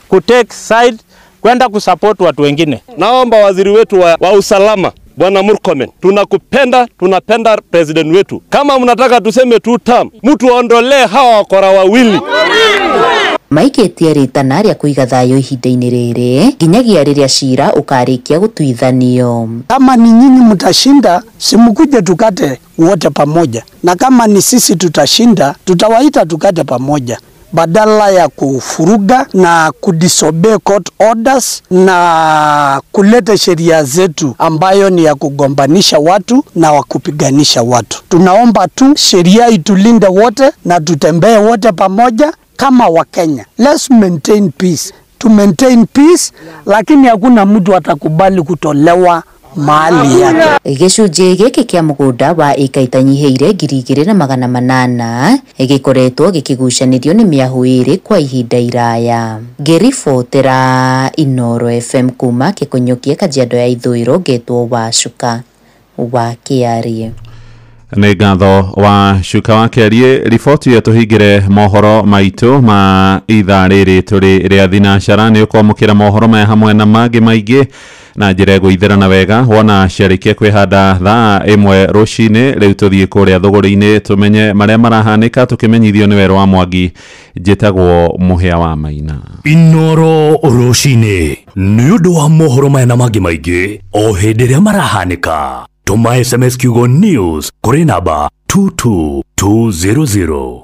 Kutake side kwenda kusupport watu wengine. Naomba waziri wetu wa usalama Bwana Murkomen, tunakupenda, tunapenda president wetu. Kama mnataka tuseme two term, mtu aondolee hawa wakora wawili. Maikĩtie rĩtana rĩa kũiga thayũ ihinda-inĩ rĩrĩ nginyagia rĩrĩa cira ũkarĩkia gũtuithanio. Kama ni nyinyi mtashinda, simkuje tukate wote pamoja, na kama ni sisi tutashinda, tutawaita tukate pamoja, badala ya kufuruga na kudisobey court orders na kuleta sheria zetu ambayo ni ya kugombanisha watu na wa kupiganisha watu. Tunaomba tu sheria itulinde wote na tutembee wote pamoja kama Wakenya. Let's maintain peace. To maintain peace, lakini hakuna mtu atakubali kutolewa mali yake. Gĩcunjĩ gĩkĩ kĩa mũgũnda wa ĩka itanyihĩire 2800 gĩkoretwo gĩkĩgucanĩrio nĩ mĩahũ ĩrĩ kwa ihinda iraya. Ngĩribotera Inooro FM kuma Kĩkũnyũkia, Kajiado ya Ithũĩro, ngetwo Wacuka wa Kĩarie. Nĩ ngatho wa Cuka wa Kĩarie. Riboti ĩyo tũhingĩre mohoro maitũ ma ithaa rĩrĩ tũrĩ rĩa thinacara. Nĩ ũkwamũkĩra mohoro maya hamwe na mangĩ maingĩ na njĩra ĩgũithĩrana wega wona ciarĩkia kwĩhanda thaa 1 rũcinĩ. Rĩu tũthiĩ kũrĩa thũgũrĩ-inĩ tũmenye marĩa marahanĩka tũkĩmenyithio nĩ Werũ wa Mwangi. Njĩtagwo Mũhĩa wa Maina. Inooro rũcinĩ nĩ ũndũ wa mohoro maya na mangĩ maingĩ o hĩndĩ ĩrĩa marahanĩka. Tũma SMS kiugo news kũrĩ namba 22200.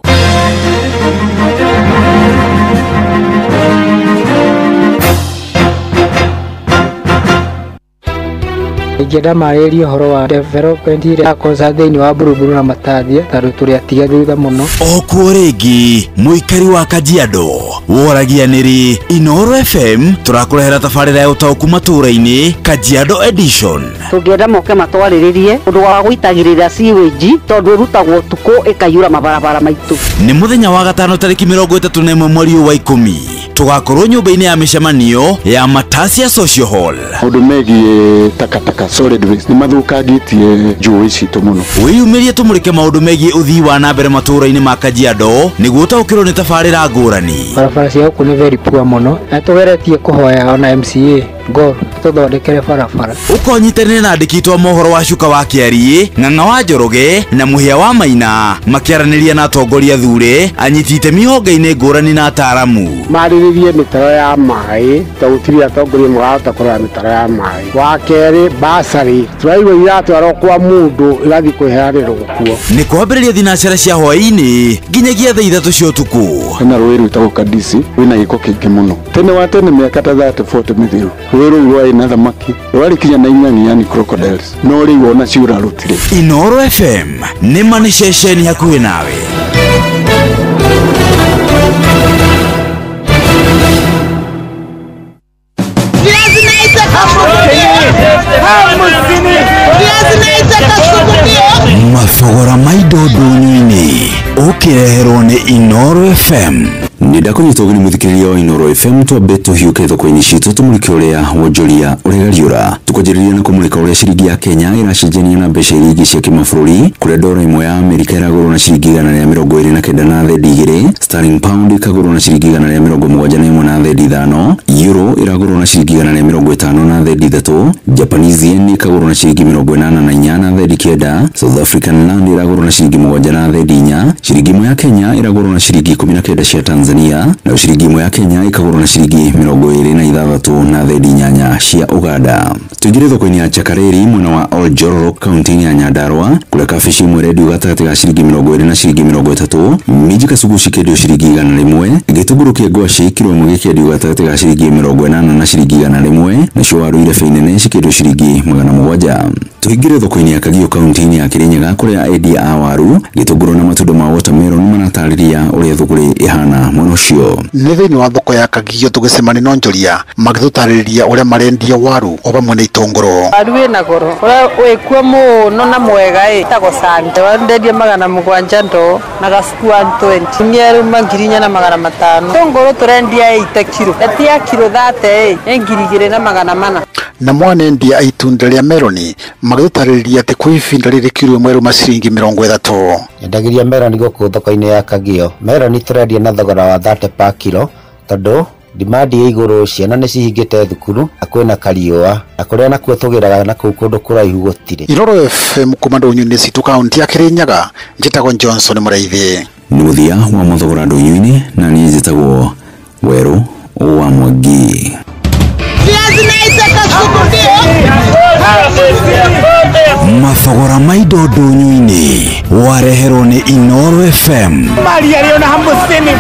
Ingĩenda marĩrie ũhoro wa development ĩrĩa yakosa thĩinĩ wa Buruburu na Matathia tondũ tũrĩ atige thutha mũno. Okuo rĩngĩ mũikari wa Kajiado woragia nĩrĩ Inooro FM tũrakũrehera tabarĩra ya ũtaũku matũũra-inĩ Kajiado Edition. Tũngĩenda moke matwarĩrĩrie ũndũ wa gũitagĩrĩra sewage tondũ ĩrutagwo ũtukũ ĩkaiyũra mabarabara maitũ. Nĩ mũthenya wa gatano tarĩki 31 mweri wa 10 tũgakorwo nyũmba-inĩ ya mĩcemanio ya Matasia Social Hall. Maũndũ megiĩ takataka solid waste nĩ mathũkangĩtie njũĩ citũ mũno. Wĩyumĩrie tũmũrĩke maũndũ megiĩ ũthii wa na mbere matũũra-inĩ ma Kajiado nĩguo ũtaũkĩrwo nĩ tabarĩra ngũrani. Barabara cia gũkũ nĩ very poor mũno na tũgeretie kũhoya ona MCA Gor tũthondekere barabara. Ũkonyitanĩre na andĩki aitũ a mohoro wa Cuka wa Kĩarie, Ng'ang'a wa Njoroge na Mũhĩa wa Maina makĩaranĩria na atongoria thure, anyiti itemi honge-inĩ ngũrani na ataaramu. Marĩrĩrie mĩtaro ya maĩ tondũ gũtirĩ atongoria marahota kũrora mĩtaro ya maĩ. Wa kerĩ basarĩ tũraigua iratwarwo kwa mũndũ igathiĩ kwĩheanĩrwo kuo. Nĩ kwambĩrĩria thinacara cia hwaĩ-inĩ nginyagia thaa 3 cia ũtukũ. Hena rũĩ rwĩtagwo Kadisi rwĩna gĩko kĩingĩ mũno. Tene wa tene mĩaka ta 30 40 mĩthiru rũĩ rũu rwarĩ na thamaki rwarĩ kinya na ing'ang'i yani crocodiles, no rĩu ona ciũra rũtirĩ. Inooro FM nĩ ma nĩ ceceni hakuhĩ nawe. Mathogora ma indo ndũnyũ-inĩ ũkĩreherwo nĩ Inooro FM. Nĩndakũnyita ũgeni mũthikĩrĩria wa Inooro FM twambe tũhiũke thoko-inĩ citũ tũmũrĩke ũrĩa wonjoria ũregariũra. Tũkwanjĩrĩria na kũmũrĩka ũrĩa ciringi ya Kenya ĩracenjania na mbeca iria ingĩ cia kĩmabũrũri kũrĩa ndora ĩmwe ya Amerika ĩragũrwo na ciringi 129 na thendi 2, sterling pound ĩkagũrwo na ciringi 171 na thendi 5, euro ĩragũrwo na ciringi 150 na thendi 3, Japanese yen ĩkagũrwo na ciringi 84 na thendi 9, South African rand ĩragũrwo na ciringi 7 na thendi 4, ciringi ĩmwe ya Kenya ĩragũrwo na ciringi 19 cia Tanzania na ciringi ĩmwe ya Kenya ĩkagũrwo na ciringi 26 na thendi 8 cia Uganda. Tũingĩre thoko-inĩ ya Chakareri mwena wa Oljororok kaunti-inĩ ya Nyandarua kũrĩa kabici ĩmwe ĩrendio gatagatĩ ga ciringi 20 na ciringi 30, minji kacugu cikĩendio ciringi 100, gĩtũngũrũ kĩa ngwacĩ kiro ĩmwe gĩkĩendio gatagatĩ ga ciringi 80 na ciringi 100, nacio waru irebe nene cikĩendio ciringi 700. Tũingĩre thoko-inĩ ya Kagio kaunti-inĩ ya Kirinyaga kũrĩa endia a waru, gĩtũngũrũ na matunda ma watermelon maratarĩria ũrĩa thũgũrĩ ĩhana mwena ũcio. Nĩ thĩinĩ wa thoko ya Kagio tũgĩcemania na onjoria magĩtũtarĩria ũrĩa marendia waru o vamwe na itũngũrũ. Waru wĩna goro ũrĩa wĩkuo mũno na mwega ĩtagwo Sante. Waru ndendia 700 ndoo na gacuku 120 mĩerũ 4500. Itũngũrũ tũrendia 80 kiro etia kiro 30 ĩ 2400. Na mwanendia itunda rĩa meroni magĩtũtarĩria atĩ kwa ihinda rĩrĩ kiro ĩmwe ĩruma ciringi 30. Nyendagĩria meroni gũkũ thoko-inĩ ya Kagio. Meroni tũrendia na thogora wa 30 pa kiro tondũ Demand ĩ igũrũ, ciana nĩ cihingĩte thukuru na kwĩna kariũa, na kũrĩa nakuo tũgĩraga na kũu kũndũ kũraihu gũtirĩ. Inooro FM kuma ndũnyũ-inĩ citũ kaunti ya Kirinyaga, njĩtagwo Johnson Mũraithi. Nĩ mũthia wa mathogora ndũnyũ-inĩ na niĩ njĩtagwo Werũ wa Mwangi. Mathogora ma indo ndũnyũ-inĩ wareherwo nĩ Inooro FM. Maria 50.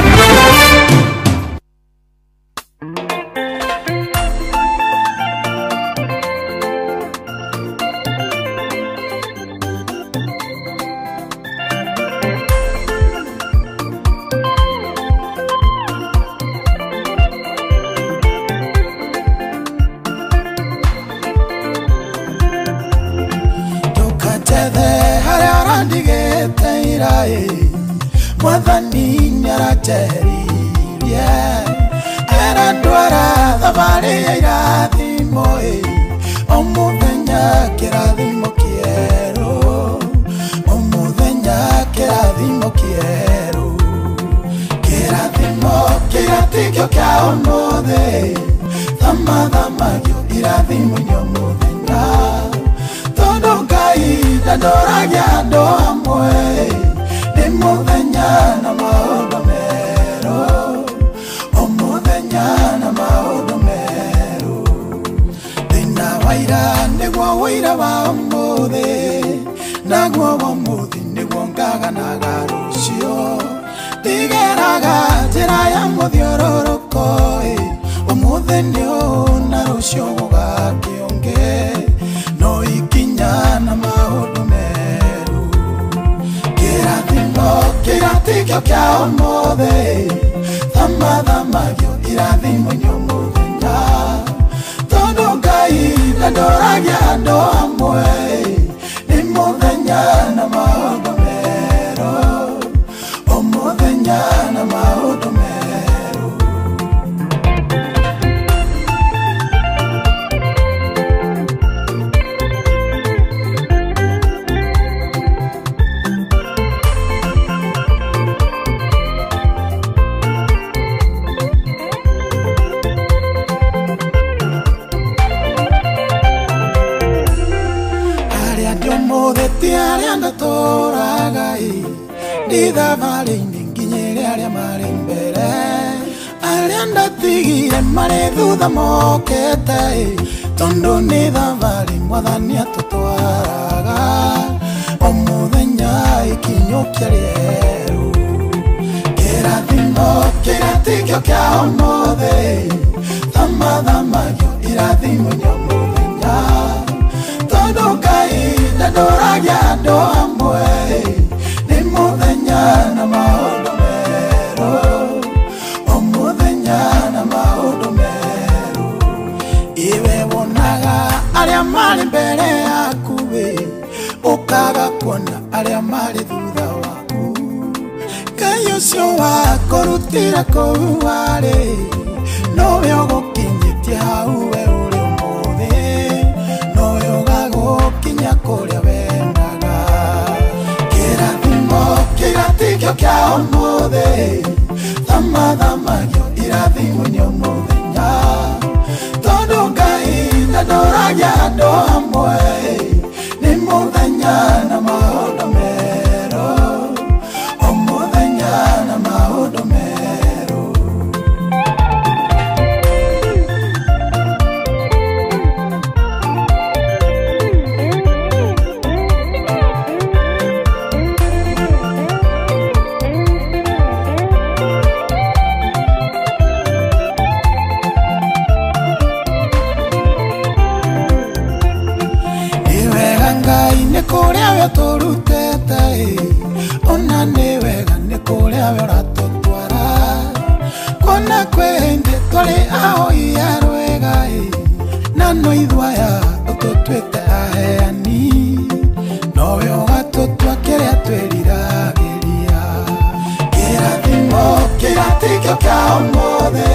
Mwathani nĩaranjeheririe arandwara thabarĩ ya irathimo ĩ o mũthenya kĩrathimo kĩerũ o mũthenya kĩrathimo kĩerũ kĩrathimo kĩratikio kĩa ũmũthĩ thamathamagio irathimo nĩ mũthenya tondũ Ngai ndandoragia andũ amwe nĩ mũthenya na maũndũ merũ o mũthenya na maũndũ merũ thĩna wa ira nĩguo ũira wa ũmũthĩ naguo wa ũmũthĩ nĩguo ngaganaga rũciũ ndigeraga njĩra ya mũthiũrũrũko ũmũthĩ nĩ ũũ na rũciũ gũgakĩũngĩ no ikinya na maũndũ merũ kĩrathimo kĩratikio kĩa ũmũthĩ thamathamagio irathimo nĩ mũthenya tondũ Ngai ndandoragia andũ amwe nĩ mũthenya na maũndũ merũ o mũthenya na maũndũ merũ. Arĩa ndatũraga ndĩ thabarĩ-inĩ nginyĩre arĩa marĩ mbere arĩa ndatigire marĩ thutha mokete tondũ nĩ thabarĩ mwathani atũtwaraga o mũthenya ikinyũkia rĩerũ kĩrathimo kĩratikio kĩa ũmũthĩ thamathamagio irathimo nĩ mũthenya tondũ Ngai ndandoragia andũ amwe nĩ mũthenya na maũndũ merũ o mũthenya na maũndũ merũ iwe wonaga arĩa marĩ mbere yaku ũkaga kuona arĩa marĩ thutha waku Ngai ũcio wakũrutĩra kũu warĩ nowe ũgũkinyĩtie hau we ũrĩ ũmũthĩ nowe ũgagũkinya kũrĩa wendaga kĩrathimo kĩratikio kĩa ũmũthĩ thamathamagio irathimo nĩ mũthenya tondũ Ngai ndandoragia andũ amwe nĩ mũthenya na maũndũ merũ o mũthenya na maũndũ merũ. Kũrĩa we tũrutĩte ona nĩ wega nĩ kũrĩa we ũratũtwara kuona kwĩ hĩndĩ tũrĩ ahoi a rwĩga na no ithuĩ ũtũtuĩte aheani nowe ũgatũtua kĩrĩa twĩriragĩria kĩrathimo kĩratikio kĩa ũmũthĩ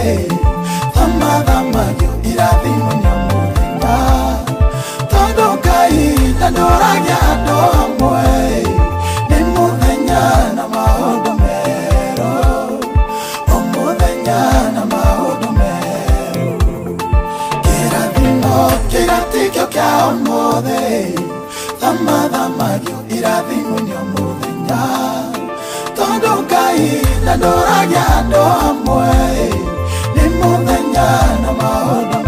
thamathamagio irathimo nĩ mũthenya tondũ Ngai ndandoragia andũ amwe nĩ mũthenya na maũndũ merũ o mũthenya na maũndũ merũ. Ũmũthĩ thamathamagio irathimwo nĩ mũthenya tondũ Ngai ndandũragia andũ amwe nĩ mũthenya na maũndũ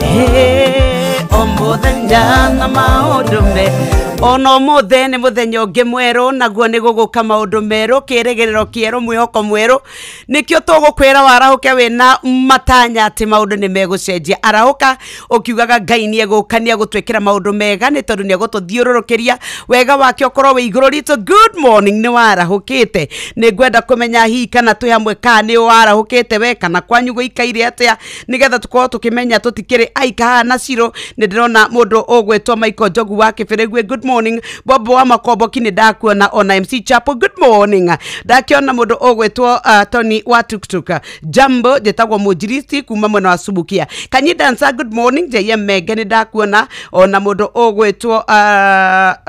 mega o mũthenya na maũndũ mega ona ũmũthĩ nĩ mũthenya ũngĩ mwerũ naguo nĩ gũgũka maũndũ merũ kĩrĩgĩrĩro kĩerũ mwĩhoko mwerũ nĩkĩo tũgũkwĩra warahũke wĩna matanya atĩ maũndũ nĩ megũcenjia arahũka ũkiugaga Ngai nĩ egũka nĩ egũtwĩkĩra maũndũ mega nĩ tondũ nĩ egũtũthiũrũrũkĩria wega wake ũkorwo wĩ igũrũ ritũ. Good morning nĩ warahũkĩte nĩ ngwenda kũmenya hihi kana twĩ hamwe kana nĩ warahũkĩte we kana kwanyu gũikaire atĩa nĩgetha tũkorwo tũkĩmenya tũtikĩrĩ aika haha na Ciro. Nĩ ndĩrona mũndũ ũgwĩtwo Michael Njogu wa Kĩbĩrĩgwe, good morning. Bobo wa Makomboki nĩ ndakuona ona MC Chapo, good morning. Ndakiona mũndũ ũgwĩtwo Tony wa Tuktuk, jambo njĩtagwo Mũnjiristi kuma mwena wa Subukia. Kanyidansa, good morning. JM Menge nĩ ndakuona ona mũndũ ũgwĩtwo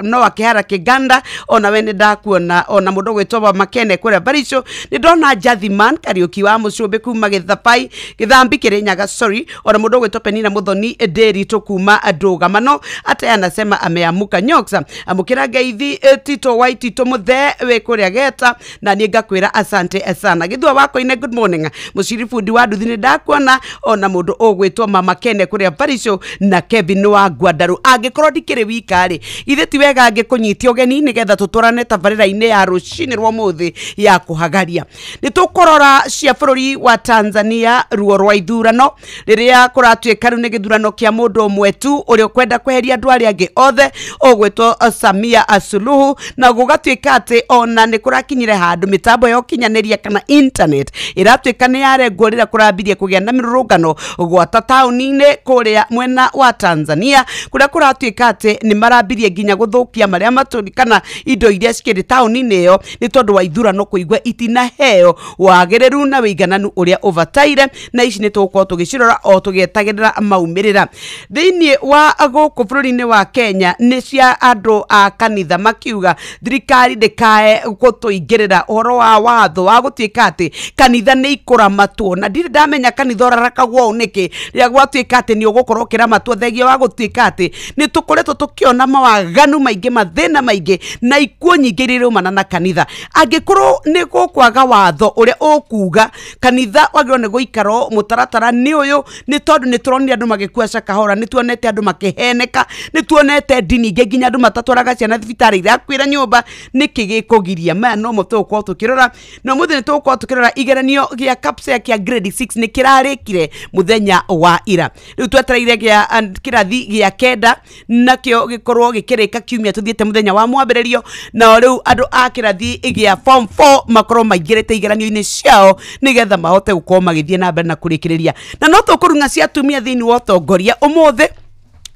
Noah Kĩhara Kĩganda ona we nĩ ndakuona ona mũndũ ũgwĩtwo wa Makene kũrĩa Baricho. Nĩ ndona Jathiman Kariũki wa Mũcũmbĩ kuma Gĩthabai Gĩthambi Kĩrĩnyaga, sorry, ona mũndũ ũgwĩtwo Penina Mũthoni Ndĩritũ kuma Ndũgamano ate anasema ameamuka nyoksa amukira ngeithi Tito wa Tito muthe we kuria geta na niĩ ngakwĩra asante sana. Githua wako-inĩ, good morning. Mũciri bundi wa nduthi nĩ ndakuona ona mũndũ ũgwĩtwo Mama Kene kũrĩa Baricho na Kevin wa Ngwandarũ. Angĩkorwo ndikĩrĩ wika rĩ ithe ti wega angĩkũnyitia ũgeni nĩgetha tũtwarane tabarĩra-inĩ ya rũcinĩ rwa ũmũthĩ ya kũhagaria. Nĩ tũkũrora cia bũrũri wa Tanzania ruo rwa ithurano rĩrĩa kũratuĩka rĩu nĩ gĩthurano kĩa mũndũ ũmwe tu ũrĩa ũkwenda kweheria andũ arĩa angĩ othe ũgwĩtwo Samia Suluhu na gũgatuĩka atĩ ona nĩ kũrakinyire handũ mĩtambo ya ũkinyanĩria kana internet ĩratuĩka nĩ yarengwo rĩrĩa kũrambirie kũgĩa na mĩrũrũngano gwata taũni-inĩ kũrĩa mwena wa Tanzania kũrĩa kũratuĩka atĩ nĩ marambirie nginya gũthũkia marĩa matũri kana indo iria cikĩrĩ taũni-inĩ ĩyo nĩ tondũ wa ithurano kũigua itinaheo wagĩrĩru na wĩigananu ũrĩa ũbataire na ici nĩ tũgũkorwo tũgĩcirora o tũgĩetagĩrĩra maumĩrĩra. Thĩinĩ wa gũkũ bũrũri-inĩ wa Kenya nĩ cia andũ a kanitha makiuga thirikari ndĩkae gũtũingĩrĩra ũhoro wa watho wa gũtuĩka atĩ kanitha nĩ ikũramatwo na ndirĩ ndamenya kanitha ũrarakagwo ũũ nĩkĩ rĩrĩa gwatuĩka atĩ nĩ ũgũkorwo ũkĩramatwo thengia wa gũtuĩka atĩ nĩ tũkoretwo tũkĩona mawaganu maingĩ mathĩna maingĩ na ikuũ nyingĩ iria iraumana na kanitha. Angĩkorwo nĩ gũkwaga watho ũrĩa ũkuga kanitha wagĩrĩirwo nĩ gũikara mũtaratara nĩ ũyũ nĩ tondũ nĩ tũronire andũ magĩkua Shakahola, nĩ tuonete andũ makĩheneka, nĩ tuonete ndini ingĩ nginya andũ matatwaraga ciana thibitarĩ irakuĩra nyũmba. Nĩkĩ gĩkũgiria maya nomo tũgũkorwo tũkĩrora na ũmũthĩ nĩ tũgũkorwo tũkĩrora igeranio gĩa KPSEA kĩa grade 6 nĩ kĩrarĩkire mũthenya wa ira. Rĩu twetereire gĩa kĩrathi gĩa kenda nakĩo gĩkorwo gĩkĩrĩka kiumia tũthiĩte mũthenya wa mwambĩrĩrio nao rĩu andũ a kĩrathi gĩa form 4 makorwo maingĩrĩte igeranio-inĩ ciao nĩgetha mahote gũkorwo magĩthiĩ na mbere na kũrĩkĩrĩria. Na no tũkũrung'a cia atumia thĩinĩ wa ũtongoria ũmũthĩ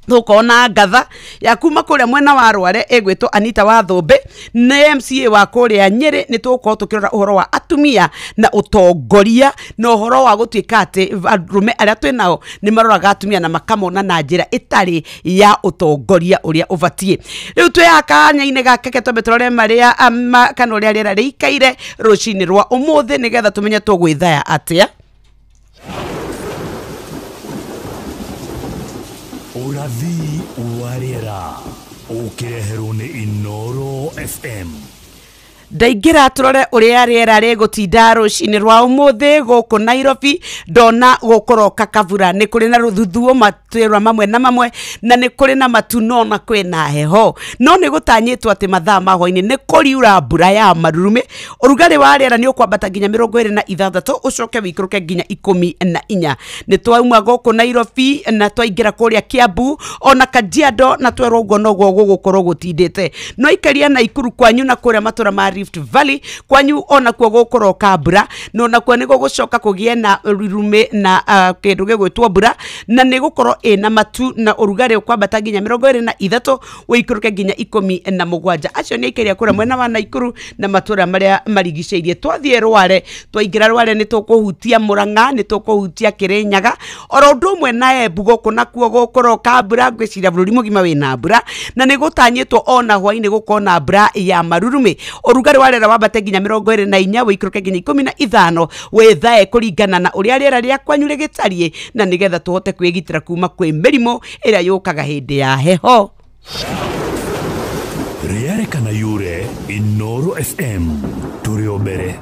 tũkona ngatha ya kuma kũrĩa mwena wa Rware ĩgwĩtwo Anita wa Thũmbĩ nĩ MCA wa kũrĩa Nyĩrĩ. Nĩ tũgũkorwo tũkĩrora ũhoro wa atumia na ũtongoria na ũhoro wa gũtuĩka atĩ arũme arĩa twĩ nao nĩ maroraga atumia na makamona na njĩra ĩtarĩ ya ũtongoria ũrĩa ũbatiĩ. Rĩu twĩ kanya-inĩ gaka ke twambe tũrore marĩa kana ũrĩa rĩera rĩikaire rũcinĩ rwa ũmũthĩ nĩgetha tũmenye tũgwĩthaya atĩa. Ũrathi wa rĩera ũkĩreherwo nĩ Inoro FM. Ndaingĩra tũrore ũrĩa rĩera rĩgũtinda rũcinĩ rwa ũmũthĩ gũkũ Nairobi. Ndona gũkũroka kabura, nĩ kũrĩ na rũthuthuo matũra mamwe na mamwe na nĩ kũrĩ na matu no na kwĩna heho no nĩ gũtanyĩtwo atĩ mathaa ma hwaĩ-inĩ nĩ kũriura mbura ya marurume. Ũrugarĩ wa rĩera nĩ ũkwambata nginya 26 ũcoke wĩikũrũke nginya 14. Nĩ twauma gũkũ Nairobi na twaingĩra kũrĩa Kiambu ona Kajiado na twerwo ũguo noguo gũgũkorwo gũtindĩte. No ikaria Naikuru kwanyu na kũrĩa matũra ma Rift Valley kwanyu ona kuo gũkũroka mbura no nakuo nĩ gũgũcoka kũgĩe na rurume na kĩndũ gĩgwĩtwo mbura na nĩ gũkorwo ĩna matu na ũrugarĩ ũkwambata nginya 23 wĩikũrũke nginya 17. Acio nĩ aikaria kũrĩa mwena wa Naikuru na matũra marĩa marigicĩirie. Twathiĩ Rware twaingĩra Rware nĩ tũkũhutia Murang'a nĩ tũkũhutia Kĩrĩnyaga oro ũndũ ũmwe na Embu gũkũ nakuo gũkũroka mbura. Ngwĩciria bũrũri mũgima wĩna mbura na nĩ gũtanyĩtwo ona hwaĩ-inĩ gũkorwo na mbura ya marurume. Ũrugarĩ Ũrugarĩ wa rĩera wambate nginya 24 wĩikũrũke nginya 15 wĩthae kũringana na ũrĩa rĩera rĩa kwanyu rĩgĩtariĩ, na nĩgetha tũhote kwĩgitĩra kuma kwĩ mĩrimũ ĩrĩa yũkaga hĩndĩ ya heho. Rĩarĩ kana yure Inoro FM tũrĩ o mbere.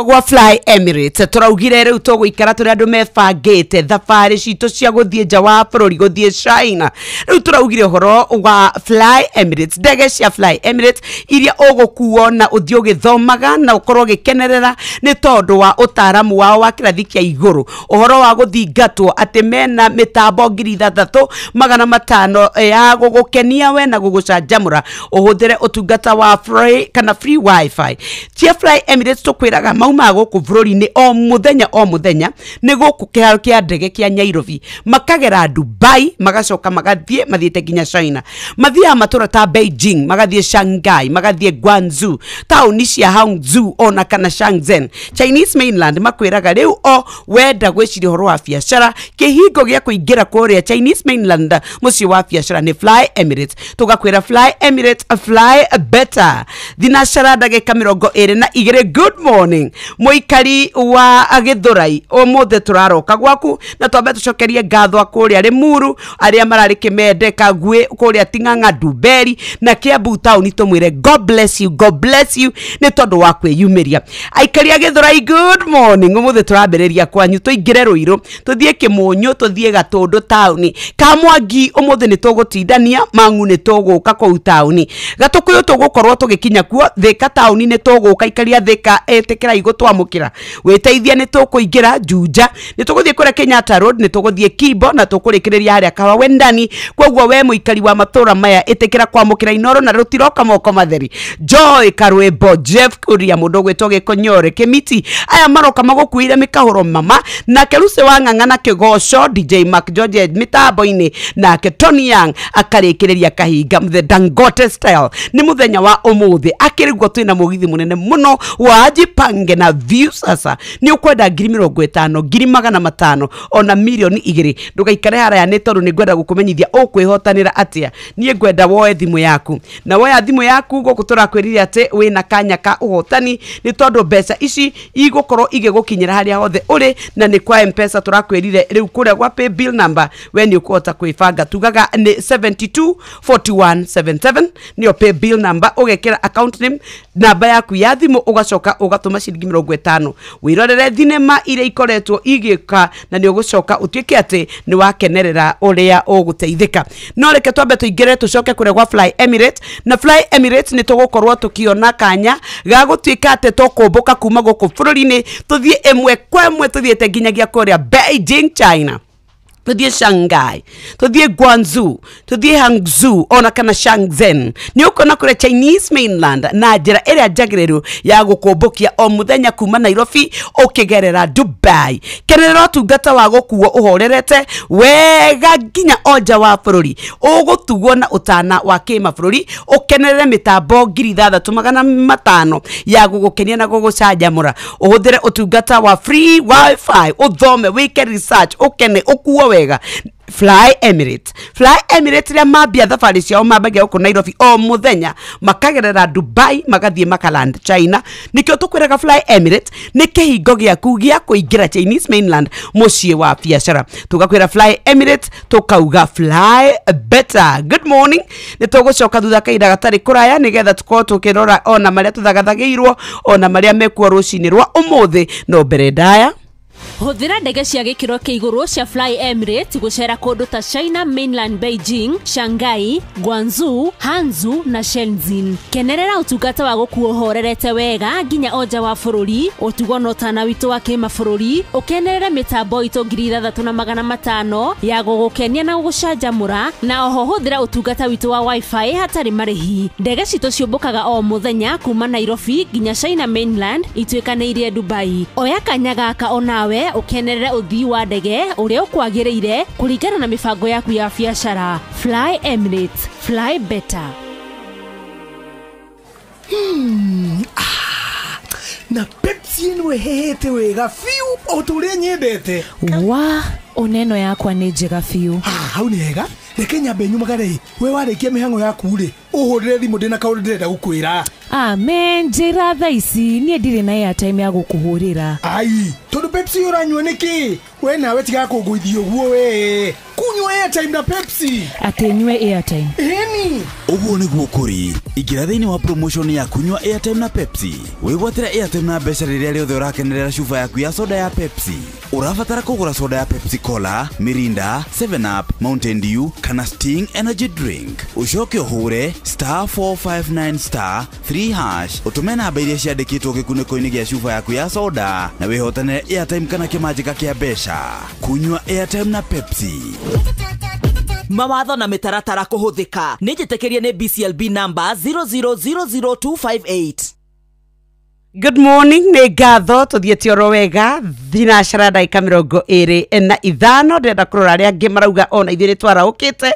Gwa Fly Emirates tũraugire rĩu tũgũikara tũrĩ andũ mebangĩte thabarĩ citũ cia gũthiĩ nja wa bũrũri, gũthiĩ China. Rĩu tũraugire ũhoro wa Fly Emirates, ndege cia Fly Emirates iria ũgũkuo na ũthiĩ ũgĩthomaga na ũkorwo ũgĩkenerera nĩ tondũ wa ũtaaramu wao wa kĩrathi kĩa igũrũ, ũhoro wa gũthingatwo atĩ mena mĩtambo 6500 ya gũgũkenia we na gũgũcanjamũra, ũhũthĩre ũtungata wa free kana free wifi. Cia Fly Emirates tũkwĩraga mauma gũkũ bũrũri-inĩ o mũthenya nĩ gũkũ kĩharo kĩa ndege kĩa Nairobi, makagera Dubai, magacoka magathiĩ mathiĩte nginya China, mathiaga matũra ta Beijing, magathiĩ Shanghai, magathiĩ Guangzhou, taũni cia Hangzhou ona kana Shenzhen, Chinese mainland. Makwĩraga rĩu o wenda gwĩciria ũhoro wa biacara, kĩhingo gĩa kũingĩra kũrĩa Chinese mainland mũciĩ wa biacara nĩ Fly Emirates. Tũgakwĩra Fly Emirates, fly better. Thinacara ndagĩka 22. Good morning mũikari wa Gĩthũrai, ũmũthĩ tũraroka gwaku na twambe tũcokerie ngatho kũrĩa Limuru arĩa mararĩ Kĩmende, Kagwĩ, kũrĩa Ting'ang'a, Ndumberi na Kiambu taũni, tũmwĩre God bless you, God bless you nĩ tondũ wa kwĩyumĩria. Aikari a Gĩthũrai, good morning. Ũmũthĩ tũrambĩrĩria kwanyu, tũingĩre Rũirũ, tũthiĩ Kĩmũnyũ, tũthiĩ Gatũndũ taũni, Kamwangi ũmũthĩ nĩ tũgũtindania, Mang'u nĩ tũgũka kũu taũni, Gatũkũyũ tũgũkorwo tũgĩkinya kuo, Thĩka taũni nĩ tũgũka, aikari a Thĩka ĩtĩkĩra gũtwamũkĩra, wĩteithia nĩ tũkũingĩra Juja, nĩ tũgũthiĩ kũrĩa Kenyatta Road, nĩ tũgũthiĩ Kimbo na tũkũrĩkĩrĩria harĩa Kahawa Wendani. Koguo we mũikari wa matũra maya ĩtĩkĩra kwamũkĩra Inoro na rũtiroka moko matheri. Joy Karwĩmbo, Jeff Kuria, mũndũ ũgwĩtwo Gĩkonyore, Kĩmiti, aya maroka magũkuĩire mĩkahũro mama, nake Lucy wa Ng'ang'a na Kĩgoco, DJ Mark George mĩtambo-inĩ, nake Tony Young akarĩkĩrĩria kahinga the Dangote style. Nĩ mũthenya wa ũmũthĩ akĩrĩguo twĩna mũgithi mũnene mũno wa Jipange na view. Sasa nĩ ũkwenda 50,000, 500,000 ona 2,000,000. Ndũgaikare haraya nĩ tondũ nĩ ngwenda gũkũmenyithia ũkwĩhotanĩra atĩa. Niĩ ngwenda woe thimũ yaku, na woya thimũ yaku gũkũ tũrakwĩrire atĩ wĩna kanya ka ũhotani nĩ tondũ mbeca ici igũkorwo igĩgũkinyĩra harĩa hothe ũrĩ, na nĩ kwa M-Pesa tũrakwĩrire rĩu kũrĩa gwa pay bill number we nĩ ũkũhota kwĩbanga, tugaga nĩ 724177 nĩyo pay bill number, ũgekĩra account name, namba yaku ya thimũ, ũgacoka ũgatũma ciringi 50 wĩrorere thinema iria ikoretwo igĩka, na nĩ ũgũcoka ũtuĩke atĩ nĩ wakenerera ũrĩa ũgũteithĩka. No reke twambe tũingĩre tũcoke kũrĩa gwa Fly Emirates, na Fly Emirates nĩ tũgũkorwo tũkĩona kanya ga gũtuĩka atĩ tũkũmbũka kuma gũkũ bũrũri-inĩ tũthiĩ ĩmwe kwa ĩmwe tũthiĩte nginyagia kũrĩa Beijing China, tũthiĩ Shanghai, tũthiĩ Guangzhou, tũthiĩ Hangzhou ona kana Shenzhen. Nĩ ũkuona kũrĩa Chinese mainland na njĩra ĩrĩa njagĩrĩru ya gũkũmbũkia o mũthenya kuma Nairobi ũkĩgerera Dubai. Kenerera ũtungata wa gũkuo ũhorerete wega nginya o nja wa bũrũri, ũgũtugwo na ũtana wa kĩmabũrũri, ũkenerere mĩtambo 6500 ya gũgũkenia na gũgũcanjamũra, ũhũthĩre ũtungata wa free wifi, ũthome, wĩke research, ũkene, ũkuo wega. Fly Emirates, Fly Emirates rĩa mambia thabarĩ ciao mambagia gũkũ Nairobi o mũthenya, makagerera Dubai, magathiĩ makaland China. Nĩkĩo tũkwĩraga Fly Emirates nĩ kĩhingo gĩaku gĩa kũingĩra Chinese mainland mũciĩ wa biacara. Tũgakwĩra Fly Emirates, tũkauga fly better. Good morning. Nĩ tũgũcoka thutha kahinda gatarĩ kũraya nĩgetha tũkorwo tũkĩrora ona marĩa tũthagathagĩirwo ona marĩa mekuo rũcinĩ rwa ũmũthĩ, no mbere ndaya Hũthĩra ndege cia gĩkĩro kĩa igũrũ cia Fly Emirates gũcera kũndũ ta China Mainland, Beijing, Shanghai, Guangzhou, Hangzhou na Shenzhen. Kenerera ũtungata wa gũkuo ũhorerete wega nginya o nja wa bũrũri, ũtugwo na ũtana witũ wa kĩmabũrũri, ũkenerere mĩtambo itũ 6500 ya gũgũkenia na gũgũcanjamũra, na oho hũthĩra ũtungata witũ wa wifi hatarĩ marĩhi. Ndege citũ ciũmbũkaga o mũthenya kuma Nairobi nginya China Mainland ituĩkanĩirie Dubai. Oya kanya gaka onawe ukenerere uthii wa ndege uria ukwagiriire kuringana na mibango yaku ya biacara. Fly Emirates, fly better. Na Pepsi ĩno ĩhehete wega biũ o ta ũrĩa nyendete. Wa oneno yakwa nĩ njega biũ. Hau nĩ hega. Reke nyambe nyumagare. We warĩkia mĩhang'o yaku rĩ, Ũhũrĩre thimũ ndĩna kaũndũ ndĩrenda gũkwĩra. Amen, njĩra thaa ici niĩ ndirĩ na airtime ya gũkũhũrĩra. Ai, tondũ Pepsi ũranyua nĩkĩ? We nawe tiga kũngũithia ũguo we. Kunyua airtime na Pepsi. Atĩ nyue airtime. Ĩni. Ũguo nĩguo kũrĩ. Ingĩra thĩinĩ wa promotion ya kunyua airtime na Pepsi. Wĩgwatĩre airtime na mbeca rĩrĩa rĩothe ũrakenerera cuba yaku ya soda ya Pepsi. Ũrabatara kũgũra soda ya Pepsi Cola, Mirinda, 7 Up, Mountain Dew kana Sting Energy Drink. Ũcoke ũhũre *459*3# ũtũme namba iria ciandĩkĩtwo gĩkunĩko-inĩ gĩa cuba yaku ya soda na wĩhotanĩre airtime kana kĩmanjĩka kĩa mbeca. Kunyua airtime na Pepsi. Mawatho na mĩtaratara kũhũthĩka nĩ njĩtĩkĩrie nĩ BCLB number 0000258. Good morning, nĩ ngatho tũthiĩte oro wega thinacara ndagĩka 25. Ndĩrenda kũrora arĩa angĩ marauga ona ithuĩ nĩ twaraũkĩte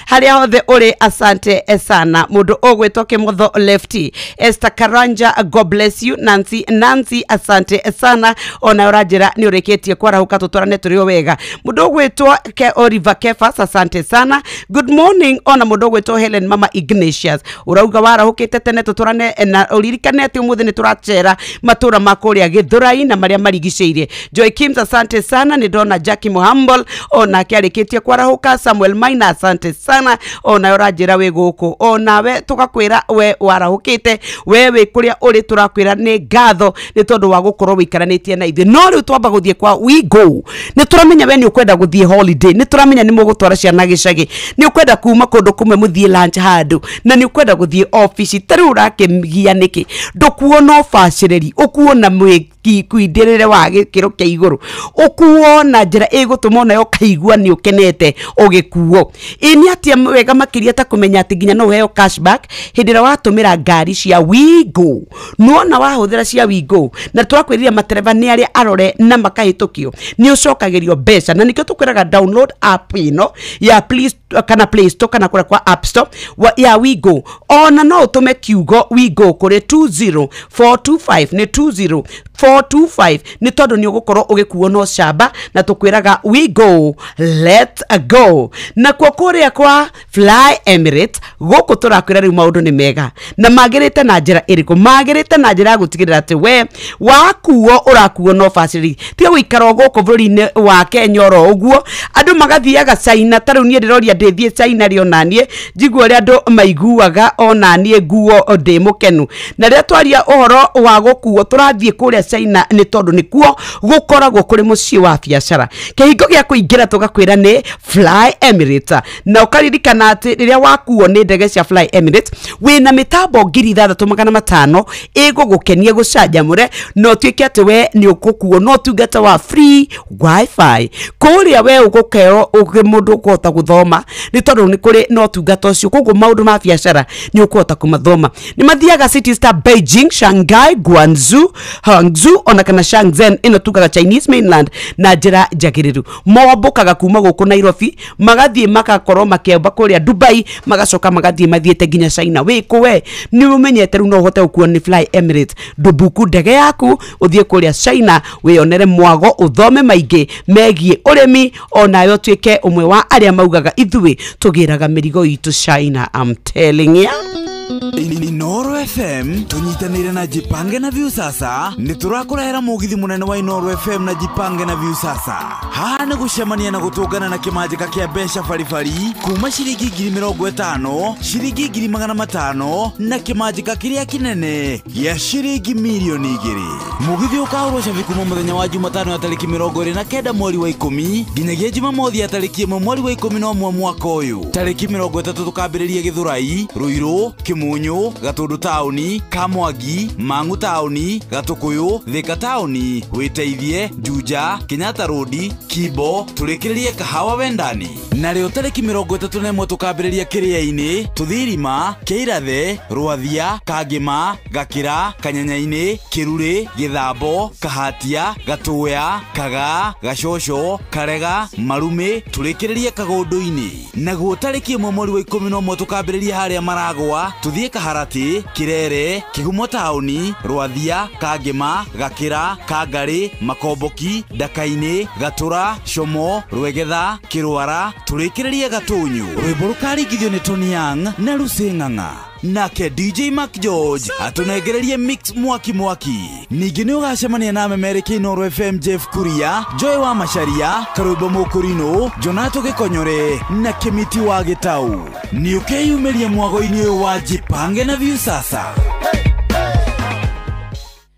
harĩa hothe ũrĩ. Asante sana. Mũndũ ũgwĩtwo Kĩmotho Lefty, Esther Karanja, God bless you. Nancy, Nancy, asante sana, ona ũranjĩra nĩ ũrĩkĩtie kwarahũka, tũtwarane tũrĩ o wega. Mũndũ ũgwĩtwo Ke Oliver Kefas, asante sana, good morning. Ona mũndũ ũgwĩtwo Helen Mama Ignatius ũrauga warahũkĩte tene, tũtwarane na ũririkane atĩ ũmũthĩ nĩ tũracera matũra ma kũrĩa Gĩthũrai na marĩa marigicĩirie. Joy Kims, asante sana. Nĩ ndona Jackie Muhambol onake arĩkĩtie kwarahũka. Samuel Maina, asante sana, ona ũranjĩra wĩ gũkũ, onawe tũgakwĩra we warahũkĩte, we wĩ kũrĩa ũrĩ, tũrakwĩra nĩ ngatho nĩ tondũ wa gũkorwo wĩikaranĩtie na ithuĩ. No rĩu twamba gũthiĩ kwa WeGo. Nĩ tũramenya we nĩ ũkwenda gũthiĩ holiday, nĩ tũramenya nĩ mũgũtwara ciana gĩcagi, nĩ ũkwenda kuma kũndũ kũmwe mũthiĩ lunch handũ, na nĩ ũkwenda gũthiĩ obici. Ta rĩu ũrakĩgia nĩkĩ ndũkuona ũbacĩrĩri, ũkuona mwĩkwindĩrĩre wa gĩkĩro kĩa igũrũ, ũkuo na njĩra ĩgũtũma onayo ũkaigua nĩ ũkenete ũgĩkuo. Ĩ nĩ atĩa wega makĩria ta kũmenya atĩ nginya no ũheo cashback hĩndĩ ĩrĩa watũmĩra ngari cia WeGo. Nĩwona wahũthĩra cia WeGo, na tũrakwĩrire matereba nĩ arĩa arore na makahĩtũkio, nĩ ũcokagĩrio mbeca, na nĩkĩo tũkwĩraga download app ĩno ya Play kana Play Store kana kũrĩa kwa App Store ya WeGo. Ona no ũtũme kiugo WeGo kũrĩ 20425, nĩ 20425, nĩ tondũ nĩ ũgũkorwo ũgĩkuo no camba, na tũkwĩraga we go, let go. Nakuo kũrĩa kwa Fly Emirates gũkũ tũrakwĩra rĩu maũndũ nĩ mega na magĩrĩte na njĩra ĩrĩkũ? Magĩrĩte na njĩra ya gũtigĩrĩra atĩ we wakuo ũrakuo no bacĩrĩri, tiga gũikara o gũkũ bũrũri-inĩ wa Kenya oro ũguo andũ magathiaga China. Ta rĩu niĩ ndĩroria ndĩthiĩ China rĩ, onaniĩ njigua ũrĩa andũ maiguaga, onaniĩ nguo ndĩ mũkenu. Na rĩrĩa twaria ũhoro wa gũkuo, tũrathiĩ kũrĩa China nĩ tondũ nĩkuo gũkoragwo kũrĩ mũciĩ wa biacara. Kĩhingo gĩa kũingĩra tũgakwĩra nĩ Fly Emirates, na ũkaririkana atĩ rĩrĩa wakuo nĩ ndege cia Fly Emirates wĩna mĩtambo 6500 ĩgũgũkenia gũcanjamũre, na ũtuĩke atĩ we nĩ ũgũkuo no ũtungata wa free wifi kũrĩa we ũgũkerwo mũndũ ũkũhota gũthoma, nĩ tondũ nĩ kũrĩ na ũtungata ũcio. Koguo maũndũ ma biacara nĩ ũkũhota kũmathoma. Nĩ mathiaga cities ta Beijing, Shanghai, Guangzhou, Hangzhou ona kana Shenzhen, ĩno tugaga Chinese mainland, na njĩra njagĩrĩru. Mombũkaga kuma gũkũ Nairobi magathiĩ magakorwo makĩamba kũrĩa Dubai, magacoka magathiĩ mathiĩte nginya China. Wĩkũ we nĩ ũmenyete rĩu no ũhote gũkuo nĩ Fly Emirates. Ndũbuku ndege yaku ũthiĩ kũrĩa China wĩyonere mwago, ũthome maingĩ megiĩ ũrĩmi, onawe ũtuĩke ũmwe wa arĩa maugaga ithuĩ tũgĩraga mĩrigo itũ China. I'm telling ya. Inoro FM tunyitanire na Jipange na Viusasa nĩ tũrakũrehera mũgithi mũnene wa Inoro FM na Jipange na Viusasa. Haha nĩ gũcemania na gũtũngana na kĩmanjĩka kĩa mbeca baribari kuma ciringi 50,000, ciringi 500,000 na kĩmanjĩka kĩrĩa kĩnene gĩa ciringi 2,000,000. Mũgithi ũkahũrwo cabi kuma mũthenya wa Jumatano ya tarĩki 29 mweri wa 10 nginyagia Jumamothi ya tarĩki 1 mweri wa 11 mwaka ũyũ. Tarĩki 30 tũkambĩrĩria Gĩthũrai, Ruiru, Kimunyu, Gatundu taũni, Kamwangi, Mang'u taũni, Gatũkũyũ, Thika taũni, Wĩteithie, Juja, Kenyatta Road, Kibo, tũrĩkĩrĩrie Kahawa Wendani. Narĩo tarĩki 31 tũkambĩrĩria Kĩrĩa-inĩ, Tũthirima, Kĩirathe, Rwathia, Kangĩma, Gakĩra, Kanyanya-inĩ, Kĩrurĩ, Gĩthambo, Kahatia, Gatũya, Kagaa, Gacoco, Karega, Marumĩ, tũrĩkĩrĩrie Kagũndũ-inĩ. Naguo tarĩki 1 mweri wa 11 tũkambĩrĩria harĩa Maragwa, tũthiĩ Kaharati, Kirere, Kĩhumo taũni, Rwathia, Kangĩma, Gakĩra, Kangarĩ, Makomboki, Ndaka-inĩ, Gatũra, Como, Rwegetha, Kĩrwara, tũrĩkĩrĩrie Gatũnyũ. Rwĩmbo rũkaringithio nĩ Tony Young na Lucy Ng'ang'a. Nake DJ Mark George atũnengererie mix mwaki mwaki. Ningĩ nĩ ũgacemania na memereki Inooro FM Jeff Kuria, Joy wa Macharia, Karũmbo Mũkũrinũ, Jonato Gĩkonyore na Kĩmiti wa Gĩtau. Nĩ ũkeyumĩria mwago-inĩ ũyũ wa Jipange na Viusasa.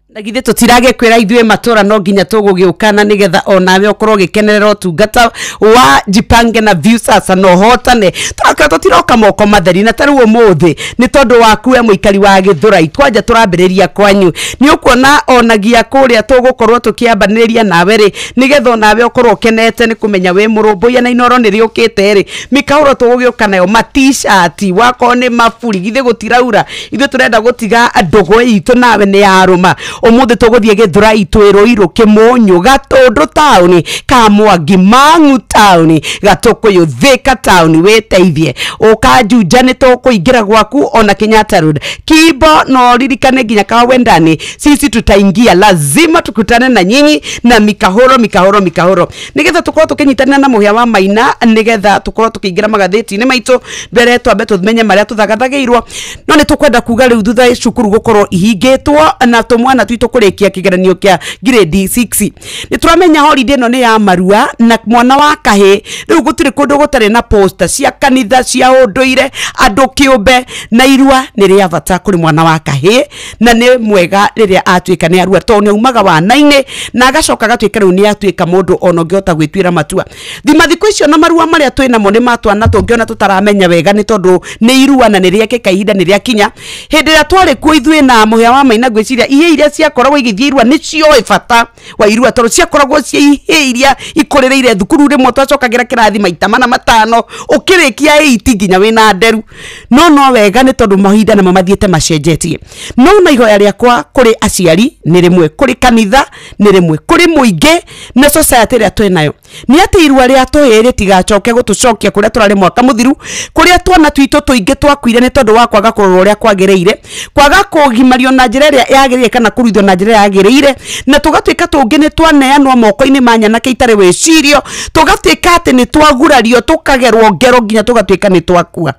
Na githĩ tũtiragĩkwĩra ithuĩ matũra no nginya tũgũgĩũkana nĩgetha onawe ũkorwo ũgĩkenerera ũtungata wa Jipange na Viusasa na ũhotane. Tũrakĩra tũtiroka moko matheri na tarĩu ũmũthĩ nĩ tondũ waku we mũikari wa Gĩthũrai kwanja tũrambĩrĩria kwanyu. Nĩ ũkuona onagia kũrĩa tũgũkorwo tũkĩambanĩrĩria nawe rĩ nĩgetha onawe ũkorwo ũkenete nĩ kũmenya wĩ mũrũmbũiya na Inooro nĩ rĩũkĩte rĩ mĩkaũro tũgũgĩũka nayo matishati wakorwo nĩ maburi githĩ gũtiraura ithuĩ tũrenda gũtiga ndũgũ itũ nawe nĩ yarũma. Ũmũthĩ tũgũthiĩ Gĩthũrai twĩrũirũ Kĩmũnyũ Gatũndũ taũni Kamwangi Mang'u taũni Gatũkũyũ Thĩka taũni wĩteithie ũkanjunja nĩ tũkũingĩra gwaku ona Kenyatta Road Kibo no ririkane nginya Kawendani sisi tutaingia lazima tukutane na nyinyi na mikahoro mikahoro mikahoro nĩgetha tũkorwo tũkĩnyitanĩra na mũhĩa wa Maina nĩgetha tũkorwo tũkĩingĩra magathĩti-inĩ maitũ mbere twambe tũmenye marĩa tũthagathagĩirwo no nĩ tũkwenda kuga rĩu thutha cukuru gũkorwo ihingĩtwo na tũmwana twitũ kũrĩkia kĩgeranio kĩa grade 6 nĩ tũramenya holiday ĩno nĩ ya marua na mwana wa kahĩ rĩu gũtirĩ kũndũ gũtarĩ na poster cia kanitha cia ũndũire andũ kĩũmbe na irua nĩ rĩa bata kũrĩ mwana wa kahĩ na nĩ mwega rĩrĩa atuĩka nĩ arua tondũ nĩ aumaga wana-inĩ na agacoka agatuĩka rĩu nĩ atuĩka mũndũ ona ũngĩhota gwĩtuĩra matua thima thikũ icio na marua marĩa twĩ namo nĩ ma twana tũngĩona tũtaramenya wega nĩ tondũ nĩ irua na nĩ rĩekĩka ihinda nĩ rĩakinya hĩndĩ ĩrĩa twarĩ kuo ithuĩ na mũhĩa wa Maina ngwĩciria ihĩ iria ciakoragwo igĩthiĩ irua nĩ cioĩ bata wa irua tondũ ciakoragwo ciĩ ihĩ iria ikũrĩrĩire thukuru rĩmwe twacokagĩra kĩrathi maita mana matano ũkĩrĩkia 8 nginya wĩna nderu no no wega nĩ tondũ mahinda namo mathiĩte macenjetie no na ihoya rĩakwa kũrĩ aciari nĩ rĩmwe kũrĩ kanitha nĩ rĩmwe kũrĩ mũingĩ na society ĩrĩa twĩ nayo nĩ atĩ irua rĩa tũhĩ rĩtigacoke gũtũcokia kũrĩa tũrarĩ mwaka mũthiru kũrĩa twana twitũ tũingĩ twakuire nĩ tondũ wa kwaga kũrorwo ũrĩa kwagĩrĩire kwaga kũgimario na njĩra ĩrĩa yagĩrĩire kana kũruithio na njĩra yagĩrĩire na tũgatuĩka tũngĩ nĩ twaneanwo moko-inĩ ma nyanake itarĩ wĩcirio tũgatuĩka atĩ nĩ twagurario tũkagerwo ngero nginya tũgatuĩka nĩ twakua.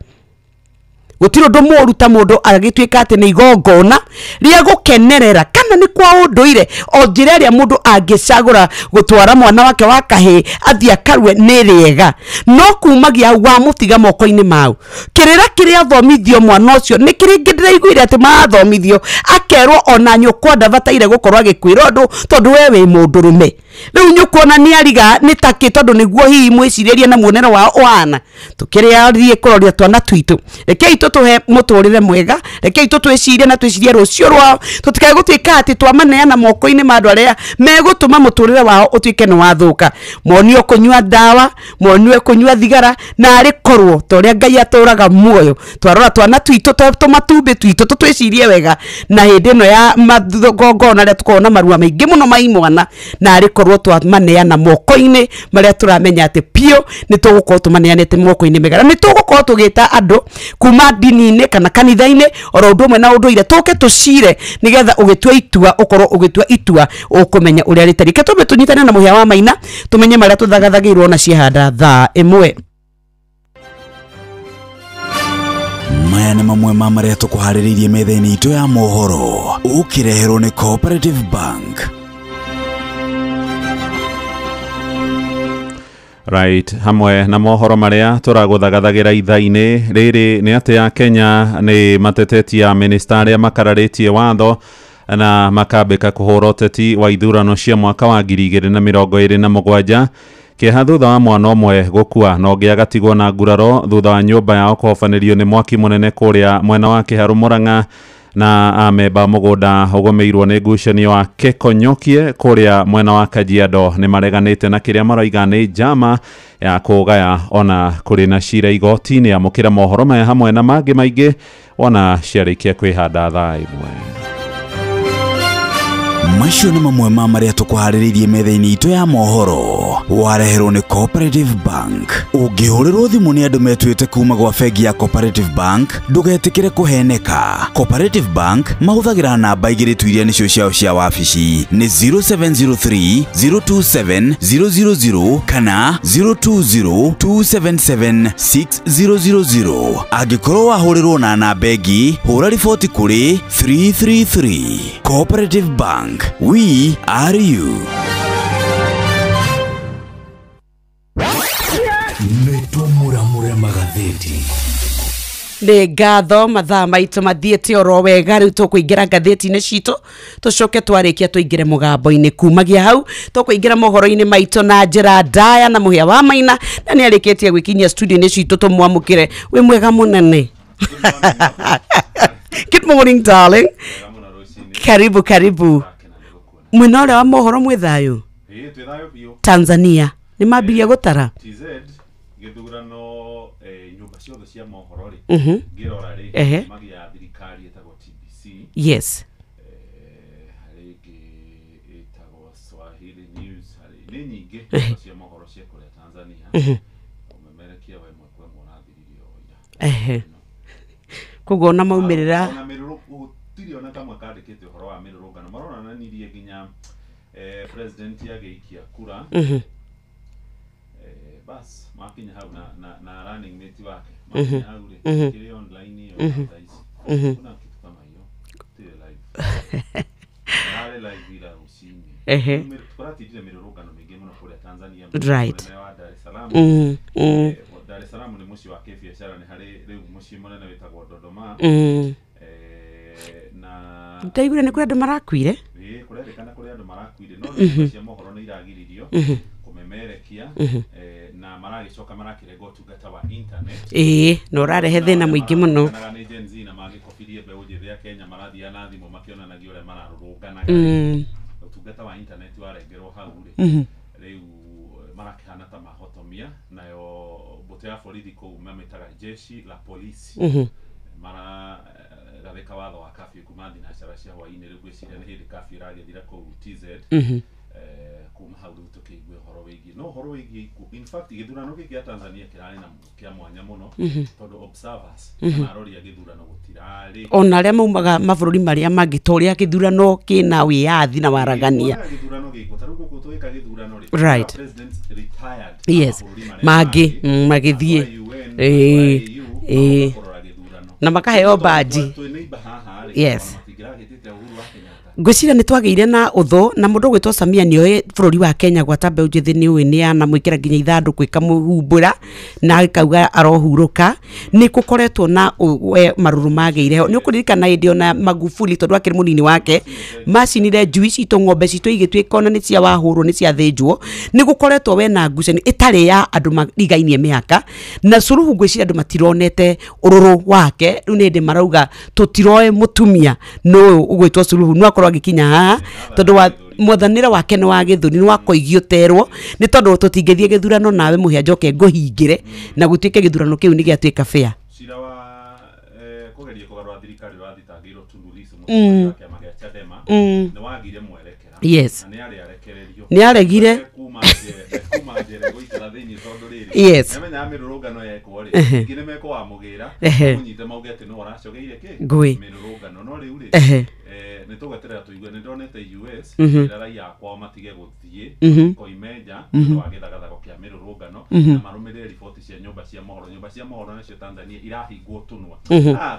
Gũtirĩ ũndũ mũũru ta mũndũ agĩtuĩka atĩ nĩ igongona rĩa gũkenerera kana nĩ kwa ũndũire o njĩra ĩrĩa mũndũ angĩcagũra gũtwara mwana wake wa kahĩ athiĩ akarue nĩ rĩega no kumagia hau wamũtiga moko-inĩ mau kĩrĩra kĩrĩa athomithio mwana ũcio nĩ kĩrĩngĩ ndĩraiguire atĩ marathomithio akerwo ona nyũkwa ndabataire gũkorwo agĩkwĩra ũndũ tondũ we wĩ mũndũrũme rĩu nyũkuona nĩ ariga nĩ takĩ tondũ nĩguo hihi mwĩcirĩrie na muonero wao ũhana tũkĩrĩa kũroria twana twitũ rekei tũtũhe mũtũrĩre mwega rekei tũtwĩcirie na twĩcirie rũciũ rwao tũtikae gũtuĩka atĩ twamaneana moko-inĩ ma andũ arĩa megũtũma mũtũrĩre wao ũtuĩke nĩ wathũka monio kũnyua ndawa monio kũnyua thigara na arĩ korwo ta ũrĩa Ngai atũraga muoyo twarora twana twitũ tũmatumbĩ twitũ tũtwĩcirie wega na hĩndĩ ĩno ya magongona rĩa tũkorwo na marua maingĩ mũno ma imwana na arĩ korwo twamaneana moko-inĩ marĩa tũramenya atĩ piũ nĩ tũgũkorwo tũmaneanĩte moko-inĩ mega na nĩ tũgũkorwo tũgĩta andũ kuma ndini-inĩ kana kanitha-inĩ oro ũndũ ũmwe na ũndũire tũke tũcire nĩgetha ũgĩtua itua ũkorwo ũgĩtua itua ũkũmenya ũrĩa rĩtariĩ. Reke tũmbe tũnyitane na mũhĩa wa Maina tũmenye marĩa tũthagathagĩirwo na ciehanda thaa 1. Maya nĩ mamwe ma marĩa tũkũharĩrĩirie metha-inĩ itũ ya mohoro ũkĩreherwo nĩ Cooperative Bank. Right, hamwe na mohoro maria tũragũthagathagĩra ithaa-inĩ rĩrĩ nĩ atĩ ya Kenya nĩ matetetia minista arĩa makararĩtie watho na makambĩka kũhũra ũteti wa ithurano cia mwaka wa 2027 kĩeha thutha wa mwana ũmwe gũkua na ũngĩ agatigwo na nguraro thutha wa nyũmba yao kũhobanĩrio nĩ mwaki mũnene kũrĩa mwena wa Kĩharũ Mũrang'a na amemba mũgũnda ũgũmĩirwo nĩ ngucanio wa Kekonyokie kũrĩa mwena wa Kajiado nĩ mareganĩte na kĩrĩa maroiga nĩ njama ya kũgaya ona kũrĩ na cira igoti-inĩ. Amũkĩra mohoro maya hamwe na mangĩ maingĩ wona ciarĩkia kwĩhanda thaa 1. Macio nĩ mamwe ma marĩa tũkũharĩrĩirie metha-inĩ itũ ya mohoro. Wareherwo nĩ Cooperative Bank. Ũngĩhũrĩrwo thimũ nĩ andũ metuĩte kuma gwa bengi ya Cooperative Bank, ndũgetĩkĩre kũheneka. Cooperative Bank mahũthagĩra namba igĩrĩ tu iria nĩcio ciao cia wabici, nĩ 0703 027 000 kana 020 277 6000. Angĩkorwo wahũrĩrwo na namba ĩngĩ, hũra riboti kũrĩ 333. Cooperative Bank, we are you. Nĩtũmũramũre magathĩti. Nĩ ngatho mathaa maitũ mathiĩte oro wega. Rĩu tũkũingĩra ngathĩti-inĩ citũ, tũcoke twarĩkia tũingĩre mũgambo-inĩ. Kumagia hau tũkũingĩra mohoro-inĩ maitũ na njĩra ndaya na Mũhĩa wa Maina, na nĩ arĩkĩtie gwĩkinyia studio-inĩ citũ. Tũmwamũkĩre. Wĩ mwega mũnene. Good morning, darling. Karibu karibu. Mwena ũrĩa wa mohoro mwĩ thayũ? Tanzania nĩ mambirie gũtara TZ gĩthurano, nyũmba ciothe cia mohoro rĩ, ngĩrora rĩ, magia thirikari ĩtagwo TBC, harĩ ĩngĩ ĩtagwo Swahili News, harĩ nĩ nyingĩ nyũmba cia mohoro cia kũrĩa Tanzania. Ũmemerekia wa ĩmwe kwa ĩmwe ũrathiririe o ira. Koguo ona maumĩrĩra ona gũtirĩ ona kamwe kandĩkĩte ũhoro wa mĩrũrũngano. Maronanirie nginya president agĩikia kura, bas makinya hau na running mate wake makinya hau rĩ, kĩrĩ online ĩyo thaa ici. Kuna kitu kama hiyo, gũtirĩ live, yarĩ live ira rũcinĩ. Kũratindire mĩrũrũngano mĩingĩ mũno kũrĩa Tanzania, mũnene wa Dar es Salaam. Dar es Salaam nĩ mũciĩ wa kĩbiacara, nĩ harĩ rĩu mũciĩ mũnene wĩtagwo Dodoma. Na Ndaiguire nĩ kũrĩ andũ marakuire. Ĩĩ, kũrerĩkana kũrĩ andũ marakuire, no nyũmba cia mohoro nĩ iragiririo kũmemerekia, na maragĩcoka marakĩrenga ũtungata wa internet. Ĩĩ, na ũrarehe thĩna mũingĩ mũno. Marakenaga nĩ Gen Z na magĩkobirie mbeũ njĩthĩ ya Kenya marathiaga na thimũ makĩonanagia ũrĩa mararũrũnganaga. Ũtungata wa internet warengerwo hau rĩ, rĩu marakĩhana ta mahotomia. Nayo mbũtũ ya borithi kũu mamĩtaga jeshi la polisi, maragathĩka watho wa curfew kuma thinacara cia hwaĩ-inĩ. Rĩu ngwĩciria nĩ hĩndĩ curfew ĩragĩthira kũu TZ. Kuma hau rĩu tũkĩigue ũhoro wĩgiĩ, no ũhoro wĩgiĩ ikuũ, in fact gĩthurano gĩkĩ gĩa Tanzania kĩrarĩ na kĩa mwanya mũno, tondũ observers kana arori a gĩthurano gũtirarĩ. Ona arĩa maumaga mabũrũri marĩa mangĩ, ta ũrĩa gĩthurano kĩna wĩyathi na waragania. Kuonaga gĩthurano gĩkũ ta rĩu gũkũ tũgĩka gĩthurano rĩ, president retired mabũrũri marĩa mangĩ magĩthiĩ andũ a UN, andũ a AU, magoka kũrora gĩthurano na makaheo baji. Twĩ neighbor haha rĩ, ona matingĩragĩtĩte Uhuru wa Kenyatta. Ngwĩciria nĩ twagĩire na ũthũ na mũndũ ũgwĩtwo Samia. Nĩoĩ bũrũri wa Kenya gwata mbeũ njĩthĩ nĩ ũĩ nĩ anamwĩkĩra nginya ithandũkũ ĩkamũhumbũra na akauga arohurũka. Nĩ gũkoretwo na we marũrũ magĩire ho. Nĩ ũkũririkana hĩndĩ ona Magufuli, tondũ akĩrĩ mũnini wake, macinire njui citũ, ng'ombe citũ igĩtuĩka ona nĩ cia wahũrwo, nĩ ciathĩnjwo. Nĩ gũkoretwo we na ngucanio ĩtarĩ ya andũ marigainie mĩhaka na Suluhu. Ngwĩciria andũ matironete ũrũrũ wake. Rĩu nĩ hĩndĩ marauga tũtiroe mũtumia nũ ũgwĩtwo Suluhu no akorwo agĩkinya haha, tondũ wa mwathanĩre wake nĩ wa gĩthũri, nĩ wakoigio terwo, nĩ tondũ tũtingĩthiĩ gĩthurano nawe Mũhĩa njoke ngũhingĩre na gũtuĩke gĩthurano kĩu nĩ gĩatuĩka fair. Cira wa kũgeria kũgarũra thirikari ũrathitangĩirwo Tundu Lissu, mũtongoria wa kĩama gĩa Chadema, nĩ wagire mwerekera na nĩ arĩ arekererio. Nĩ aregire. Kuma njere gũikara thĩinĩ, tondũ rĩrĩ, nĩamenyaga mĩrũrũngano yekwo rĩ, ingĩ nĩ mekũwamũgĩra mũnyite mauge atĩ nĩwe ũracogeire kĩ mĩrũrũngano. No rĩu rĩ, nĩ tũgweterera tũigue. Nĩ ndonete US ĩra raia akwao matige gũthiĩ koime nja nĩ ũndũ wa gĩthagathago kĩa mĩrũrũngano, na marũmĩrĩre riboti cia nyũmba cia mohoro. Nyũmba cia mohoro nacio Tanzania irahingwo tũnua.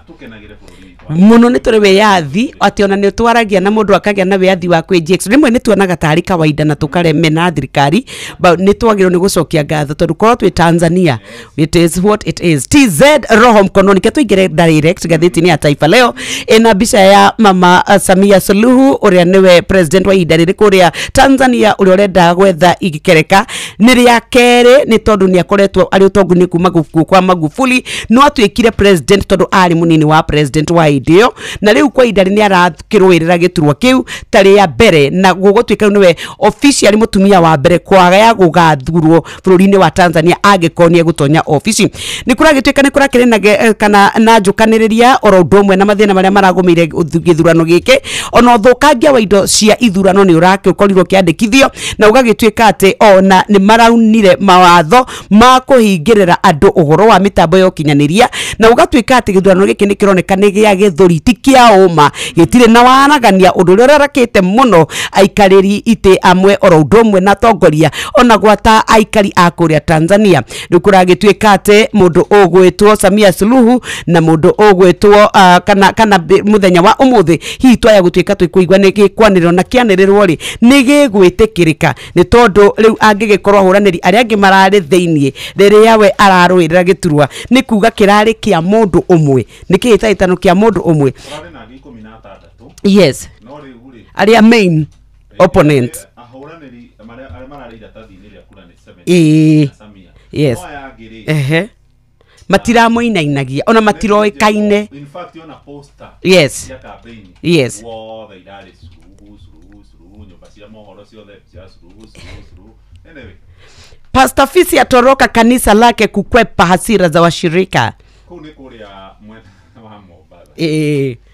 Tũkenagĩre bũrũri witũ mũno. Nĩ tũrĩ wĩyathi atĩ ona nĩ twaragia na mũndũ akagĩa na wĩyathi wa kwĩnjia. Rĩmwe nĩ tuonaga tarĩ kawaida na tũkaremena thirikari, but nĩ twagĩrĩirwo nĩ gũcokia ngatho tondũ korwo twĩ Tanzania. It is what it is. TZ roho mkononi. Ke tũingĩre direct ngathĩti-inĩ ya Taifa Leo. Ĩna mbica ya mama Samia Suluhu, ũrĩa nĩwe president wa ihinda rĩrĩ kũrĩa Tanzania, ũrĩa ũrenda gwetha ikereka nĩ rĩa kerĩ, nĩ tondũ nĩ akoretwo arĩ ũtongoria kuma kuma kwa Magufuli no atuĩkire president tondũ arĩ mũnini wa president wa hĩndĩ ĩyo na rĩu kwa ihinda nĩ arakĩrũĩrĩra gĩturwa kĩu tarĩ ya mbere na gũgũtuĩka rĩu nĩwe officially mũtumia wa mbere kwaga ya gũgathurwo bũrũri-inĩ wa Tanzania angĩkorwo nĩ egũtonya ofici. Nĩ kũragĩtuĩka nĩ kũrakĩrĩ na kana na njũkanĩrĩria oro ũndũ ũmwe na mathĩna marĩa maragũmĩire gĩthurano gĩkĩ ona ũthũkangia wa indo cia ithurano nĩ ũrakĩũkorirwo kĩandĩkithio na ũgagĩtuĩka atĩ ona nĩ maraunire mawatho ma kũhingĩrĩra andũ ũhoro wa mĩtambo ya ũkinyanĩria na ũgatuĩka atĩ gĩthurano gĩkĩ nĩ kĩroneka nĩ gĩa gĩthũri ti kĩa ũma gĩtirĩ na waragania ũndũ ũrĩa ũrarakĩte mũno aikarĩri itĩ amwe oro ũndũ ũmwe na atongoria ona gwata aikari a kũrĩa Tanzania. Rĩu kũragĩtuĩka atĩ mũndũ ũgwĩtwo Samia Suluhu na mũndũ ũgwĩtwo kana mũthenya wa ũmũthĩ hihi twaya gũtuĩka twĩkũigua nĩ gĩkwanĩrĩrwo na kĩanĩrĩrwo rĩ nĩ gĩgwĩtĩkĩrĩka nĩ tondũ rĩu angĩgĩkorwo ahũranĩri arĩa angĩ mararĩ thĩiniĩ rĩrĩa we ararũĩrĩra gĩturwa nĩ kuga kĩrarĩ kĩa mũndũ ũmwe nĩ kĩhĩtahĩtano kĩa mũndũ ũmwe. Yes, arĩa main opponent yes ehe matiramoinainagia ona matiroĩkaine. Yes yes Pastor Fisi atoroka kanisa lake kukwepa hasira za washirika. Kuu ni kuria mwena wa Mombatha.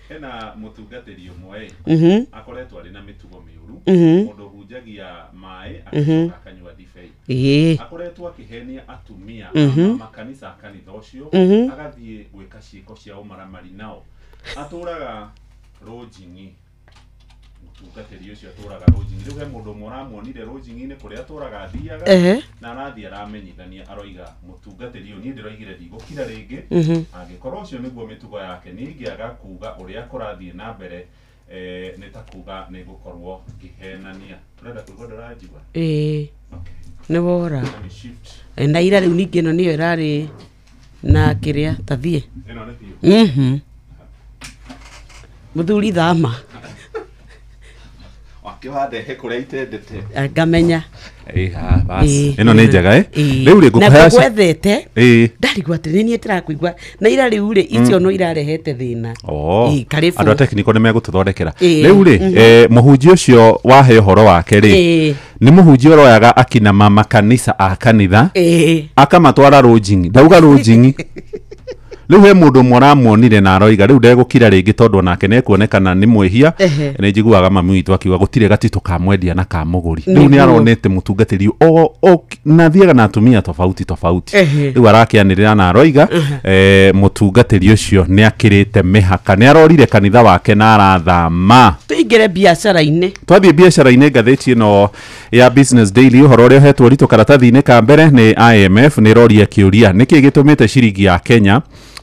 Hena mutungatĩri ũmwe akoretwo arĩ na mĩtugo mĩũru mũndũ hunjagia maĩ agacoka akanyua ndibei. Akoretwo akĩhenia atumia makanitha kanitha ũcio agathiĩ gwĩka ciĩko cia ũmaramari nao. Atũraga rũnjing'i. Mũtungatĩri ũcio atũraga rũnjing'i. Rĩu he mũndũ ũmwe ũramuonire rũnjing'i-inĩ kũrĩa atũraga athiaga na arathiĩ aramenyithania aroiga mũtungatĩri ũyũ niĩ ndĩroigire ndigũkira rĩngĩ angĩkorwo ũcio nĩguo mĩtugo yake niĩ ingĩaga kuga ũrĩa kũrathiĩ na mbere nĩ ta kuga nĩ gũkorwo ngĩhenania. Ũrenda kũigua ndũranjigua? Ĩĩ nĩ wora na ira rĩu ningĩ ĩno nĩyo ĩrarĩ na kĩrĩa ta thiĩ ĩno nĩ biũ. Mũthuri thama wakiwandehe kũrĩa itendete ngamenya ĩno nĩ njega rĩu rĩ ngũkũhe ngwethete ndarigwo atĩ nĩ niĩ ndĩrakũigua na ira rĩu rĩ icio no irarehete thĩna. Andũ a technical nĩ megũtũthondekera rĩu rĩ mũhunjia ũcio wahe ũhoro wake rĩ nĩ mũhunjia ũroyaga akina mama kanitha a kanitha akamatwara rũnjing'i ndauga rũnjing'i. Rĩu he mũndũ ũmwe ũramuonire na aroiga rĩu ndegũkira rĩngĩ tondũ onake nĩekuonekana nĩ mwĩhia. Nĩ njiguaga mami witũ akiuga gũtirĩ gatitũ ka mwendia na ka mũgũri. Rĩu nĩ aronete mũtungatĩri na athiaga na atumia tofauti tofauti. Rĩu arakĩanĩrĩra na aroiga mũtungatĩri ũcio nĩ akĩrĩte mĩhaka nĩ arorire kanitha wake na arathama. Tũingĩre biacara-inĩ. Twathiĩ biacara-inĩ ngathĩti ĩno ya Business Daily ũhoro ũrĩa ũhetwo ũritũ karatathi-inĩ ka mbere nĩ IMF nĩ ĩroria kĩũria nĩkĩ gĩtũmĩte ciringi ya Kenya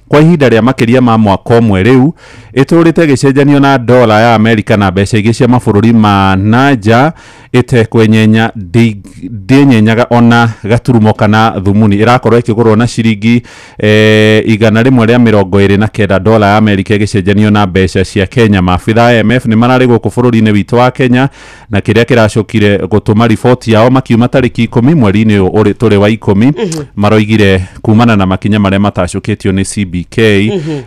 kwa ihinda rĩa makĩria ma mwaka ũmwe rĩu ĩtũrĩte gĩcenjanio na dola ya Amerika na mbeca ingĩ cia mabũrũri ma nanja ĩtekwenyenya ndĩnyenyaga ona gaturumo kana thumuni ĩrakorwo ĩkĩgũrwo na ciringi 129 dola ya Amerika ĩgĩcenjanio na mbeca cia Kenya. Maabitha IMF nĩ mararĩ gũkũ bũrũri-inĩ witũ wa Kenya na kĩrĩa kĩracokire gũtũma riboti yao makiuma tarĩki 10 mweri-inĩ ũyũ tũrĩ wa 10 maroigire kumana na makinya marĩa matacũkĩtio nĩ CBK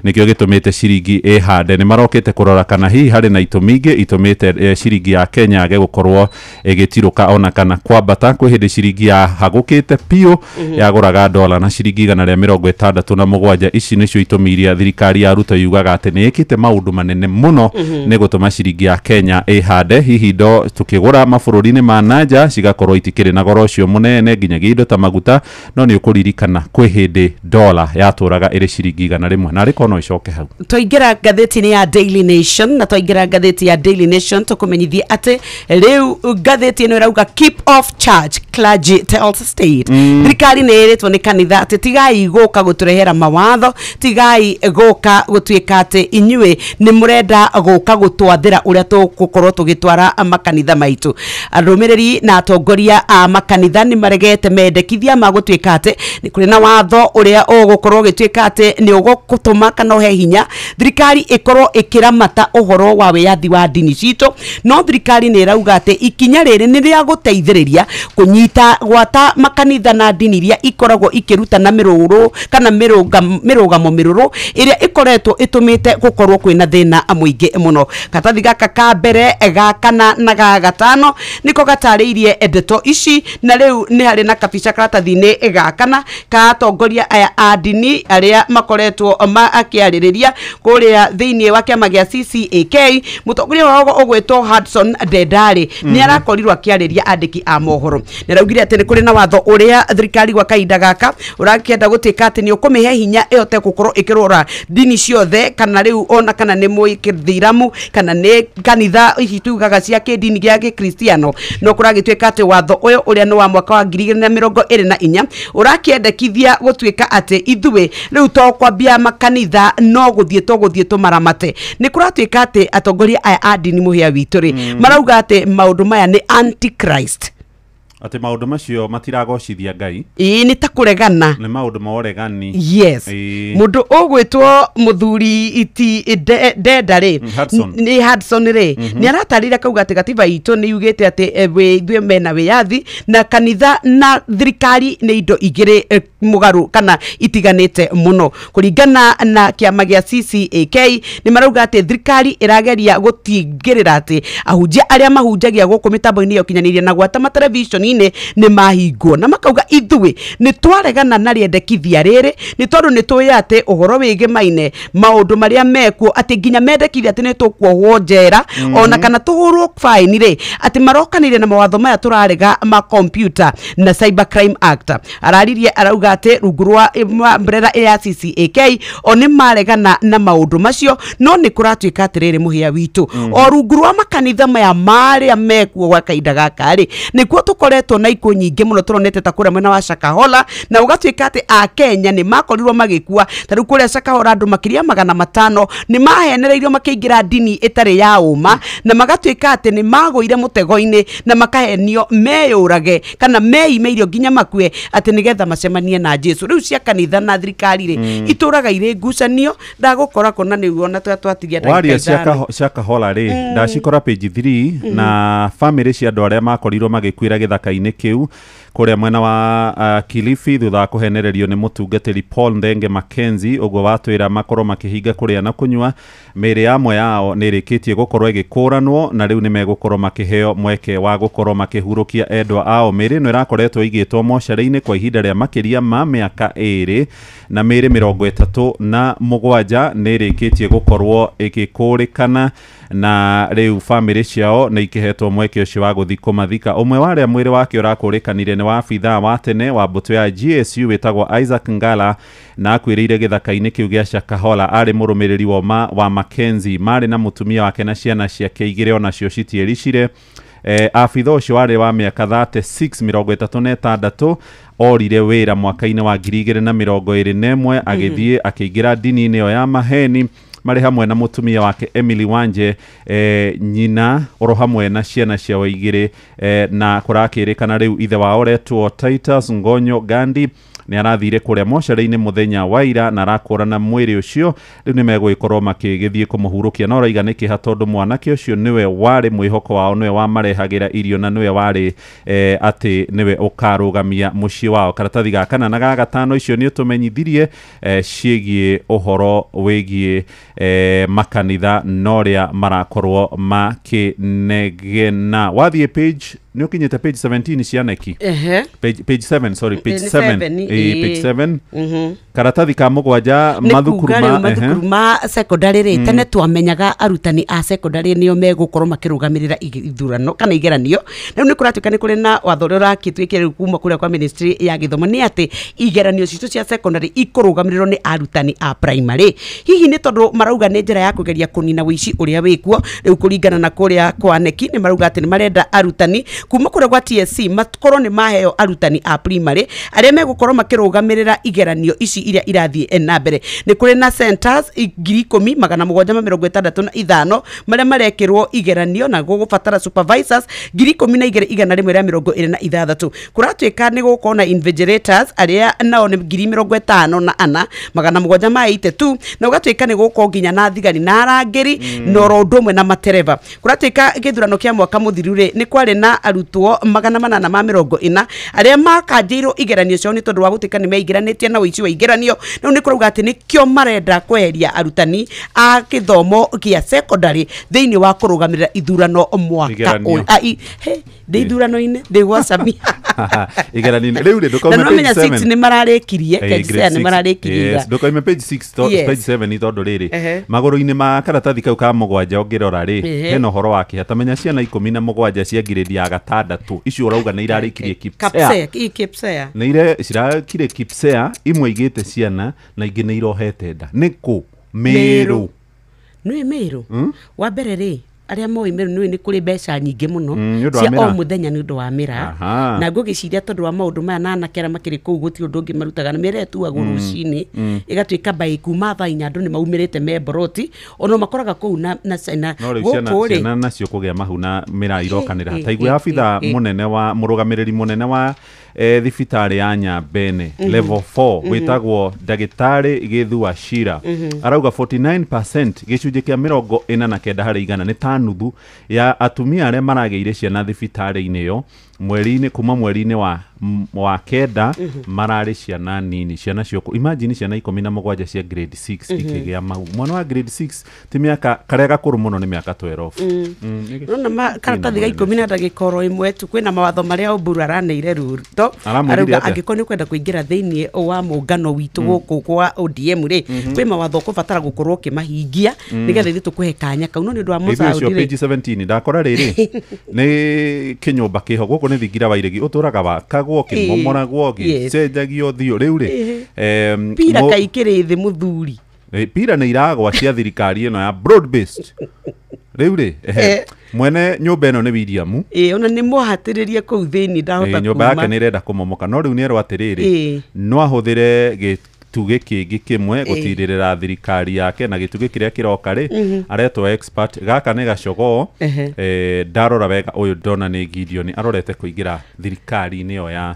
nĩkĩo gĩtũmĩte ciringi ĩhande. Nĩ marokĩte kũrora kana hihi harĩ na itũmi ingĩ itũmĩte ciringi ya Kenya yage gũkorwo ĩgĩtirũka ona kana kwambata. Kwĩ hĩndĩ ciringi yahagũkĩte piũ yagũraga dola na ciringi 167. Ici nĩcio itũmi iria thirikari ya Ruto yugaga atĩ nĩ ĩkĩte maũndũ manene mũno nĩ gũtũma ciringi ya Kenya ĩhande. Hihi indo tũkĩgũra mabũrũri-inĩ ma nanja cigakorwo itikĩrĩ na goro ũcio mũnene nginyagia indo ta maguta no nĩ ũkũririkana kwĩ hĩndĩ dola yatũraga ĩrĩ ciringi 100 na arĩkorwo no ĩcoke hau. Twaingĩra ngathĩti-inĩ ya Daily Nation na twaingĩra ngathĩti ya Daily Nation tũkũmenyithie atĩ rĩu ngathĩti ĩno ĩrauga keep off charge clergy tells state. Thirikari nĩ ĩrĩtwo nĩ kanitha atĩ tigai gũka gũtũrehera mawatho tigai gũka gũtuĩka atĩ inyuĩ nĩ mũrenda gũka gũtwathĩra ũrĩa tũgũkorwo tũgĩtwara makanitha maitũ. Arũmĩrĩri na atongoria a makanitha nĩ maregete mendekithia ma gũtuĩka atĩ nĩ kũrĩ na watho ũrĩa ũgũkorwo ũgĩtuĩka atĩ nĩ ũgũtũma kana ũhe hinya thirikari ĩkorwo ĩkĩramata ũhoro wa wĩyathi wa ndini citũ. No thirikari nĩ ĩrauga atĩ ikinya rĩrĩ nĩ rĩa gũteithĩrĩria kũnyita gwata makanitha na ndini iria ikoragwo ikĩrutana mĩrũrũ kana mĩrũgamo mĩrũrũ ĩrĩa ĩkoretwo ĩtũmĩte gũkorwo kwĩna thĩna mũingĩ mũno. Karatathi gaka ka mbere, ga kana na ga gatano nĩko gatarĩirie ndeto ici, na rĩu nĩ harĩ na kabica karatathi-inĩ ga kana ka atongoria aya a ndini arĩa makoretwo makĩarĩrĩria kũrĩa thĩinĩ wa kĩama gĩa CCAK. Mũtongoria wao ũgwĩtwo Hudson Ndendari nĩ arakorirwo akĩarĩria andĩki a mohoro. Nĩ araugire atĩ nĩ kũrĩ na watho ũrĩa thirikari gwa kahinda gaka ũrakĩenda gũtuĩka atĩ nĩ ũkũmĩhe hinya ĩhote gũkorwo ĩkĩrora ndini ciothe, kana rĩu ona kana nĩ mũithĩramu kana nĩ kanitha ici tugaga cia kĩndini gĩa gĩkristiano. No kũragĩtuĩka atĩ watho ũyũ ũrĩa nĩ wa mwaka wa 2024 ũrakĩendekithia gũtuĩka atĩ ithuĩ rĩu to kwambia makanitha no gũthiĩ tũgũthiĩ tũmaramate. Nĩ kũratuĩka atĩ atongoria aya a ndini mũhĩa witũ rĩ marauga atĩ maũndũ maya nĩ antichrist, atĩ maũndũ macio matiragocithia Ngai. Ĩĩ, nĩ ta kũregana, nĩ maũndũ ma ũregani. Yes. Mũndũ ũgwĩtwo mũthuri iti Ndenda rĩ, nĩ Hudson rĩ, nĩ aratarĩria akauga atĩ gatiba itũ nĩ yugĩte atĩ ithuĩ mena wĩyathi na kanitha na thirikari nĩ indo igĩrĩ mũgarũ kana itiganĩte mũno. Kũringana na kĩama gĩa CCAK nĩ marauga atĩ thirikari ĩrageria gũtigĩrĩra atĩ ahunjia arĩa mahunjagia gũkũ mĩtambo-inĩ ya ũkinyanĩria na gwata matelevision-inĩ nĩ mahingwo, na makauga ithuĩ nĩ twaregana na rĩendekithia rĩrĩ nĩ tondũ nĩ tũĩ atĩ ũhoro wĩgĩmaine maũndũ marĩa mekuo, atĩ nginya mendekithia atĩ nĩ tũkuohwo njera ona kana tũhũrwo faini rĩ, atĩ marokanire na mawatho maya tũrarega ma computer na Cyber Crime Act. Araririe arauga atĩ rungu rwa umbrella ya CCAK o nĩ maregana na maũndũ macio. No nĩ kũratuĩka atĩrĩrĩ mũhĩa witũ, o rungu rwa makanitha maya marĩa mekuo gwa kahinda gaka rĩ, nĩkuo tũkoretwo na ikuũ nyingĩ mũno tũronete ta kũrĩa mwena wa Shakahola, na ũgatuĩka atĩ Akenya nĩ makorirwo magĩkua. Ta rĩu kũrĩa Shakahola andũ makĩria 500 nĩ mahenereirio makĩingĩra ndini ĩtarĩ ya ũma, na magatuĩka atĩ nĩ magũire mũtego-inĩ na makahenio meyũrage kana meime irio nginya makue atĩ nĩgetha macemanie na Jesu. Rĩu cia kanitha na thirikari rĩ itũraga irĩ ngucanio. Ndagũkora kũna nĩguo ona twatigia ndagĩka ithano. Shakahola rĩ ndacikora page 3 na family cia andũ arĩa makorirwo magĩkuĩra gĩthaka-inĩ kĩu kũrĩa mwena wa Kilifi thutha wa kũhenererio nĩ mũtungatĩri Paul Ndenge Mackenzie, ũguo watwĩra makorwo makĩhinga kũrĩa na kũnyua. Mĩĩrĩ yamwe yao nĩ ĩrĩkĩtie gũkorwo ĩgĩkũranwo na rĩu nĩ megũkorwo makĩheo mweke wa gũkorwo makĩhurũkia endwa ao. Mĩĩrĩ ĩno ĩrakoretwo ĩigĩtwo mocarĩ-inĩ kwa ihinda rĩa makĩria ma mĩaka 2, na mĩĩrĩ 37 nĩ ĩrĩkĩtie gũkorwo ĩgĩkũrĩkana, na rĩu famĩlĩ ciao nĩ ikĩhetwo mweke ũcio wa gũthiĩ kũmathika. Ũmwe wa arĩa mwĩrĩ wake ũrakũrĩkanire nĩ wabithaa wa tene wa mbũtũ ya GSU wĩtagwo Isaac Ngala, na akuĩrĩire gĩthaka-inĩ kĩu gĩa Shakahola. Arĩ mũrũmĩrĩri wa Mackenzie, marĩ na mũtumia wake na ciana ciake 2 onacio citiericire. Abithaa ũcio warĩ wa mĩaka 36 36 orire wĩra mwaka-inĩ wa 2021 agĩthiĩ akĩingĩra ndini-inĩ ĩyo ya maheni marĩ hamwe na mũtumia wake Emily Wanje, nyina oro hamwe na ciana ciao 2, na kũrakĩrĩkana rĩu ithe wao ũretwo Titus Ngonyo Gandhi nĩ arathire kũrĩa mocarĩ-inĩ mũthenya wa ira na arakũrana mwĩrĩ ũcio. Rĩu nĩ megũgĩkorwo makĩgĩthiĩ kũmũhurũkia, na ũraiga nĩ kĩeha tondũ mwanake ũcio nĩwe warĩ mwĩhoko wao, nĩwe wamarehagĩra irio na nĩwe warĩ atĩ nĩwe ũkarũgamia mũciĩ wao. Karatathi ga kana na ga gatano icio nĩ ũtũmenyithirie ciĩgiĩ ũhoro wĩgiĩ makanitha na ũrĩa marakorwo makĩnegena. Wathiĩ page nĩ ũkinyĩte page 17 cia neki. Page 7, sorry, page 7. Page 7. Karatathi ka mũgwanja mathukuru ma secondary rĩ, tene twamenyaga arutani a secondary nĩo megũkorwo makĩrũgamĩrĩra ithurano kana igeranio. Rĩu nĩ kũratuĩka nĩ kũrĩ na watho ũrĩa ũrakĩtuĩkire rĩu kuma kũrĩa kwa ministry ya gĩthomo nĩ atĩ igeranio citũ cia secondary ikũrũgamĩrĩrwo nĩ arutani a primary. Hihi nĩ tondũ marauga nĩ njĩra ya kũgeria kũnina wĩici ũrĩa wĩkuo. Rĩu kũringana na kũrĩa kwa neki nĩ marauga atĩ nĩ marenda arutani kuma kũrĩa gwa TSC makorwo nĩ maheo arutani a primary arĩa megũkorwo makĩrũgamĩrĩra igeranio ici iria irathiĩ na mbere. Nĩ kũrĩ na centers 10,765 marĩa marekĩrwo igeranio na gũgũbatara supervisors 12,126. Kũratuĩka nĩ gũgũkorwo na invigilators arĩa nao nĩ 54,782 na ũgatuĩka nĩ gũgũkorwo nginya na thigari na arangĩri na oro ũndũ ũmwe na matereba. Kũratuĩka gĩthurano kĩa mwaka mũthiru rĩ nĩ kwarĩ na arutwo 840 arĩa makanjĩirwo igeranio ciao nĩ tondũ wa gũtuĩka nĩ meingĩranĩtie na ũici wa igeranio. Rĩu nĩ kũrauga atĩ nĩkĩo marenda kweheria arutani a gĩthomo gĩa secondary thĩinĩ wa kũrũgamĩrĩra ithurano mwaka ũyũ. Ndĩ ithurano-inĩ ndĩ gwa Samia igeranio rĩu rĩ ndũkaume page 7 nĩ mararĩkirie nĩ mararĩkirie ndũkaume page 6 page 7 tondũ rĩrĩ magũrũ-inĩ ma karatathi kau ka mũgwanja ũngĩrora rĩ hena ũhoro wa kĩeha tamenya ciana 17 cia grade ya gatandatũ icio ũrauga nĩ irarĩkirie Kipsea nĩ ire cirakire Kipsea imwe igĩte ciana na ingĩ nĩ irohete nda nĩ kũ Meru nĩ Meru wa mbere rĩ arĩa moĩ Meru nĩ nĩ kũrĩ mbeca nyingĩ mũno cia o mũthenya nĩ ũndũ wa mĩraa na ngũgĩciria tondũ wa maũndũ maya na anake arĩa makĩrĩ kũu gũtirĩ ũndũ ũngĩ marutaga na mĩraa ĩtuagwo rũcinĩ ĩgatuĩka mbaĩ kuma thaa inya andũ nĩ maumĩrĩte me mboroti ona makoraga kũu na gũkũ rĩ ciana nacio kũgĩa mahu na mĩraa irokanĩra ta igwe abitha mũnene wa mũrũgamĩrĩri mũnene wa thibitarĩ ya Nyambene level 4 wĩtagwo ndagĩtarĩ Gĩthua Shira arauga 49% gĩcunjĩ kĩa 49 harĩ igana nĩ ta nuthu ya atumia arĩa maragĩire ciana thibitarĩ-inĩ ĩyo mweri-inĩ kuma mweri-inĩ wa kenda mararĩ ciana nini ciana cio imagine ciana 17 cia grade 6 ikĩgĩa mahu mwana wa grade 6 ti mĩaka karĩa gakũrũ mũno nĩ mĩaka 12. Nona karatathi ga 10 na ndagĩka oro ĩmwe tu kwĩna mawatho marĩa Oburu araneire Ruto arauga angĩkorwo nĩ ũkwenda kũingĩra thĩinĩ wa mũngano witũ gũkũ kwa ODM rĩ kwĩ mawatho ũkũbatara gũkorwo ũkĩmahingia nĩgetha ithuĩ tũkũhe kanya kau no nĩ ũndũ wa Musaudi rĩ page 17 ndakora rĩrĩ nĩ kĩnyũmba kĩho gũkũ nĩ thingira wa iregi ũtũraga wakagwo kĩmomoragwo gĩcenjagio thiũ rĩu rĩ pira kaikĩrĩ thĩ mũthuri pira nĩ iragwa cia thirikari ĩno ya broad based rĩu rĩ mwene nyũmba ĩno nĩ William ona nĩ mũhatĩrĩrie kũu thĩinĩ ndahota kuma nyũmba yake nĩ ĩrenda kũmomoka no rĩu nĩ erwo atĩrĩrĩ no ahũthĩre gĩtugĩ kĩngĩ kĩmwe gũtirĩrĩra thirikari yake na gĩtugĩ kĩrĩa kĩroka rĩ aretwo expert gaka nĩ gacogoo ndarora wega ũyũ ndona nĩ Gideon arorete kũingĩra thirikari-inĩ ĩyo ya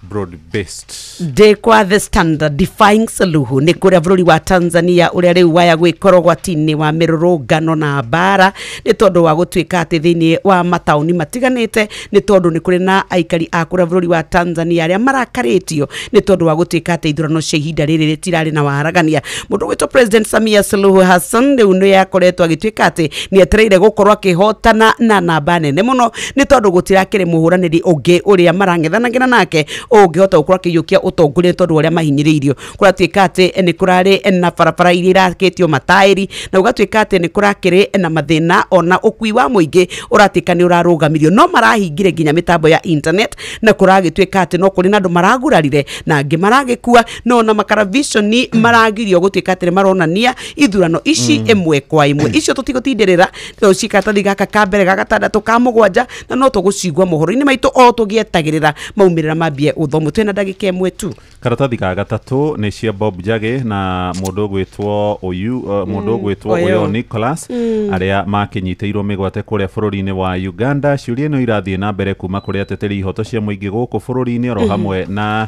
broad based ndĩ kwa The Standard defying Suluhu nĩ kũrĩa bũrũri wa Tanzania ũrĩa rĩu waya gwĩkorwo gwati-inĩ wa mĩrũrũngano na mbara nĩ tondũ wa gũtuĩka atĩ thĩinĩ wa mataũni matiganĩte nĩ tondũ nĩ kũrĩ na aikari a kũrĩa bũrũri wa Tanzania arĩa marakarĩtio nĩ tondũ wa gũtuĩka atĩ ithurano cia ihinda rĩrĩ rĩtirarĩ na waragania. Mũndũ ũgwĩtwo President Samia Suluhu Hassan rĩu nĩ akoretwo agĩtuĩka atĩ nĩ etereire gũkorwo akĩhotana na namba nene mũno nĩ tondũ gũtirakĩrĩ mũhũranĩri ũngĩ ũrĩa marang'ethanagĩra nake ũngĩhota gũkorwo akĩiyũkia ũtongoria tondũ ũrĩa mahinyĩrĩirio. Kũratuĩka atĩ nĩ kũrarĩ na barabara iria irakĩtio mataĩri na gũgatuĩka atĩ nĩ kũrakĩrĩ na mathĩna ona ũkui wa mũingĩ ũratuĩka nĩ ũrarũgamirio no marahingire nginya mĩtambo ya internet na kũragĩtuĩka atĩ no kũrĩ na andũ maragurarire na angĩ maragĩkua no na makaraviconi maragirio gũtuĩka atĩ nĩ maronania ithurano ici ĩmwe kwa ĩmwe. Icio tũtigũtindĩrĩra tũcikaratathi gaka ka mbere ga gatandatũ ka mũgwanja na no tũgũcigua mohoro-inĩ maitũ o tũgĩetagĩrĩra maumĩrĩra mambie ũthomo twĩna ndagĩka ĩmwe tu. Karatathi ga gatatũ nĩ cia Bob Njagi na mũndũ ũgwĩtwo ũyũ mũndũ ũgwĩtwo ũyũ Nicholas arĩa makĩnyitĩirwo mĩgwate kũrĩa bũrũri-inĩ wa Uganda. Ciũria ĩno irathiĩ na mbere kuma kũrĩ ateteri ihoto cia mũingĩ gũkũ bũrũri-inĩ oro hamwe na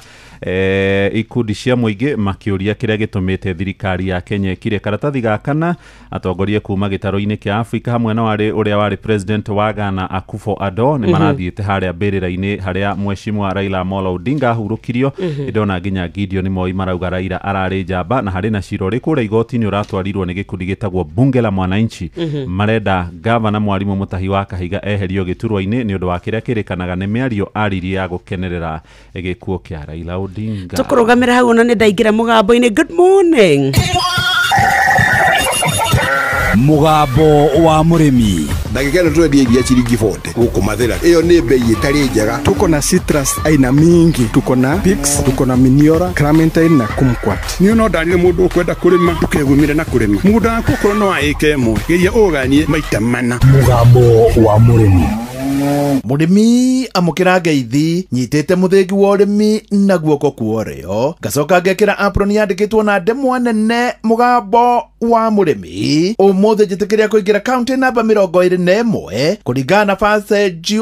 ikundi cia mũingĩ makĩũria kĩrĩa gĩtũmĩte thirikari ya Kenya ĩkire. Karatathi ga kana atongoria kuma gĩtarũ-inĩ kĩa Afrika hamwe na warĩ ũrĩa warĩ president wa Ghana Akufo-Addo nĩ marathiĩte harĩa mbĩrĩra-inĩ harĩa mheshimiwa Raila Amolo Odinga ahurũkirio. Ndona nginya Gideon Moi marauga Raila ararĩ njamba na harĩ na cira ũrĩ kũrĩa igoti-inĩ ũratwarirwo nĩ gĩkundi gĩtagwo Bunge la Mwananchi. Marenda gavana Mwarimũ Mutahi wa Kahiga eherio gĩturwa-inĩ nĩ ũndũ wa kĩrĩa kĩrĩkanaga nĩ mĩario aririe ya gũkenerera gĩkuũ kĩa Raila Odinga. Tũkũrũgamĩra hau ona nĩ ndaingĩra mũgambo-inĩ. Good morning. Mũgambo wa mũrĩmi ndagĩka ĩno tũrendia iria ciringi 40 gũkũ Mathĩra ĩyo nĩ bei ĩtarĩ njega. Tuko na citrus aina mingi, tuko na Pix, tuko na Miniora, Clementine na Kumquat. Niĩ no ndarire mũndũ ũkwenda kũrĩma ndũkegumire na kũrĩma mũgũnda waku ũkorwo no wa ĩka ĩmwe geria ũganie maita mana. Mũgambo wa mũrĩmi. Mũrĩmi amũkĩra ngeithi nyitĩte mũthĩgi wa ũrĩmi na guoko kwa ũrĩo ngacoka ngekĩra apron yandĩkĩtwo na ndemwa nene mũgambo wa mũrĩmi. Ũmũthĩ njĩtĩkĩria kũingĩra kaunti namba 21 kũringana na First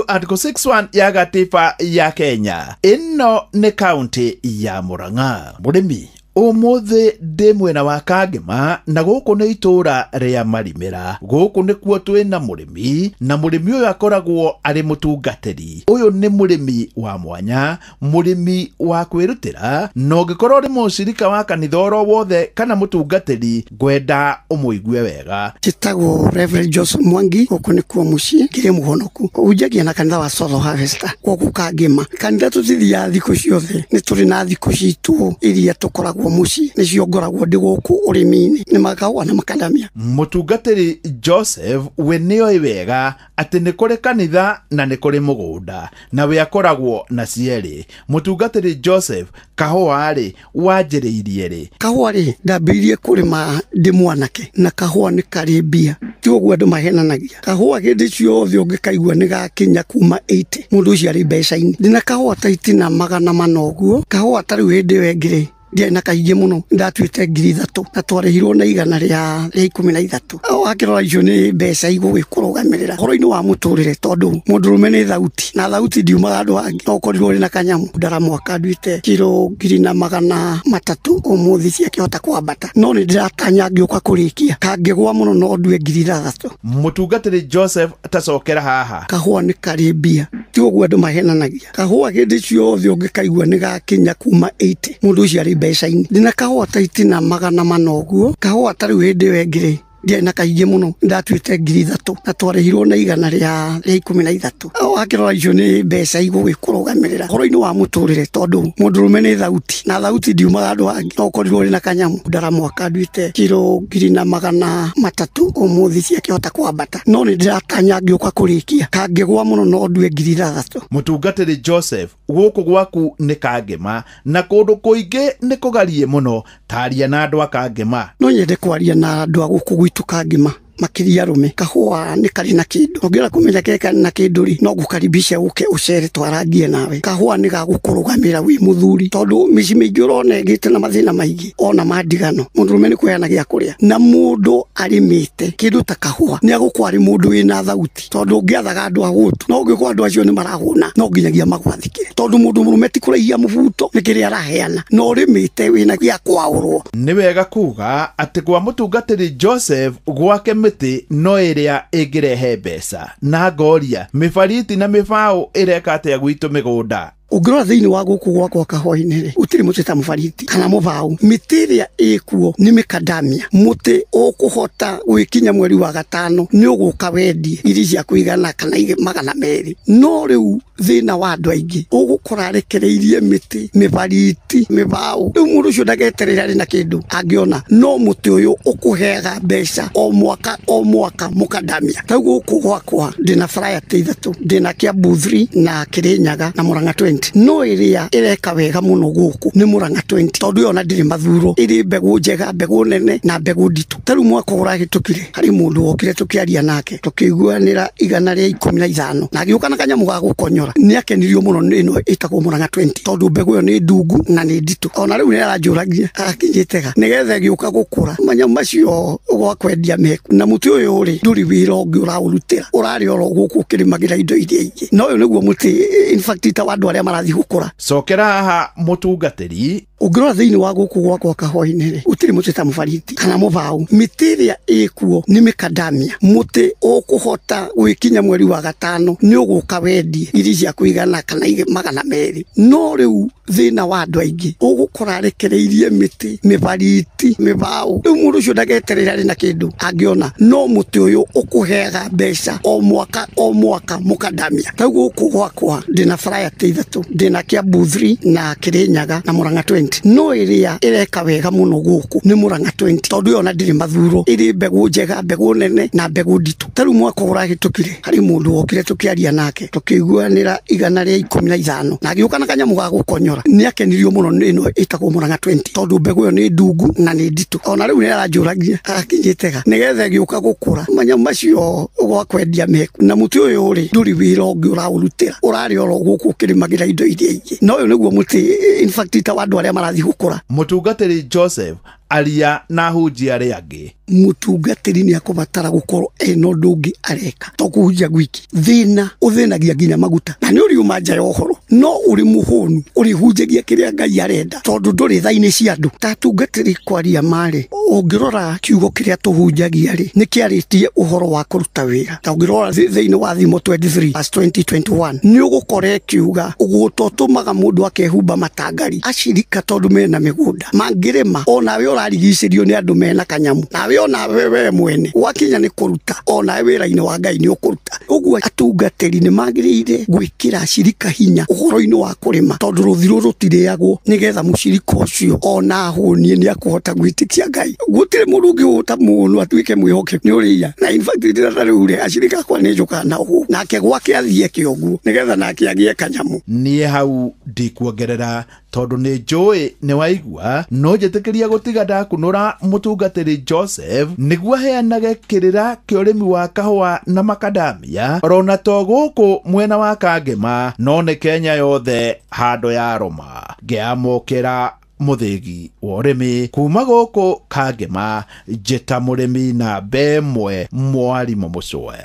Article 61 ya gatiba ya Kenya. Ĩno nĩ kaunti ya Murang'a. Mũrĩmi ũmũthĩ ndĩ mwena wa Kangema na gũkũ nĩ itũũra rĩa Marimĩra. Gũkũ nĩkuo twĩna mũrĩmi na mũrĩmi ũyũ akoragwo arĩ mũtungatĩri. Ũyũ nĩ mũrĩmi wa mwanya, mũrĩmi wa kwĩrutĩra, na ũngĩkorwo ũrĩ mũcirika wa kanitha oro wothe kana mũtungatĩri, ngwenda ũmũigue wega. Njĩtagwo Reverend Joseph Mwangi, gũkũ nĩkuo mũciĩ, ngĩrĩ mũhonoku. Hunjagia na kanitha wa Soul Harvester gũkũ Kangema. Kanitha tũtithiaga thikũ ciothe, nĩ tũrĩ na thikũ citũ iria tũkoragwo mũciĩ, nĩcio ngoragwo ndĩ gũkũ ũrĩmi-inĩ, nĩ makahũa na makadamia. Mũtungatĩri Joseph we nĩoĩ wega atĩ nĩ kũrĩ kanitha na nĩ kũrĩ mũgũnda, na we akoragwo na cierĩ. Mũtungatĩri Joseph, kahũa rĩ wanjĩrĩirie rĩ? Kahũa rĩ ndambĩrĩirie kũrĩma ndĩ mwanake, na kahũa nĩ karĩ mbia, ti ũguo andũ mahenanagia. Kahũa hĩndĩ ciothe ũngĩkaigua nĩ gakinya kuma 80 mũndũ ũcio arĩ mbeca-inĩ. Ndĩna kahũa ta itina 400 ũguo. Kahũa ta rĩu hĩndĩ ĩyo ĩngĩ rĩ ndiarĩ na kaingĩ mũno, ndatuĩte 3,000 na twarĩhirwo na 113. Wakĩrora icio nĩ mbeca igũgĩkũrũgamĩrĩra ũhoro-inĩ wa mũtũrĩre, tondũ mũndũrũme nĩ thauti na thauti ndiumaga andũ angĩ, no ũkorirwo ũrĩ na kanyamũ. Ndara mwaka nduĩte kiro 1,300 ũmũthĩ ciakĩhota kwambata, no nĩ ndĩratanya ngĩũka kũrĩkia kangĩgwa mũno no ndue 6,000. Mũtungatĩri Joseph, tacokera haha. Kahũa nĩ karĩ mbia, ti ũguo andũ mahenanagia. Kahũa hĩndĩ ciothe ũngĩkaigua nĩ gakinya kuma 80 mũndũ ũcio arĩ mbeca-inĩ. Ndĩna kahũa ta itina 400 ũguo. Kahũa ta rĩu hĩndĩ ĩyo ĩngĩ rĩ ndiarĩ na kaingĩ mũno, ndatuĩte 3,000 na twarĩhirwo na 113. Wakĩrora icio nĩ mbeca igũgĩkũrũgamĩrĩra ũhoro-inĩ wa mũtũrĩre, tondũ mũndũrũme nĩ thauti na thauti ndiumaga andũ angĩ, no ũkorirwo ũrĩ na kanyamũ. Ndara mwaka nduĩte kiro 1,300 ũmũthĩ ciakĩhota kwambata, no nĩ ndĩratanya ngĩũka kũrĩkia kangĩgwa mũno no ndue 6,000. Mũtungatĩri Joseph, gũkũ gwaku nĩ Kangema na kũndũ kũingĩ nĩ kũgarie mũno, taria na andũ a Kangema. No nyende kwaria na andũ a gũkũ gwitũ Kangema, makĩria arũme. Kahũa nĩ karĩ na kĩndũ, ũngĩenda kũmenya kĩrĩa karĩ na kĩndũ rĩ, no ngũkaribisha ũke ũcere twarangie nawe. Kahũa nĩ gagũkũrũgamĩra wĩ mũthuri, tondũ mĩciĩ mĩingĩ ũrona ĩgĩte na mathĩna maingĩ ona ma ndigano. Mũndũrũme nĩ kũheana gĩa kũrĩa, na mũndũ arĩmĩte kĩndũ ta kahũa nĩ agũkorwo arĩ mũndũ wĩna thauti, tondũ ũngĩathaga andũ ahũtu, no ũngĩkorwo andũ acio nĩ marahũna, no nginyagia magwathĩkĩre, tondũ mũndũ mũrũme ti kũraihia mũbuto nĩ kĩrĩa araheana, na ũrĩmĩte wĩna gĩa kwaũrwo. Nĩ wega kuga atĩ kwa mũtungatĩri Joseph gwake mĩtĩ no ĩrĩa ĩngĩrehe mbeca, na ngoria mĩbariti na mĩbaũ ĩreka atĩa gwitũ mĩgũnda. Ũngĩrora thĩinĩ wa gũkũ gwakwa kahũa-inĩ rĩ, gũtirĩ mũtĩ ta mũbariti kana mũbaũ. Mĩtĩ ĩrĩa ĩkuo nĩ mĩkandamia. Mũtĩ ũkũhota gwĩkinya mweri wa gatano nĩ ũgũka wendie ngiri cia kũigana kana 200. No rĩu thĩna wa andũ aingĩ ũgũkora arekereirie mĩtĩ mĩbariti mĩbaũ. Rĩu mũndũ ũcio ndageterera arĩ na kĩndũ angĩona, no mũtĩ ũyũ ũkũheaga mbeca o mwaka o mwaka mũkandamia. Ta gũkũ gwakwa ndĩna variety 3, ndĩna Kiambu 3 na Kirinyaga na Murang'a 20. No ĩrĩa ĩreka wega mũno gũkũ nĩ Murang'a 20, tondũ ĩyo ona ndĩrĩ mathuro, ĩrĩ mbegũ njega, mbegũ nene na mbegũ nditũ. Ta rĩu mwaka ũrahĩtũkire harĩ mũndũ wokire tũkĩaria nake tũkĩiguanĩra 115 na agĩũka na kanyamũ ga gũkonyora. Nĩ akenirio mũno nĩ ĩno ĩtagwo Murang'a 20, tondũ mbegũ ĩyo nĩ ndungu na nĩ nditũ. Ona rĩu nĩ aranjũragia akinyĩte ga nĩgetha ĩgĩũka gũkũra manyamũ macio gwa kwendia meku. Na mũtĩ ũyũ rĩ ndũrĩ wĩra ũngĩ ũraũrutĩra, ũrarĩ oro gũkũ ũkĩrĩmagĩra indo iria ingĩ. Na ũyũ nĩguo mũtĩ in fact ta wa andũ arĩa marathiĩ gũkũra. Cokera haha mũtungatĩri. Ũngĩrora thĩinĩ wa gũkũ gwakwa kahũa-inĩ rĩ, gũtirĩ mũtĩ ta mũbariti kana mũbaũ. Mĩtĩ ĩrĩa ĩkuo nĩ mĩkandamia. Mũtĩ ũkũhota gwĩkinya mweri wa gatano nĩ ũgũka wendie ngiri cia kũigana kana 200. No rĩu thĩna wa andũ aingĩ ũgũkora arekereirie mĩtĩ mĩbariti mĩbaũ. Rĩu mũndũ ũcio ndageterera arĩ na kĩndũ angĩona, no mũtĩ ũyũ ũkũheaga mbeca o mwaka o mwaka mũkandamia. Ta gũkũ gwakwa ndĩna variety 3, ndĩna Kiambu 3 na Kirinyaga na Murang'a 20. No ĩrĩa ĩreka wega mũno gũkũ nĩ Murang'a 20, tondũ ĩyo ona ndĩrĩ mathuro, ĩrĩ mbegũ njega, mbegũ nene na mbegũ nditũ. Ta rĩu mwaka ũrahĩtũkire harĩ mũndũ wokire tũkĩaria nake tũkĩiguanĩra 115 na agĩũka na kanyamũ ga gũkonyora. Miniora nĩ akenirio mũno nĩ ĩno ĩtagwo Murang'a 20 tondũ mbegũ ĩyo nĩ ndungu na nĩ nditũ. Ona rĩu nĩ aranjũragia akinyĩte ga nĩgetha ĩgĩũka gũkũra manyamũ macio gwa kwendia meku. Na mũtĩ ũyũ rĩ ndũrĩ wĩra ũngĩ ũraũrutĩra, ũrarĩ oro gũkũ ũkĩrĩmagĩra indo iria ingĩ, na ũyũ nĩguo mũtĩ in fact ta wa andũ arĩa marathiĩ gũkũra. Mũtungatĩri Joseph aria na ahunjia arĩa angĩ. Mũtungatĩri nĩ akũbatara gũkorwo ena ũndũ ũngĩ areka to kũhunjia gwiki. Thĩna ũthĩnagia nginya maguta, na nĩ ũriuma nja ya ũhoro, no ũrĩ mũhũnu ũrĩhunjagia kĩrĩa Ngai arenda tondũ ndũrĩ tha-inĩ cia andũ. Ta atungatĩri kwaria marĩ, ũngĩrora kiugo kĩrĩa tũhunjagia rĩ nĩ kĩarĩtie ũhoro wa kũruta wĩra. Ta ũngĩrora thĩinĩ wa Thimo 23 verse 20-21 nĩ ũgũkora ĩkiuga ũgũta ũtũmaga mũndũ akehumba matangari acirika tondũ mena mĩgũnda mangĩrĩma, onawe ũrarigicĩrio nĩ andũ mena kanyamu, nawe ona wewe mwene wakinya nĩ kũruta, ona wĩra-inĩ wa Ngai nĩ ũkũruta. Ũguo atungatĩri nĩ magĩrĩire gwĩkĩra acirika hinya ũhoro-inĩ wa kũrĩma tondũ rũthirũ rũtirĩagwo, nĩgetha mũcirika ũcio ona ahũnie nĩ akũhota gwĩtĩkia Ngai. Gũtirĩ mũndũ ũngĩhũta mũno atuĩke mwĩhokeku nĩ ũrĩia, na in fact ndĩrata rĩu rĩ acirika akwa nĩ njũkaga na ũũ nake gwake athiĩ eke ũguo nĩgetha nake agĩe kanyamũ. Niĩ hau ndikuongerera tondũ nĩ njũĩ nĩ waigua, no njĩtĩkĩria gũtiga ndakunũra mũtungatĩri Joseph nĩguo aheanage kĩrĩra kĩa ũrĩmi wa kahũa na makadamia orona to gũkũ mwena wa Kangema no nĩ Kenya yothe handũ ya Roma. Ngĩamũkĩra mũthĩgi wa ũrĩmi kuma gũkũ Kangema, njĩta mũrĩmi namba ĩmwe mwarimũ Mũcwe.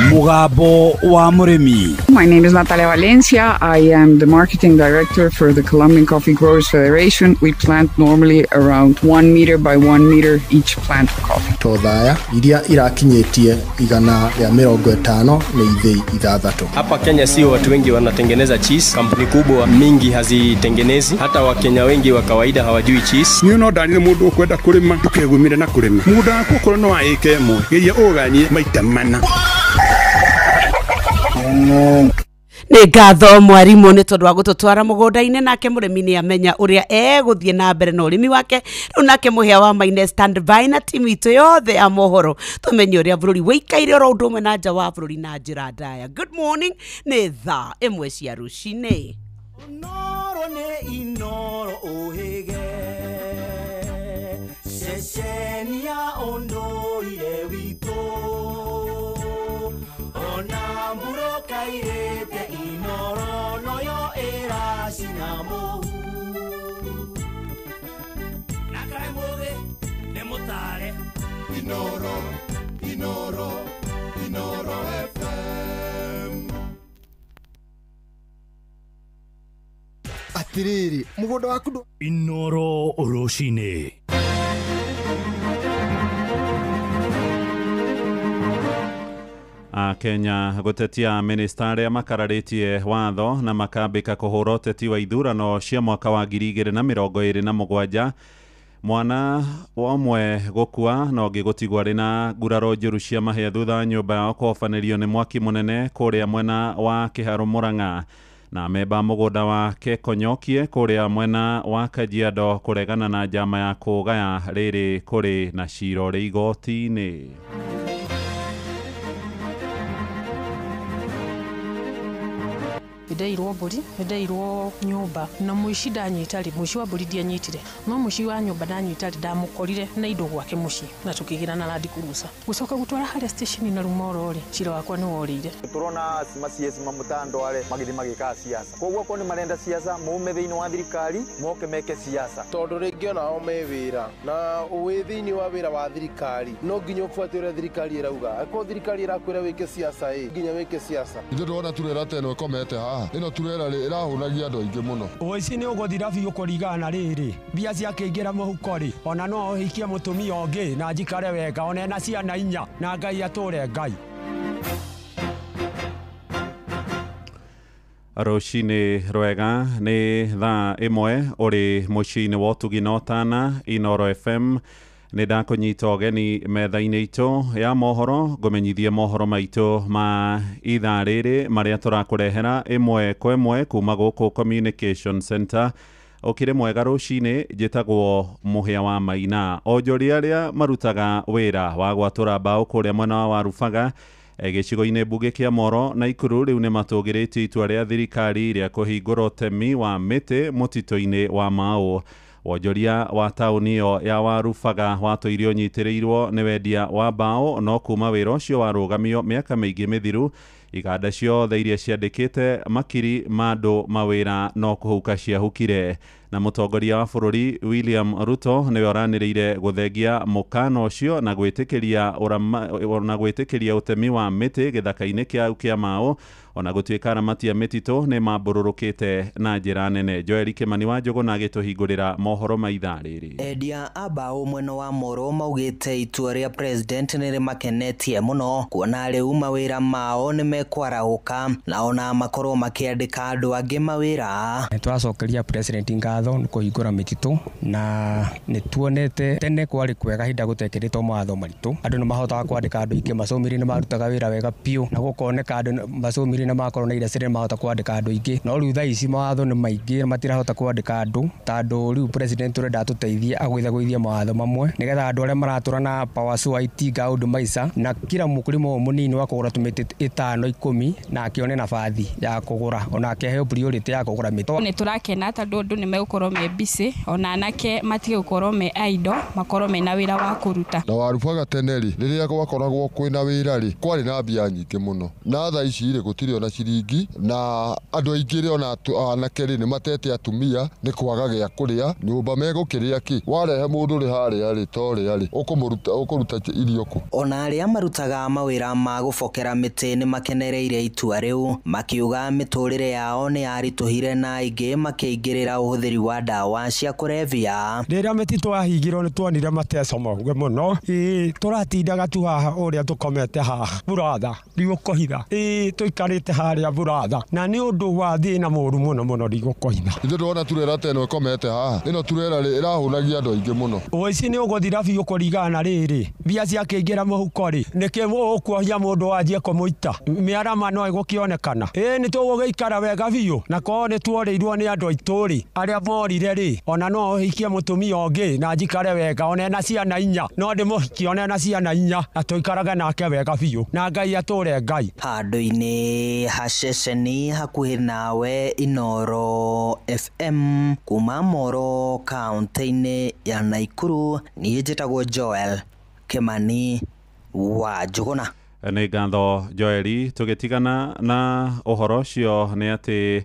Mugambo wa Mũrĩmi. My name is Natalia Valencia. I am the marketing director for the Colombian Coffee Growers Federation. We plant normally around 1 meter by 1 meter each plant of coffee. Tothaya iria irakinyĩtie 150 nĩ ithĩi 6. Hapa Kenya sio watu wengi wanatengeneza cheese. Kampuni kubwa mingi hazitengenezi. Hata Wakenya wengi wa kawaida hawajui cheese. Niĩ no ndanire mũndũ ũkwenda kũrĩma ndũkegumire na kũrĩma. Mũgũnda waku okorwo no wa ĩka ĩmwe, geria ũganie maita mana. Nĩ ngatho mwarimũ nĩ tondũ wa gũtũtwara mũgũnda-inĩ, nake mũrĩmi nĩ amenya ũrĩa egũthiĩ na mbere na ũrĩmi wake. Rĩu nake Mũhĩa wa Maine stand by na timu itũ yothe ya mohoro tũmenye ũrĩa bũrũri wĩikaire oro ũndũ ũmwe na nja wa bũrũri na njĩra ndaya. Good morning, nĩ thaa 1 cia rũcinĩ. Inoro nĩ inoro ũhĩge ceceni ya ũndũire witũ ona mbura kairĩte inoro noyo ĩracina mũhu na kaĩ mũthĩ nĩ mũtare. Inoro, Inoro, Inoro FM. Atiriri mũgũnda waku Inoro rũcinĩ. Kenya gũtetia minista arĩa makararĩtie watho na makambĩka kũhũra ũteti wa ithurano cia mwaka wa 2027. Mwana wa ũmwe gũkua na ũngĩ gũtigwo arĩ na nguraro njũru cia mahĩa thutha wa nyũmba yao kũhobanĩrio nĩ mwaki mũnene kũrĩa mwena wa Kĩharũ Mũrang'a. Na memba mũgũnda wa Kekonyokie kũrĩa mwena wa Kajiado kũregana na njama ya kũgaya rĩrĩ kũrĩ na cira ũrĩ igoti-inĩ. Ndeirwo mbũri, ndeirwo nyũmba na mũici ndanyita rĩ, mũici wa mbũri ndianyitire, no mũici wa nyũmba ndanyita rĩ, ndamũkorire na indo gwake mũciĩ na tũkĩgĩra na Land Cruiser gũcoka gũtwara harĩa station na Rumoro rĩ, cira wakwa nĩ worĩire. Turona macs mamutando are magithi magika siasa, koguo akorwo nĩ marenda siasa maume thĩinĩ wa thirikari moke meke siasa, tondũ rĩngĩ onao me wĩra na wĩ thĩinĩ wa wĩra wa thirikari no nginya ũbuate ũrĩa thirikari ĩrauga. Akorwo thirikari ĩrakwĩra wĩke siasa ĩ nginya wĩke siasa. Ithuĩ ndĩrona turera ta ĩno ĩkomete haha, ĩno turera rĩ ĩrahũnagia andũ aingĩ mũno. Ũici nĩ ũgũthira biũ kũringana na rĩrĩ mbia ciakĩingĩra mũhuko rĩ, ona no ũhikie mũtumia ũngĩ na njikare wega ona ena ciana 4 na Ngai atũre Ngai. Rũcinĩ rwega nĩ thaa 1 ũrĩ mũciĩ-inĩ wa ũtugi na ũtana Inoro FM. Nĩ ndakũnyita ũgeni metha-inĩ itũ ya mohoro ngũmenyithie mohoro maitũ ma ithaa rĩrĩ marĩa tũrakũrehera ĩmwe kwa ĩmwe kuma gũkũ Communication Center. Ũkĩrĩ mwega rũcinĩ, njĩtagwo Mũhĩa wa Maina. Onjoria arĩa marutaga wĩra wa gwatũra mbaũ kũrĩa mwena wa Warubaga Gĩcigo-inĩ mbunge kĩa Moro na Ikuru rĩu nĩmatũgĩrĩtie itua rĩa thirikari rĩa kũhingũra ũtemi wa mĩtĩ mũtitũ-inĩ wa Mau. Wonjoria wa taũni ĩyo ya Warubaga watũire ũnyitĩrĩirwo nĩ wendia wa mbaũ, no kuma wĩra ũcio warũgamio mĩaka mĩingĩ mĩthiru, iganda ciothe iria ciandĩkĩte makiri ma andũ mawĩra no kũhuka ciahukire. Na mũtongoria wa bũrũri William Ruto nĩwe ũranĩrĩire gũthengia mũkana ũcio na gwĩtĩkĩria ũtemi wa mĩtĩ gĩthaka-inĩ kĩa Mau, ona gũtuĩka aramati a mĩtitũ nĩ mambũrũrũkĩte na njĩra nene. Joel Kimani wa Njũgũna agĩtũhingũrĩra mohoro ma ithaa rĩrĩ. Endia a mbaũ mwena wa Moro maugĩte itua rĩa president nĩ rĩmakenetie mũno kuona rĩu mawĩra mao nĩ mekwarahũka na ona makorwo makĩandĩka andũ angĩ mawĩra. Nĩtũracokeria president ngatho nĩ kũhingũra mĩtitũ, na nĩtuonete tene kwarĩ kwega hĩndĩ gũtekĩrĩtwo mawatho maritũ, andũ nĩ mahotaga kwandĩka andũ aingĩ, macũmĩrĩ nĩ marutaga wĩra wega biũ, na gũkoneka andũ macũmĩrĩ nĩ makorwo na industry nĩ mahota kwandĩka andũ aingĩ, no rĩu thaa ici mawatho nĩ maingĩ matirahota kwandĩka andũ, tondũ rĩu president ũrenda atũteithie agũithagũithie mawatho mamwe nĩgetha andũ arĩa maratũra na power saw itinga ũndũ maica, na kila mũkulima ũyũ mũnini wa kũgũra tũmĩtĩ 5 10 na akĩone nabathi ya kũgũra ona akĩheo priority ya kũgũra mĩtĩ. Nĩ tũrakena tondũ andũ nĩ megũkorwo me busy, ona anake matige gũkorwo me idle, makorwo mena wĩra wa kũruta. Na Warubaga tene rĩ, rĩrĩa gwakoragwo kwĩna wĩra rĩ, kwarĩ na mbia nyingĩ mũno, na thaa ici rĩ gũtirĩ ona ciringi, na andũ aingĩ rĩ ona anake rĩ nĩ matete atumia nĩ kwaga gĩa kũrĩa, nyũmba megũkĩrĩa kĩ, warehe mũndũ rĩ harĩa rĩ torĩa rĩ ũkũmũruta ũkũruta irio kũ. Ona arĩa marutaga mawĩra ma gũbokera mĩtĩ nĩ makenereire itua rĩu, makiuga mĩtũrĩre yao nĩ yaritũhire na aingĩ makĩingĩrĩra ũhũthĩri wa ndawa cia kũrebia. Rĩrĩa mĩtitũ yahingirwo nĩ tuonire mateco maingĩ mũno, tũratindaga tu haha ũrĩa tũkomete haha buratha ndigũkũhitha, tũikarĩte harĩa buratha, na nĩ ũndũ wa thĩna mũru mũno mũno ndigũkũhitha. Ithuĩ ndĩrona turera ta ĩno ĩkomete haha, ĩno turera rĩ ĩrahũnagia andũ aingĩ mũno. Ũici nĩ ũgũthira biũ kũringana na rĩrĩ mbia ciakĩingĩra mũhuko rĩ, nĩkĩ ũkuohia mũndũ wanjie kũmũita, mĩarama no ĩgũkĩonekana. Nĩ tũgũgĩikara wega biũ, na korwo nĩ tuorĩirwo nĩ andũ aitũ rĩ, arĩa morire rĩ, ona no ũhikie mũtumia ũngĩ na njikare wega ona ena ciana 4, no ndĩmũhikie ona ena ciana 4 na tũikarage nake wega biũ na Ngai atũre Ngai. Handũ-inĩ ha ceceni hakuhĩ nawe Inooro FM kuma Moro kaunti-inĩ ya Naikuru, niĩ njĩtagwo Joel Kimani wa Njũgũna. Nĩ ngatho Joeli. Tũgĩtigana na ũhoro ũcio nĩ atĩ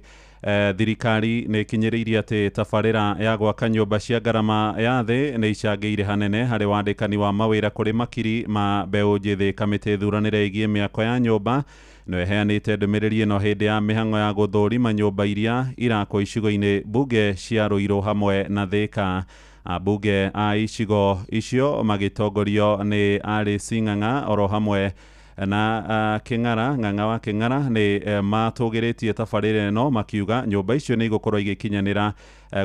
thirikari nĩ ĩkinyĩrĩirie atĩ tabarĩra ya gwaka nyũmba cia ngarama ya thĩ nĩ icangĩire hanene harĩ wandĩkani wa mawĩra kũrĩ makiri ma mbeũ njĩthĩ. Kamĩtĩ ĩthuranĩre ĩgiĩ mĩako ya nyũmba no ĩheanĩte ndũmĩrĩri ĩno hĩndĩ ya mĩhang'o ya gũthũrima nyũmba iria irakwo icigo-inĩ mbunge cia Ruiru hamwe na Thika. Ambunge a icigo icio magĩtongorio nĩ Alice Ng'ang'a oro hamwe na Kĩng'ara, Ng'ang'a wa Kĩng'ara nĩ matũgĩrĩtie tabarĩra ĩno makiuga nyũmba icio nĩ igũkorwo igĩkinyanĩra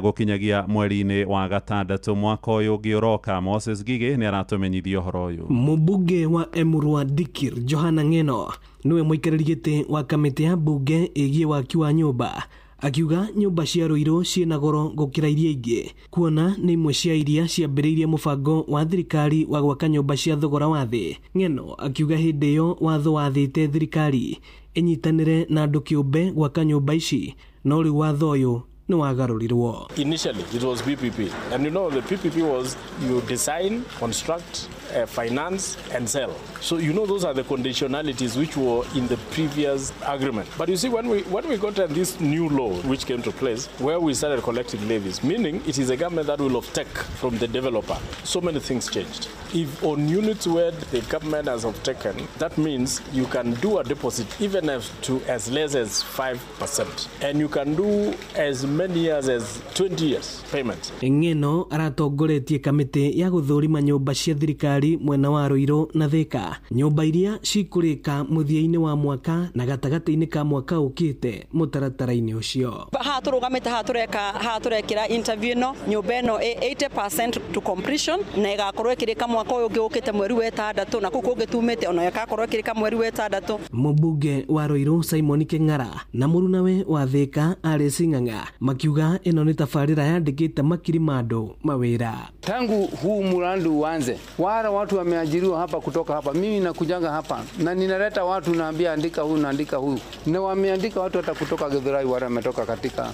gũkinyagia mweri-inĩ wa gatandatũ mwaka ũyũ ũngĩ ũroka. Moses Gigĩ nĩ aratũmenyithia ũhoro ũyũ. Mũmbunge wa Emurua Dikir Johana Ng'eno nĩwe mũikarĩri gĩtĩ wa kamĩtĩ ya mbunge ĩgiĩ waki wa nyũmba, akiuga nyũmba cia Ruiru ciĩna goro gũkĩra iria ingĩ, kuona nĩ imwe cia iria ciambĩrĩirie mũbango wa thirikari wa gwaka nyũmba cia thogora wa thĩ. Ng'eno akiuga hĩndĩ ĩyo watho wathĩte thirikari ĩnyitanĩre na andũ kĩũmbe gwaka nyũmba ici, no rĩu watho ũyũ nĩ wagarũrirwo. Initially it was PPP, and you know the PPP was you design, construct, finance and sell. So you know those are the conditionalities which were in the previous agreement. But you see, when we got this new law which came to place, where we started collecting levies, meaning it is a government that will take from the developer. So many things changed. If on units where the government has taken, that means you can do a deposit even as to as less as 5%, and you can do as many years as 20 years payment. Ng'eno aratongoretie kamĩtĩ ya gũthũrima nyũmba cia thirikari mwena wa Ruiru na Thika, nyũmba iria cikũrĩka mũthia-inĩ wa mwaka na gatagatĩ-inĩ ka mwaka ũkĩte mũtaratara-inĩ ũcio. Haha tũrũgamĩte haha tũreka haha tũrekĩra interview ĩno, nyũmba ĩno ĩ 80% to completion na ĩgakorwo ĩkĩrĩka mwaka ũyũ ũngĩ ũkĩte mweri wa ĩtandatũ, na kũu kũngĩ tumĩte ona ĩgakorwo ĩkĩrĩka mweri wa ĩtandatũ. Mũmbunge wa Ruiru Simon Kĩng'ara na mũrunawe wa Thika Alice Ng'ang'a makiuga ĩno nĩ tabarĩra yandĩkĩte makiri ma andũ mawĩra. Tangu huu mradi uanze, wale watu wameajiriwa hapa kutoka hapa. Mimi nakujanga hapa na ninaleta watu, naambia andika huyu na andika huyu, na wameandika watu hata kutoka Githurai, wale wametoka katika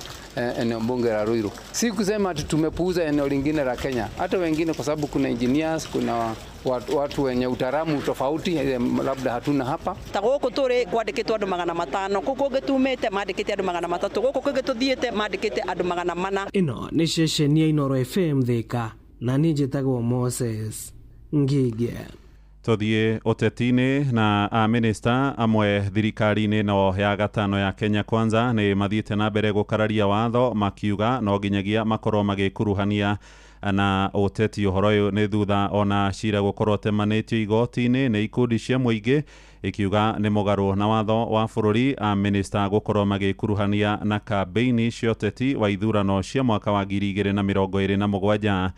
eneo bunge la Ruiru. Si kusema ati tumepuuza eneo lingine la Kenya, hata wengine, kwa sababu kuna engineers, kuna watu wenye utaalamu tofauti labda hatuna hapa. Ta gũkũ tũrĩ kwandĩkĩtwo andũ 500, kũu kũngĩ tumĩte mandĩkĩte andũ 300, gũkũ kũngĩ tũthiĩte mandĩkĩte andũ 400. Ĩno nĩ ceceni ya Inooro FM Thika, na niĩ njĩtagwo Moses Ngige. Tuthiĩ ũteti-inĩ na amĩnĩsta amwe thirikari-inĩ no ya gatano ya Kenya Kwanza nĩ mathiĩte na mbere gũkararia watho makiuga no nginyagia makorwo magĩkuruhania na ũteti. Ũhoro ũyũ nĩ thutha ona cira gũkorwo temanĩtio igoti-inĩ nĩ ikundi cia mũingĩ ikiuga nĩ mũgarũ na watho wa bũrũri amĩnĩsta gũkorwo magĩkuruhania na kambĩini cia ũteti wa ithurano cia mwaka wa 2027.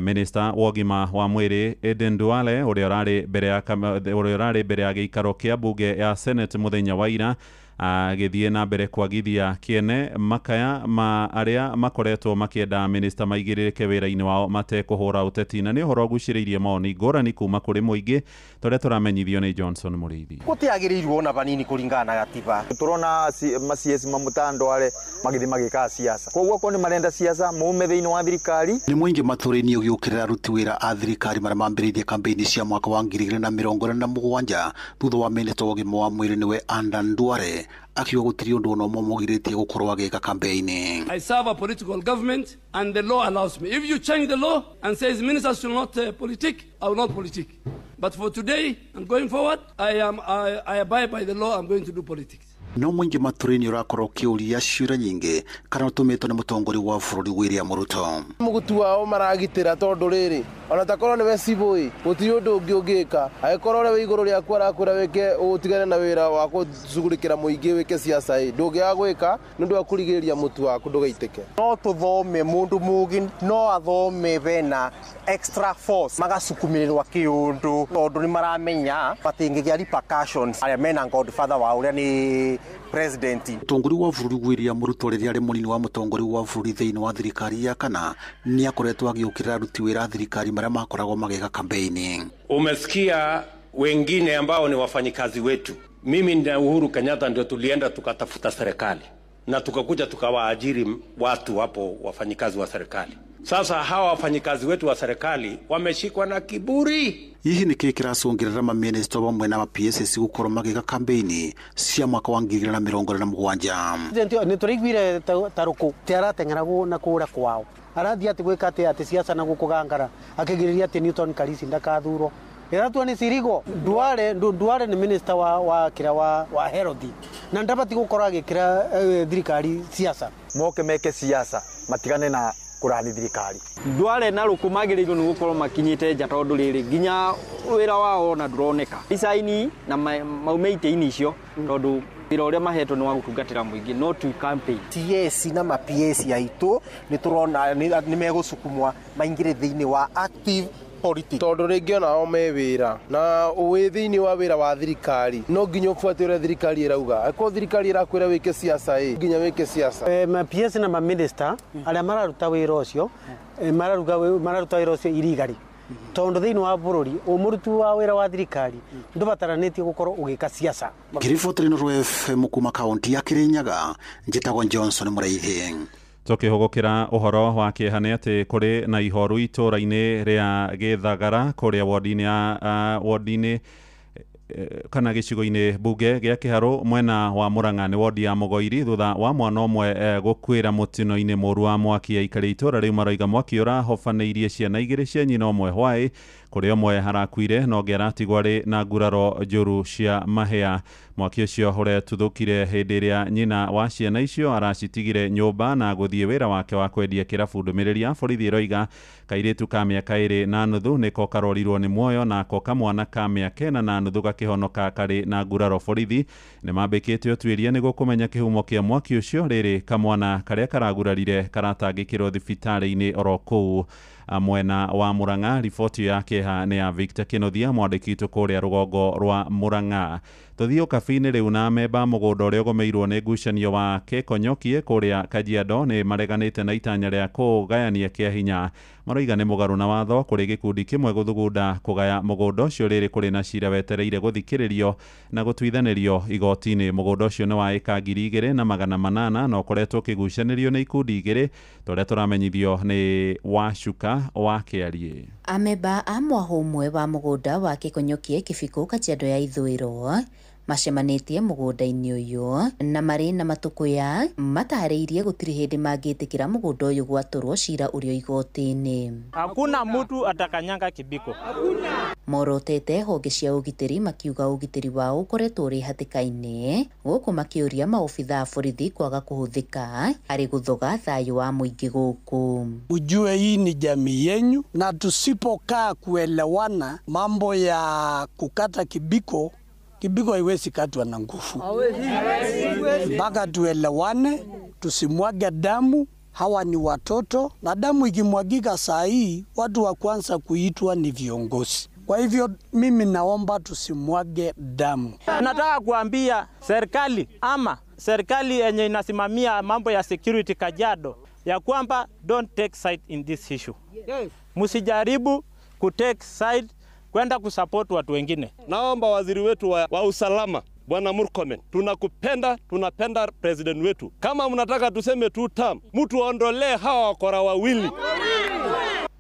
Minista wa ũgima wa mwĩrĩ Aden Duale ũrĩa ũrarĩ mbere ya gĩikaro kĩa bunge ya Senate mũthenya wa ira agĩthiĩ na mbere kwagithia kĩene makaya ma arĩa makoretwo makĩenda minista maigĩrĩrĩke wĩra-inĩ wao matekũhũra ũteti, na nĩ ũhoro ũgucĩrĩirie maoni ngũrani kuma kũrĩ mũingĩ tũrĩa tũramenyithio nĩ Johnson Mũrĩithi. Gũtiagĩrĩirwo ona vanini kũringana na gatiba. Turona ma-CS mamutandware magĩthiĩ magĩkaga siasa, koguo akorwo nĩ marenda siasa maume thĩinĩ wa thirikari. Nĩ mũingĩ matũra-inĩ ũgĩũkĩrĩra aruti wĩra a thirikari marĩa mambĩrĩirie kambĩini cia mwaka wa 2027 thutha wa minista wa ũgima wa mwĩrĩ nĩwe Aden Duale akiuga gũtirĩ ũndũ ona ũmwe mũgirĩtie gũkorwo agĩka campaign. I serve a political government and the law allows me. If you change the law and says ministers should not politic, I will not politic. But for today and going forward, I abide by the law. I'm going to do politics. No mũingĩ matũra-inĩ ũrakorwo ũkĩũria ciũria nyingĩ kana ũtũmĩtwo nĩ mũtongoria wa bũrũri William Ruto. Mũgutu wao maragitĩra tondũ rĩrĩ ona takorwo nĩwe cibũ gũtirĩ ũndũ ũngĩ ũngĩka, angĩkorwo ũrĩa wĩ igũrũ rĩaku arakwĩra wĩke ũtigane na wĩra wa gũcugurĩkĩra mũingĩ wĩke siasa ĩ ndũngĩaga gwĩka nĩ ũndũ wa kũrigĩrĩria mũtu waku ndũgaitĩke. No tũthome mũndũ mũgĩ no athome bena extra force magacukumĩrĩrwo kĩũndũ tondũ nĩ maramenya matingĩgĩa repercussions arĩa mena godfather wa ũrĩa nĩ president. Mũtongoria wa bũrũri William Ruto rĩrĩa arĩ mũnini wa mũtongoria wa bũrũri thĩinĩ wa thirikari ya kana nĩ akoretwo agĩũkĩrĩra aruti wĩra a thirikari marĩa makoragwo magĩka campaign. Umesikia wengine ambao ni wafanyikazi wetu. Mimi na Uhuru Kenyatta ndio tulienda tukatafuta serikali na tukakuja tukawaajiri watu hapo, wafanyikazi wa serikali. Sasa hawa wafanyikazi wetu wa serikali wameshikwa na kiburi. Hihi nĩ kĩĩ kĩracũngĩrĩra mamĩnĩsta bamwe na ma-PSS gũkorwo magĩka campaign cia mwaka wa 2027? Nĩ tũraiguire ta Rũkũ ti arateng'era na kũra kwao, arathiĩ atĩ gwĩka atĩ siasa na gũkũ gangara akĩgirĩrĩria atĩ Newton Karisi ndakathurwo. Ĩratua nĩ Sirigo. Duale nĩ minister wa kĩrĩa wa health na ndabati gũkorwo agĩkĩra thirikari siasa. Moke meke siasa matigane na kũrani thirikari. Duale na Rũkũ magĩrĩirwo nĩ gũkorwo makinyĩte nja tondũ rĩrĩ nginya wĩra wao ona ndũroneka. Icaini na maume itĩ-inĩ icio tondũ wĩra ũrĩa mahetwo nĩ wa gũtungatĩra mũingĩ no to campaign. TS na ma PS aitũ nĩ tũrona nĩ megũcukumwa maingĩre thĩinĩ wa active politics tondũ rĩngĩ onao me wĩra na wĩ thĩinĩ wa wĩra wa thirikari no nginya ũbuate ũrĩa thirikari ĩrauga, angĩkorwo thirikari ĩrakwĩra wĩke siasa ĩ nginya wĩke siasa. Ma PS na ma minister arĩa mararuta wĩra ũcio mararuta wĩra ũcio irigari tondũ thĩinĩ wa bũrũri ũmũruti wa wĩra wa thirikari ndũbataranĩtie gũkorwo ũgĩka siasa. Ngĩribotera Inooro FM kuma kaunti ya Kirinyaga, njĩtagwo Johnson Mũraithi. Tũkĩhũgũkĩra ũhoro wa kĩeha nĩ atĩ kũrĩ na ihoru itũra-inĩ rĩa Gĩthagara kũrĩa wodi-inĩ kana gĩcigo-inĩ mbunge gĩa Kĩharũ mwena wa Murang'a nĩ wodi ya Mũgoiri thutha wa mwana ũmwe gũkuĩra mũtino-inĩ mũru wa mwaki. Aikari itũra rĩu maroiga mwaki ũrahobanĩirie ciana igĩrĩ cia nyina ũmwe hwaĩ, kũrĩa ũmwe harakuire na ũngĩ aratigwo arĩ na nguraro njũru cia mahĩa. Mwaki ũcio ũretuthũkire hĩndĩ ĩrĩa nyina wa ciana icio aracitigire nyũmba na gũthiĩ wĩra wake wa kwendia kĩrabu. Ndũmĩrĩri ya borithi ĩroiga kairĩtu ka mĩaka 2.5 nĩko karorirwo nĩ muoyo nako kamwana ka mĩaka 4.5 Gakĩhonoka karĩ na nguraro. Borithi nĩ mambĩkĩte ũtuĩria nĩguo kũmenya kĩhumo kĩa mwaki ũcio. Rĩrĩ kamwana karĩa karagurarire karatangĩkĩrwo thibitarĩ-inĩ oro kũu mwena wa Murang'a. Riboti ya kĩeha nĩ ya Victor Kĩnuthia, mwandĩki witũ kũrĩa rũgongo rwa Murang'a. Tũthiĩ ũkabi-inĩ rĩu na amemba mũgũnda ũrĩa ũgũmĩirwo nĩ ngucanio wa Kĩkonyokie kũrĩa Kajiado nĩ mareganĩte na itanya rĩa kũgayania kĩa hinya. Maroiga nĩ mũgarũ na watho kũrĩ gĩkundi kĩmwe gũthugunda kũgaya mũgũnda ũcio rĩrĩ kũrĩ na cira wetereire gũthikĩrĩrio na gũtuithanĩrio igoti-inĩ. Mũgũnda ũcio nĩ wa ĩka 2800 na ũkoretwo ũkĩgucanĩrio nĩ ikundi igĩrĩ tũrĩa tũramenyithio nĩ Wacuka wa Kĩariĩ. Amemba a mwahũ ũmwe wa mũgũnda wa Kĩkonyokie Kĩbikũ Kajiado ya ithũĩro macemanĩtie mũgũnda-inĩ ũyũ na marĩ na matũkũya matarĩirie gũtirĩ hĩndĩ mangĩtĩkĩra mũgũnda ũyũ gwatũrwo cira ũrĩa igoti-inĩ. Hakuna mtu atakanyanga Kibiko. Morotete honge cia ũgitĩri makiuga ũgitĩri wao ũkoretwo ũrĩ hatĩka-inĩ gũkũ makĩũria maobitha a borithi kwaga kũhũthĩka harĩ gũthoga thayũ wa mũingĩ gũkũ. Ujue hii ni jamii yenyu, na tusipokaa kuelewana mambo ya kukata Kibiko, Kibiko haiwezi katwa na nguvu. Mpaka tuelewane, tusimwage damu. Hawa ni watoto, na damu ikimwagika saa hii watu wa kwanza kuitwa ni viongozi. Kwa hivyo mimi naomba tusimwage damu. Nataka kuambia serikali ama serikali yenye inasimamia mambo ya security Kajiado ya kwamba don't take side in this issue. Msijaribu ku take side kwenda kusupport watu wengine. Naomba waziri wetu wa usalama Bwana Murkomen, tunakupenda, tunapenda president wetu. Kama mnataka tuseme two term, mtu aondolee hawa wakora wawili.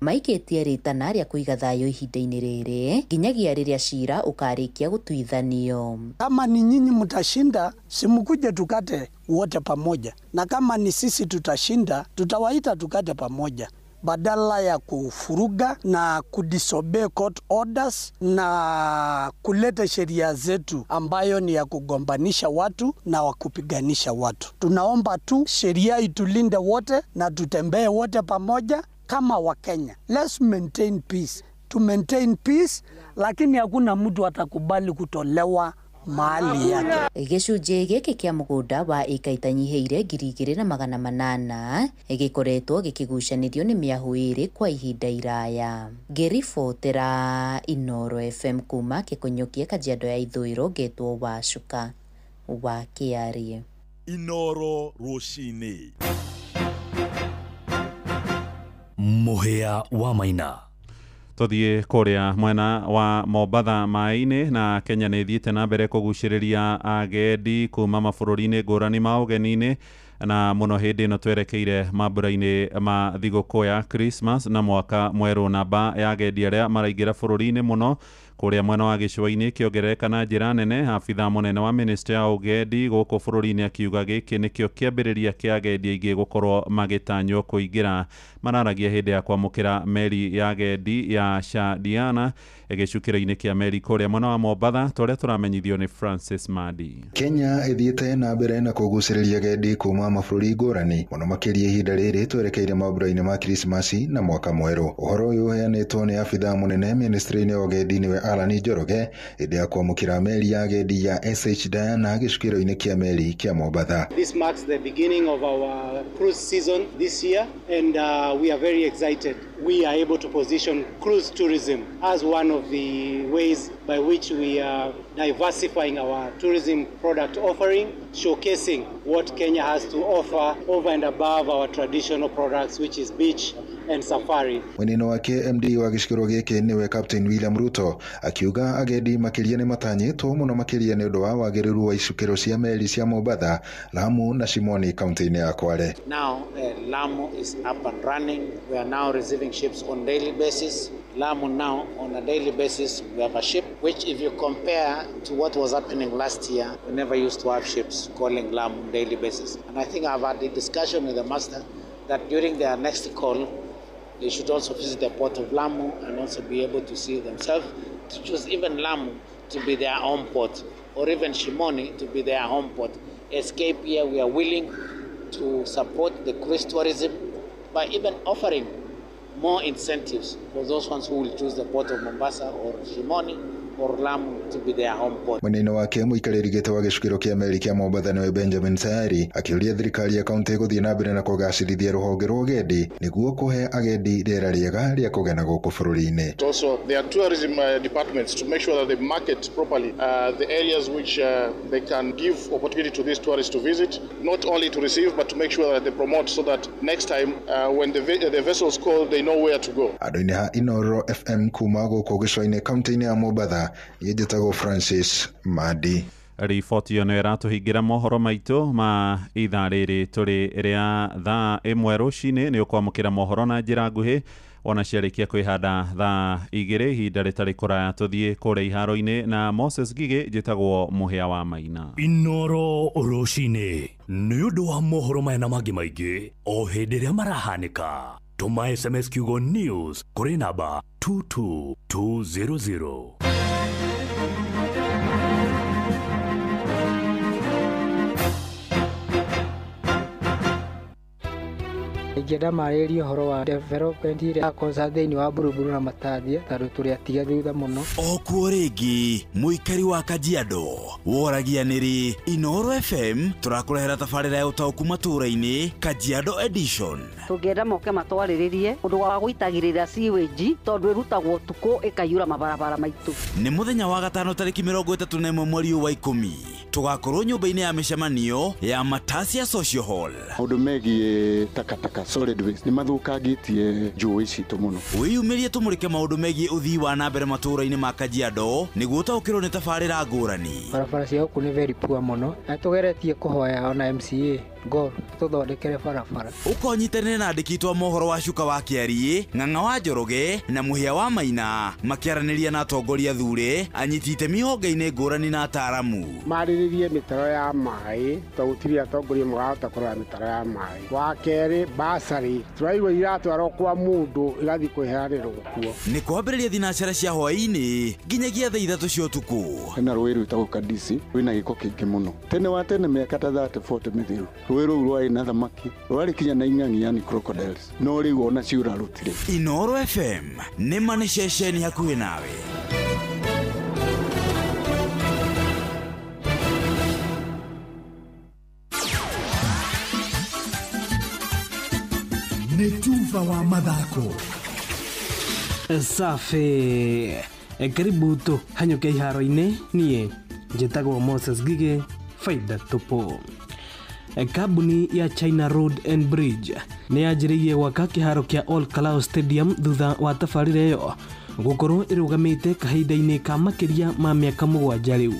Maikĩtie rĩtana rĩa kũiga thayũ ihinda-inĩ rĩrĩ nginyagia rĩrĩa cira ũkarĩkia gũtuithanio. Kama ni nyinyi mtashinda, simkuje tukate wote pamoja, na kama ni sisi tutashinda, tutawaita tukate pamoja, badala ya kufuruga na kudisobey court orders na kuleta sheria zetu ambayo ni ya kugombanisha watu na wakupiganisha watu. Tunaomba tu sheria itulinde wote na tutembee wote pamoja kama Wakenya. Let's maintain peace. To maintain peace, lakini hakuna mtu atakubali kutolewa mahali yake. Gĩcunjĩ gĩkĩ kĩa mũgũnda wa ĩka itanyihĩire 2800 gĩkoretwo gĩkĩgucanĩrio nĩ mĩahũ ĩrĩ kwa ihinda iraya. Ngĩribotera Inooro FM kuma Kĩkonyokie Kajiado ya ithũĩro, ngetwo Wacuka wa Kĩariĩ. Inooro rũcinĩ. Mũhĩa wa Maina. Tũthiĩ kũrĩa mwena wa Mombatha maĩ-inĩ na Kenya nĩ ĩthiĩte na mbere kũgucĩrĩria agendi kuma mabũrũri-inĩ ngũrani ma ũgeni-inĩ na mũno hĩndĩ ĩno twerekeire mambura-inĩ ma thigũkũ ya Christmas na mwaka mwerũ. Namba ya agendi arĩa maraingĩra bũrũri-inĩ mũno kũrĩa mwena wa gĩcũa-inĩ kĩongerereka na njĩra nene. Abitha mũnene wa ministry ya ũgendi gũkũ bũrũri-inĩ akiuga gĩkĩ nĩkĩo kĩambĩrĩria kĩa agendi aingĩ gũkorwo magĩtanywo kũingĩra. Mararagia hĩndĩ ya kwamũkĩra meri ya agendi ya Shadiana gĩcukĩro-inĩ kĩa meri kũrĩa mwena wa Mombatha, tũrĩa tũramenyithio nĩ Francis Madi. Kenya ĩthiĩte na mbere na kũgucĩrĩria agendi kuma mabũrũri ngũrani mũno makĩria ihinda rĩrĩ twerekeire mambura-inĩ ma Krismasi na mwaka mwerũ. Ũhoro ũyũ ũheanĩtwo nĩ abitha mũnene ministry-inĩ ya ũgendi nĩwe Alan Njoroge hĩndĩ ya kwamũkĩra meri ya agendi ya SH Diana gĩcukĩro-inĩ kĩa meri kĩa Mombatha. This marks the beginning of our cruise season this year, and we are very excited. We are able to position cruise tourism as one of the ways by which we are diversifying our tourism product offering, showcasing what Kenya has to offer over and above our traditional products, which is beach and safari. Mweneno wake MD wa gĩcukĩro gĩkĩ nĩwe Captain William Ruto akiuga agendi makĩria nĩ matanyĩtwo mũno makĩria nĩ ũndũ wa wagĩrĩru wa icukĩro cia meri cia Mombatha, Lamu na Shimoni kaunti-inĩ ya Kwale. Now Lamu is up and running. We are now receiving ships on daily basis. Lamu now on a daily basis we have a ship, which if you compare to what was happening last year, we never used to have ships calling Lamu on daily basis. And I think I've had a discussion with the master that during their next call they should also visit the port of Lamu and also be able to see themselves, to choose even Lamu to be their home port, or even Shimoni to be their home port. Escape here, we are willing to support the cruise tourism by even offering more incentives for those ones who will choose the port of Mombasa or Shimoni or Lamu to be their home port. Mwena-inĩ wake mũikarĩri gĩtĩ wa gĩcukĩro kĩa meri kĩa Mombatha nĩwe Benjamin Sayari akĩũria thirikari ya kaunti gũthiĩ na mbere na kũgacĩrithia rũhonge rwa ũgendi nĩguo kũhe agendi rĩera rĩega rĩa kũgena gũkũ bũrũri-inĩ. Also, there are tourism departments to make sure that they market properly the areas which they can give opportunity to these tourists to visit, not only to receive but to make sure that they promote so that next time when the vessels call, they know where to go. Andũ-inĩ ha Inoro FM kuma gũkũ gĩcũa-inĩ kaunti-inĩ ya Mombatha, niĩ njĩtagwo Francis Madi. Riboti ĩyo nĩyo ĩratũhingĩra mohoro maitũ ma ithaa rĩrĩ tũrĩ rĩa thaa 1 rũcinĩ. Nĩ ũkwamũkĩra mohoro na njĩra nguhĩ ona ciarĩkia kwĩhanda thaa 2 ihinda rĩtarĩ kũraya tũthiĩ kũrĩa iharo-inĩ na Moses Gigĩ. Njĩtagwo Mũhĩa wa Maina. Inoro rũcinĩ nĩ ũndũ wa mohoro maya na mangĩ maingĩ o hĩndĩ ĩrĩa marahanĩka. Tũma SMS kiugo news kũrĩ namba 22200. Ingĩenda marĩrĩrie ũhoro wa development ĩrĩa yakonsa thĩinĩ wa Buruburu na Matathia tondũ tũrĩ atige thutha mũno. O kuo rĩngĩ mũikari wa Kajiado woragia nĩrĩ Inoro FM tũrakũrehera tabarĩra ya ũtaũku matũũra-inĩ Kajiado Edition. Tũngĩenda moke matwarĩrĩrie ũndũ wa gũitagĩrĩra sewage tondũ ĩrutagwo ũtukũ ĩkaiyũra mabarabara maitũ. Nĩ mũthenya wa gatano tarĩki 31 mweri wa 10 tũgakorwo nyũmba-inĩ ya mĩcemanio ya Matasia Social Hall. Maũndũ megiĩ takataka solid waste nĩ mathũkangĩtie njũĩ citũ mũno. Wĩyumĩrie tũmũrĩke maũndũ megiĩ ũthii wa na mbere matũũra-inĩ ma Kajiado nĩguo ũtaũkĩrwo nĩ tabarĩra ngũrani. Barabara cia gũkũ nĩ very poor mũno na tũgeretie kũhoya ona MCA Gor tũthondekere barabara. Ũkonyitanĩre na andĩki a mohoro wa Cuka wa Kĩariĩ, Ng'ang'a wa Njoroge na Mũhĩa wa Maina makĩaranĩria na atongoria thure, anyiti itemi honge-inĩ ngũrani na ataaramu. Marĩrĩrie mĩtaro ya maĩ tondũ gũtirĩ atongoria marahota kũrora mĩtaro ya maĩ. Wa kerĩ basarĩ tũraigua iratwarwo kwa mũndũ igathiĩ kwĩheanĩrwo kuo. Nĩ kwambĩrĩria thinacara cia hwaĩ-inĩ nginyagia thaa 3 cia ũtukũ. Hena rũĩ rwĩtagwo Kadisi rwĩna gĩko kĩingĩ mũno. Tene wa tene mĩaka ta 30 40 mĩthiru rũĩ rũu rwarĩ na thamaki rwarĩ kinya na ing'ang'i yani crocodiles no rĩu ona ciũra rũtirĩ. Inoro FM nĩ ma nĩ ceceni hakuhĩ nawe. Nĩ tuba wa mathako. Safi. Karibu tu hanyũke iharo-inĩ. Niĩ njĩtagwo Moses Gigĩ, faida tupu. Kambuni ya China Road and Bridge nĩ yanjĩrĩirie gwaka kĩharo kĩa All Kalau Stadium thutha wa tabarĩra ĩyo gũkorwo ĩrũgamĩte kahinda-inĩ ka makĩria ma mĩaka 7 rĩu.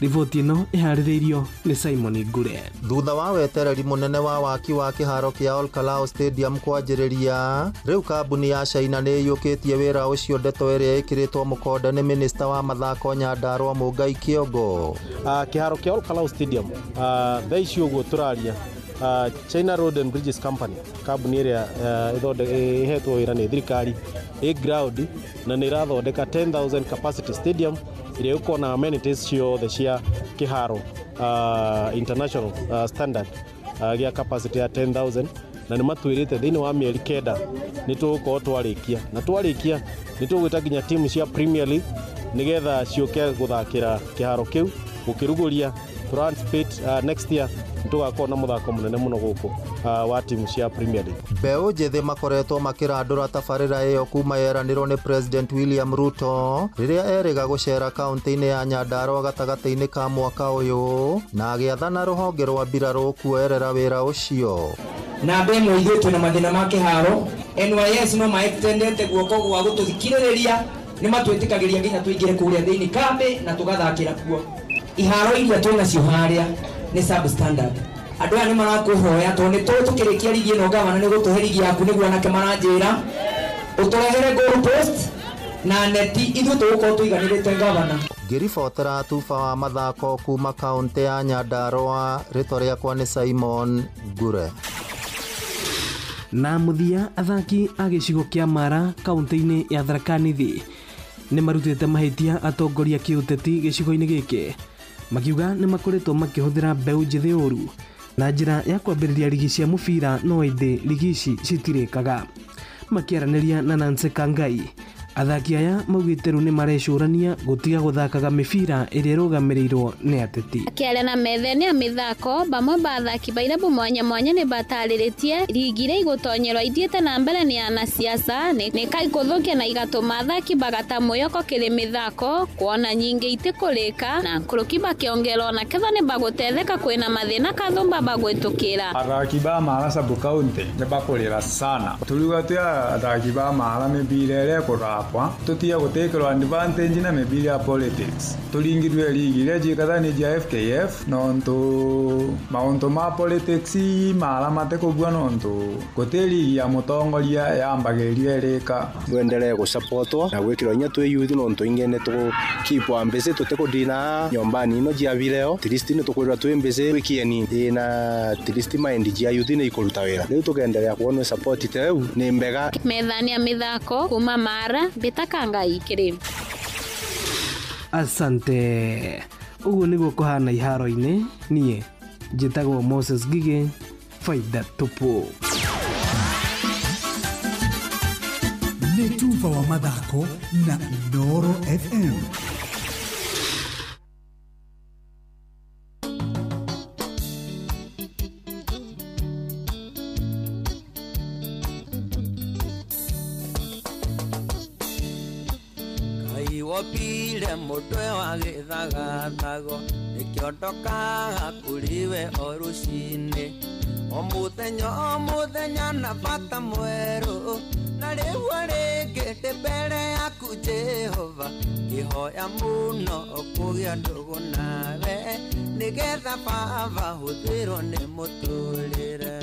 Riboti ĩno ĩharĩrĩirio nĩ Simon Ngure. Thutha wa wetereri mũnene wa waki wa kĩharo kĩa All Kalau Stadium kwanjĩrĩria, rĩu kambuni ya China nĩ ĩiyũkĩtie wĩra ũcio, ndeto ĩrĩa ĩkĩrĩtwo mũkonde nĩ minista wa mathako Nyandarua Mũngai Kĩongo. Kĩharo kĩa All Kalau Stadium thaa ici ũguo tũraria, China Road and Bridges Company, kambuni ĩrĩa ĩhetwo wĩra nĩ thirikari ĩ ground na nĩ ĩrathondeka 10,000 capacity stadium ĩrĩa ĩgũkorwo na amenities ciothe cia kĩharo international standard gĩa capacity ya 10,000 na nĩ matwĩrĩte thĩinĩ wa mĩeri 9 nĩ tũgũkorwo twarĩkia, na twarĩkia nĩ tũgwĩta nginya timu cia Premier League nĩgetha ciũke gũthakĩra kĩharo kĩu gũkĩrugũria. Tũranticipate next year tũgakorwo na mũthako mũnene mũno gũkũ wa timu cia Premier League. Mbeũ njĩthĩ makoretwo makĩrandũra tabarĩra ĩyo kuma yeranĩrwo nĩ President William Ruto rĩrĩa erĩga gũcera kaunti-inĩ ya Nyandarua gatagatĩ-inĩ ka mwaka ũyũ na agĩathana rũhonge rwa mbirarũ kuoerera wĩra ũcio. Namba ĩmwe ithuĩ twĩna mathĩna ma kĩharo, NYS no maextendete guoko gwa gũtũthikĩrĩria, nĩ matwĩtĩkagĩria nginya tũingĩre kũrĩa thĩinĩ kambĩ na tũgathakĩra kuo. Iharo iria twĩnacio harĩa nĩ substandard. Andũ aya nĩ marakũhoya tondũ nĩ tũĩ tũkĩrĩkia rigi ĩno gavana nĩ gũtũhe rigi yaku nĩguo anake maranjĩra ũtũrehere goal post na neti, ithuĩ tũgũkorwo tũiganĩrĩte gavana. Ngĩribotera tuba wa mathako kuma kaunti ya Nyandarua, rĩtwa rĩakwa nĩ Simon Ngure. Na mũthia, athaki a gĩcigo kĩa Mara kaunti-inĩ ya Tharaka Nithi nĩ marutĩte mahĩtia atongoria kĩũteti gĩcigo-inĩ gĩkĩ makiuga nĩ makoretwo makĩhũthĩra mbeũ njĩthĩ ũru na njĩra ya kwambĩrĩria rigi cia mũbira, no ĩndĩ rigi ici citirĩkaga. Makĩaranĩria na Nancy Kangai, Athaki aya maugĩte rĩu nĩmarecũrania gũtiga gũthakaga mĩbira ĩrĩa ĩrũgamĩrĩirwo nĩ ateti. Akĩaria na methene ya mĩthako bamwe ba athaki ba irabu mwanya mwanya nĩ batarĩrĩtie rigi iria igũtonyerwo ithiĩte na mbere nĩ anasiasa nĩ kaikũthũkia na igatũma athaki bagata mwĩhoko kĩrĩ mĩthako kuona nyingĩ itikũrĩka na nkũrũki bakĩongerwo na ketha nĩ bagũtetheka kwĩna mathĩna kathumba bagwĩtũkĩra. Athaki ba Mara sub county nĩ bakũrĩra sana tũriuga twĩ athaki ba Mara mĩbira ĩrĩa ĩkũthakwa tutige gũtĩkĩrwo advantage na mĩbira ya politics tũringirwe ligi iria njikatha nĩ jia FKF nontu maũntũ ma politics Mara matikũbua nontu gũtĩ ligi ya mũtongoria yambagĩrĩrio ĩrĩka twendelee gũsapotwo na gwĩkĩrwo inya twĩ youth nontu ingĩ nĩ tũgũkipwa mbĩcĩ tũtĩkũndina nyombani ino jia vileo tilisti nĩ tũkwĩrwa twĩ mbĩcĩ twĩkieni ĩna tilisti mind jia youth nĩ ikũruta wĩra rĩu tũkendelea kuonwo support teu nĩ mbega. Methani ya mĩthako kuma Mara Bitakanga ikiri. Asante. Ũguo nĩguo kũhana iharo-inĩ. Niĩ njĩtagwo Moses Gige, faida tupu. Nĩ tuba wa mathako na Inooro FM. Wopire mutwe wa gĩthagathago nĩkĩondokaga kũrĩ we o rũcinĩ o mũthenya na bata mwerũ na rĩu rĩngĩ ndĩ mbere yaku Jehova ngĩhoya mũno kũgĩa ndũgũ nawe nĩgetha baba hũthĩrwo nĩ mũtũrĩre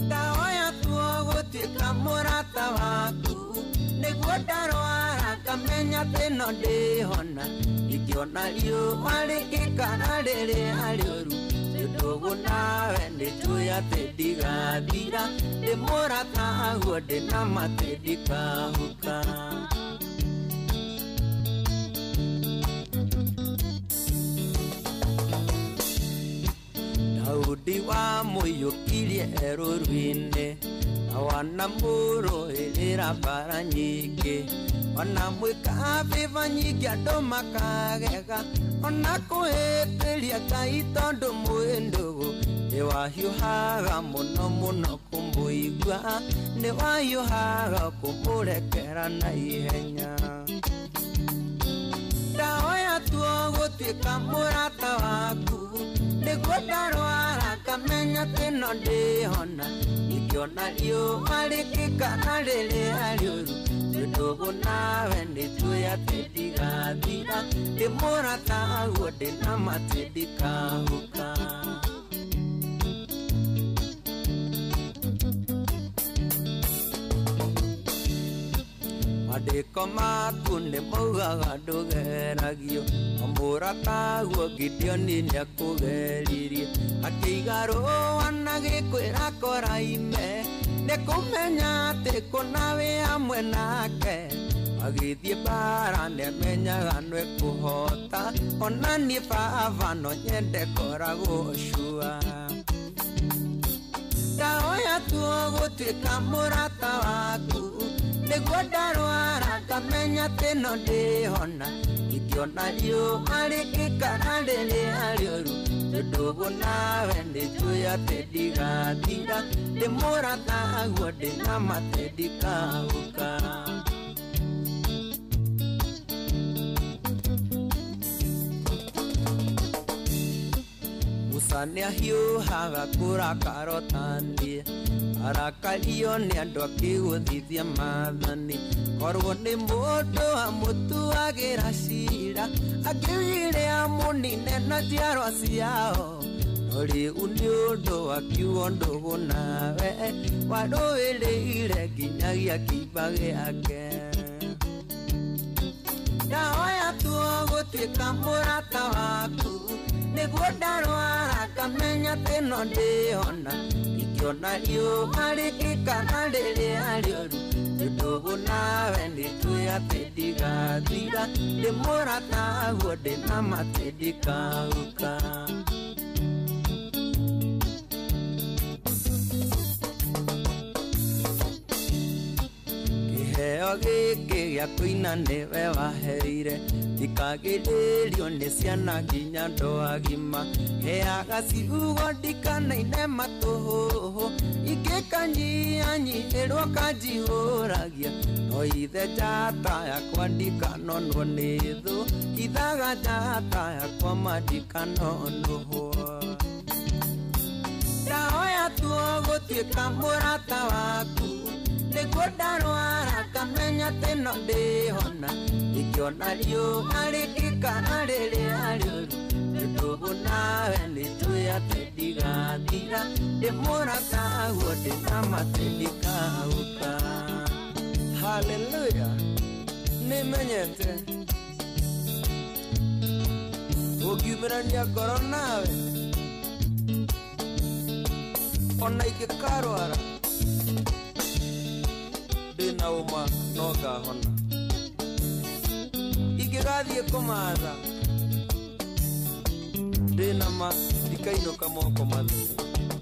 ndahoya tuo gũtuĩka mũrata waku nĩguo ndarwara ngamenya atĩ no ndĩhona ingĩona riũa rĩgĩkara rĩrĩa rĩũru ndũgũ nawe nĩnjũĩ atĩ ndigathira ndĩ mũrataguo ndĩ na ma atĩ ndikahuka. Daudi wamũiyũkirie erũrũ-inĩ na wanamũrũĩrĩra mbara nyingĩ ona mwĩka bĩba nyingĩ andũ makagega ona kũhĩtĩria Ngai tondũ mwĩ ndũgũ nĩwahiũhaga mũno mũno kũmũigua nĩwahiũhaga kũmũrekera na ihenya ndahoya tuo gũtuĩka mũrata waku nĩguo ndarwara ngamenya atĩ no ndĩhona ingĩona riũa rĩgĩkara rĩrĩa rĩũru ndũgũ nawe nĩnjũĩ atĩ ndigathira ndĩ mũrataguo ndĩ na ma atĩ ndikahuka. Mandĩko maku nĩ maugaga ndũgeragio o mũrataguo Gideoni nĩakũgeririe akĩiga rũa na gĩkwĩra koraime nĩ kũmenya atĩ kũna wĩ hamwe nake agĩthiĩ mbara nĩamenyaga nĩekũhota ona niĩ baba no nyende koragwo cua ndahoya tuo gũtuĩka mũrata waku nĩguo ndarwara ngamenya atĩ no ndĩhona ingĩona riũa rĩgĩkara rĩrĩa rĩũru ndũgũ nawe nĩnjũĩ atĩ ndigathira ndĩ mũrataguo ndĩ na ma atĩ ndikahuka. Musa nĩahiũhaga kũrakara ũtaniĩ arakario nĩ andũ akĩgũthithia maathani korwo nĩ mũndũ amũtuagĩra cira akĩwire amũnine na njiarwa ciao no rĩu nĩ ũndũ akiugo ndũgũ nawe warũĩrĩire nginyagia kĩimba gĩake ndahoya tuo gũtuĩka mũrata waku nĩguo ndarwara ngamenya atĩ no ndĩhona ingĩona riũa rĩgĩkara rĩrĩa rĩũru ndũgũ nawe nĩnjũĩ atĩ ndigathira ndĩ mũrataguo ndĩ na ma atĩ ndikahuka. Kĩheo gĩkĩ gĩa kũina nĩwe waheire ndikagĩrĩrio nĩ ciana nginya andũ agima heaga ciugo ndikanaine matũhũhũ ingĩkanyihanyiihĩrwo kanjihũragia no ithe njata yakwa ndikanonwo nĩ thũ ithaga njata yakwa ma ndikanonũhwo ndahoya tuo gũtuĩka mũrata waku nĩguo ndarwara ngamenya atĩ no ndĩhona ingĩona riũa rĩngĩkara rĩrĩa rĩũru ndũgũ nawe nĩnjũĩ atĩ ndigathira ndĩ mũrataguo ndĩna ma atĩ ndikahuka. Haleluya, nĩmenyete ũngiumĩrania ngoro nawe ona ingĩkarwara ndĩna ũma no ngahona ingĩgathiĩ kũmatha ndĩna ma ndikainũka moko matheri.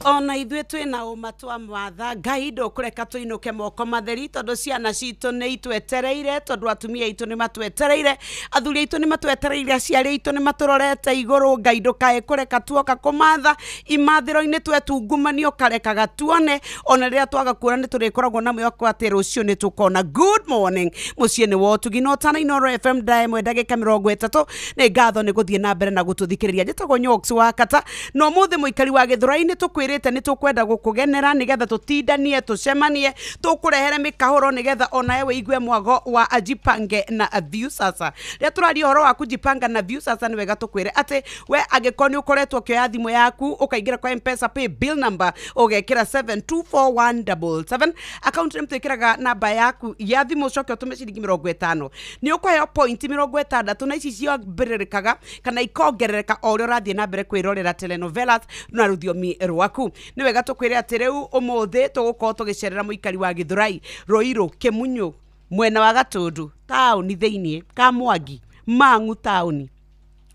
Ona ithuĩ twĩna ũma twa matha Ngai ndũkũreka tũinũke moko matheri tondũ ciana citũ nĩ itwetereire tondũ atumia aitũ nĩ matwetereire athuri aitũ nĩ matwetereire aciari aitũ nĩ matũrorete igũrũ. Ngai ndũkae kũreka tuoka kũmatha imathĩro-inĩ twetungumania ũkarekaga tuone ona rĩrĩa twaga kuona nĩ tũrĩkoragwo na mwĩhoko atĩ rũciũ nĩ tũkona. Good morning mũciĩ nĩ wa ũtugi na ũtana Inooro FM ndaemwe ndagĩka 30 nĩ ngatho nĩ gũthiĩ na mbere na gũtũthikĩrĩria. Njĩtagwo Nyox wa Kata na ũmũthĩ mũikari wa Gĩthũrai-inĩ tũkwĩrĩte nĩ tũkwenda gũkũgenera nĩgetha tũtindanie tũcemanie tũkũrehere mĩkahũro nĩgetha onawe wĩigue mwago wa Ajipange na Viusasa. Rĩrĩa tũraria ũhoro wa kujipanga na Viusasa nĩ wega tũkwĩre atĩ we angĩkorwo nĩ ũkoretwo ũkĩoya thimũ yaku ũkaingĩra kwa M-Pesa pay bill number ũgekĩra 724177 account name twĩkĩraga namba yaku ya thimũ ũcoke ũtũme ciringi 50 nĩ ũkũheo point 60 na ici ciongererekaga kana ikongerereka o ũrĩa ũrathiĩ na mbere kwĩrorera telenovelas na rũthiomi rwaku. Nĩ wega tũkwĩre atĩ rĩu ũmũthĩ tũgũkorwo tũgĩcerera mũikari wa Gĩthũrai Ruiru Kĩmunyũ mwena wa Gatũndũ taũni thĩiniĩ Kamwangi Mang'u taũni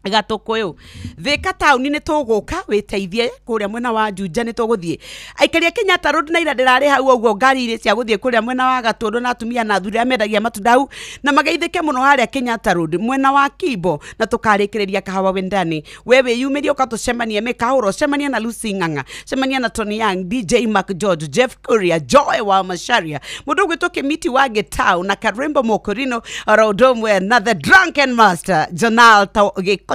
Gatũkũyũ Thika taũni nĩ tũgũka wĩteithie kũrĩa mwena wa Juja nĩ tũgũthiĩ aikari a Kenyatta Road na ira ndĩrarĩ hau ũguo ngari irĩ cia gũthiĩ kũrĩa mwena wa Gatũndũ na atumia na athuri arĩa mendagia matunda hau na mageithĩke mũno harĩa Kenyatta Road mwena wa Kimbo na tũkarĩkĩrĩria kahawa wendani. We wĩyumĩrie ũka tũcemanie mĩkahũro cemania na Lucy Ng'ang'a cemania na Tony Young DJ Mark George Jeff Kuria Joy wa Macharia mũndũ ũgwĩtwo Kĩmiti wa Gĩtau na Karembo Mokorino oro ũndũ ũmwe na the Drunken Master Jonal Gĩkonyore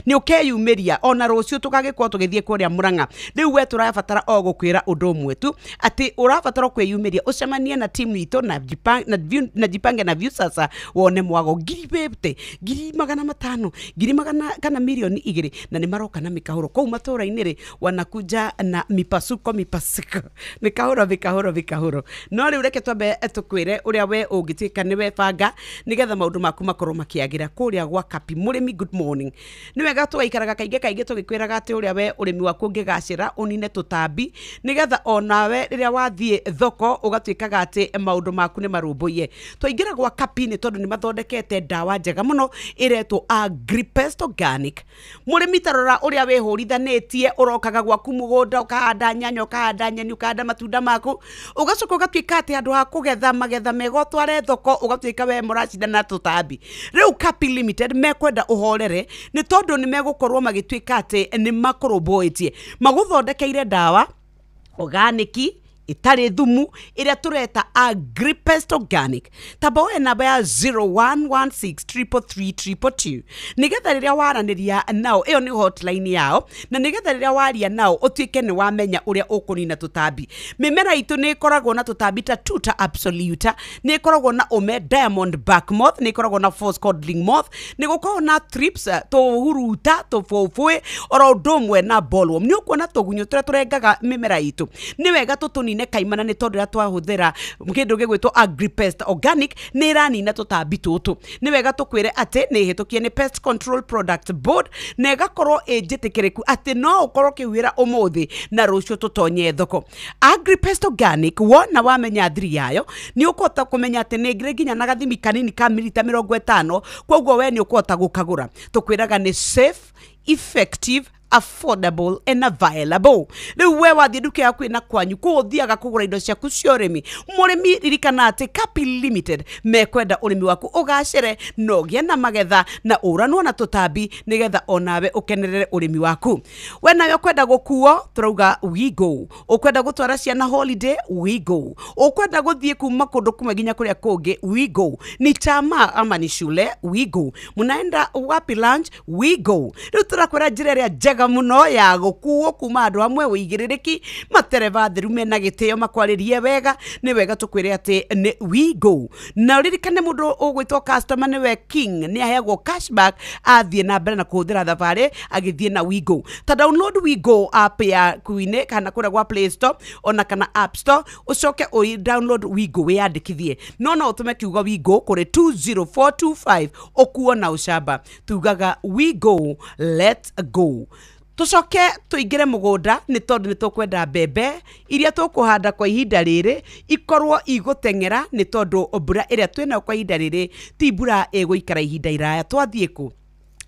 nĩ ũkeyumĩria ona rũciũ tũgagĩkorwo tũgĩthiĩ kũrĩa Murang'a. Rĩu we tũrabatara o gũkwĩra ũndũ ũmwe tu atĩ ũrabatara kwĩyumĩria ũcemanie na timu itũ na Jipange na Viusasa wone mwago 50,000 500,000 100,000 kana 2,000,000 na nĩ maroka na mĩkahũro kũu matũra-inĩ rĩ wanakuja na mipasuko mipasuko mĩkahũro mĩkahũro mĩkahũro. No rĩu reke twambe tũkwĩre ũrĩa we ũngĩtuĩka nĩwe banga nĩgetha maũndũ maku makorwo makĩagĩra kũrĩa gwa Kapi Mũrĩmi. Good morning. Nĩ wega tũgaikaraga kaingĩ kaingĩ tũgĩkwĩraga atĩ ũrĩa we ũrĩmi waku ũngĩgacĩra ũnine tũtambi nĩgetha onawe rĩrĩa wathiĩ thoko ũgatuĩkaga atĩ maũndũ maku nĩ marũmbũiye. Twaingĩra gwa Kapi nĩ tondũ nĩ mathondekete ndawa njega mũno ĩretwo Agripest Organic. Mũrĩmi ta rora ũrĩa wĩhũrithanĩtie ũrokaga gwaku mũgũnda ũkahanda nyanya ũkahanda nyeni ũkahanda matunda maku ũgacoka ũgatuĩka atĩ handũ ha kũgetha magetha mega ũtware thoko ũgatuĩka we mũracindana na tũtambi. Rĩu Kapi Limited mekwenda ũhorere nĩ tondũ nĩ megũkorwo magĩtuĩka atĩ nĩ makũrũmbũĩtie magũthondekeire ndawa organic ĩtarĩ thumu ĩrĩa tũreta Agripest Organic. Tamba woe namba ya 0116333222 nĩgetha rĩrĩa waranĩria nao ĩyo nĩ hotline yao na nĩgetha rĩrĩa waria nao ũtuĩke nĩ wamenya ũrĩa ũkũnina tũtambi. Mĩmera itũ nĩ ĩkoragwo na tũtambi ta Tuta absoluta nĩ ĩkoragwo na ũme diamond back moth nĩ ĩkoragwo na false codling moth nĩ gũkoragwo na thrips tũhuruta tũbũbũĩ oro ũndũ ũmwe na bollworm. Nĩ ũkuona tũgunyũ tũrĩa tũrengaga mĩmera itũ nĩ wega tũtũnine kaimana nĩ tondũ rĩrĩa twahũthĩra kĩndũ gĩgwĩtwo Agripest Organic nĩ ĩranina tũtambi tũtũ. Nĩ wega tũkwĩre atĩ nĩ ĩhĩtũkie nĩ Pest Control Product Board na ĩgakorwo ĩ njĩtĩkĩrĩku atĩ no ũkorwo ũkĩhuhĩra ũmũthĩ na rũciũ tũtonye thoko. Agripest Organic wona wamenya thiri yayo nĩ ũkũhota kũmenya atĩ nĩ ngĩrĩ nginya na gathimi kanini ka milita 50 koguo we nĩ ũkũhota gũkagũra. Tũkwĩraga nĩ safe, effective affordable and available. Rĩu we wathiĩ nduka yaku ĩna kwanyu kũu ũthiaga kũgũra indo ciaku cia ũrĩmi, mũrĩmi ririkana atĩ Kapi Limited mekwenda ũrĩmi waku ũgacĩre na ũgĩe na magetha na ũranwo na tũtambi nĩgetha onawe ũkenerere ũrĩmi waku. We nawe ũkwenda gũkuo tũrauga we go, ũkwenda gũtwara ciana holiday we go, ũkwenda gũthiĩ kuma kũndũ kumwe nginya kũrĩa kũngĩ we go, ni chama ama ni shule we go, munaenda wapi lunch we go. Rĩu tũrakwĩra njĩra ĩrĩa njega mũno ya gũkuo kuma handũ hamwe wĩigĩrĩrĩki, matereba theru mena gĩtĩo makwarĩrie wega, nĩ wega tũkwĩre atĩ nĩ we go. Na ũririkane mũndũ ũgwĩtwo customer nĩwe king, nĩ aheagwo cashback athiĩ na mbere na kũhũthĩra thabarĩ agĩthiĩ na we go. Ta download we go app yaku-inĩ kana kũrĩa gwa Play Store ona kana App Store, ũcoke ũ download we go wĩyandĩkithie. No no ũtũme kiugo we go kũrĩ 20425 ũkuo na ũcamba. Tugaga we go, let's go. Tucoke tuingire mugunda ni tondu ni tukwenda mbembe iria tukuhanda kwa ihinda riri ikorwo iguteng'era ni tondu mbura iria twinayo kwa ihinda riri ti mbura iguikara ihinda iraya. Twathie ku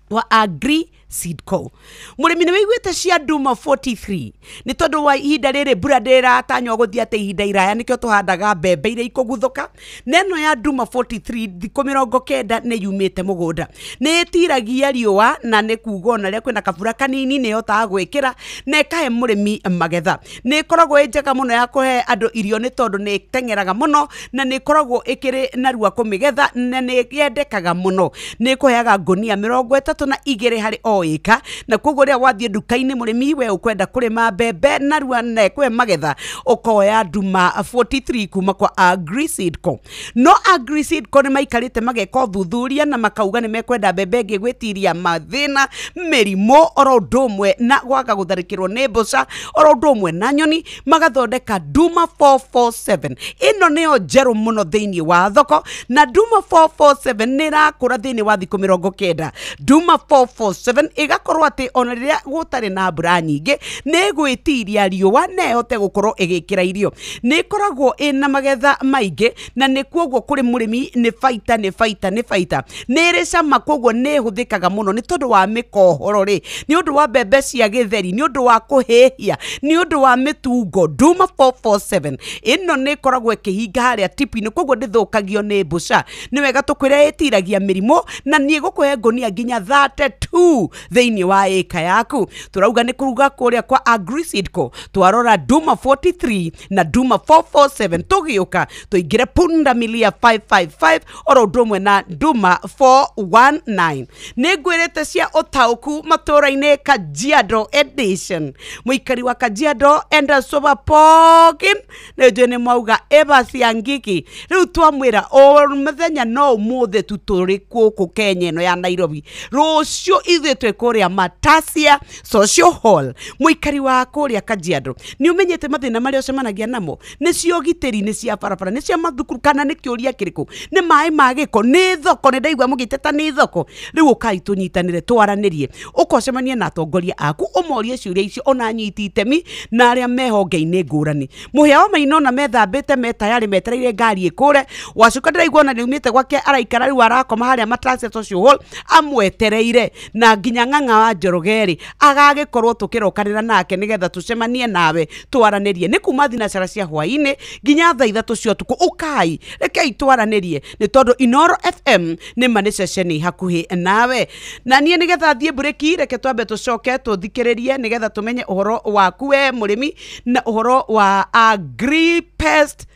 wa Agri Seedco. Mũrĩmi nĩ wĩiguĩte cia Duma 43 nĩ tondũ wa ihinda rĩrĩ mbura ndĩratanywo gũthiĩ atĩ ihinda iraya, nĩkĩo tũhandaga mbembe iria ikũguthũka. Na ĩno ya Duma 43 thikũ 90 nĩ yumĩte mũgũnda, nĩ ĩtiragia riũa na nĩ kuga ona rĩrĩa kwĩna kabura kanini nĩ ĩhotaga gwĩkĩra na ĩkahe mũrĩmi magetha. Nĩ ĩkoragwo ĩ njega mũno ya kũhe andũ irio nĩ tondũ nĩ ĩteng'eraga mũno na nĩ ĩkoragwo ĩkĩrĩ narua kũmĩgetha na nĩ yendekaga mũno. Nĩ ĩkũheaga ngũnia 32 harĩ o ĩka, na koguo rĩrĩa wathiĩ nduka-inĩ mũrĩmi we ũkwenda kũrĩma mbembe narua na ĩkũhe magetha ũkoya Duma 43 kuma kwa Agri Seedco. No Agri Seedco nĩ maikarĩte mageka ũthuthuria na makauga nĩ mekwenda mbembe ĩngĩ gwĩtiria mathĩna, mĩrimũ oro ũndũ ũmwe na gwaga gũtharĩkĩrwo nĩ mbũca oro ũndũ ũmwe na nyoni, magathondeka Duma 447. Ĩno nĩyo njerũ mũno thĩinĩ wa thoko, na Duma 447 nĩ ĩrakũra thĩinĩ wa thikũ 90. Duma 447 ĩgakorwo atĩ ona rĩrĩa gũtarĩ na mbura nyingĩ nĩ ĩgwĩtiria riũa na ĩhote gũkorwo ĩgĩkĩra irio. Nĩ ĩkoragwo ĩna magetha maingĩ na nĩ kuoguo kũrĩ mũrĩmi nĩ baita nĩ baita nĩ baita. Nĩ ĩrĩ cama koguo nĩ ĩhũthĩkaga mũno nĩ tondũ wa mĩkohoro rĩ, nĩ ũndũ wa mbembe cia gĩtheri, nĩ ũndũ wa kũhĩhia, nĩ ũndũ wa mĩtungo. Duma 447 ĩno nĩ ĩkoragwo ĩkĩhinga harĩa tipu-inĩ koguo ndĩthũkagio nĩ mbũca. Nĩ wega tũkwĩre ĩtiragia mĩrimũ na nĩ ĩgũkũhe ngũnia nginya 32 thĩinĩ wa ĩka yaku. Tũrauga nĩ kũruga kũrĩa kwa Agri Seedco. Twarora Duma 43 na Duma 447 tũgĩũka tũingĩre punda milia 555 oro ũndũ ũmwe na Duma 419. Nĩ ngwĩrĩte cia ũtaũku matũũra-inĩ Kajiado edition. Mũikari wa Kajiado enda soba pokin nĩ njũĩ nĩ mwauga eba cia ngiki. Rĩu twamwĩra o mũthenya no ũmũthĩ tu tũrĩ gũkũ Kenya ĩno ya Nairobi, rũciũ ithuĩ twĩ kũrĩa Matasia Social Hall. Mũikari wa kũrĩa Kajiado nĩ ũmenyete mathĩna marĩa ũcemanagia namo, nĩ cia ũgitĩri, nĩ cia barabara, nĩ cia mathukuru, kana nĩ kĩũria kĩrĩkũ, nĩ maĩ ma gĩko, nĩ thoko, nĩ ndaigua mũgĩteta nĩ thoko. Rĩu ũkai tũnyitanĩre twaranĩrie, ũkocemania na atongoria aku ũmorie ciũria icio ona anyiti itemi na arĩa me honge-inĩ ngũrani. Mũhĩa wa Maina ona methambĩte me tayarĩ metereire ngari ĩkũre. Wacuka ndĩraigua ona nĩaumĩte gwake araikara rĩu arakoma harĩa Matasia Social Hall amwetereire, na nginya Ng'ang'a wa Njoroge rĩ agagĩkorwo tũkĩrokanĩra nake nĩgetha tũcemanie nawe twaranĩrie. Nĩ kuma thinacara cia hwaĩ-inĩ nginya thaa 3 cia ũtukũ. Ũkai rekei twaranĩrie nĩ tondũ Inooro FM nĩ ma nĩ ceceni hakuhĩ nawe. Na niĩ nĩgetha thiĩ mburĩki, reke twambe tũcoke tũthikĩrĩrie nĩgetha tũmenye ũhoro waku we mũrĩmi na ũhoro wa Agripest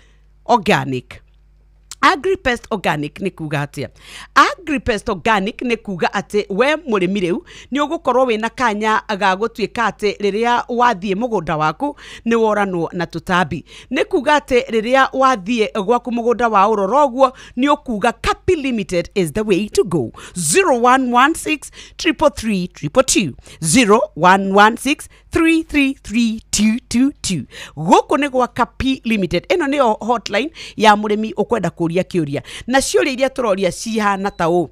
Organic. Agripest Organic nĩ kuga atĩa? Agripest Organic nĩ kuga atĩ we mũrĩmi rĩu nĩ ũgũkorwo wĩna kanya ga gũtuĩka atĩ rĩrĩa wathiĩ mũgũnda waku nĩ woranwo na tũtambi. Nĩ kuga atĩ rĩrĩa wathiĩ gwaku mũgũnda wa ũrora ũguo nĩ ũkuga Kapi Limited is the way to go. 0116 333 222 0116 333222. Gũkũ nĩ gwa Kapi Limited. Ĩno nĩyo hotline ya mũrĩmi ũkwenda kũria kĩũria, na ciũria iria tũroria cihana ta ũũ: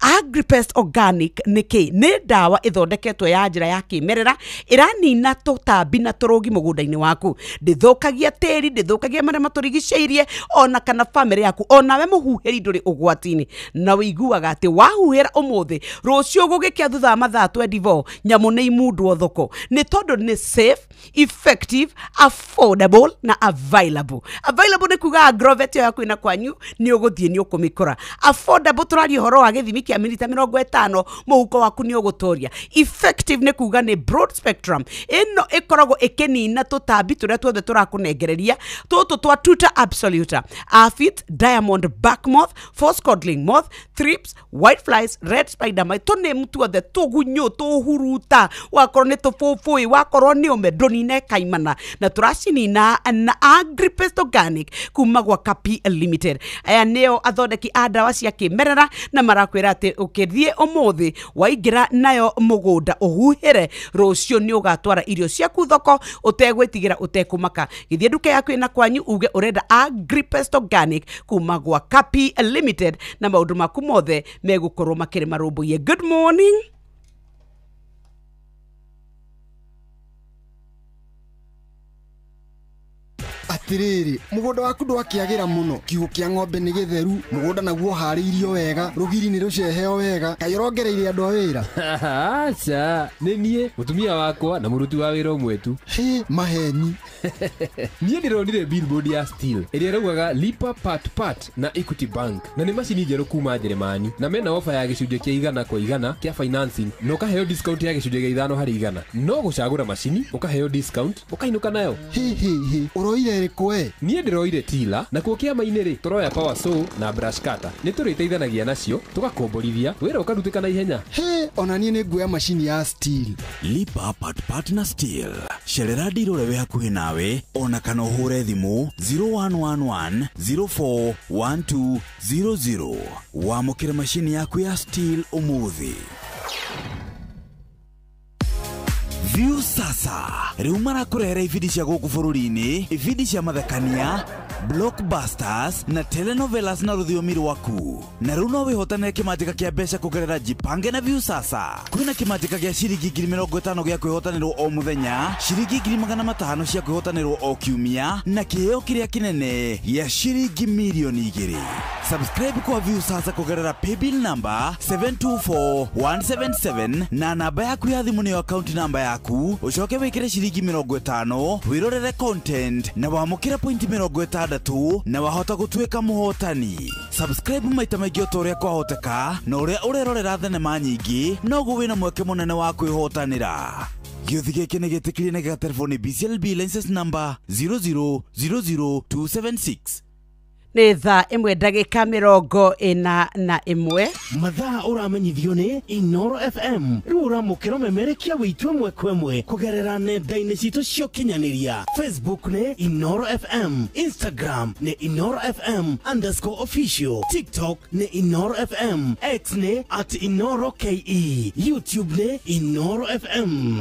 Agripest Organic nĩ kĩ? Nĩ ndawa ĩthondeketwo ya njĩra ya kĩmerera ĩranina tũtambi na tũrũgi mũgũnda-inĩ waku. Ndĩthũkagia tĩri, ndĩthũkagia marĩa matũrigicĩirie ona kana bamĩrĩ yaku. Onawe mũhuhĩri ndũrĩ ũgwati-inĩ, na wĩiguaga atĩ wahuhĩra ũmũthĩ, rũciũ gũgĩkĩa thutha wa mathaa 24 nyamũ nĩ imundwo thoko, nĩ tondũ nĩ safe, effective, affordable na available. Available nĩ kuga agrovet ĩyo yaku ĩna kwanyu nĩ ũgũthiĩ nĩ ũkũmĩkora. Affordable, tũraria ũhoro wa gĩthimi kĩa milita 50, mũhuko waku nĩ ũgũtoria. Effective nĩ kuga nĩ broad spectrum, ĩno ĩkoragwo ĩkĩnina tũtambi tũrĩa tuothe tũrakũnengereria tũtũ twa Tuta absoluta, aphids, diamond back moth, false codling moth, thrips, white flies, red spider mite, tũnĩmu tuothe, tũgunyũ, tũhuruta, wakorwo nĩ tũbũbũĩ, wakorwo nĩ ũme, ndũnine kaimana, na tũracinina na Agripest Organic kuma gwa Kapi Limited. Aya nĩo athondeki a ndawa cia kĩmerera, na marakwĩra atĩ ũkĩthiĩ ũmũthĩ waingĩra nayo mũgũnda ũhuhĩre, rũciũ nĩ ũgatwara irio ciaku thoko ũtegwĩtigĩra, ũtekũmaka. Gĩthiĩ nduka yaku ĩna kwanyu uge ũrenda Agripest Organic kuma gwa Kapi Limited, na maũndũ maku mothe megũkorwo makĩrĩ marũmbũiye. Good morning. Atiriri, mugunda waku ndwakiagira muno, kiugo kia ng'ombe ni githeru, mugunda naguo harĩirio wega, rũgiri nĩ rũceheo wega, kaĩ ũrongereire andũ a wĩra? Aca, nĩ niĩ, mũtumia wakwa na mũruti wa wĩra ũmwe tu. Hĩ, maheni. Niĩ ndĩronire billboard ya Steel ĩrĩa ĩraugaga lipa part part na Equity Bank, na nĩ macini njerũ kuma Njeremani, na mena ofa ya gĩcunjĩ kĩa 100 kwa 100 kĩa financing, na ũkaheo discount ya gĩcunjĩ kĩa 5 harĩ 100. No gũcagũra macini ũkaheo discount ũkainũka nayo. Hĩ hĩ hĩ, ũroire ĩrĩkũ we? Niĩ ndĩroire tila, na kuo kĩama-inĩ rĩ tũroya power saw na brush cutter. Nĩ tũrĩteithanagia nacio tũgakomborithia wĩra ũkarutĩka na ihenya. Hĩ, ona niĩ nĩ nguoya macini ya Steel. Lipa part part na Steel. Cerera ndiro ũrĩa wĩ hakuhĩ nawe ona kana ũhũre thimũ 0111 041200. Wamũkĩre macini yaku ya Steel ũmũthĩ. View sasa rĩu marakũrehera ibindi cia gũkũ bũrũri-inĩ, ibindi cia mathekania, blockbusters na telenovelas na rũthiomi rwaku. Na rĩu no wĩhotanĩre kĩmanjĩka kĩa mbeca kũgerera Jipange na View sasa. Kwĩna kĩmanjĩka gĩa ciringi 50,000 gĩa kwĩhotanĩrwo o mũthenya, ciringi 500,000 cia kwĩhotanĩrwo o kiumia, na kĩheo kĩrĩa kĩnene gĩa ciringi 2,000,000. Subscribe kwa View sasa kũgerera paybill number 724177 na namba yaku ya thimũ nĩyo account number yaku, ũcoke wĩkĩre ciringi 50 wĩrorere content na wamũkĩre point 60 na wahota gũtuĩka mũhotani. Subscribe maita maingĩ o ta ũrĩa kwahoteka, na ũrĩa ũrerorera thenema nyingĩ noguo wĩna mweke mũnene wa kwĩhotanĩra. Gĩũthi gĩkĩ nĩ gĩtĩkĩrie na gĩgaterefoni BCLB license number 0000276. Nĩ thaa 1:41. Mathaa ũramenyithio nĩ Inoro FM. Rĩu ũramũkĩra memerekia witũ ĩmwe kwa ĩmwe kũgerera nenda-inĩ citũ cia ũkinyanĩria. Facebook nĩ Inoro FM, Instagram nĩ Inoro FM _official, TikTok nĩ Inoro FM, X nĩ @InoroKE, YouTube nĩ Inoro FM.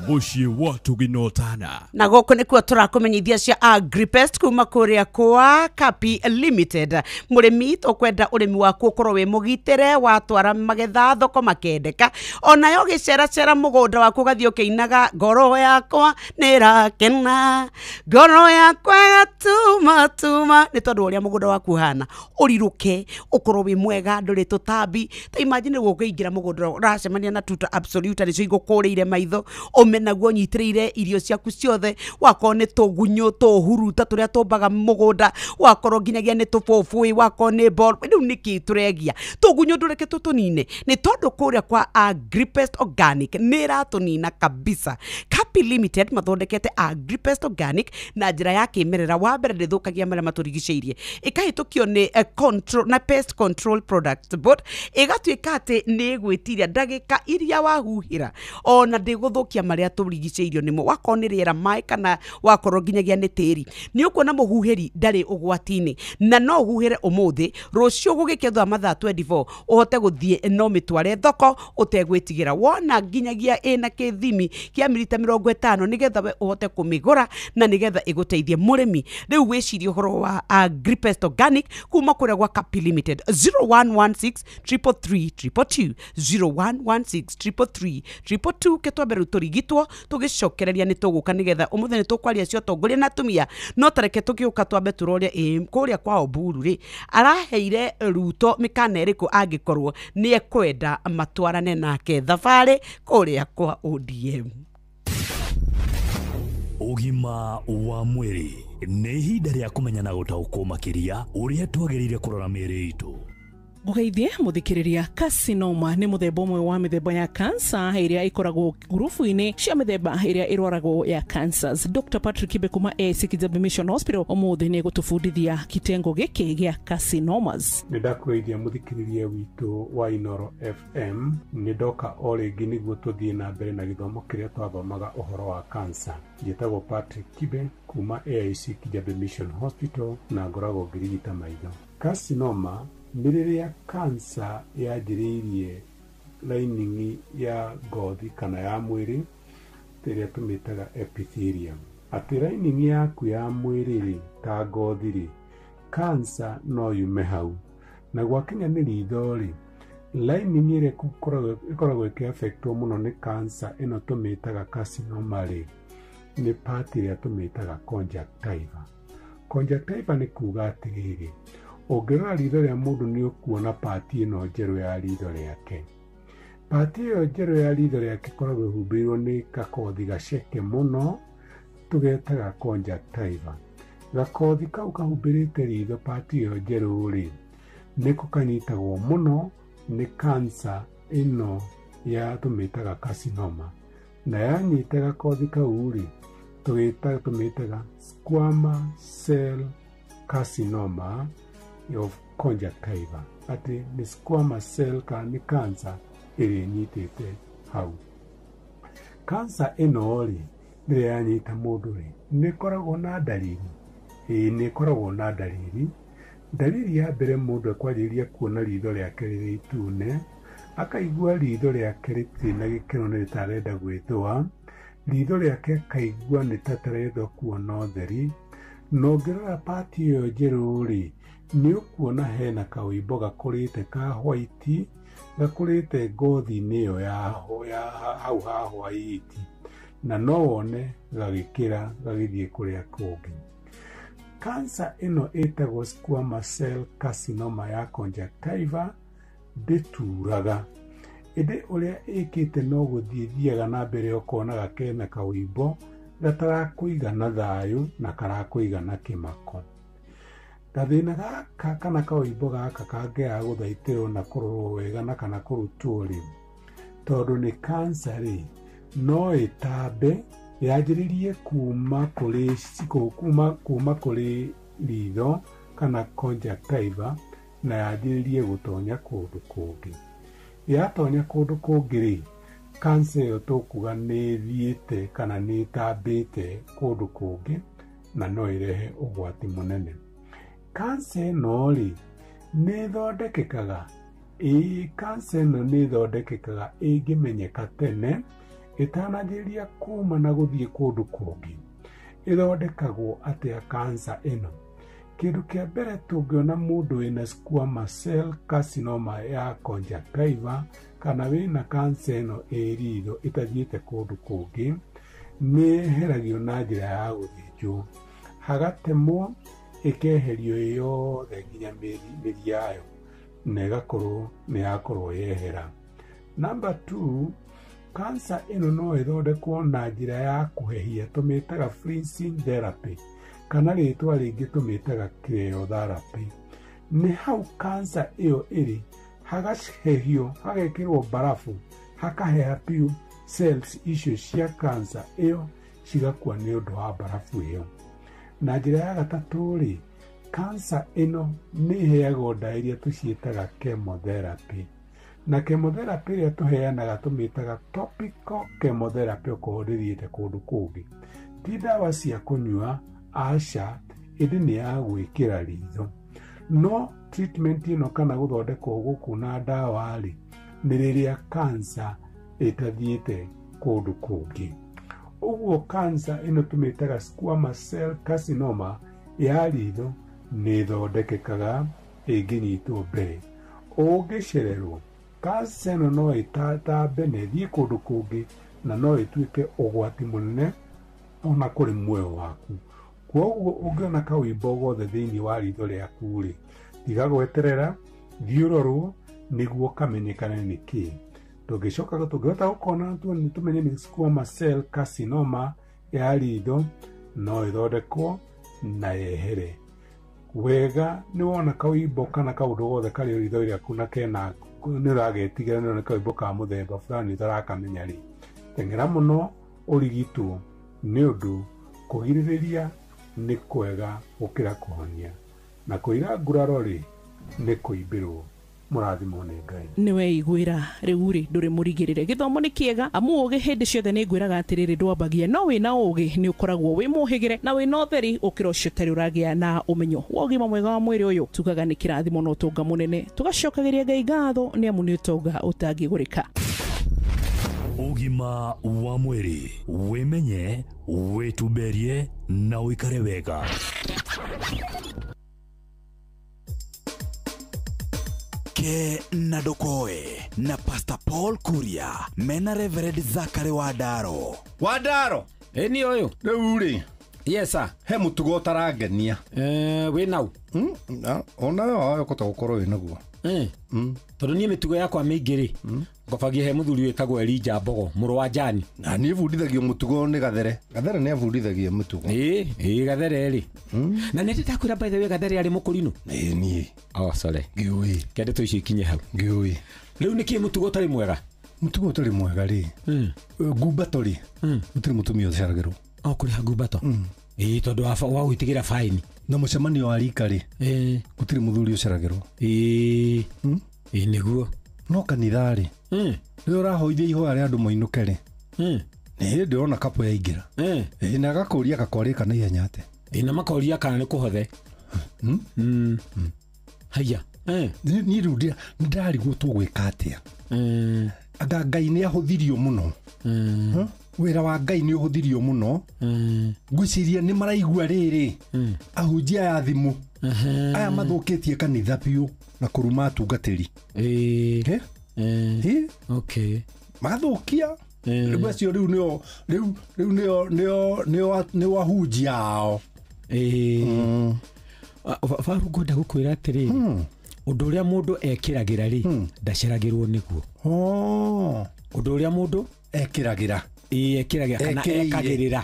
Mũciĩ wa tũginotana. Na gũkũ nĩkuo tũrakũmenyithia cia Agripest kuma kũrĩa kwa Kapi Limited. Mũrĩmi, tũkwenda ũrĩmi waku ũkorwo wĩ mũgitĩre, watwara magetha thoko makendeka, onayo gĩceracera mũgũnda waku ũgathiĩ ũkĩinaga ngoro yakwa nĩrakena, ngoro yakwa ĩgatuma tuma, nĩ tondũ ũrĩa mũgũnda waku ũhana, ũrirũke, ũkorwo wĩ mwega, ndũrĩ tũtambi. Ta imagine ũkĩingĩra mũgũnda ũracemania na Tuta absoluta nĩcio igũkũrĩire maitho, ũme naguo nyitĩrĩire irio ciaku ciothe, wakorwo nĩ tũgunyũ, tũhuruta tũrĩa tũmbaga mũgũnda, wakorwo nginyagia nĩ tũbũbũĩ, wakorwo nĩ ball, rĩu nĩkĩ tũregia tũgunyũ ndũreke tũtũnine, nĩ tondũ kũrĩa kwa Agripest Organic nĩ ĩratũnina kabisa. Kapi Limited mathondekete Agripest Organic na njĩra ya kĩmerera. Wa mbere ndĩthũkagia marĩa matũrigicĩirie, ĩkahĩtũkio nĩ control na Pest Control Products Board, ĩgatuĩka atĩ nĩ ĩgwĩtiria ndagĩka iria wahuhĩra ona ndĩgũthũkia marĩa marĩa tũrigicĩirio nĩmo, wakorwo nĩ rĩera, maĩ, kana wakorwo nginyagia nĩ tĩri, nĩ ũkuona mũhuhĩri ndarĩ ũgwati-inĩ, na no ũhuhĩre ũmũthĩ, rũciũ gũgĩkĩa thutha wa mathaa 24 ũhote gũthiĩ no mĩtware thoko ũtegwĩtigĩra. Wona nginyagia ĩna kĩthimi kĩa milita 50 nĩgetha we ũhote kũmĩgũra na nĩgetha ĩgũteithie mũrĩmi. Rĩu wĩcirie ũhoro wa Agripest Organic kuma kũrĩa gwa Kapi Limited. 0116 333 222, 0116 333 222. Ke twambe rĩu tũrigitwo, tũgĩcokereria nĩ tũgũka nĩgetha ũmũthĩ nĩ tũkwaria cio atongoria na atumia, no tareke tũgĩũka twambe tũrore ĩ kũrĩa kwa Oburu rĩ, araheire Ruto mĩkana ĩrĩkũ angĩkorwo nĩ ekwenda matwarane nake thabarĩ kũrĩa kwa ODM. Ũgima wa mwĩrĩ nĩ ihinda rĩa kũmenya na gũtaũkwo makĩria ũrĩa twagĩrĩire kũrora mĩĩrĩ itũ. Ngugeithie muthikiriria. Carcinoma nĩ mũthemba ũmwe wa mĩthemba ya cancer ĩrĩa ĩkoragwo ngurubu-inĩ cia mĩthemba ĩrĩa ĩrwaragwo ya cancers. Dr Patrick Kibe kuma AIC Kijabe Mission Hospital ũmũthĩ nĩ gũtũbundithia kitengo gĩkĩ gĩa carcinomas. Nĩ ndakũgeithia mũthikĩrĩria witũ wa Inoro FM. Nĩ ndoka o rĩngĩ nĩguo tũthiĩ na mbere na gĩthomo kĩrĩa twathomaga ũhoro wa cancer. Njĩtagwo Patrick Kibe kuma AIC Kijabe Mission Hospital na ngoragwo ngĩrigita maitho. Carcinoma nĩ rĩrĩa cancer yanjĩrĩirie lining ya ngothi kana ya mwĩrĩ ĩrĩa tũmĩtaga epithelium. Atĩ lining yaku ya mwĩrĩ rĩ, ta ngothi rĩ, cancer no yume hau. Na gwakinya nĩ ritho rĩ, lining ĩrĩa ĩkoragwo ĩkĩaffectwo mũno nĩ cancer ĩno tũmĩtaga carcinoma rĩ, nĩ part ĩrĩa tũmĩtaga conjunctiva. Conjunctiva nĩ kuga atĩrĩrĩ, ũngĩrora ritho rĩa mũndũ nĩ ũkuona part ĩno njerũ ya ritho rĩake. Part ĩyo njerũ ya ritho rĩake ĩkoragwo ĩhumbĩirwo nĩ gakothi gaceke mũno tũgetaga conjunctiva. Gakothi kau kahumbĩrĩte ritho part ĩyo njerũ rĩ, nĩko kanyitagwo mũno nĩ cancer ĩno ya tũmĩtaga carcinoma. Na yanyita gakothi kau rĩ, tũmĩtaga squamous cell carcinoma of conjunctiva. Atĩ nĩ squamous cell kana nĩ cancer ĩrĩa ĩnyitĩte hau. Cancer ĩno rĩ, rĩrĩa yanyita mũndũ rĩ, nĩ ĩkoragwo na ndariri. Ĩĩ nĩ ĩkoragwo na ndariri. Ndariri ya mbere mũndũ ekwanjĩrĩria kuona ritho rĩake rĩrĩ itune, akaigua ritho rĩake rĩtirĩ na gĩkeno nĩ rĩtarenda gwĩthũa, ritho rĩake akaigua nĩ ta tarenda kuona ũtheri, na ũngĩrora part ĩyo njerũ rĩ, nĩ ũkuona hena kaũimbo gakũrĩte ka white gakũrĩte ngothi-inĩ ĩyo ya hau ha white, na no wone gagĩkĩra gagĩthiĩ kũrĩa kũngĩ. Cancer ĩno ĩtagwo squamous cell carcinoma ya conjunctiva ndĩturaga, ĩndĩ ũrĩa ĩkĩte no gũthiĩ thiaga na mbere ũkonaga kena kaũimbo gatarakũigana thayũ na karakũigana kĩmako. Gathĩna gaka kana kaũimbo gaka kangĩaga gũthaitĩrwo na kũrorwo wega na kana kũrutwo rĩ, tondũ nĩ cancer rĩ, no ĩtambe yanjĩrĩrie kuma kũrĩ ritho kana conjunctiva na yanjĩrĩrie gũtonya kũndũ kũngĩ. Yatonya kũndũ kũngĩ rĩ, cancer ĩyo tũkuga nĩ ĩthiĩte kana nĩ ĩtambĩte kũndũ kũngĩ na no ĩrehe ũgwati mũnene. Cancer ĩno rĩ, nĩ ĩthondekekaga. Ĩĩ, cancer ĩno nĩ ĩthondekekaga ĩngĩmenyeka tene ĩtananjĩrĩria kuma na gũthiĩ kũndũ kũngĩ. Ĩthondekagwo atĩa cancer ĩno? Kĩndũ kĩa mbere tũngĩona mũndũ wĩna squamous cell carcinoma ya conjunctiva kana wĩna cancer ĩno ĩ ritho ĩtathiĩte kũndũ kũngĩ, nĩ yeheragio na njĩra ya gũthĩnjwo, hagatemwo ĩkeherio yothe nginya mĩri yayo na ĩgakorwo nĩ yakorwo yehera. Number 2, cancer ĩno no ĩthondekwo na njĩra ya kũhehia tũmĩtaga freezing therapy kana rĩtwa rĩngĩ tũmĩtaga cryotherapy. Nĩ hau cancer ĩyo ĩrĩ hagahehio, hagekĩrwo barafu, hakaheha biũ, cells icio cia cancer ĩyo cigakua nĩ ũndũ wa barafu ĩyo. Na njĩra ya gatatũ rĩ, cancer ĩno nĩ ĩheagwo ndawa iria tũciĩtaga chemotherapy. Na chemotherapy ĩrĩa tũheanaga tũmĩtaga topical chemotherapy okorwo ndĩthiĩte kũndũ kũngĩ. Ti ndawa cia kũnyua, aca, ĩndĩ nĩ ya gwĩkĩra ritho. No treatment ĩno kana gũthondekwo gũkũ na ndawa rĩ, nĩ rĩrĩa cancer ĩtathiĩte kũndũ kũngĩ. Ũguo cancer ĩno tũmĩtaga squamous cell carcinoma ya ritho nĩ ĩthondekekaga ĩngĩnyitwo mbere. Ũngĩcererwo, cancer ĩno no ĩtatambe na ĩthiĩ kũndũ kũngĩ na no ĩtuĩke ũgwati mũnene ona kũrĩ muoyo waku. Kwoguo ũngĩona kawimbo gothe thĩinĩ wa ritho rĩaku rĩ, tiga gweterera, thiĩ ũrorwo nĩguo kamenyekane nĩ kĩĩ. Tũngĩcoka tũngĩhota gũkona tũmenye nĩ squamous cell carcinoma ya ritho, no ĩthondekwo na yehere. Wega nĩ wona kawimbo kana kaũndũ gothe karĩ ritho rĩaku na kena nĩ ũragetigĩra nĩ kawimbo ka mũthemba fulani ũtarakamenya rĩ, teng'era mũno ũrigitwo nĩ ũndũ kũgirĩrĩria nĩ kwega gũkĩra kũhonia, na kũira nguraro rĩ nĩ kũimbĩrwo. Mũrathimwo nĩ Ngai. Nĩ weiguĩra rĩu rĩ ndũrĩ mũrigĩrĩre. Gĩthomo nĩ kĩega amu ũgĩ hĩndĩ ciothe nĩ ngwĩraga atĩrĩrĩ ndwambagia, no wĩna ũgĩ nĩ ũkoragwo wĩ mũhĩgĩre na wĩna ũtheri ũkĩra ũcio ũtarĩ ũragĩa na ũmenyo wa ũgima mwega wa mwĩrĩ ũyũ. Tugaga nĩ kĩrathimo na ũtonga mũnene, tũgacokagĩria Ngai ngatho nĩ amu nĩ ũtonga ũtangĩgũrĩka. Ũgima wa mwĩrĩ, wĩmenye, wĩtumberie na ũikare wega. Ke na Ndokoe na Pastor Paul Kuria mena Reverend Zachary Wandaro. Wandaro eni ũyũ rĩu rĩ, yes sir, he mũtugo ũtarangenia. Wĩ nau ona we kũhota gũkorwo wĩ naguo. Tondũ niĩ mĩtugo yakwa mĩingĩ rĩ, ngobagia he mũthuri wĩtagwo Elijah Mbogo mũrũ wa Jani. Na niĩ bundithagio mũtugo nĩ Gathere. Gathere nĩ abundithagia mũtugo. Ĩĩ Gathere rĩ. Na nĩ ndakwĩra by the way Gathere arĩ mũkũrinũ. Ĩĩ niĩ. Oh sorry. Ngĩũĩ. Kende tũicio ikinye hau. Ngĩũĩ. Rĩu nĩkĩ mũtugo ũtarĩ mwega? Mũtugo ũtarĩ mwega rĩ, ngumbato rĩ, gũtirĩ mũtumia ũceragĩrwo. O kũrĩha ngumbato? Ĩĩ tondũ wa gwĩtigĩra faini. Na mũcemanio wa rika rĩ, gũtirĩ mũthuri ũceragĩrwo. Ĩĩ. Ĩĩ nĩguo. No kanitha rĩ, rĩrĩa ũrahoithia ihoya rĩa andũ moinũke rĩ, nĩ hĩndĩ ũrona kapo yaingĩra. Ĩĩ na agakũria gakwarĩka na ihenya atĩa. Ĩĩ na makoria kana nĩ kũhothe. Haiya. Niĩ rĩu nĩndarigwo tũgwĩka atĩa. Anga Ngai nĩ ahũthirio mũno. Wĩra wa Ngai nĩ ũhũthirio mũno. Ngwĩciria nĩ maraigua rĩrĩ, ahunjia aya thimũ aya mathũkĩtie kanitha biũ na kũruma atungatĩri. Okay. Magathũkia. Rĩu acio rĩu nĩo rĩu rĩu nĩo nĩo nĩo nĩo ahunjia ao. Baru ngwenda gũkwĩra atĩrĩrĩ, ũndũ ũrĩa mũndũ ekĩragĩra rĩ, ndaceragĩrwo nĩguo. Ũndũ ũrĩa mũndũ ekĩragĩra. Ĩĩ ekĩragĩra kana ekagĩrĩra.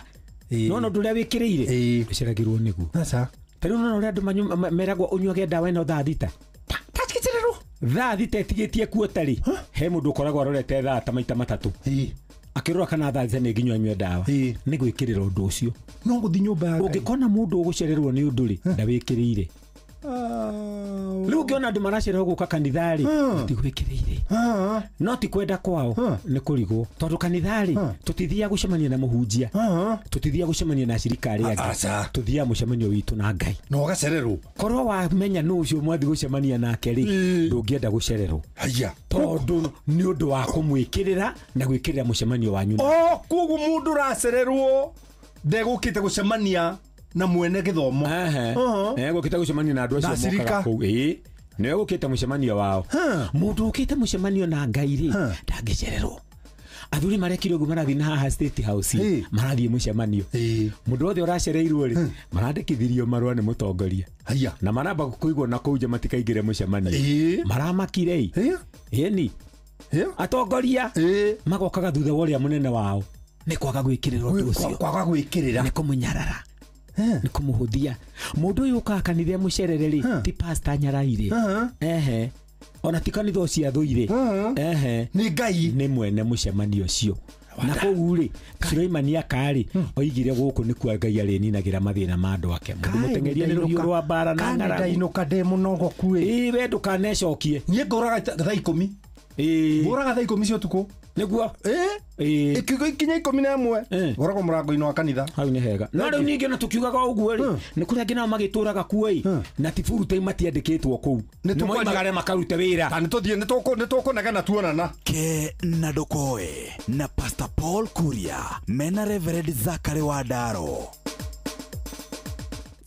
No ũndũ ũrĩa wĩkĩrĩire ndũceragĩrwo nĩguo. Aca. Ta rĩu nona ũrĩa andũ meragwo ũnyuage ndawa ĩno thaa thita. Thaa thita ĩtigĩtie kuota rĩ, he mũndũ ũkoragwo arorete thaa ta maita matatũ. Akĩrora kana thaa thita nĩ nginya anyue ndawa. Nĩ gwĩkĩrĩra ũndũ ũcio. No gũthiĩ nyũmba ya Ngai. Ũngĩkona mũndũ ũgũcererwo nĩ ũndũ rĩ, ndawĩkĩrĩire. Rĩu ũngĩona andũ maracererwo gũka kanitha rĩ, matigwĩkĩrĩire. No ti kwenda kwao, nĩ kũrigwo. Tondũ kanitha rĩ, tũtithiaga gũcemania na mũhunjia. Tũtithiaga gũcemania na acirika arĩa angĩ. Tũthiaga mũcemanio witũ na Ngai. Na ũgacererwo. Korwo wamenya nũ ũcio mwathiĩ gũcemania nake rĩ, ndũngĩenda gũcererwo. Haiya. Tondũ nĩ ũndũ wa kũmwĩkĩrĩra na gwĩkĩrĩra mũcemanio wanyu. O koguo mũndũ ũracererwo ndegũkĩte gũcemania na mwene gĩthomo. Egũkĩte gũcemania na andũ acio mokaga kũu. Ĩĩ. Nĩwe ũkĩte mũcemanio wao. Mũndũ ũkĩte mũcemanio na Ngai rĩ, ndangĩcererwo. Athuri marekire ũguo marathiĩ na haha State House, marathiĩ mũcemanio. Mũndũ wothe ũracereirwo rĩ, marandĩkithirio marũa nĩ mũtongoria. Na maramba kũigwo na kũu nja matikaingĩre mũcemanio. Maramakire ĩ. Ĩni. Atongoria magokaga thutha wa ũrĩa mũnene wao. Nĩ kwaga gwĩkĩrĩra ũndũ ũcio. Kwaga gwĩkĩrĩra. Nĩ kũmũnyarara. Nĩ kũmũhũthia. Mũndũ ũyũ ũkaga kanitha mũcerere rĩ, ti pastor nyaraire. Ehe. Ona ti kanitha ũcio athũire. Ehe. Nĩ Ngai. Nĩ mwene mũcemanio ũcio. Na kũu rĩ, Suleimani akarĩ oigire gũkũ nĩkuo Ngai arĩninagĩra mathĩna ma andũ ake. Mũndũ mũteng'eria nĩ rũhiũ rwa mbara na ng'aragu. Ndainũka ndĩ mũnogoku ĩ. Ĩ we ndũkanecokie. Niĩ ngũraga thaa 10. Mbũraga thaa 10 cia ũtukũ. Nĩguo. Ikiugo ikinya 11 ngoragwo mũrango-inĩ wa kanitha. Hau nĩ hega. No rĩu ningĩ ona tũkiugaga ũguo rĩ, nĩ kũrĩ angĩ nao magĩtũraga kuo ĩ, na ti full time matiandĩkĩtwo kũu. Nĩ moimagare makarute wĩra. Ta nĩtũthiĩ nĩtũkũnegena tuonana. Ke na Ndũkoe na Pastor Paul Kuria mena Reverend Zachary Wandaro.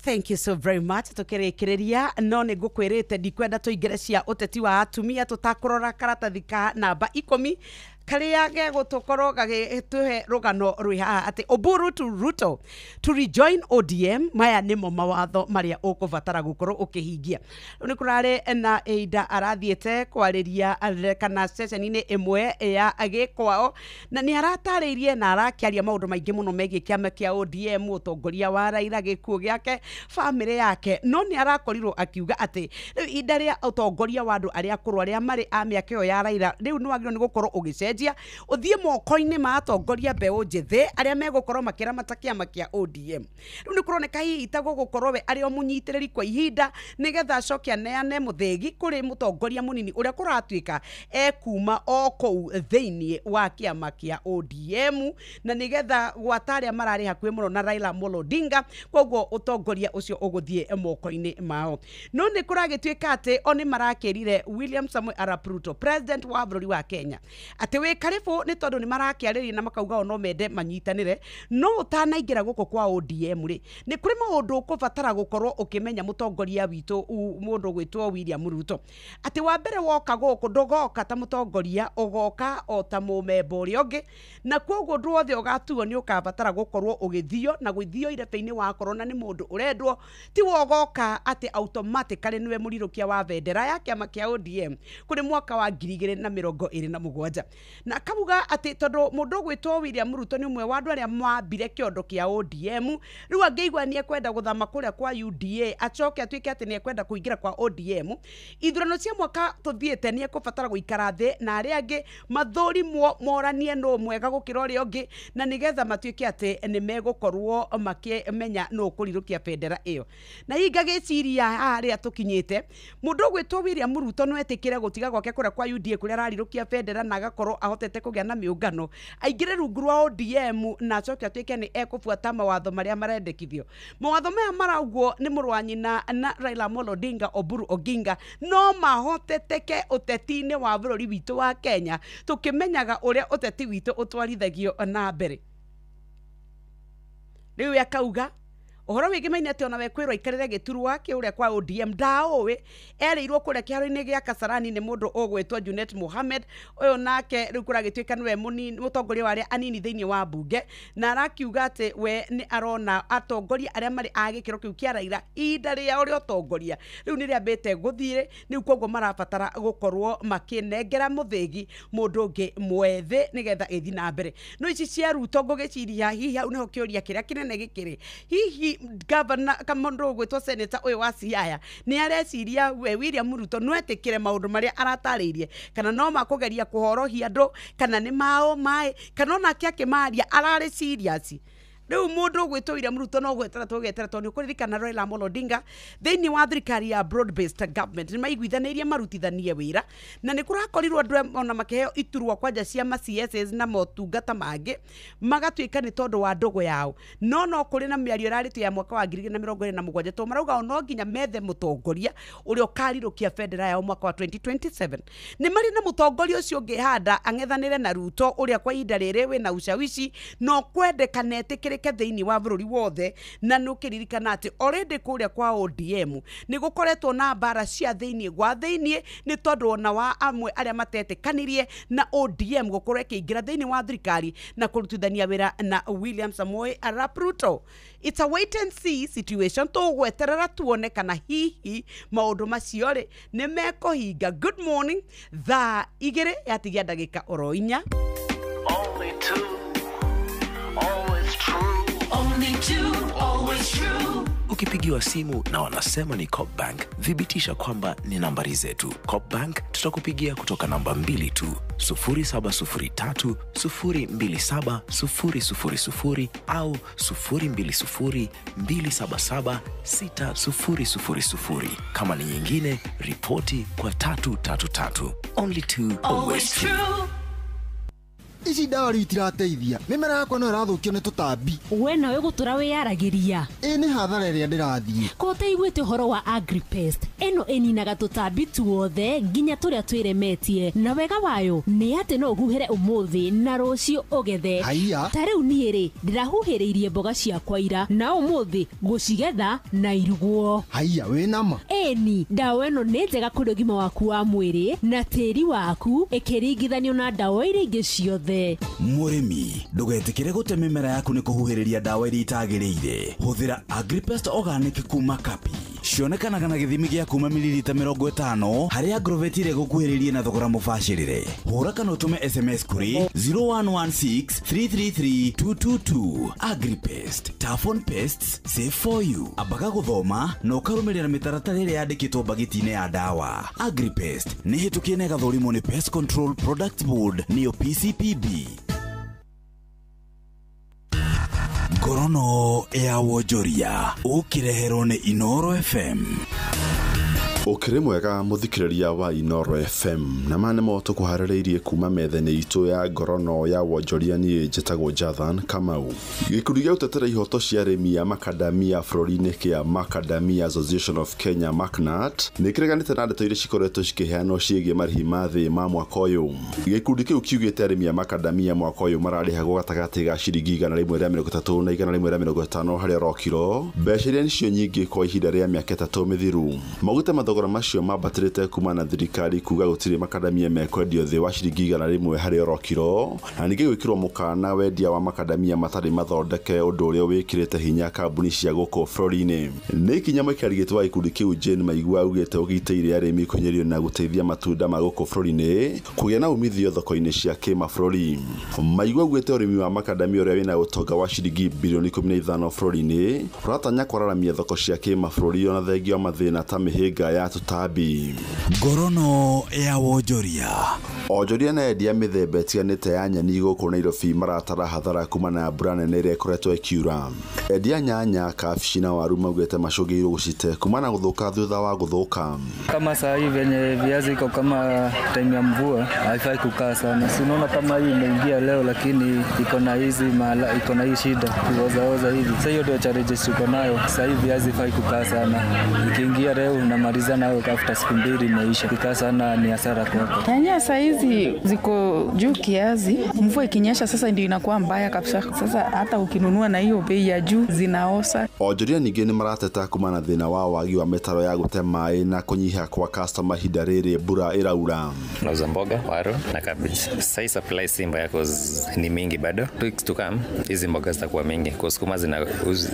Thank you so very much. Tukĩrĩkĩrĩria no nĩ ngũkwĩrĩte ndikwenda tũingĩre cia ũteti wa atumia tũtakũrora karatathi ka namba 10 karĩa gegũtũkorwo gagĩtũhe rũgano rwĩ haha atĩ Oburu to Ruto to rejoin ODM. Maya nĩmo mawatho marĩa ũkũbatara gũkorwo ũkĩhingia. Rĩu nĩ kũrarĩ na Ida arathiĩte kwarĩria kana ceceni-inĩ ĩmwe ya gĩkwao na nĩ aratarĩirie na arakĩaria maũndũ maingĩ mũno megiĩ kĩama kĩa ODM, ũtongoria wa Raila, gĩkuũ gĩake, bamĩrĩ yake, no nĩ arakorirwo akiuga atĩ rĩu ihinda rĩa ũtongoria wa andũ arĩa akũrũ arĩa marĩ a mĩaka ĩyo ya Raila rĩu nĩ wagĩrĩirwo nĩ gũkorwo ũgĩcenjia ũthiĩ moko-inĩ ma atongoria mbeũ njĩthĩ arĩa megũkorwo makĩramata kĩama kĩa ODM. Rĩu nĩ kũroneka hihi ta gũgũkorwo we arĩ o mũnyitĩrĩri kwa ihinda nĩgetha acoke aneane mũthĩgi kũrĩ mũtongoria mũnini ũrĩa kũratuĩka ekuma o kũu thĩinĩ wa kĩama kĩa ODM, na nĩgetha gwata arĩa mararĩ hakuhĩ mũno na Raila Amolo Odinga, koguo ũtongoria ũcio ũgũthiĩ moko-inĩ mao. No nĩ kũragĩtuĩka atĩ o nĩ marakĩrire William Samoei Arap Ruto, president wa bũrũri wa Kenya, atĩ wĩ karibu nĩ tondũ nĩ marakĩarĩria na makauga o no mende manyitanĩre, no ũtanaingĩra gũkũ kwa ODM rĩ, nĩ kũrĩ maũndũ ũkũbatara gũkorwo ũkĩmenya mũtongoria witũ mũndũ ũgwĩtwo William Ruto, atĩ wa mbere woka gũkũ ndũgoka ta mũtongoria, ũgoka o ta mũmemba ũrĩa ũngĩ, na koguo ũndũ wothe ũgatuo nĩ ũkabatara gũkorwo ũgĩthio na gũthio irebe-inĩ wakorwo na nĩ mũndũ ũrendwo, ti wogoka atĩ automatically nĩwe mũrirũkia wa bendera ya kĩama kĩa ODM kũrĩ mwaka wa 2027. Na akauga atĩ tondũ mũndũ ũgwĩtwo William Ruto nĩ ũmwe wa andũ arĩa mambire kĩondo kĩa ODM, rĩu angĩigua nĩ ekwenda gũthama kũrĩa kwa UDA acoke atuĩke atĩ nĩ ekwenda kũingĩra kwa ODM, ithurano cia mwaka tũthiĩte nĩ ekũbatara gũikara thĩ na arĩa angĩ mathũrimwo moranie nũ mwega gũkĩra ũrĩa ũngĩ, na nĩgetha matuĩke atĩ nĩ megũkorwo makĩmenya nũ ũkũrirũkia bendera ĩyo. Na hihi ngagĩciria haha harĩa tũkinyĩte, mũndũ ũgwĩtwo William Ruto no etĩkĩre gũtiga gwake kũrĩa kwa UDA kũrĩa ararirũkia bendera na agakorwo ahotete kũgĩa na mĩũngano, aingĩre rungu rwa ODM na acoke atuĩke nĩ ekũbuata mawatho marĩa marendekithio. Mawatho maya maraugwo nĩ mũrũ wa nyina na Raila Amolo Odinga, Oburu Oginga, no mahoteteke ũteti-inĩ wa bũrũri witũ wa Kenya tũkĩmenyaga ũrĩa ũteti witũ ũtwarithagio na mbere. Rĩu akauga ũhoro wĩgĩmaine atĩ ona we kwĩrwo aikarĩre gĩturwa kĩũrĩa kwa ODM ndaũĩ, erĩirwo kũrĩa kĩharo-inĩ gĩa Kasarani nĩ mũndũ ũgwĩtwo Junet Mohamed, ũyũ nake rĩu kũragĩtuĩka nĩwe mũtongoria wa arĩa anini thĩinĩ wa mbunge, na arakiuga atĩ we nĩ arona atongoria arĩa marĩ a gĩkĩro kĩu kĩa Raila ihinda rĩao rĩa ũtongoria rĩu nĩ rĩambĩte gũthiĩ, rĩu koguo marabatara gũkorwo makĩnengera mũthĩgi mũndũ ũngĩ mwethĩ nĩgetha ĩthiĩ na mbere. No ici cia Ruto ngũgĩciria hihi hau nĩho kĩũria kĩrĩa kĩnene gĩkĩrĩ, hihi governor kamondo gwĩtwo senator ũyũ wa Siaya nĩ areciria we William Ruto no etĩkĩre maũndũ marĩa aratarĩirie, kana no makũgeria kũhorohia andũ, kana nĩ mao maĩ, kana onake akĩmaria ararĩ serious. Rĩu mũndũ ũgwĩtwo William Ruto no gwetera tũgetera tondũ nĩ ũkũririkana Raila Amolo Odinga thĩinĩ wa thirikari ya broad based government nĩ maiguithanĩirie marutithanie wĩra, na nĩ kũrakorirwo andũ ona makĩheo iturwa kwanja cia ma CSs na motungata mangĩ magatuĩka nĩ tondũ wa ndũgũ yao. No kũrĩ na mĩario ĩrarĩtio ya mwaka wa 2027 tondũ marauga o no nginya methe mũtongoria ũrĩa ũkarirũkia bendera yao mwaka wa 2027. Nĩ marĩ na mũtongoria ũcio ũngĩhanda ang'ethanĩre na Ruto ũrĩa kwa ihinda rĩrĩ wĩna ushawishi no kwendeka na etĩkĩrĩke thĩinĩ wa bũrũri wothe, na nĩ ũkĩririkana atĩ already kũrĩa kwa ODM nĩ gũkoretwo na mbara cia thĩinĩ gwa thĩinĩ nĩ tondũ ona wa amwe arĩa matetĩkanirie na ODM gũkorwo ĩkĩingĩra thĩinĩ wa thirikari na kũrutithania wĩra na William Samoei Arap Ruto. It's a wait and see situation, tũgweterera tuone kana hihi maũndũ macio rĩ nĩ mekũhinga. Good morning, thaa 2 yatigia ndagĩka oro 4. Only two, always true. Only two, always true. Ukipigiwa simu na wanasema ni Coop Bank, thibitisha kwamba ni nambari zetu. Coop Bank tutakupigia kutoka namba 2 tu, 0703 027 000 au 020 277 6000. Kama ni nyingine, ripoti kwa 333. Only two, always true. Ici ndawa rĩu itirateithia mĩmera yakwa no ĩrathũkio nĩ tũtambi. We nawe gũtũra wĩyaragĩria. Ĩ nĩ hathara ĩrĩa ndĩrathiĩ. Ko ũtaiguĩte ũhoro wa Agripest ĩno ĩninaga tũtambi tuothe nginya tũrĩa twĩremetie, na wega wayo nĩ atĩ no ũhuhĩre ũmũthĩ na rũciũ ũgethe. Haiya. Ta rĩu niĩ rĩ ndĩrahuhĩrĩirie mboga ciakwa ira na ũmũthĩ gũcigetha na irugwo. Haiya, wĩ nama? Ĩni, ndawa ĩno nĩ njega kũrĩ ũgima waku wa mwĩrĩ na tĩri waku ĩkĩringithanio na ndawa iria ingĩ ciothe. Mũrĩmi ndũgetĩkĩre gũte mĩmera yaku nĩ kũhuhĩrĩria ndawa iria itagĩrĩire. Hũthĩra Agripest Organic kuma Kapi. Cionekanaga na gĩthimi gĩa kuma mililita 50 harĩa Agrovet ĩrĩa ĩgũkuhĩrĩrie na thogora mũbacĩrĩre. Hũra kana ũtũme SMS kũrĩ 0116 333 222. Agripest, tough on pests, safe for you. Ambaga gũthoma na ũkarũmĩrĩra mĩtaratara ĩrĩa yandĩkĩtwo mbagiti-inĩ ya ndawa. Agripest nĩ hĩtũkie na ĩgathũrimwo nĩ Pest Control Products Board nĩyo PCPB. Ngorono ya wonjoria ũkĩreherwo nĩ Inoro FM. Ũkĩrĩ mwega mũthikĩrĩria wa Inoro FM, na ma nĩmo tũkũharĩrĩirie kuma metha-inĩ itũ ya ngorono ya wonjoria. Niĩ njĩtagwo Jathan Kamau. Gĩkundi gĩa gũtetera ihoto cia arĩmi a makadamia bũrũri-inĩ kĩa Macadamia Association of Kenya MACNAT nĩ kĩreganĩte na ndeto iria cikoretwo cikĩheanwo ciĩgiĩ marĩhi ma thĩ ma mwaka ũyũ. Gĩkundi kĩu kiugĩte arĩmi a makadamia mwaka ũyũ mararĩhagwo gatagatĩ ga ciringi 130 na 150 harĩ oro kiro, mbeca iria nĩcio nyingĩ kwa ihinda rĩa mĩaka 3 mĩthiru. Maugĩte mathogora macio mambatĩrĩte kuma na thirikari kuga gũtirĩ makadamia mekwendio thĩ wa ciringi 100 harĩ oro kiro, na ningĩ gwĩkĩrwo mũkana wendia wa makadamia matarĩ mathondeke, ũndũ ũrĩa wĩkĩrĩte hinya kambuni cia gũkũ bũrũri-inĩ. Nĩ ikinya mũikari gĩtĩ wa gĩkundi kĩu Jane Maigua augĩte ũgitĩire arĩmi kũnyĩrio na gũteithia matunda ma gũkũ bũrũri-inĩ kũgĩa na umithio thoko-inĩ cia kĩmabũrũri. Maigua augĩte ũrĩmi wa makadamia ũrĩa wĩna ũtonga wa ciringi bilioni 15 bũrũri-inĩ ũratanya kwararamia thoko cia kĩmabũrũri ona thengia wa mathĩna ta mĩhĩnga ya tũtambi. Ngorono ya wonjoria. Onjoria na endia mĩthemba ĩtiganĩte ya nyeni gũkũ Nairobi maratara hathara kuma na mbura nene ĩrĩa ĩkoretwo ĩkiura. Endia nyanya, kabici na waru maugĩte macũngĩrĩirwo gũcite kuma na gũthũka thutha wa gũthũka. Kama saa hii venye viazi iko kama time ya mvua haifai kukaa sana. Si unaona kama hii imeingia leo lakini iko na hizi mala, iko na hii shida kuozaoza hivi. Sasa hiyo ndio challenges tuko nayo. Sasa hivi viazi haifai kukaa sana. Ikiingia leo unamaliza nayo after siku 2 imeisha. Kukaa sana ni hasara kwako. Nyanya saa hizi ziko juu kiasi. Mvua ikinyesha sasa ndio inakuwa mbaya kabisa. Sasa hata ukinunua na hiyo bei ya juu zinaosa. Onjoria ningĩ nĩ marateta kuma na thĩna wa wagi wa mĩtaro ya gũte maĩ na kũnyiha kwa customer ihinda rĩrĩ mbura ĩraura. Nauza mboga, waru na cabbage. Sasa supply si mbaya cause ni mingi bado. 2 weeks to come hizi mboga zitakuwa mingi cause sukuma zina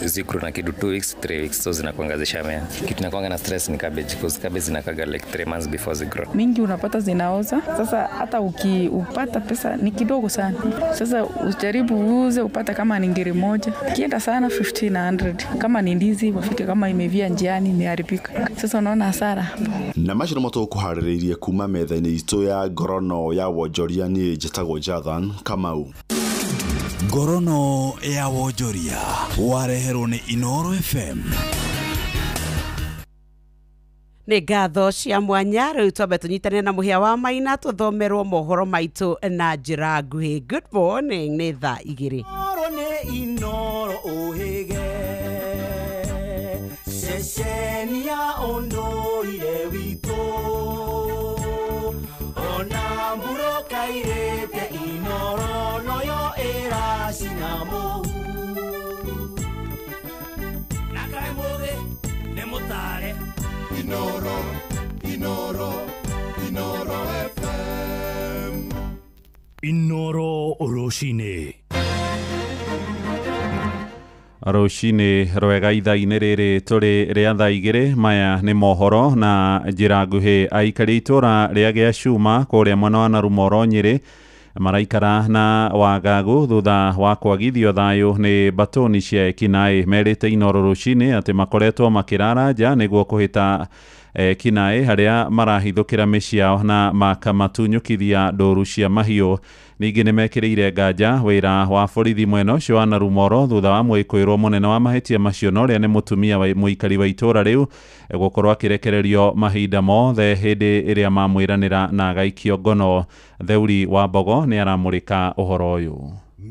zikru na kitu 2 weeks 3 weeks so zinakuanga zishamea. Kitu inakuanga na stress ni cabbage cause cabbage zinakaga like 3 months before they grow. Mingi unapata zinaoza. Sasa hata ukiupata pesa ni kidogo sana. Sasa ujaribu uuze upate kama ni ngiri moja. Kienda sana 1500. Kama ni ndizi wafike kama imevia njiani imeharibika. Sasa unaona hasara. Na macio nĩmo tũkũharĩrĩirie kuma metha-inĩ itũ ya ngorono ya wonjoria. Niĩ njĩtagwo Jathan Kamau. Ngorono ya wonjoria wareherwo nĩ Inoro FM. Nĩ ngatho cia mwanya. Rĩu twambe tũnyitane na mũhĩa wa maina tũthomerwo mohoro maitũ na njĩra nguhĩ. Good morning, nĩ thaa 2. Nĩ Inoro ũhĩge ceceni ya ũndũire witũ ona mbura kairĩte Inoro noyo ĩracina mũhu na kaĩ mũthĩ nĩ mũtare. Inoro, Inoro, Inoro FM. Inoro rũcinĩ. Rũcinĩ rwega ithaa-inĩ rĩrĩ tũrĩ rĩa thaa 2. Maya nĩ mohoro na njĩra nguhĩ. Aikari itũra rĩa Gĩacuma kũrĩa mwena wa Narumoro Nyĩrĩ Maraikara na wagagu thutha wa kwagithio thayu ni batoni cia ekinaĩ. Merĩte Inooro rũcinĩ atĩ makoretwo makĩrara nja nĩguo kũhĩta ekinaĩ harĩa marahithũkĩra mĩciĩ yao na makamatunyũkithia ndũru cia mahiũ. Ningĩ nĩmekĩrĩire nganja wĩra wa borithi mwena ũcio wa Narumoro thutha wa mwĩkũĩrwo mũnene wa mahĩtia macio na ũrĩa nĩ mũtumia wa mũikari wa itũũra rĩu gũkorwo akĩrekererio mahinda mothe hĩndĩ ĩrĩa mamwĩranĩra na agaikio ngono. Theuri wa Mbogo nĩ aramũrĩka ũhoro ũyũ.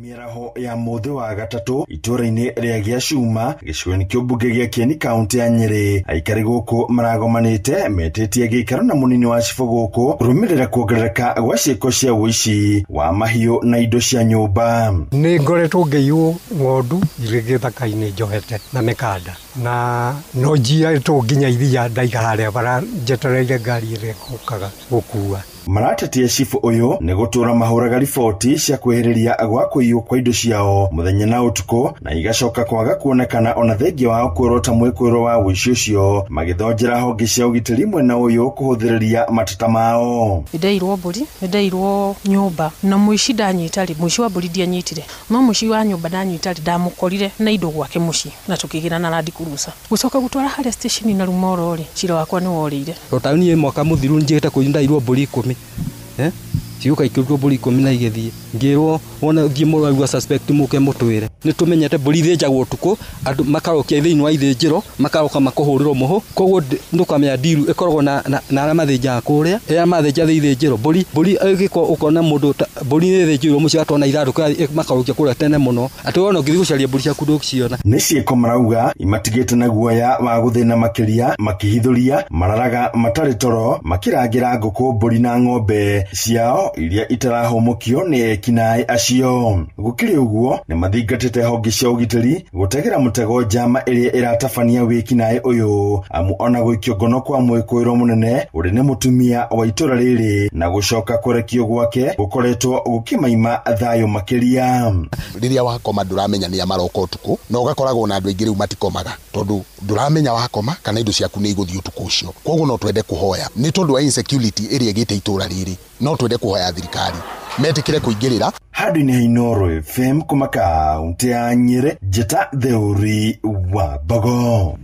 Mĩaraho ya mũthĩ wa gatatũ itũũra-inĩ rĩa Gĩacuma gĩcigo-inĩ kĩa ũmbunge gĩa Kieni kaũntĩ ya Nyĩrĩ, aikari gũkũ maragomanĩte metĩtie gĩikaro na mũnini wa cibũ gũkũ kũrũmĩrĩra kuongerereka gwa ciĩko cia ũici wa mahiũ na indo cia nyũmba. Nĩ ngoretwo ngĩiywo ng'ondu irĩ gĩthaka-inĩ njohete na mĩkanda, na no njiarĩtwo nginya iria ndaiga harĩa bara njetereire ngari ĩrĩa ĩgũkaga gũkua. Maratetia cibũ ũyũ nĩ gũtũra mahũraga riboti cia kwĩhĩrĩria gwa kũiywo kwa indo ciao mũthenya na ũtukũ, na igacoka kwaga kuonekana ona thengia wao kwĩrwo ta mwĩkũĩrwo wa ũici ũcio, magĩthonjera honge cia ũgitĩri mwena ũyũ kũhũthĩrĩria mateta mao. Nĩndeirwo mbũri, nĩndeirwo nyũmba, na mũici ndanyita rĩ, mũici wa mbũri ndianyitire, no mũici wa nyũmba ndanyita rĩ, ndamũkorire na indo gwake mũciĩ na tũkĩgĩra na Land Cruiser. Gũcoka gũtwara harĩa station na Rumoro rĩ, cira wakwa nĩworĩire. Taũni mwaka mũthiru njĩte kũiywo ndairwo mbũri 10. Ciũka ikĩrutwo mbũri 10 na igĩthiĩ ngĩrwo wona thiĩ mũraigua suspect mũke mũtwĩre. Nĩ tũmenyete mbũri ithĩnjagwo ũtukũ, andũ makarokia thĩinĩ wa ithĩnjĩro, makaroka makũhũrĩrwo mũhũ, koguo ndũkamenya ndiru ĩkoragwo na arĩa mathĩnjaga kũrĩa, arĩa mathĩnja ithĩnjĩro mbũri ĩgĩkwo ũkona mũndũ mbũri nĩ ĩthĩnjĩirwo mũciĩ atona ithandũkũ makarokia kũrĩa tene mũno, atĩ wona ũngĩthiĩ gũcaria mbũri ciaku ndũgũciona. Nĩ ciĩko marauga imatigĩte na guoya wa gũthĩna makĩria, makĩhithũria mararaga matarĩ toro, makĩrangĩra ngũkũ, mbũri na ng'ombe ciao iria itarahũmũkio nĩ ekinaĩ acio. Gũkĩrĩ ũguo nĩ mathingatĩte honge cia ũgitĩri gũtegera mũtego njama ĩrĩa ĩratabania wĩkinaĩ ũyũ, amu ona gũikio ngono kwa mwĩkũĩrwo mũnene ũrĩ nĩ mũtumia wa itũũra rĩrĩ na gũcoka kũrekio gwake gũkoretwo gũkĩmaima thayũ makĩria. Rĩrĩa wakoma ndũramenya nĩa maroka ũtukũ, na ũgakoragwo na andũ aingĩ rĩu matikomaga tondũ ndũramenya wakoma kana indo ciaku nĩ igũthiĩ ũtukũ ũcio. Koguo no twende kũhoya nĩ tondũ wa insecurity ĩrĩa ĩgĩte itũũra rĩrĩ, no twende kũhoya thirikari metĩkĩre kũingĩrĩra. Handũ-inĩ ha Inooro FM kuma kaũntĩ ya Nyĩrĩ, njĩta Theuri wa Mbogo.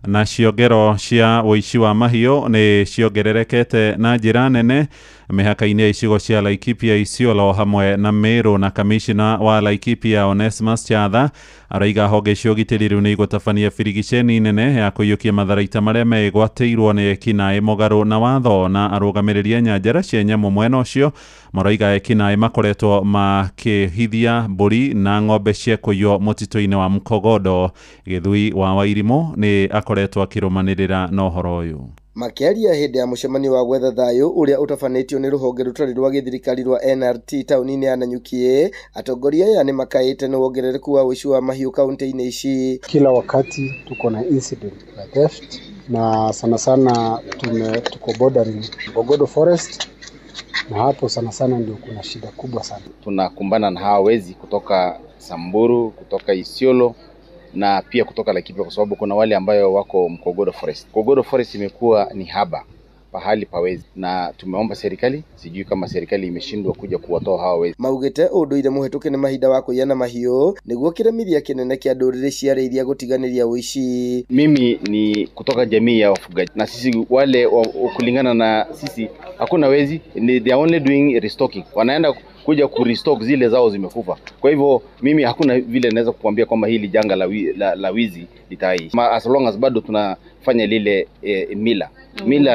Na ciongero cia ũici wa mahiũ nĩ ciongererekete na njĩra nene mĩhaka-inĩ ya icigo cia Laikipia, Isiolo hamwe na Meru, na kamishna wa Laikipia Onesmus Chatha araiga honge cia ũgitĩri rĩu nĩ igũtabania birigiceni nene ya kũiyũkia matharaita marĩa megwatĩirwo nĩ ekinaĩ mũgarũ na watho, na arũgamĩrĩri a nyanjara cia nyamũ mwena ũcio maraiga ekinaĩ makoretwo makĩhithia mbũri na ng'ombe cia kũiywo mũtitũ-inĩ wa Mkogodo. Gĩthui wa Wairimũ nĩ akoretwo akĩrũmanĩrĩra na ũhoro ũyũ. Makĩaria hĩndĩ ya mũcemanio wa gwetha thayũ ũrĩa ũtabanĩtio nĩ rũhonge rũtarĩ rwa gĩthirikari rwa NRT taũni-inĩ ya Nanyuki, atongoria aya nĩ makaĩte nĩ wongerereku wa ũici wa mahiũ kaunti-inĩ ici. Kila wakati tuko na incident ya theft, na sana sana tuko bordering Bogodo Forest, na hapo sana sana ndio kuna shida kubwa sana. Tunakumbana na hawa wezi kutoka Samburu, kutoka Isiolo na pia kutoka Laikipia, kwa sababu kuna wale ambayo wako Mkogodo Forest. Mkogodo Forest imekuwa ni haba pahali pawezi, na tumeomba serikali, sijui kama serikali imeshindwa kuja kuwatoa hawa wezi. Maugite ũndũire mũhetũke nĩ mahinda wa kũiyana mahiũ nĩguo kĩremithia kĩnene kĩa ndũrĩrĩ ciarĩiria gũtiganĩria ũici. Mimi ni kutoka jamii ya wafugaji, na sisi wale kulingana na sisi hakuna wezi, ni they are only doing restocking, wanaenda kuja ku restock zile zao zimekufa. Kwa hivyo mimi hakuna vile naweza kukuambia kwamba hili janga la wizi litaishi, as long as bado tunafanya lile mila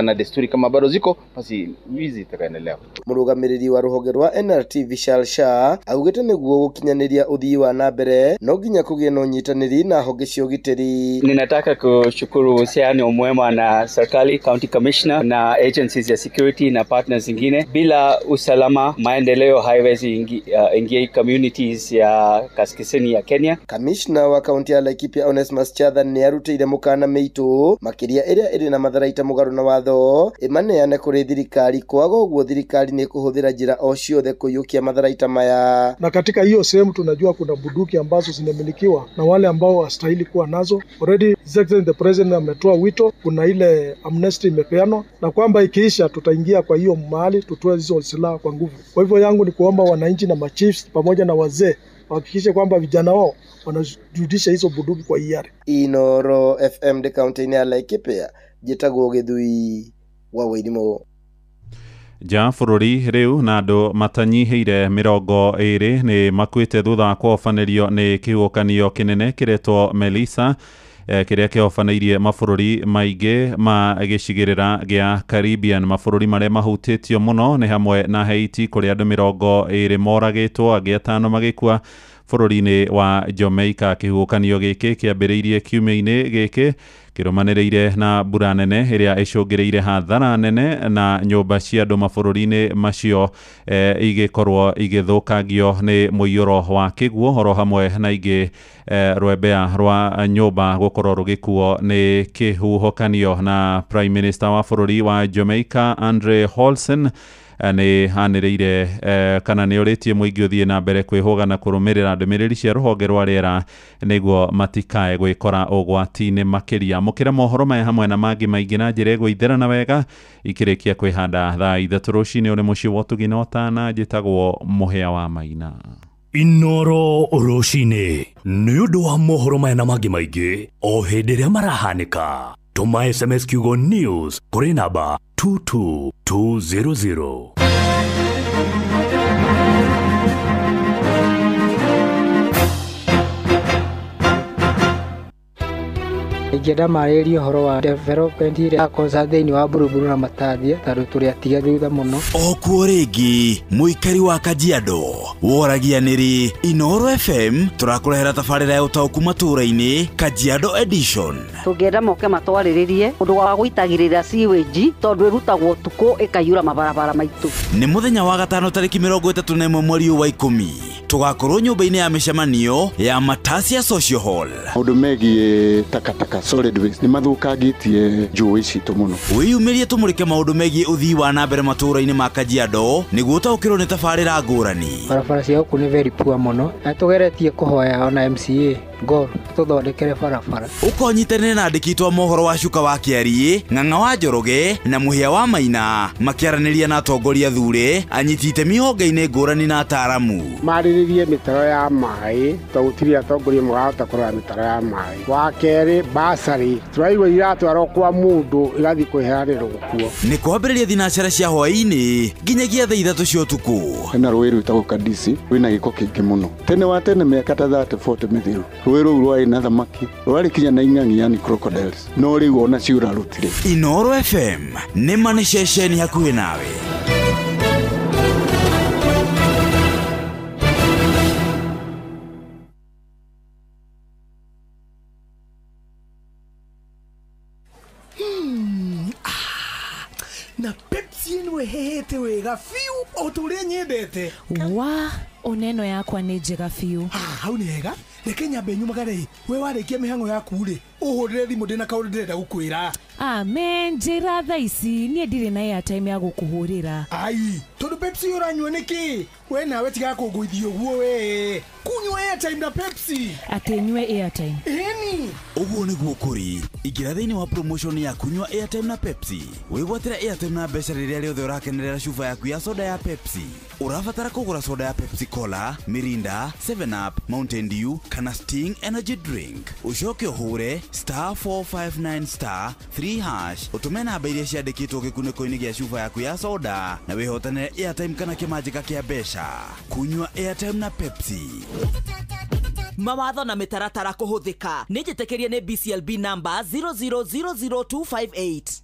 na desturi kama bado ziko, basi wizi itakaendelea. Mũrũgamĩrĩri wa rũhonge rwa NRT Vishal Shah augĩte nĩguo gũkinyanĩria ũthii wa na mbere no nginya kũgĩe na ũnyitanĩri na honge cia ũgitĩri. Ninataka kushukuru uhusiano mwema na serikali, county commissioner na agencies ya security na partners zingine. Bila usalama maendeleo haiwezi ingia communities ya kaskazini ya Kenya. Commissioner wa kaunti ya Laikipia Onesmus Chatha nĩ arutĩire mũkana mĩitũ makĩria ĩrĩa ĩrĩ na matharaita mũgarũ na watho ĩmaneane kũrĩ thirikari, kwaga ũguo thirikari nĩ kũhũthĩra njĩra o ciothe kũiyũkia matharaita maya. Na katika hiyo sehemu tunajua kuna bunduki ambazo zinamilikiwa na wale ambao hawastahili kuwa nazo. Already His Excellency the President ametoa wito, kuna ile amnesty imepeanwa, na kwamba ikiisha tutaingia kwa hiyo mahali tutoe hizo silaha kwa nguvu. Kwa hivyo yangu ni kuomba wananchi na machiefs pamoja na wazee wahakikishe kwamba vijana wao wanarudisha hizo bunduki kwa hiari. Inoro FM de kaunti-inĩ ya Laikipia, njĩtagwo Gĩthui wa Wairimu. Nja bũrũri rĩu na andũ matanyihĩire 20 nĩ makuĩte thutha wa kũhobanĩrio nĩ kĩhuhũkanio kĩnene kĩretwo Melissa, kĩrĩa kĩhobanĩirie mabũrũri maingĩ ma gĩcigĩrĩra gĩa Caribbean. Mabũrũri marĩa mahutĩtio mũno nĩ hamwe na Haiti, kũrĩa andũ 20 moragĩtwo, angĩ 5 magĩkua bũrũri-inĩ wa Jamaica. Kĩhuhũkanio gĩkĩ kĩambĩrĩirie kiumia-inĩ gĩkĩ kĩrũmanĩrĩire na mbura nene ĩrĩa ĩcũngĩrĩire hathara nene na nyũmba cia andũ mabũrũri-inĩ macio igĩkorwo igĩthũkangio nĩ mũiyũro wa kĩguũ, oro hamwe na ingĩ rwembea rwa nyũmba gũkorwo rũgĩkuo nĩ kĩhuhũkanio. Na Prime Minister wa bũrũri wa Jamaica Andre Holson nĩ anĩrĩire kana nĩ orĩtie mũingĩ ũthiĩ na mbere kwĩhũga na kũrũmĩrĩra ndũmĩrĩri cia rũhonge rwa rĩera nĩguo matikae gwĩkora ũgwati-inĩ makĩria. Mũkĩra mohoro maya hamwe na mangĩ maingĩ na njĩra ĩgũitherana wega ikĩrĩkia kwĩhanda thaa 3 rũcinĩ. Ũrĩ mũciĩ wa ũtugi na ũtana, njĩtagwo Mũhĩa wa Maina. Inoro rũcinĩ nĩ ũndũ wa mohoro maya na mangĩ maingĩ o hĩndĩ ĩrĩa marahanĩka. Tũma SMS kiugo news kũrĩ namba 22200. Ingĩenda marĩrĩrie ũhoro wa development ĩrĩa yakonsa thĩinĩ wa Buruburu na Matathia tondũ tũrĩ atige thutha mũno. Okuo rĩngĩ mũikari wa Kajiado woragia nĩrĩ Inoro FM tũrakũrehera tabarĩra ya ũtaũku matũũra-inĩ Kajiado Edition. Tũngĩenda moke matwarĩrĩrie ũndũ wa gũitagĩrĩra sewage tondũ ĩrutagwo ũtukũ ĩkaiyũra mabarabara maitũ. Nĩ mũthenya wa gatano tarĩki 31 mweri wa 10 tũgakorwo nyũmba-inĩ ya mĩcemanio ya Matasia Social Hall. Maũndũ megiĩ takataka solid waste nĩ mathũkangĩtie njũĩ citũ mũno. Wĩyumĩrie tũmũrĩke maũndũ megiĩ ũthii wa na mbere matũũra-inĩ ma Kajiado nĩguo ũtaũkĩrwo nĩ tabarĩra ngũrani. Barabara cia gũkũ nĩ very poor mũno na tũgeretie kũhoya ona MCA Gor tũthondekere barabara. Ũkonyitanĩre na andĩki twa mohoro wa Cuka wa Kĩariĩ, Ng'ang'a wa Njoroge na Mũhĩa wa Maina makĩaranĩria na atongoria thure, anyiti itemi honge-inĩ ngũrani na ataaramu. Marĩrĩrie mĩtaro ya maĩ tondũ gũtirĩ atongoria marahota kũrora mĩtaro ya maĩ. Wa kerĩ basarĩ tũraigua iratwarwo kwa mũndũ igathiĩ kwĩheanĩrwo kuo. Nĩ kwambĩrĩria thinacara cia hwaĩ-inĩ nginyagia thaa 3 cia ũtukũ. Hena rũĩ rwĩtagwo Kadisi rwĩna gĩko kĩingĩ mũno. Tene wa tene mĩaka ta 30 40 mĩthiru rũĩ rũu rwarĩ na thamaki rwarĩ kinya na ing'ang'i yani crocodiles, no rĩu ona ciũra rũtirĩ. Inoro FM nĩ ma nĩ ceceni hakuhĩ nawe. Na Pepsi ĩno ĩhehete wega biũ o ta ũrĩa nyendete. Wa oneno yakwa nĩ njega biũ. Hau nĩ hega. Reke nyambe nyumagare. We warĩkia mĩhang'o yaku rĩ, ũhũrĩre thimũ ndĩna kaũndũ ndĩrenda gũkwĩra. Amen, njĩra thaa ici niĩ ndirĩ na airtime ya gũkũhũrĩra. Ai, tondũ Pepsi ũranyua nĩkĩ? We nawe tiga kũngũithia ũguo we. Kunyua airtime na Pepsi. Atĩ nyue airtime. Ĩni. Ũguo nĩguo kũrĩ. Ingĩra thĩinĩ wa promotion ya kunyua airtime na Pepsi. Wĩgwatĩre airtime na mbeca rĩrĩa rĩothe ũrakenerera cuba yaku ya soda ya Pepsi. Ũrabatara kũgũra soda ya Pepsi Cola, Mirinda, 7 Up, Mountain Dew kana Sting Energy Drink. Ũcoke ũhũre *459 *3# ũtũme namba iria ciandĩkĩtwo gĩkunĩko-inĩ gĩa cuba yaku ya soda na wĩhotanĩre airtime kana kĩmanjĩka kĩa mbeca. Kunyua airtime na Pepsi. Mawatho na mĩtaratara kũhũthĩka nĩ njĩtĩkĩrie nĩ BCLB number 0000258.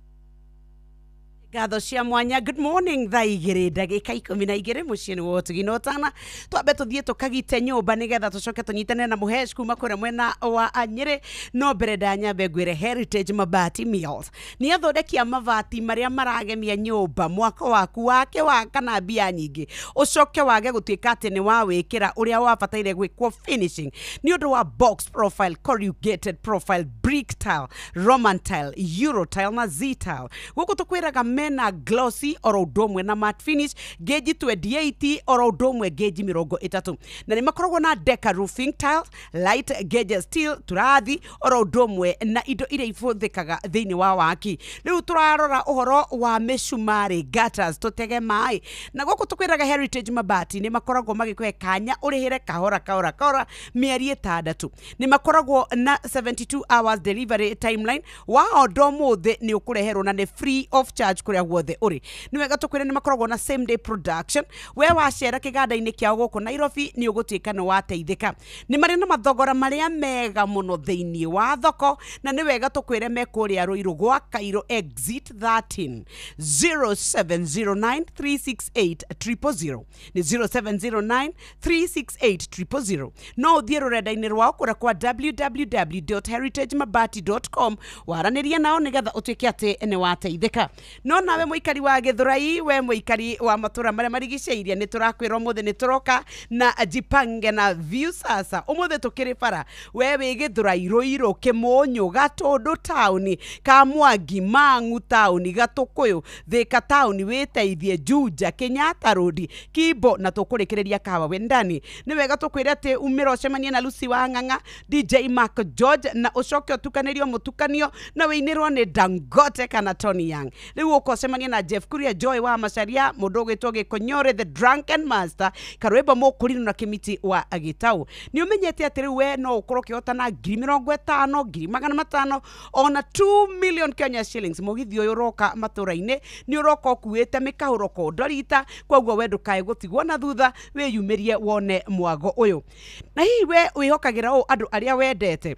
Ngatho cia mwanya. Good morning thaa 2 ndagĩka 12 mũciĩ nĩ wa ũtugi na ũtana. Twambe tũthiĩ tũkagite nyũmba nĩgetha tũcoke tũnyitane na Mũhesh kuma kũrĩa mwena wa Nyĩrĩ. No mbere ndanyambe ngwĩre Heritage Mabati Mills nĩ athondeki a mabati marĩa maragemia nyũmba mwako waku wake wa kana mbia nyingĩ ũcoke wage gũtuĩka atĩ nĩ wawĩkĩra ũrĩa wabataire gwĩkwo finishing nĩ ũndũ wa box profile, corrugated profile, brick tile, Roman tile, Euro tile na Z tile. Gũkũ tũkwĩraga Mena glossy oro ũndũ ũmwe na matte finish, gauge 28 oro ũndũ ũmwe gauge 30. Na nĩ makoragwo na deca roofing tiles, light gauge steel, turathi oro ũndũ ũmwe na indo iria ibũthĩkaga thĩinĩ wa waki. Rĩu tũrarora ũhoro wa mĩcumarĩ, gutters, tũtege maĩ. Na gũkũ tũkwĩraga Heritage Mabati nĩ makoragwo magĩkũhe kanya ũrĩhĩre kahora kahora kahora mĩeri 6. Nĩ makoragwo na 72 hours delivery timeline, wa ondo mũthĩ nĩ ũkũreherwo na nĩ free of charge kũrĩa guothe ũrĩ. Nĩ wega tũkwĩre nĩ makoragwo na same day production. We wacera kĩganda-inĩ kĩao gũkũ Nairobi nĩ ũgũtuĩka nĩ wateithĩka. Nĩ marĩ na mathogora marĩa mega mũno thĩinĩ wa thoko, na nĩ wega tũkwĩre me kũrĩa Ruiru gwa Cairo exit 13 0709 368 000, nĩ 0709 368 000. No ũthiĩ rũrenda-inĩ rwao kũrĩa kwa www.heritagemabati.com waranĩrie nao nĩgetha ũtuĩke atĩ nĩ wateithĩka. No nawe mũikari wa Gĩthũrai, we mũikari wa matũra marĩa marigicĩirie, nĩ tũrakwĩra ũmũthĩ nĩ tũroka na jipange na Viusasa. Ũmũthĩ tũkĩrĩ bara, we wĩ Gĩthũrai, Ruiru, Kĩmũnyũ, Gatũndũ taũni, Kamwangi, Mang'u taũni, Gatũkũyũ, Thĩka taũni, wĩteithie Juja, Kenyatta Road, Kimbo, na tũkũrĩkĩrĩria Kahawa Wendani. Nĩ wega tũkwĩre atĩ umĩra ũcemanie na Lucy wa Ng'ang'a, DJ Mark George, na ũcoke ũtukanĩrio mũtukanio na wĩinĩrwo nĩ Dangote kana Tony Young. Rĩu ũka ũcemanie na Jeff Kuria, Joy wa Macharia, mũndũ ũgwĩtwo Gĩkonyore the Drunken Master, Karwĩmbo Mũkũrinũ na Kĩmiti wa Gĩtaũ. Nĩ ũmenyete atĩ rĩu we no ũkorwo ũkĩhotana 50,000, 500,000, ona 2 million Kenya shillings. Mũgithi ũyũ ũroka matũra-inĩ nĩ ũroka ũkuĩte mĩkahũro kondorita, koguo we ndũkae gũtigwo na thutha, wĩyumĩrie wone mwago ũyũ. Na hihi we wĩhokagĩra ũũ andũ arĩa wendete?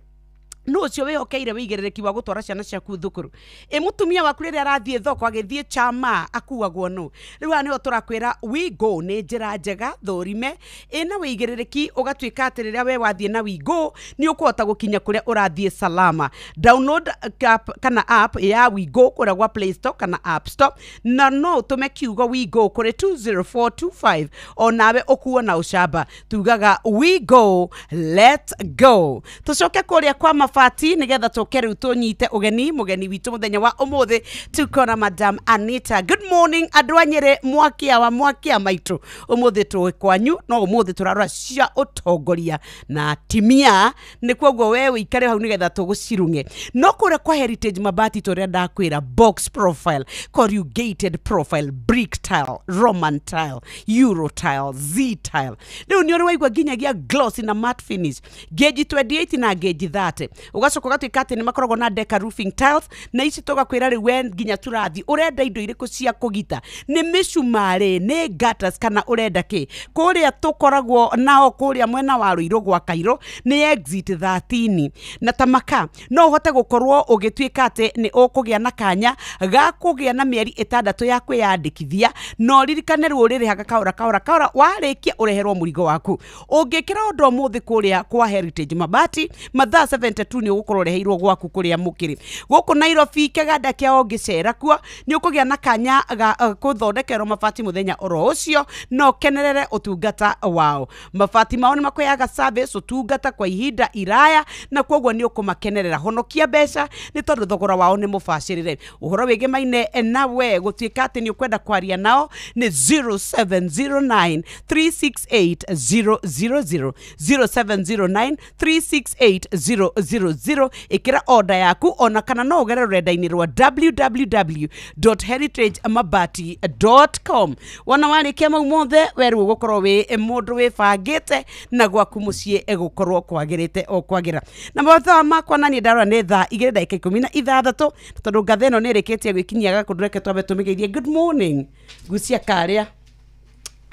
No ũcio wĩhokeire wĩigĩrĩrĩki wa gũtwara ciana ciaku thukuru. Ĩ mũtumia waku rĩrĩa arathiĩ thoko agĩthiĩ chama akuagwo nũ? Rĩu haha nĩho tũrakwĩra WeGo nĩ njĩra njega thũrime ĩna wĩigĩrĩrĩki, ũgatuĩka atĩ rĩrĩa we wathiĩ na WeGo nĩ ũkũhota gũkinya kũrĩa ũrathiĩ salama. Download app kana app ya WeGo kũrĩa gwa Play Store kana App Store, na no ũtũme kiugo WeGo kũrĩ 20425 onawe ũkuo na ũcamba. Tugaga WeGo, let's go. Tũcoke kũrĩa kwa mabati nigetha tũke rĩu tũnyite ũgeni mũgeni witũ mũthenya wa ũmũthĩ. Tuko na Madam Anita. Good morning andũ a Nyĩrĩ, mwakia wa mwakia maitũ. Ũmũthĩ tũĩ kwanyu, no ũmũthĩ tũrarora cia ũtongoria na timia, nĩ koguo we ũikare hau nĩgetha tũgũcirung'e. No kũrĩa kwa Heritage Mabati tũrĩa ndakwĩra box profile, corrugated profile, brick tile, Roman tile, Euro tile, Z tile. Rĩu nĩ ũrĩ waigua nginyagia glossy na matte finish, gauge 28 na gauge 30. Ũgacoka ũgatuĩka atĩ nĩ makoragwo na deca roofing tiles, na ici tũgakwĩra rĩu we nginya tũrathi ũrenda indo irĩkũ cia kũgita, nĩ mĩcumarĩ, nĩ gutters, kana ũrenda kĩ. Kũrĩa tũkoragwo nao kũrĩa mwena wa Ruiru gwa Cairo nĩ exit 13. Na tamaka no ũhote gũkorwo ũgĩtuĩka atĩ nĩ ũkũgĩa na kanya ga kũgĩa na mĩeri 6 ya kwĩyandĩkithia, no ririkane rĩu ũrĩrĩhaga kahora kahora kahora, warĩkia ũreherwo mũrigo waku. Ũngĩkĩra ũndũ ũmũthĩ kũrĩa kwa Heritage Mabati mathaa 72 nĩ ũgũkorwo ũreheirwo gwaku kũrĩa mũkĩrĩ. Gũkũ Nairobi kĩganda kĩao ũngĩcera kuo nĩ ũkũgĩa na kanya ga kũthondekerwo mabati mũthenya oro ũcio, no ũkenerere ũtungata wao. Mabati mao nĩ makũheaga service, ũtungata kwa ihinda iraya, na koguo nĩ ũkũmakenerera. Honokia mbeca nĩ tondũ thogora wao nĩ mũbacĩrĩre. Ũhoro wĩgemaine nawe gũtuĩka atĩ nĩ ũkwenda kwaria nao nĩ 0709 368 000, 0709 368 000. Ĩkĩra order yaku ona kana no ũgere rũrenda-inĩ rwa www.heritagemabati.com. Wona warĩkia mau mothe we rĩu ũgũkorwo wĩ mũndũ wĩbangĩte na gwaku mũciĩ ĩgũkorwo kwagĩrĩte o kwagĩra. Na mathaa makwa naniĩ ndarora nĩ thaa 2:16, tondũ ngatha ĩno nĩ ĩrĩkĩtie gwĩkinyia gakũndũ, reke twambe tũmĩgeithie. Good morning Gucia Karĩa.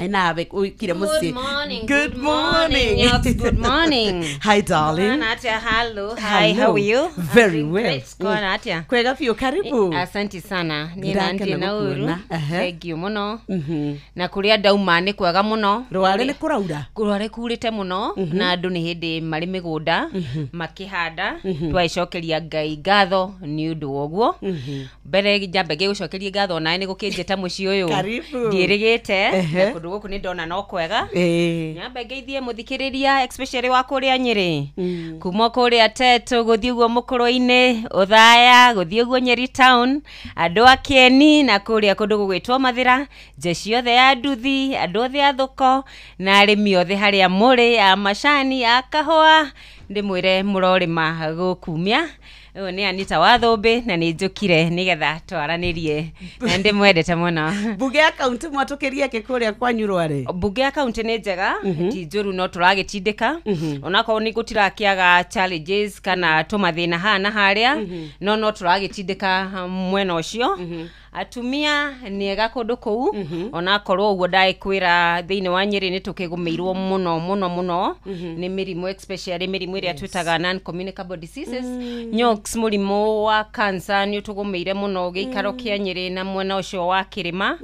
Nawe uikire Good morning. Good morning. Yes, good morning. Hi darling. Hello. Hi, how are you? Very well. Kona atia. Kwega biũ, karibu. Asante sana. Ni nandi na uru. Thank you muno. Na kuria ndauma ni kwega muno. Rware ni kuraura. Rware kurite muno na andu ni hindi mari migunda makihanda twaicokeria Ngai ngatho ni undu woguo. Mbere njambe ngigucokeria ngatho nae ni gukinjita mucii uyu. Karibu. Ndirigite na kundu Kundu guku ni ndona no kwega. Ĩĩ. Nyambe ngeithie muthikiriria especially wa kuria Nyeri. Kuma kuria Tetu guthie guo Mukurwe-ini, Uthaya guthie guo Nyeri town, andu a Kieni na kuria kundu gugwitwo Mathira, jeshi yothe ya nduthi, andu othe a thoko na arimi othe haria muri a macani a kahua ndimwire murorima gukumia. Ũyũ nĩ Anita wa Thũmbĩ na nĩ njũkire nĩgetha twaranirie na ndĩmwendete mũno. Mbunge ya kaunti mwatũkĩrie kĩ kũrĩa kwanyu Rware? Mbunge ya kaunti nĩ njega, ti njũru no tũragĩtindĩka, onakorwo nĩ gũtirakĩaga challenges kana tũmathĩna haha na harĩa, no tũragĩtindĩka mwena ũcio. Atumia nĩ ega kũndũ kũu, onakorwo ũguo ndagĩkwĩra thĩinĩ wa Nyeri nĩ tũkĩgũmĩirwo mũno mũno mũno nĩ mĩrimũ, especially mĩrimũ ĩrĩa twĩtaga non communicable diseases. Nyox mũrimũ wa cancer nĩ ũtũgũmĩire mũno gĩikaro kĩa Nyeri na mwena ũcio wa kĩrĩma,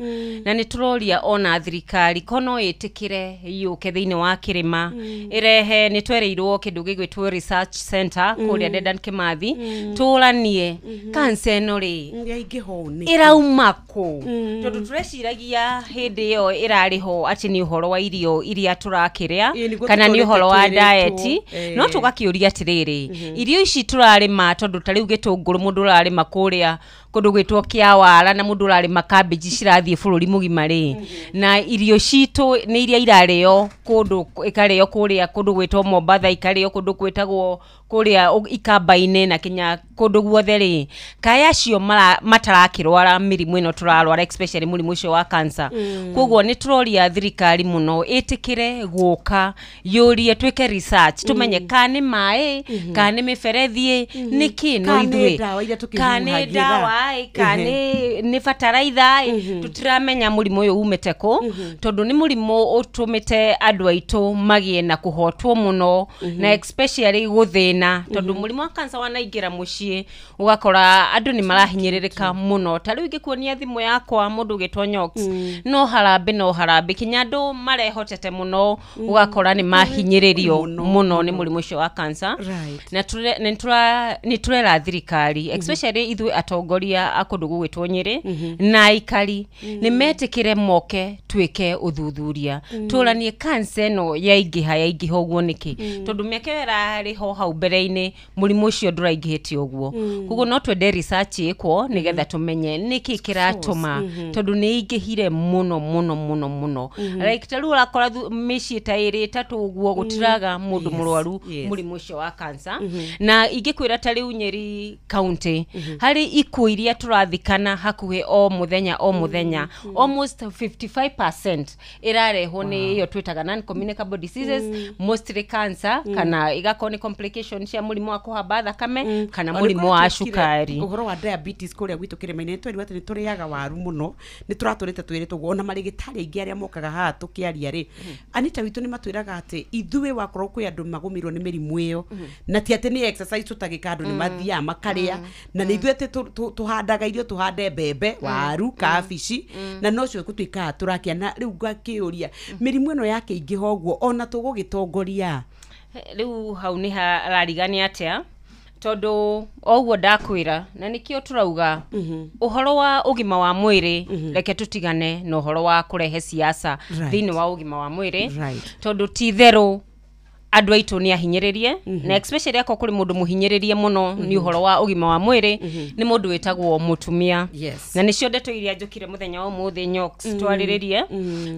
na nĩ tũroria ona thirikari ko no ĩtĩkĩre yũke thĩinĩ wa kĩrĩma ĩrehe, nĩ twereirwo kĩndũ gĩgwĩtwo research center kũrĩa Dedan Kimathi, tũranie cancer ĩno rĩ yaingĩha ũũ nĩkĩ? Ĩrauma kũ? Tondũ tũreciragia hĩndĩ ĩyo ĩrarĩ ho atĩ nĩ ũhoro wa irio iria tũrakĩrĩa Ĩĩ, nĩguo kana nĩ tũtũrĩte ũhoro wa twĩrĩtwo. diet, no tũgakĩũria atĩrĩrĩ, irio ici tũrarĩma, tondũ ta rĩu gĩtũngũrũ mũndũ ũrarĩma kũrĩa kũndũ gwĩtwo Kĩawara na mũndũ ũrarĩma cabbage cirathiĩ bũrũri mũgima rĩ, na irio citũ nĩ iria irarĩo kũndũ, ĩkarĩo kũrĩa kũndũ gwĩtwo Mombatha, ikarĩo kũndũ gwĩtagwo kũrĩa Ikamba-inĩ na kinya kũndũ guothe rĩ, kaĩ acio matarakĩrwara mĩrimũ ĩno tũrarwara, especially mũrimũ ũcio wa cancer. Koguo nĩ tũroria thirikari mũno ĩtĩkĩre gũka yũrie twĩke research tũmenye ka nĩ maĩ, ka nĩ mĩberethi, nĩkĩ no Ka nĩ ithuĩ ndawa iria ka nĩ tũkĩhuhagĩra. ndawa ĩ, ka nĩ bataraitha ĩ, tũtiramenya mũrimũ ũyũ umĩte kũ, tondũ nĩ mũrimũ ũtũmĩte andũ aitũ magĩe na kũhotwo mũno na especially gũthĩna, tondũ mũrimũ wa cancer wanaingĩra mũciĩ ũgakora andũ nĩ marahinyĩrĩrĩka mũno. Ta rĩu ingĩkuonia thimũ yakwa mũndũ ũgĩtwo Nyox, no harambĩ kinya andũ marehotete mũno ũgakora nĩ mahinyĩrĩrio mũno nĩ mũrimũ ũcio wa cancer. Na nĩ tũrera thirikari, especially ithuĩ atongoria a kũndũ gũgwĩtwo Nyeri na aikari, nĩ metĩkĩre moke twĩke ũthuthuria, tũranie cancer ĩno yaingĩha ũguo nĩkĩ, tondũ mĩaka ĩyo ĩrarĩ ho hau mbere-inĩ mũrimũ ũcio ndũraingĩhĩte ũguo. Koguo no twende research ĩkwo nĩgetha tũmenye nĩkĩ kĩratũma, tondũ nĩ ĩingĩhire mũno mũno mũno mũno. Like ta rĩu ũrakora mĩciĩ ta ĩrĩ ĩtatũ ũguo gũtiraga mũndũ mũrwaru mũrimũ ũcio wa cancer. Na ingĩkwĩra ta rĩu Nyeri county harĩ ikuũ iria tũrathikana hakuhĩ o mũthenya o mũthenya, almost 55% ĩrarehwo nĩ ĩyo twĩtaga non communicable diseases, mostly cancer, kana igakorwo nĩ complication cia mũrimũ wa kũhamba thakame kana Ona mũrimũ kũrĩa wa twekire cukari. Ũhoro wa diabetes kũrĩa gwitũ kĩrĩma-inĩ nĩ twerirwo atĩ nĩ tũrĩaga waru mũno, nĩ tũratũrĩte twĩrĩtwo ũguo. Ona marĩgĩtarĩ aingĩ arĩa mokaga haha tũkĩaria rĩ, Anita witũ nĩ matwĩraga atĩ ithuĩ wakorwo kwĩ andũ magũmĩirwo nĩ mĩrimũ ĩyo, na ti atĩ nĩ exercise tũtagĩka, andũ nĩ mathiaga makarĩa, na nĩ ithuĩ atĩ tũhandaga irio, tũhande mbembe, waru, kabici, na nocio gũtuĩkaga tũrakĩa. Na rĩu ngakĩũria, mĩrimũ ĩno yakĩingĩha ũguo ona tũgũgĩtongoria? Rĩu hau nĩ hararigania atĩa, tondũ oguo ndakwĩra, na nĩkĩo tũrauga ũhoro wa ũgima wa mwĩrĩ, reke tũtigane na ũhoro wa kũrehe siasa thĩinĩ wa ũgima wa mwĩrĩ, tondũ ti itherũ andũ aitũ nĩ ahinyĩrĩrie, na especially akorwo kũrĩ mũndũ mũhinyĩrĩrie mũno nĩ ũhoro wa ũgima wa mwĩrĩ nĩ mũndũ wĩtagwo mũtumia. Na nĩcio ndeto iria njũkire mũthenya wa ũmũthĩ Nyox twarĩrĩrie,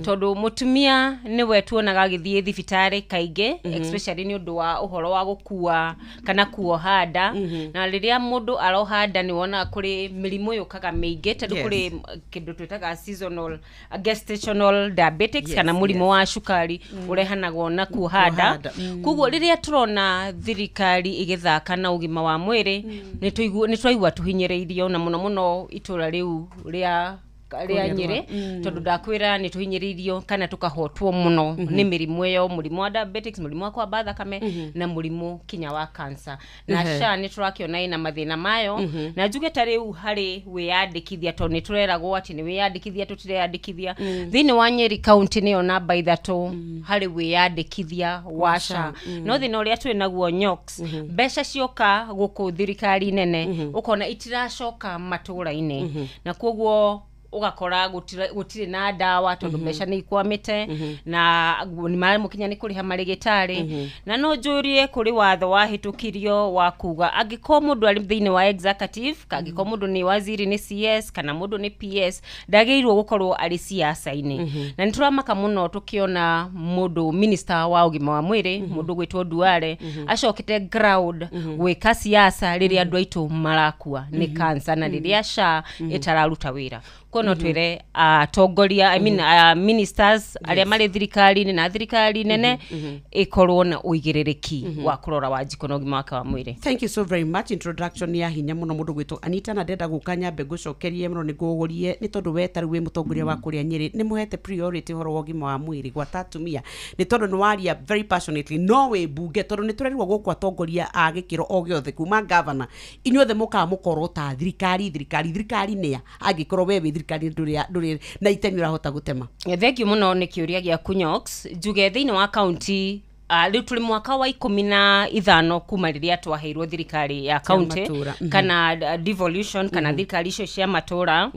tondũ mũtumia nĩwe tuonaga agĩthiĩ thibitarĩ kaingĩ, especially nĩ ũndũ wa ũhoro wa gũkua kana kuoha nda. Na rĩrĩa mũndũ aroha nda nĩ wonaga kũrĩ mĩrimũ yũkaga mĩingĩ, tondũ kũrĩ kĩndũ twĩtaga seasonal gestational diabetics, kana mũrimũ wa cukari ũrehanagwo na kuoha nda. Kuoha nda. Koguo rĩrĩa tũrona thirikari ĩgĩthaka na ũgima wa mwĩrĩ, nĩ tũraigua tũhinyĩrĩirio, na mũno mũno itũra rĩu rĩa Kũrĩa Nyeri, tondũ ndakwĩra nĩ tũhinyĩrĩirio kana tũkahotwo mũno nĩ mĩrimũ ĩyo, mũrimũ wa diabetics, mũrimũ wa kwamba thakame na mũrimũ kinya wa cancer. Na SHA nĩ tũrakĩona ĩna mathĩna mayo, na njuge ta rĩu harĩ wĩyandĩkithia, tondũ nĩ tũreragwo atĩ nĩ wĩyandĩkithia, tũtireyandĩkithia. Thĩinĩ wa Nyeri county nĩyo namba 3 harĩ wĩyandĩkithia wa SHA, no thĩna ũrĩa twĩ naguo Nyox, mbeca cioka gũkũ thirikari nene ũkona itiracoka matũra-inĩ, na koguo Ũgakora gũtirĩ na ndawa tondũ mbeca nĩ ikwamĩte na nĩ maramũkinya nĩ kũrĩha marĩgĩtarĩ. Na no njũrie kũrĩ watho wahĩtũkirio wa kuga angĩkorwo mũndũ arĩ thĩinĩ wa executive, angĩkorwo mũndũ nĩ waziri, nĩ CS kana mũndũ nĩ PS, ndagĩrĩirwo gũkorwo arĩ siasa-inĩ. Na nĩ tũramaka mũno tũkĩona mũndũ minister wa ũgima wa mwĩrĩ, mũndũ gwĩtwo Duale, acokete ground gwĩka siasa rĩrĩa andũ aitũ marakua nĩ cancer na rĩrĩa SHA ĩtararuta wĩra. Kono twĩre atongoria, I mean, ministers arĩa marĩ thirikari-inĩ na thirikari nene ĩkorwo na ũigĩrĩrĩki wa kũrora Wanjikũ na ũgima wake wa mwĩrĩ. Thank you so very much. Introduction ya hinya muno mundu gwitwo Anita, na ndenda guka nyambe ngucokerie muno nigugurie ni tondu we tari wi mutongoria wa kuria Nyeri ni muhete priority horo wa ũgima wa mwĩrĩ gwata atumia, ni tondu ni waria very passionately no wi bunge, tondu ni turerirwo guku atongoria a gikiro o giothe kuma governor inyuothe mukaga mukorwo ta thirikari thirikari thirikari nĩa angikorwo we wi thirikari nduri na itemi urahota gutema. Thank you muno nĩ kĩũria gĩaku Nyox. Njuge thĩinĩ wa county, rĩu tũrĩ mwaka wa 15 kuma rĩrĩa twaheirwo thirikari ya county kana devolution kana thirikari icio cia matũra.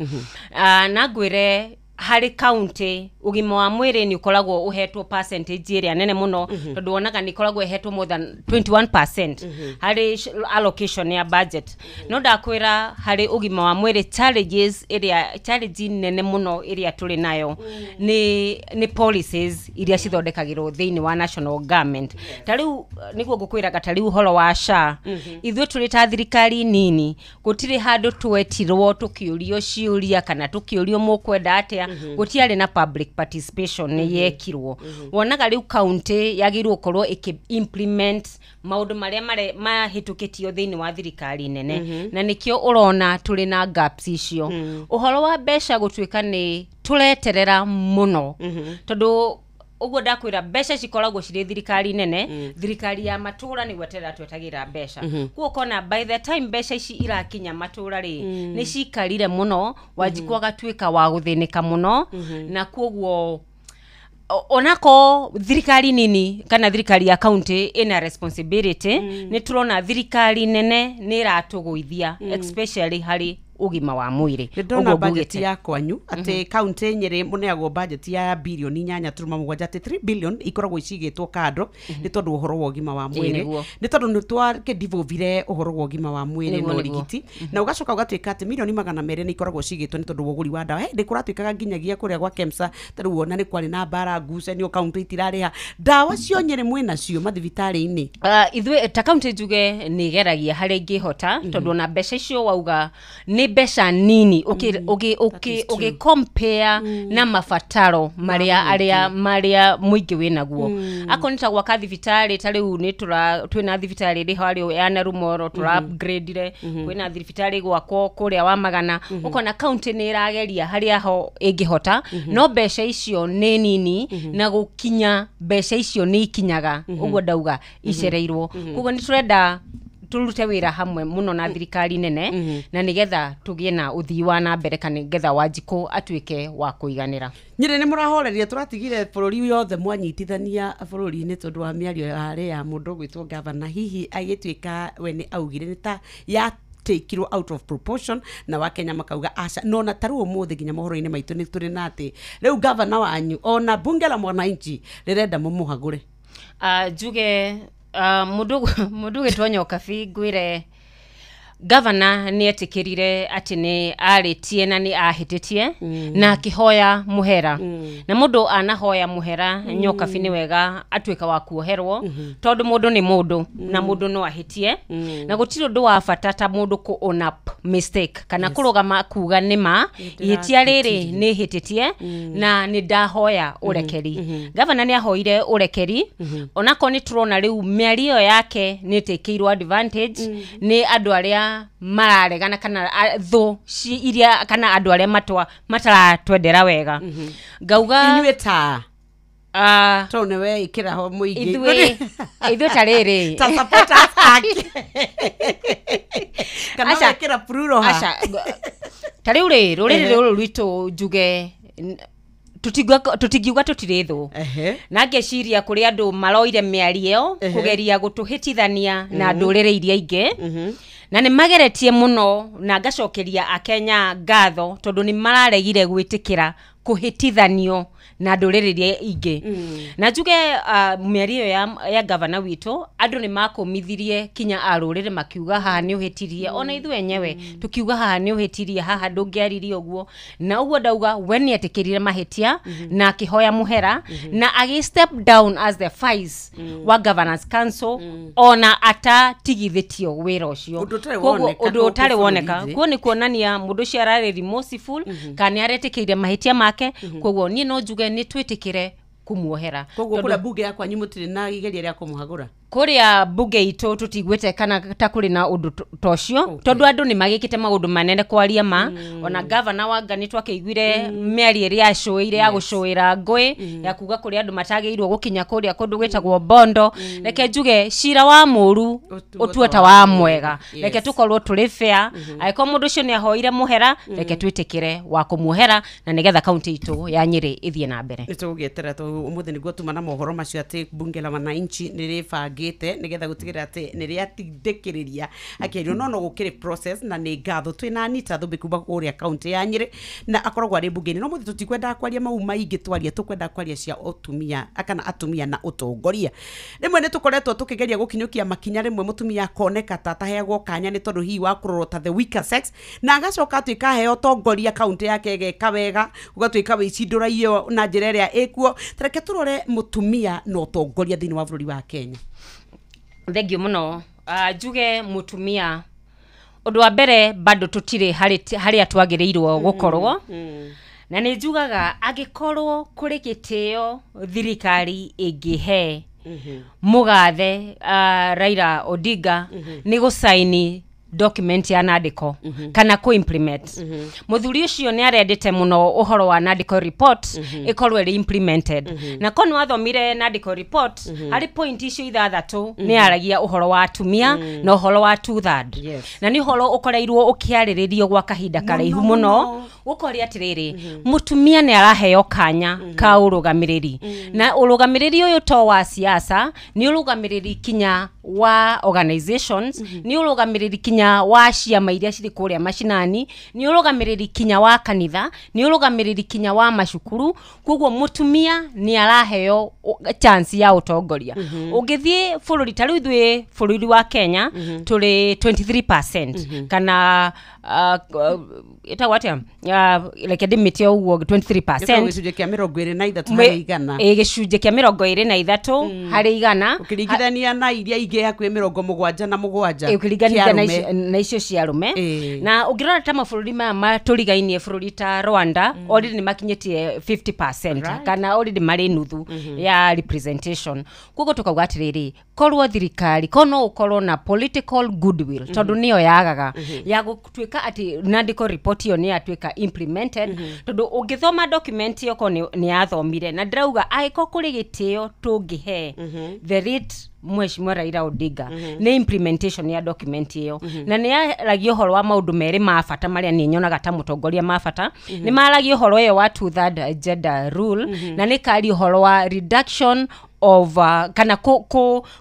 Na ngwĩre harĩ county ũgima wa mwĩrĩ nĩ ũkoragwo ũhetwo percentage ĩrĩa nene mũno, tondũ wonaga nĩ ĩkoragwo ĩhetwo more than 21% harĩ allocation ya budget. No ndakwĩra harĩ ũgima wa mwĩrĩ challenges ĩrĩa challenge nene mũno ĩrĩa tũrĩ nayo nĩ policies iria cithondekagĩrwo thĩinĩ wa national government. Ta rĩu nĩguo ngũkwĩraga, ta rĩu ũhoro wa SHA, ithuĩ tũrĩ ta thirikari nini gũtirĩ handũ twetirwo tũkĩũrio ciũria kana tũkĩũrio mũkwenda atĩa. Gũtiarĩ na public participation nĩ yekirwo. Wonaga rĩu county yagĩrĩirwo gũkorwo ĩkĩ implement maũndũ marĩa mahĩtũkĩtio thĩinĩ wa thirikari nene, na nĩkĩo ũrona tũrĩ na gaps icio. Ũhoro wa mbeca gũtuĩka nĩ tũreterera mũno, tondũ ũguo ndakwĩra mbeca cikoragwo cirĩ thirikari nene, thirikari ya matũra nĩ gweterera twetagĩra mbeca. Kuo ũkona by the time mbeca ici irakinya matũra rĩ, nĩ cikarire mũno, Wanjikũ agatuĩka wa gũthĩnĩka mũno. Na kuoguo onako thirikari nini kana thirikari ya county ina responsibility, nĩ tũrona thirikari nene nĩ ĩratũgũithia especially harĩ ũgima wa mwĩrĩ. Ndona budget ya kwanyu atĩ county Nyeri mũneagwo budget ya bilioni 8.7, atĩ 3 billion ikoragwo icigĩtwo kando nĩ tondũ ũhoro wa ũgima wa mwĩrĩ, nĩ tondũ nĩ twakĩdevolvire ũhoro wa ũgima wa mwĩrĩ na ũrigiti, na ũgacoka ũgatuĩka atĩ milioni 200 nĩ ikoragwo cigĩtwo nĩ tondũ wa ũgũri wa ndawa. Hĩndĩ kũratuĩkaga nginyagia kũrĩa gwa KEMSA, ta rĩu ona nĩ kwarĩ na mbara ngucanio, county itirarĩha ndawa cio Nyeri mwĩnacio mathibitarĩ-inĩ. Ithuĩ ta county njuge nĩ ĩgeragia harĩa ingĩhota, tondũ ona mbeca icio wauga nĩ mbeca nini ũgĩ compare na mabataro marĩa arĩa marĩa mũingĩ wĩnaguo. Akorwo nĩ ta gwaka thibitarĩ, ta rĩu nĩ twĩna thibitarĩ ĩrĩ harĩa ya Narumoro tũra upgrade-ire, kwĩna thibitarĩ gwakwo kũrĩa wa Magana, ũkona county nĩ ĩrageria harĩa ho ĩngĩhota, no mbeca icio nĩ nini na gũkinya mbeca icio nĩ ikinyaga ũguo ndauga icereirwo. Koguo nĩ tũrenda turute wĩra hamwe mũno na thirikari nene, na nĩgetha tũgĩe na ũthii wa na mbere kana nĩgetha Wanjikũ atuĩke wa kũiganĩra. Nyeri nĩ mũrahoreria, tũratigire bũrũri yothe mwanyitithania bũrũri-inĩ tondũ wa mĩario yarĩ ya mũndũ ũgwĩtwo gavana, hihi agĩtuĩka we nĩ augire nĩ ta ya take out of proportion na Wakenya makauga aca. No na taru ũmũthĩ nginya mohoro-inĩ maitũ nĩ tũrĩ na atĩ rĩu gavana wanyu ona bunge la mwananchi rĩrenda mũmũhagũre. Njuge mundu gwitwo Nyokabi ngwire gavana nĩ etĩkĩrire atĩ nĩ arĩtie na nĩ ahĩtĩtie na akĩhoya mũhera, na mũndũ anahoya mũhera Nyokabi nĩ wega atuĩka wa kuoherwo, tondũ mũndũ nĩ mũndũ na mũndũ no ahĩtie, na gũtirĩ ũndũ wa bata ta mũndũ kũ own up mistake kana kũrũgama kuga nĩ ma ihĩtia rĩrĩ nĩ hĩtĩtie na nĩ ndahoya ũrekeri. Gavana nĩ ahoire ũrekeri, onako nĩ tũrona rĩu mĩario yake nĩ ĩtĩkĩirwo advantage nĩ andũ arĩa mararegana kana thũ iria kana andũ arĩa mataratwendera wega. Ngauga inyuĩ ta tondũ nĩwe ĩkĩra ho mũingĩ ithuĩ ta rĩrĩ ta supporters ake kana wekĩra plural ha. Ta rĩu rĩ rũrĩrĩ rũrũ rwitũ njuge tũtingiuga tũtirĩ thũ, na ngeciria kũrĩ andũ maroire mĩario ĩyo kũgeria gũtũhĩtithania na ndũrĩrĩ iria ingĩ, Na nĩ mageretie mũno na ngacokeria akenya ngatho tondũ nĩ mararegire gwĩtĩkĩra kũhĩtithanio na ndũrĩrĩ iria ingĩ. Na njuge mĩario ya gavana witũ andũ nĩ makũmithirie kinya a rũrĩrĩ makiuga haha nĩ ũhĩtirie, ona ithuĩ enyewe tukiuga haha nĩ ũhĩtirie, haha ndũngĩaririe ũguo na ũguo. Ndauga we nĩ etĩkĩrire mahĩtia na akĩhoya mũhera na agĩ step down as the vice wa governance council ona atatigithĩtio wĩra ũcio. Ũndũ ũtarĩ Koguo woneka ũndũ gũkũ ũtarĩ woneka bũrũri-inĩ. Kuo nĩ kuonania mũndũ ũcio ararĩ remorseful kana nĩ aretĩkĩire mahĩtia make. Koguo niĩ no njuge nĩ twĩtĩkĩre kumuohera. Koguo Tondũ kũrĩa bunge ya kwanyu mũtirĩ na igeria rĩa kũmũhagũra? Kũrĩa bunge itũ tũtiguĩte kana ta kũrĩ na ũndũ ta ũcio, tondũ andũ nĩ magĩkĩte maũndũ manene kwaria ma. Ona gavana wa Ngani twakĩiguire mĩario ĩrĩa acũĩire ya gũcũĩra ngũĩ ya kuga kũrĩ andũ matagĩrĩirwo gũkinya kũrĩa kũndũ gwĩtagwo Bondo. Reke njuge cira wa mũru ũtuo ta wa mwega. Reke tũkorwo tũrĩ fair. Angĩkorwo mũndũ ũcio nĩ ahoire mũhera, reke twĩtĩkĩre wa kũmuohera na nĩgetha kaunti itũ ya Nyĩrĩ ĩthiĩ na mbere. Nĩ tũgũgĩeterera tondũ ũmũthĩ nĩguo tuma na mohoro macio atĩ bunge la wananchi nĩ rĩbangĩte nĩgetha gũtigĩrĩra atĩ nĩ rĩatindĩkĩrĩria akĩario, no gũkĩrĩ process. Na nĩ ngatho twĩna Anita Thumbi kuma kũrĩa kaunti ya Nyĩrĩ na akoragwo arĩ mbunge-inĩ. No mũthĩ tũtikwendaga kwaria mau maingĩ, twaria tũkwenda kwaria cia ũtumia kana atumia na ũtongoria. Rĩmwe nĩ tũkoretwo tũkĩgeria gũkinyũkia makinya, rĩmwe mũtumia akoneka ta ataheagwo kanya nĩ tondũ hihi wa kũrorwo ta the weaker sex, na agacoka atuĩka aheo ũtongoria kaunti yake ĩgeka wega, ũgatuĩka wĩici ndũraiywo na njĩra ĩrĩa ĩkuo. Tareke tũrore mũtumia na ũtongoria thĩinĩ wa bũrũri wa Kenya. Thengio mũno. Njuge mũtumia, ũndũ wa mbere, bado tũtirĩ harĩa twagĩrĩirwo gũkorwo, na nĩ njugaga angĩkorwo kũrĩ gĩtĩo thirikari ĩngĩhe mũgathe Raila Odinga nĩ gũcaini document ya nandĩko kana kũ implement. Mũthuri ũcio nĩ arendete mũno ũhoro wa nandĩko report ĩkorwo ĩrĩ implemented, na ko nĩ wathomire nandĩko report, harĩ point icio 6 nĩ yaragia ũhoro wa atumia na ũhoro wa two third, na nĩ ũhoro ũkoreirwo ũkĩarĩrĩrio gwa kahinda karaihu mũno, gũkoria atĩrĩrĩ, mũtumia nĩ araheo kanya ka ũrũgamĩrĩri, na ũrũgamĩrĩri ũyũ to wa siasa, nĩ ũrũgamĩrĩri kinya wa organizations, nĩ ũrũgamĩrĩri kinya wa ciama iria cirĩ kũrĩa macinani, nĩ ũrũgamĩrĩri kinya wa kanitha, nĩ ũrũgamĩrĩri kinya wa macukuru. Koguo mũtumia nĩ araheo chance ya ũtongoria. Ũngĩthiĩ bũrũri ta rĩu ithuĩ bũrũri wa Kenya tũrĩ 23% kana ĩtagwo atĩa, reke ndĩmĩte ũguo, 23%. Gĩcunjĩ kĩa 23 harĩ igana. Ĩ, gĩcunjĩ kĩa 23%. Ũkĩringithania na iria ingĩ hakuhĩ 77. Ũkĩringithania kĩa na arũme. Na icio cia arũme. Na ũngĩrora ta mabũrũri maya matũrigainie, bũrũri ta Rwanda, already nĩ makinyĩtie 50% kana already marĩ nuthu ya representation. Koguo tũkauga atĩrĩrĩ, korwo thirikari ko no ũkorwo na political goodwill, tondũ nĩyo yagaga ya gũtuĩka atĩ nandĩko report ĩyo nĩ yatuĩka implemented, tondũ ũngĩthoma document ĩyo ko nĩ yathomire, na ndĩrauga angĩkorwo kũrĩ gĩtĩo tũngĩhe the late Mheshimiwa Raila Odinga nĩ implementation ya document ĩyo. Na nĩ yaragia ũhoro wa maũndũ merĩ ma bata marĩa niĩ nyonaga ta mũtongoria ma bata. Nĩ maragia ũhoro ĩyo wa two third gender rule, na nĩ karia ũhoro wa reduction of kana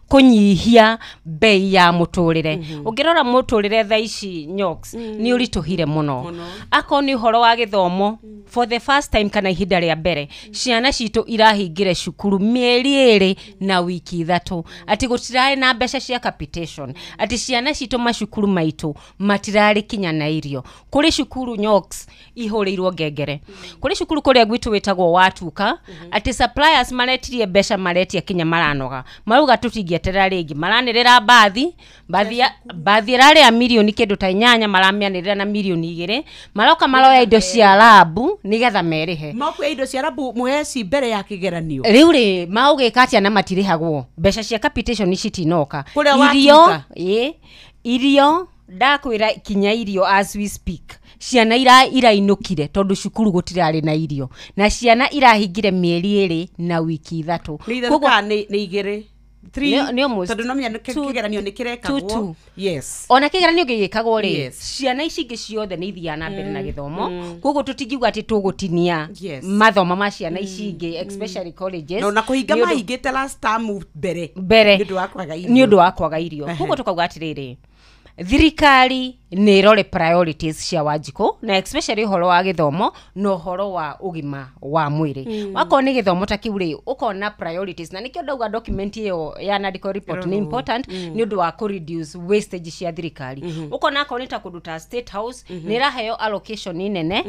kũnyihia bei ya mũtũrĩre. Ũngĩrora mũtũrĩre thaa ici, Nyox, nĩ ũritũhire mũno. Akorwo nĩ ũhoro wa gĩthomo, for the first time kana ihinda rĩa mbere ciana citũ irahingire cukuru mĩeri 2 na wiki 3, atĩ gũtirarĩ na mbeca cia capitation, atĩ ciana citũ macukuru maitũ matirarĩ kinya na irio. Kũrĩ cukuru, Nyox, ihũrĩirwo ngengere. Kũrĩ cukuru kũrĩa gwitũ wĩtagwo Watuka, atĩ suppliers maretirie mbeca, maretia kinya maranoga, marauga tũtingĩeterera rĩngĩ. Maranĩrĩra mbathi ĩrarĩa mirioni kĩndũ ta 8, maramĩanĩrĩra na mirioni 2, maroka maroya indo cia rabu nĩgetha merĩhe. Makuoya indo cia rabu mũheci mbere ya kĩgeranio? Rĩu rĩ, maũgĩka atĩa na matirĩhagwo mbeca cia capitation citinoka? Kũrĩa Irio Watuka? Ĩ, irio ndakwĩra, kinya irio, as we speak ciana irainũkire tondũ cukuru gũtirarĩ na irio, na ciana irahingire mĩeri 2 na wiki 3. Nĩ 3 kana nĩ 2? Three. Nĩ almost Tondũ no menya kĩgeranio nĩ two, kĩrekagwo. Two. Ona kĩgeranio gĩgĩkagwo rĩ, ciana ici ingĩ ciothe nĩ ithiaga na mbere na gĩthomo. Koguo tũtingiuga atĩ tũgũtinia mathomo ma ciana ici ingĩ, especially colleges. Na ona kũhinga Nĩ ũndũ- mahingĩte last term mbere mbere nĩ ũndũ wa kwaga irio. Nĩ ũndũ wa kwaga irio. Koguo tũkauga atĩrĩrĩ, Thirikari nĩ ĩrore priorities cia Wanjikũ, na especially ũhoro wa gĩthomo na ũhoro wa ũgima wa mwĩrĩ. Wakorwo nĩ gĩthomo ta kĩu rĩ, ũkona priorities, na nĩkĩo ndauga document ĩyo ya NADCO report nĩ important nĩ ũndũ wa kũ reduce wastage cia thirikari. Ũkona akorwo nĩ ta kũndũ ta State House, nĩ ĩraheo allocation nene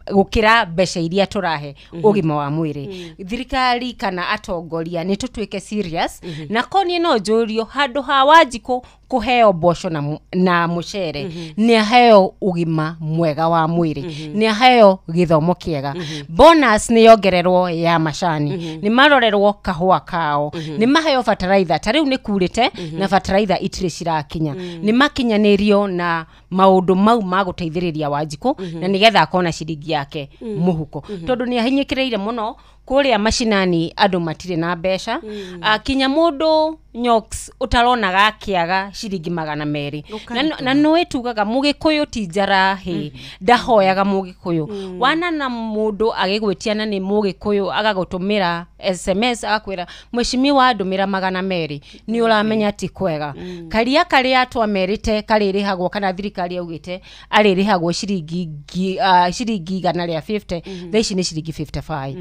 gũkĩra mbeca iria tũrahe ũgima wa mwĩrĩ. Thirikari kana atongoria nĩ tũtuĩke serious, na ko niĩ no njũrio, handũ ha Wanjikũ kũheo mboco na mũcere, nĩ aheo ũgima mwega wa mwĩrĩ, nĩ aheo gĩthomo kĩega, bonus nĩ yongererwo ya macani, nĩ marorerwo kahũa kao, nĩ maheo bataraitha, ta rĩu nĩ kurĩte na bataraitha itirĩ cirakinya, nĩ makinyanĩrio na maũndũ mau ma gũteithĩrĩria Wanjikũ, na nĩgetha akona ciringi yake mũhuko, tondũ nĩ ahinyĩkĩrĩire mũno kũrĩa macinani, andũ matirĩ na mbeca. Kinya mũndũ nyox ũtaronaga akĩaga ciringi 200, na nĩwe tugaga mũgĩkũyũ ti njarahi, ndahoyaga mũgĩkũyũ. Wana na mũndũ agĩgwĩtia na nĩ mũgĩkũyũ, agagũtũmĩra SMS agakwĩra, "Mheshimiwa, ndũmĩra 200," nĩ ũramenya ti kwega. Karia karĩa twamerĩte karĩrĩhagwo, kana thirikari yaugĩte arĩrĩhagwo ciringi 150, thaa ici nĩ ciringi 55.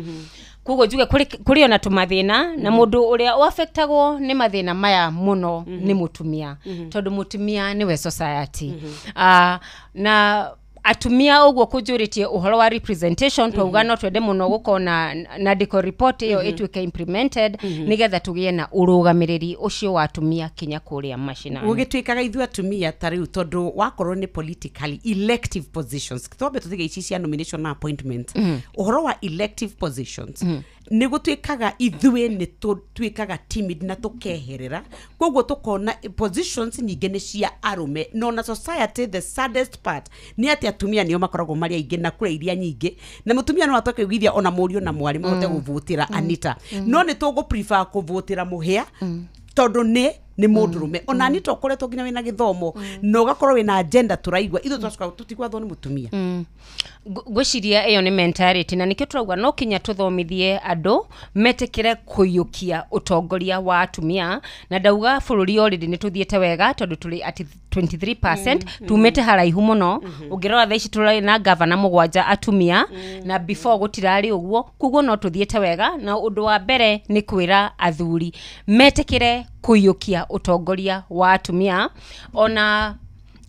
Koguo njuge kũrĩ ona tũmathĩna, na mũndũ ũrĩa ũaffectagwo nĩ mathĩna maya mũno nĩ mũtumia, tondũ mũtumia nĩwe society. Na atumia ũguo kũnjũrĩtie ũhoro wa representation, twauga no twende mũno gũkorwo na NADCO report ĩyo ĩtuĩke implemented, nĩgetha tũgĩe na ũrũgamĩrĩri ũcio wa atumia kinya kũrĩa macinani. Gũgĩtuĩkaga ithuĩ atumia ta rĩu, tondũ wakorwo nĩ politically elective positions, twambe tũtige ici cia nomination na appointment, ũhoro wa elective positions, nĩ gũtuĩkaga ithuĩ nĩ tũtuĩkaga timid na tũkeherera, koguo tũkona positions nyingĩ nĩ cia arũme. No na society, the saddest part nĩ atĩ atumia nĩo makoragwo marĩ aingĩ na kura iria nyingĩ, na mũtumia no atoke kũiguithia ona mũriũ na mwarĩ mahote gũvũtĩra Anita, no nĩ tũgũ prefer kũvũtĩra mũhĩa tondũ nĩ mũndũrũme. Ona Anita, ũkoretwo nginya wĩna gĩthomo na ũgakorwo wĩna agenda tũraigua, ithuĩ tũracoka tũtigwathwo nĩ mũtumia. Ngwĩciria ĩyo nĩ mentality, na nĩkĩo tũrauga no kinya tũthomithie andũ metĩkĩre kũiyũkia ũtongoria wa atumia. Na ndauga bũrũri already nĩ tũthiĩte wega, tondũ tũrĩ at 23%, tumĩte haraihu mũno. Ũngĩrora thaa ici tũrarĩ na gavana 7 atumia, na before gũtirarĩ ũguo. Koguo no tũthiĩte wega, na ũndũ wa mbere nĩ kwĩra athuri metĩkĩre kũiyũkia ũtongoria wa atumia.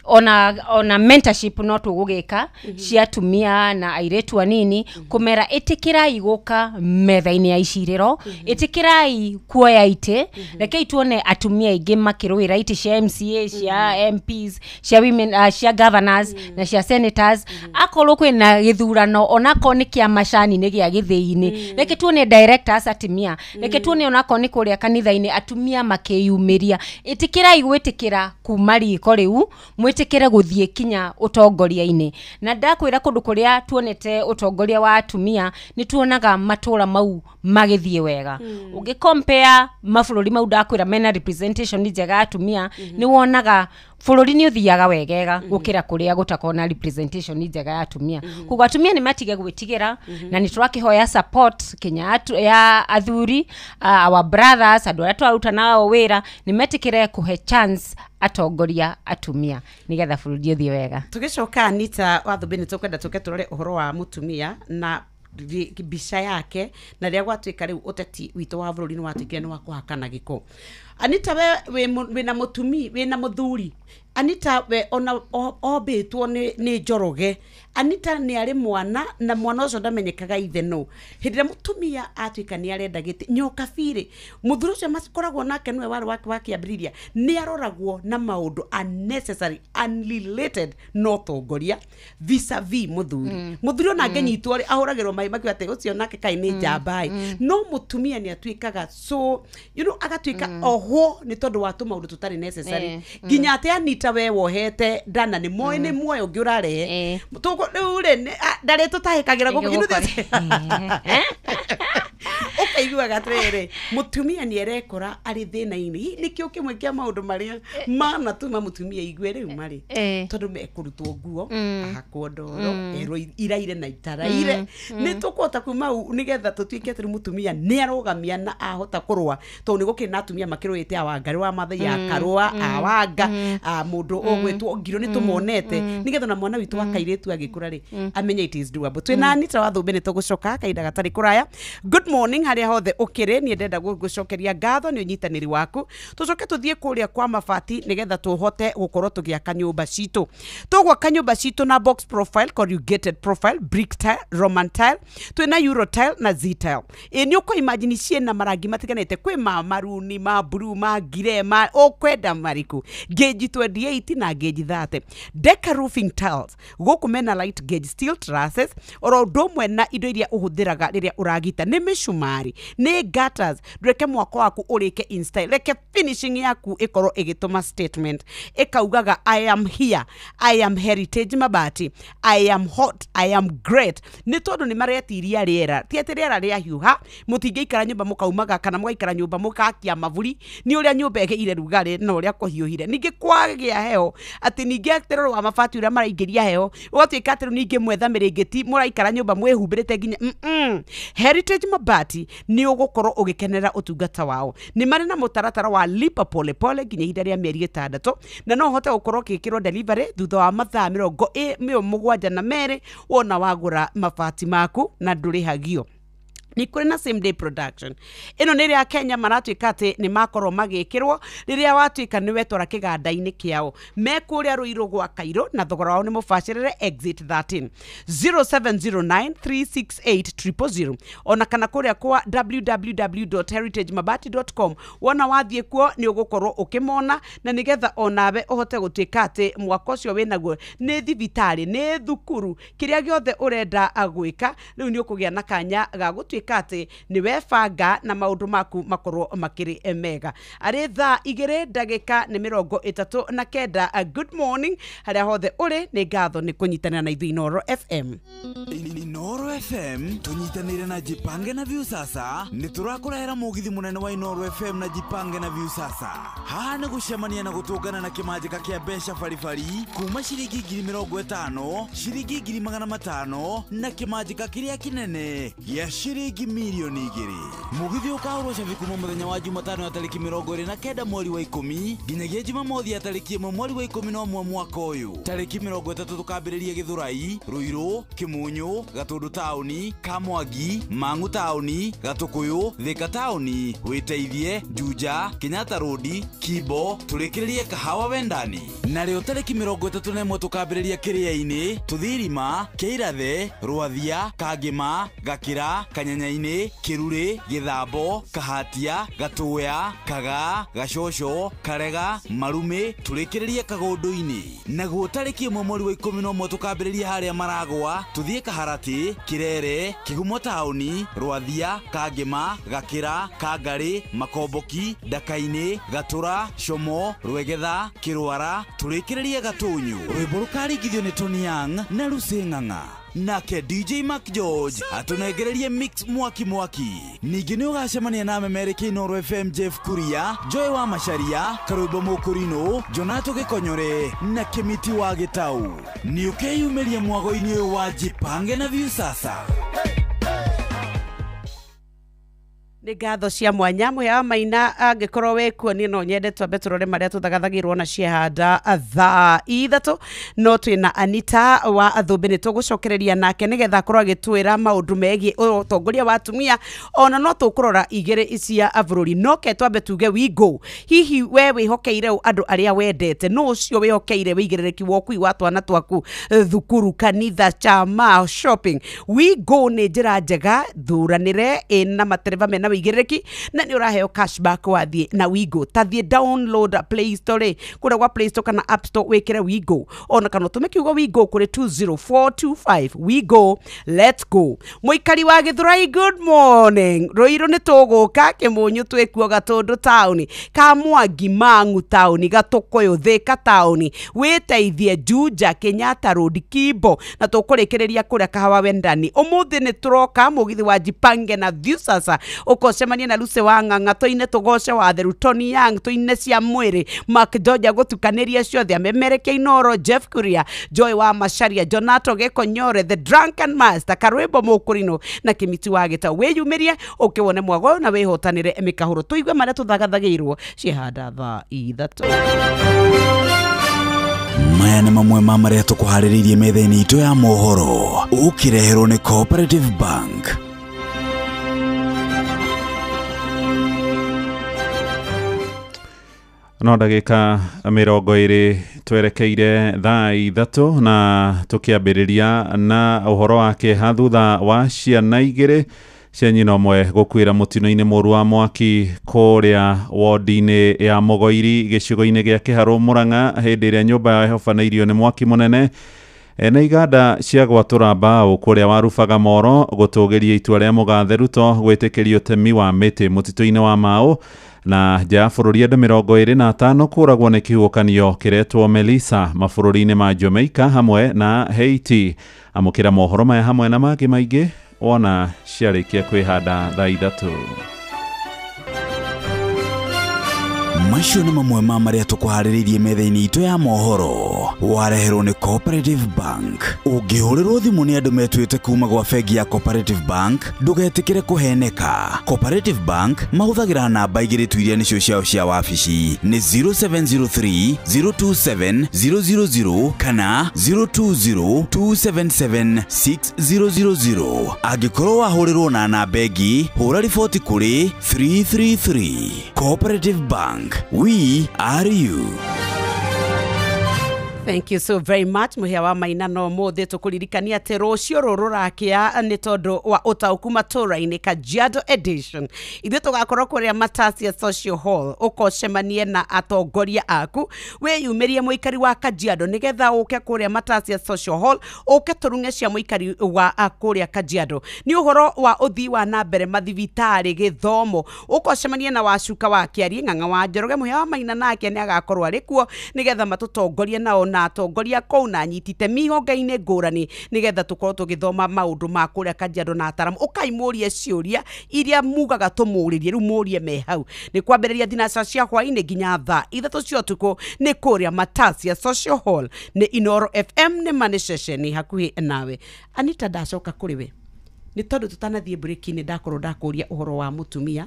Ona mentorship no tũgũgĩka cia atumia na airĩtu anini, kũmera ĩtĩkĩrai gũka metha-inĩ ya icirĩro, ĩtĩkĩrai kuoya itĩ. Rekei tuone atumia aingĩ makĩrũĩra itĩ cia MCA, cia MPs, cia women, cia governors na cia senators. Akorwo kwĩna gĩthurano, onakorwo nĩ kĩa macani-inĩ, gĩa gĩthĩi-inĩ, reke tuone directors atumia. Reke tuone onakorwo nĩ kũrĩa kanitha-inĩ atumia makĩyumĩria. Ĩtĩkĩrai gwĩtĩkĩra kuma riko rĩu, mwĩtĩkĩre gũthiĩ kinya ũtongoria-inĩ. Na ndakwĩra, kũndũ kũrĩa tuonete ũtongoria wa atumia, nĩ tuonaga matũra mau magĩthiĩ wega. Ũngĩ compare mabũrũri mau ndakwĩra mena representation njega ya atumia, nĩ wonaga bũrũri nĩ ũthiaga wegega gũkĩra kũrĩa gũtakorwo na representation njega ya atumia. Koguo atumia nĩ matige gwĩtigĩra, na nĩ tũrakĩhoya support kinya ya athuri, our brothers, andũ arĩa tũraruta nao wĩra, nĩ metĩkĩre kũhe chance atongoria atumia, nĩgetha bũrũri ũthiĩ wega. Tũgĩcoka, Anita Wathũmbĩ, nĩ tũkwenda tũke tũrore ũhoro wa mũtumia na mbica yake, na rĩrĩa gwatuĩka rĩu ũteti witũ wa bũrũri nĩ watuĩkire nĩ wa kũhakana gĩko. Anita, we wĩna mũtumi, wĩna mũthuri. Anita, we ona ombĩtwo nĩ Njoroge. Anita nĩ arĩ mwana, na mwana ũcio ndamenyekaga ithe. No hĩndĩ ĩrĩa mũtumia atuĩka nĩ arenda gĩtĩ, nyoka birĩ, mũthuri ũcio makoragwo nake nĩwe warĩ wake wa kĩambĩrĩria, nĩ aroragwo na maũndũ unnecessary, unrelated na ũtongoria vis-a-vis mũthuri. Mũthuri ona angĩnyitwo rĩ, ahũragĩrwo maĩ makiuga atĩ ũcio nake kaĩ nĩ njamba ĩ. No mũtumia nĩ atuĩkaga so agatuĩka ohwo nĩ tondũ wa tũmaũndũ tũtarĩ necessary, nginya atĩ Anita, we wohete ndana nĩ moĩ nĩ muoyo ũngĩ ũrarehe. Rĩu rĩ, ndarĩ tũtahĩkagĩra gũkũ. Ũkaiguaga atĩrĩrĩ, mũtumia nĩ arekora arĩ thĩna-inĩ. Nĩkĩo kĩmwe kĩa maũndũ marĩa manatũma mũtumia igue rĩu marĩ tondũ mekũrutwo nguo, ahakwo ndoro, erwo iraire na itaraire. Nĩ tũkũhota kuma hau nĩgetha tũtuĩke atĩ rĩu mũtumia nĩ arũgamia na ahota kũrũa, tondũ nĩ gũkĩrĩ na atumia makĩrũĩte a Wangari wa Maathai, a Karũa, a Wanga, a mũndũ ũgwĩtwo Ngirũ, nĩ tũmonete, nĩgetha na mwana witũ wa kairĩtu agĩkũra rĩ, amenye it is doable. Twĩna Anita wa Thũmbĩ, nĩ tũgũcoka kahinda gatarĩ kũraya. Good morning harĩa hothe ũkĩrĩ, niĩ ndenda gũgũcokeria ngatho nĩ ũnyitanĩri waku. Tũcoke tũthiĩ kũrĩa kwa mabati nĩgetha tũhote gũkorwo tũgĩaka nyũmba citũ. Tũgwaka nyũmba citũ na box profile, corrugated profile, brick tile, roman tile, twĩna euro tile na z tile. Ĩ nĩ ũkũ imagine ciĩna marangi matiganĩte, kwĩ ma maruni, ma blue, ma ngire, ma ũkwenda marĩkũ, gauge 28 na gauge 30. Deca roofing tiles, gũkũ mena light gauge steel trusses, oro ũndũ ũmwe na indo iria ũhũthĩraga rĩrĩa ũragita nĩ mĩcumari, nĩ gutters. Ndũreke mwako waku ũrĩke in style, reke finishing yaku ĩkorwo ĩgĩtũma statement ĩkaugaga, "I am here, I am Heritage Mabati, I am hot, I am great." Nĩ tondũ nĩ maretiria rĩera, ti atĩ rĩera rĩahiũha mũtingĩikara nyũmba mũkaumaga, kana mũgaikara nyũmba mũgakia maburi nĩ ũrĩa nyũmba ĩgĩire rugarĩ na ũrĩa kũhiũhire. Ningĩ kwagĩa heho atĩ ningĩ atĩ wa mabati ũrĩa maraingĩria heho, ũgatuĩka atĩ rĩu ningĩ mwetha mĩrĩngĩti, mũraikara nyũmba mwĩhumbĩrĩte nginya. Heritage Mabati nĩ ũgũkorwo ũgĩkenera ũtungata wao. Nĩ marĩ na mũtaratara wa lipa pole pole nginya ihinda rĩa mĩeri 6, na no ũhote gũkorwo ũgĩkĩrwo delivery thutha wa mathaa 72 wona wagũra mabati maku, na ndũrĩhagio. Nĩ kũrĩ na same day production. Ĩno nĩ ĩrĩa Kenya maratuĩka atĩ nĩ makorwo magĩkĩrwo rĩrĩa watuĩka nĩ wetwara kĩganda-inĩ kĩao me kũrĩa Rũirũ gwa Kairũ, na thogora wao nĩ mũbacĩrĩre, exit 13, 0709 368 000, ona kana kũrĩa kwa www.heritagemabati.com. Wona wathiĩ kuo nĩ ũgũkorwo ũkĩmona, na nĩgetha onawe ũhote gũtuĩka atĩ mwaka ũcio wĩnaguo, nĩ thibitarĩ, nĩ thukuru, kĩrĩa gĩothe ũrenda gwĩka, rĩu nĩ ũkũgĩa na kanya ga gũtuĩka atĩ nĩ webanga na maũndũ maku makorwo makĩrĩ mega. Arĩ thaa 2 ndagĩka nĩ 39. Good morning harĩa hothe ũrĩ, nĩ ngatho nĩ kũnyitanĩra na ithuĩ Inooro FM. Inooro FM tunyitanĩire na Jipange na Viusasa. Nĩ tũrakũrehera mũgithi mũnene wa Inooro FM na Jipange na Viusasa. Haha nĩ gũcemania na gũtũngana na kĩmanjĩka kĩa mbeca baribari kuma ciringi 50,000, ciringi 500,000, na kĩmanjĩka kĩrĩa kĩnene gĩa ciringi 2,000,000. Mũgithi ũkahũrwo cabi kuma mũthenya wa Jumatano ya tarĩki 29 mweri wa 10 nginyagia Jumamothi ya tarĩki 1 mweri wa 11 mwaka ũyũ. Tarĩki 30 tũkambĩrĩria Gĩthũrai, Ruiru, Kĩmunyũ, Gatũndũ taũni, Kamwangi, Mang'u taũni, Gatũkũyũ, Thika taũni, Wĩteithie, Juja, Kenyatta Road, Kimbo, tũrĩkĩrĩrie Kahawa Wendani. Narĩo tarĩki 31 tũkambĩrĩria Kĩrĩa-inĩ, Tũthirima, Kĩirathe, Rwathia, Kangĩma, Gakĩra, Kanyanyainĩ, Kĩrurĩ, Gĩthambo, Kahatia, Gatũya, Kagaa, Gacoco, Karega, Marumĩ, tũrĩkĩrĩrie Kagũndũ-inĩ. Naguo tarĩki 1 mweri wa 11 tũkambĩrĩria harĩa Maragwa, tũthiĩ Kaharatĩ, Kĩrere, Kĩgumo taũni, Rwathia, Kangĩma, Gakĩra, Kangarĩ, Makomboki, Ndaka-inĩ, Gatũra, Como, Rwegetha, Kĩrwara, tũrĩkĩrĩrie Gatũnyũ. Rwĩmbo rũkaringithio nĩ Tony Young na Lucy Ng'ang'a, nake DJ Mark George atũnengererie mix mwaki mwaki. Ningĩ nĩ ũgacemania na memereki Inooro FM Jeff Kuria, Joy wa Macharia, Karwĩmbo Mũkũrinũ, Jonato Gĩkonyore na Kĩmiti wa Gĩtau. Nĩ ũkeyumĩria mwago-inĩ ũyũ wa Jipange na Viusasa. Nĩ ngatho cia mwanya mũhea wa maina. Angĩkorwo wĩ kuo, niĩ no nyende twambe tũrore marĩa tũthagathagĩrwo na ciehanda thaa 3, no twĩna Anita wa Thũmbĩ, nĩ tũgũcokereria nake nĩgetha akorwo agĩtwĩra maũndũ megiĩ ũtongoria wa atumia, ona no tũkũrora igĩrĩ cia bũrũri. No ke twambe tuge wingo, hihi we wĩhokeire ũ andũ arĩa wendete? No ũcio wĩhokeire wĩigĩrĩrĩki wa ũkui wa twana twaku thukuru, kanitha, chama, shopping? Wigo nĩ njĩra njega thuranĩre ĩna matereba mena wĩigĩrĩrĩki, na nĩ ũraheo cashback wathiĩ na Wigo. Ta thiĩ download Play Store rĩ, kũrĩa gwa Play Store kana App Store, wĩkĩre Wigo, ona kana ũtũme kiugo Wigo kũrĩ 20425. Wigo, let's go. Mũikari wa Gĩthũrai, good morning. Rũirũ nĩ tũgũka, Kĩmũnyũ twĩkuo, Gatũndũ taũni, Kamwangi, Mang'u taũni, Gatũkũyũ, Thĩka taũni, wĩteithie, Juja, Kenyatta Road, Kimbo, na tũkũrĩkĩrĩria kũrĩa Kahawa Wendani. Ũmũthĩ nĩ tũroka mũgithi wa Jipange na Viusasa. Ũkorwo Ũkocemania na Lucy wa Ng'ang'a tũine tũgoce wa Theru Tony Young tũine cia mwĩrĩ Mark George gũtukanĩria ciothe amemerekia Inoro Jeff Kuria Joy wa Macharia Jonato Gekonyore The Drunken Master Karwĩmbo Mũkũrinũ na Kĩmiti wa Gĩtau. Wĩyumĩrie ũkĩwone mwago ũyũ na wĩhotanĩre mĩkahũro tũigue marĩa tũthagathagĩirwo ciehanda thaa 3. Maya nĩ mamwe ma marĩa tũkũharĩrĩirie metha-inĩ itũ ya mohoro ũkĩreherwo nĩ Cooperative Bank. No ndagĩka 20 twerekeire thaa 3 na tũkĩambĩrĩria na ũhoro wa kĩeha thutha wa ciana 2 cia nyina ũmwe gũkuĩra mũtino-inĩ mũru wa mwaki kũrĩa wodi-inĩ ya Mũgoiri gĩcigo-inĩ gĩa Kĩharũ Mũrang'a hĩndĩ ĩrĩa nyũmba yao ĩhobanĩirio nĩ mwaki mũnene. Na iganda cia gwatũra mbaũ kũrĩa Warubaga Moro gũtũgĩria itua rĩa mũgathe Ruto gwĩtĩkĩria ũtemi wa mĩtĩ mũtitũ-inĩ wa Mau. Na nja ya bũrũri andũ 25 kũragwo nĩ kĩhuhũkanio kĩretwo Melissa mabũrũri-inĩ ma Jamaica hamwe na Haiti. Amũkĩra mohoro maya hamwe na mangĩ maingĩ wona ciarĩkia kwĩhanda thaa 3. Macio nĩ mamwe ma marĩa tũkũharĩrĩirie metha-inĩ itũ ya mohoro wareherwo nĩ Cooperative Bank. Ũngĩhũrĩrwo thimũ nĩ andũ metuĩte kuma gwa bengi ya Cooperative Bank ndũgetĩkĩre kũheneka. Cooperative Bank mahũthagĩra namba 2 tu iria nĩcio ciao cia wabici nĩ 0703 027 000 kana 020 277 6000. Angĩkorwo wahũrĩrwo na namba ĩngĩ hũra riboti kũrĩ 333. Cooperative Bank, we are you. Thank you so very much muhia wa maina no mothe tukuririkania atĩ rũciũ rũrũ rũrakĩa nĩ tondũ wa ũtaũku matũra-inĩ Kajiado edition. Ithuĩ tũgakorwo kũrĩa Matasia Social Hall ũkocemanie na atongoria aku wĩyumĩrie mũikari wa Kajiado nĩgetha ũke kũrĩa Matasia Social Hall ũke tũrung'e cia mũikari wa kũrĩa Kajiado nĩ ũhoro wa ũthii wa na mbere mathibitarĩ gĩthomo ũkocemanie na Wacuka wa Kĩarie Ng'ang'a wa Njoroge muhia wa maina nake nĩ agakorwo arĩ kuo nĩgetha matũtongorie nao na atongoria kũu na anyitite mihonge-inĩ ngũrani nĩgetha tũkorwo tũgĩthoma maũndũ ma kũrĩa Kajiado na ataramu. Ũkaimũrie ciũria iria mugaga tũmũrĩrie rĩu mũrie me hau nĩ kwambĩrĩria thinaca cia hwaĩ-inĩ nginya thaa 3 cia ũtukũ nĩ kũrĩa Matasia Social Hall nĩ Inoro FM nĩ ma nĩ ceceni hakuhĩ nawe. Anita ndacoka kũrĩ we nĩ tondũ tũtanathiĩ break-inĩ ndakorwo ndakũria ũhoro wa mũtumia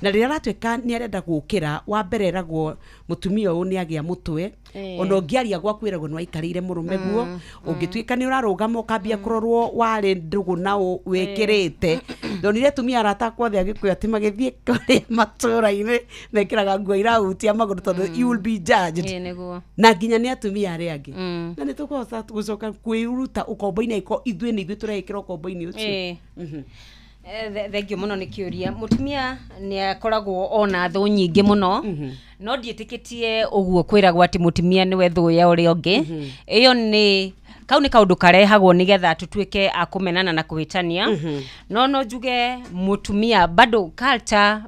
na rĩrĩa aratuĩka nĩ arenda gũkĩra wa mbere eragwo mũtumia ũyũ nĩ agĩa mũtwe ona ũngĩaria gwaku ĩragwo nĩ waikarĩire mũrũme guo ũngĩtuĩka nĩ ũrarũgama ũkambia kũrorwo warĩ ndũgũ na wĩkĩrĩte ndonire atumia arata akwa othe Agĩkũyũ atĩ magĩthiĩ kũrĩa matũra-inĩ mekĩraga nguo irahutia magũrũ tondũ you will be judged na nginya nĩ atumia arĩa angĩ na nĩ tũkũhota gũcoka kwĩruta ũkombo-inĩ angĩkorwo ithuĩ nĩ ithuĩ tũreĩkĩra ũkombo-inĩ ũcio. Thengio muno nĩ kĩũria. Mũtumia nĩ akoragwo ona thũ nyingĩ mũno no ndiĩtĩkĩtie ũguo kwĩragwo atĩ mũtumia nĩwe thũ ya ũrĩa ũngĩ. Ĩyo nĩ kau nĩ kaũndũ karehagwo nĩgetha tũtuĩke a kũmenana na kũhĩtania. No njuge mũtumia bado culture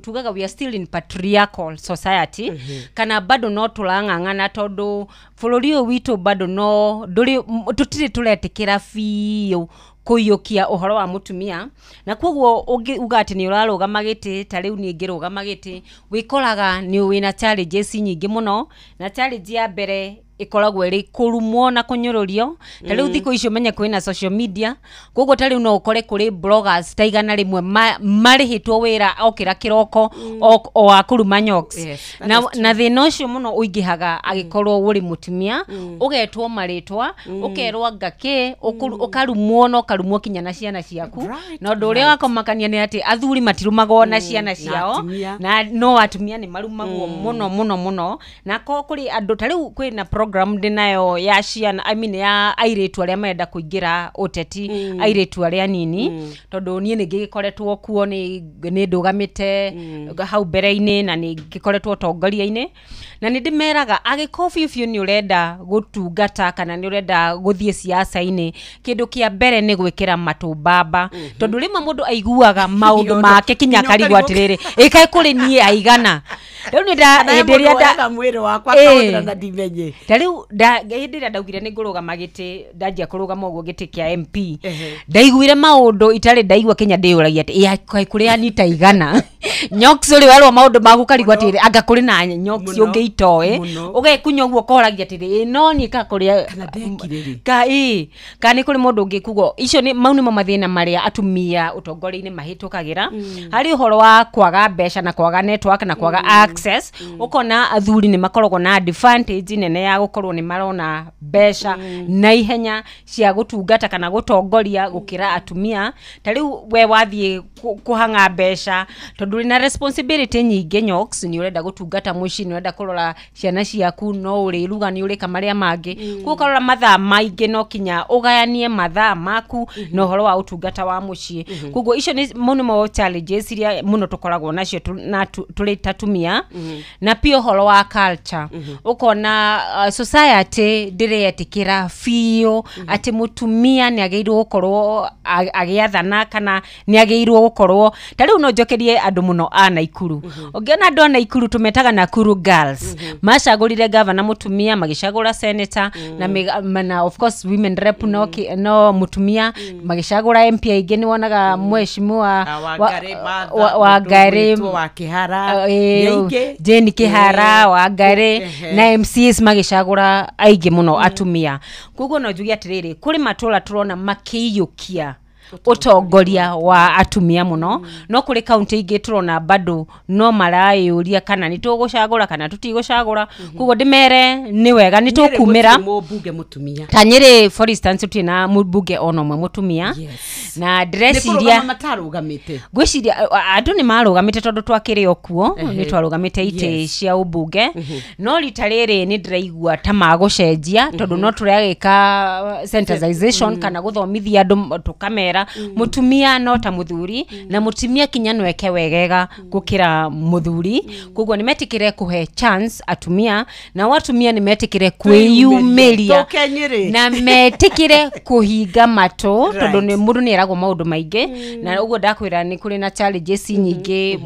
tugaga we are still in patriarchal society kana bado no tũrang'ang'ana tondũ bũrũri ũyũ witũ bado no ndũrĩ tũtirĩ tũretĩkĩra biũ kũiyũkia ũhoro wa mũtumia na koguo ũngiuga atĩ nĩ ũrarũgama gĩtĩ ta rĩu niĩ ngĩrũgama gĩtĩ wĩkoraga nĩ wĩna challenges nyingĩ mũno na challenge ya mbere ikoragwo ĩrĩ kũrumwo na kũnyũrũrio ta rĩu thikũ icio menye kwĩna social media koguo ta rĩu no ũkore kũrĩ bloggers ta 100 marĩhĩtwo wĩra okĩra kĩroko o wa kũruma nyoks. Na thĩna ũcio mũno ũingĩhaga agĩkorwo ũrĩ mũtumia ũgetwo marĩtwa ũkerwo ngakĩ ũkarumwo na ũkarumwo kinya na ciana ciaku na ũndũ ũrĩa wakomakania nĩ atĩ athuri matirumagwo na ciana ciao na no atumia nĩ marumagwo mũno mũno mũno na ko kũrĩ andũ ta rĩu kwĩna program ndinayo ya ciana I mean ya airĩtu arĩa marenda kũingĩra ũteti airĩtu arĩa nini tondũ niĩ nĩ ngĩgĩkoretwo kuo nĩ ndũgamĩte hau mbere-inĩ na nĩ ngĩkoretwo ũtongoria-inĩ na nĩ ndĩmeraga agĩkorwo biũ biũ nĩ ũrenda gũtungata kana nĩ ũrenda gũthiĩ siasa-inĩ kĩndũ kĩa mbere nĩ gwĩkĩra matũ mbamba tondũ rĩmwe mũndũ aiguaga maũndũ make kinya akarigwo atĩrĩrĩ ĩkaĩ kũrĩ niĩ aigana rĩu nĩ hĩndĩ ĩrĩa mwĩrĩ wakwa akahũthĩra na ndimenye. Ta Rĩu hĩndĩ ĩrĩa ndaugire nĩ ngũrũgama gĩtĩ, ndanjia kũrũgama ũguo gĩtĩ kĩa MP, ndaiguire maũndũ itarĩ ndaigua Kenya. Ndĩyũragia atĩ kaĩ kũrĩ Anita igana Nyox ũrĩ werwo maũndũ maku karigwo atĩrĩ, anga kũrĩ na Nyox ũngĩ itoĩ, ũgekunya ũguo ũkoragia atĩrĩ, no niĩ ka kũrĩa ka ĩ ka nĩ kũrĩ mũndũ ũngĩ. Kugo icio nĩ mau nĩmo mathĩna marĩa atumia ũtongoria-inĩ mahĩtũkagĩra harĩ ũhoro wa kwaga mbeca na kwaga network na kwaga access. Ũkona athuri nĩ makoragwo na advantage nene ya gũkorwo nĩ marona mbeca na ihenya cia gũtungata kana gũtongoria gũkĩra atumia. Ta rĩu we wathiĩ kũhang'a mbeca, tondũ ũrĩ na responsibility nyingĩ Nyox, nĩ ũrenda gũtungata mũciĩ, nĩ ũrenda kũrora ciana ciaku, no ũrĩruga, nĩ ũrĩka marĩa mangĩ. Koguo ũkarora mathaa maingĩ no kinya ũgayanie mathaa maku na ũhoro wa ũtungata wa mũciĩ. Koguo icio nĩ mau nĩmo challenges iria mũno tũkoragwo nacio na tũrĩ ta atumia. Na pia ũhoro wa culture, ũkona society ndĩretĩkĩra biũ atĩ mũtumia nĩ agĩrĩirwo gũkorwo agĩathana kana nĩ agĩrĩirwo gũkorwo. Ta rĩu no njokerie andũ mũno a Naikuru. Ũngĩona andũ a Naikuru, tũmetaga Nakuru girls, macagũrire gavana mũtumia, magĩcagũra senator na of course women rep no mũtumia, magĩcagũra MP aingĩ. Nĩ wonaga mheshimiwa Wangari wa Kĩhara, nĩ aingĩ. Jane Kĩhara, Wangari na MCAs magĩcagũra aingĩ mũno atumia. Koguo no njuge atĩrĩrĩ, kũrĩ matũra tũrona makĩiyũkia ũtongoria wa atumia mũno, no kũrĩ kaunti ingĩ tũrona bado no marayũria kana nĩ tũgũcagũra kana tũtigũcagũra. Koguo ndĩmere nĩ wega nĩ tũkumĩra. Mũmbunge mũtumia. Ta Nyĩrĩ, for instance, tũtirĩ na mũmbunge ona ũmwe mũtumia, na Nĩ ndĩreciria kũrũgama matarũgamĩte. Ngwĩciria andũ nĩ marũgamĩte tondũ twakĩrĩ o kuo nĩ twarũgamĩte itĩ cia ũmbunge, no rita rĩrĩ nĩ ndĩraigua ta magũcenjia tondũ no tũragĩka sensitization kana gũthomithia andũ, tũkamera mũtumia no ta mũthuri na mũtumia kinya no eke wegega gũkĩra mũthuri. Koguo nĩ metĩkĩre kũhe chance atumia, nao atumia nĩ metĩkĩre kwĩyumĩria Tũke Nyĩrĩ. na metĩkĩre kũhinga matũ, tondũ nĩ mũndũ nĩ eragwo maũndũ maingĩ. Na ũguo ndakwĩra nĩ kũrĩ na challenges nyingĩ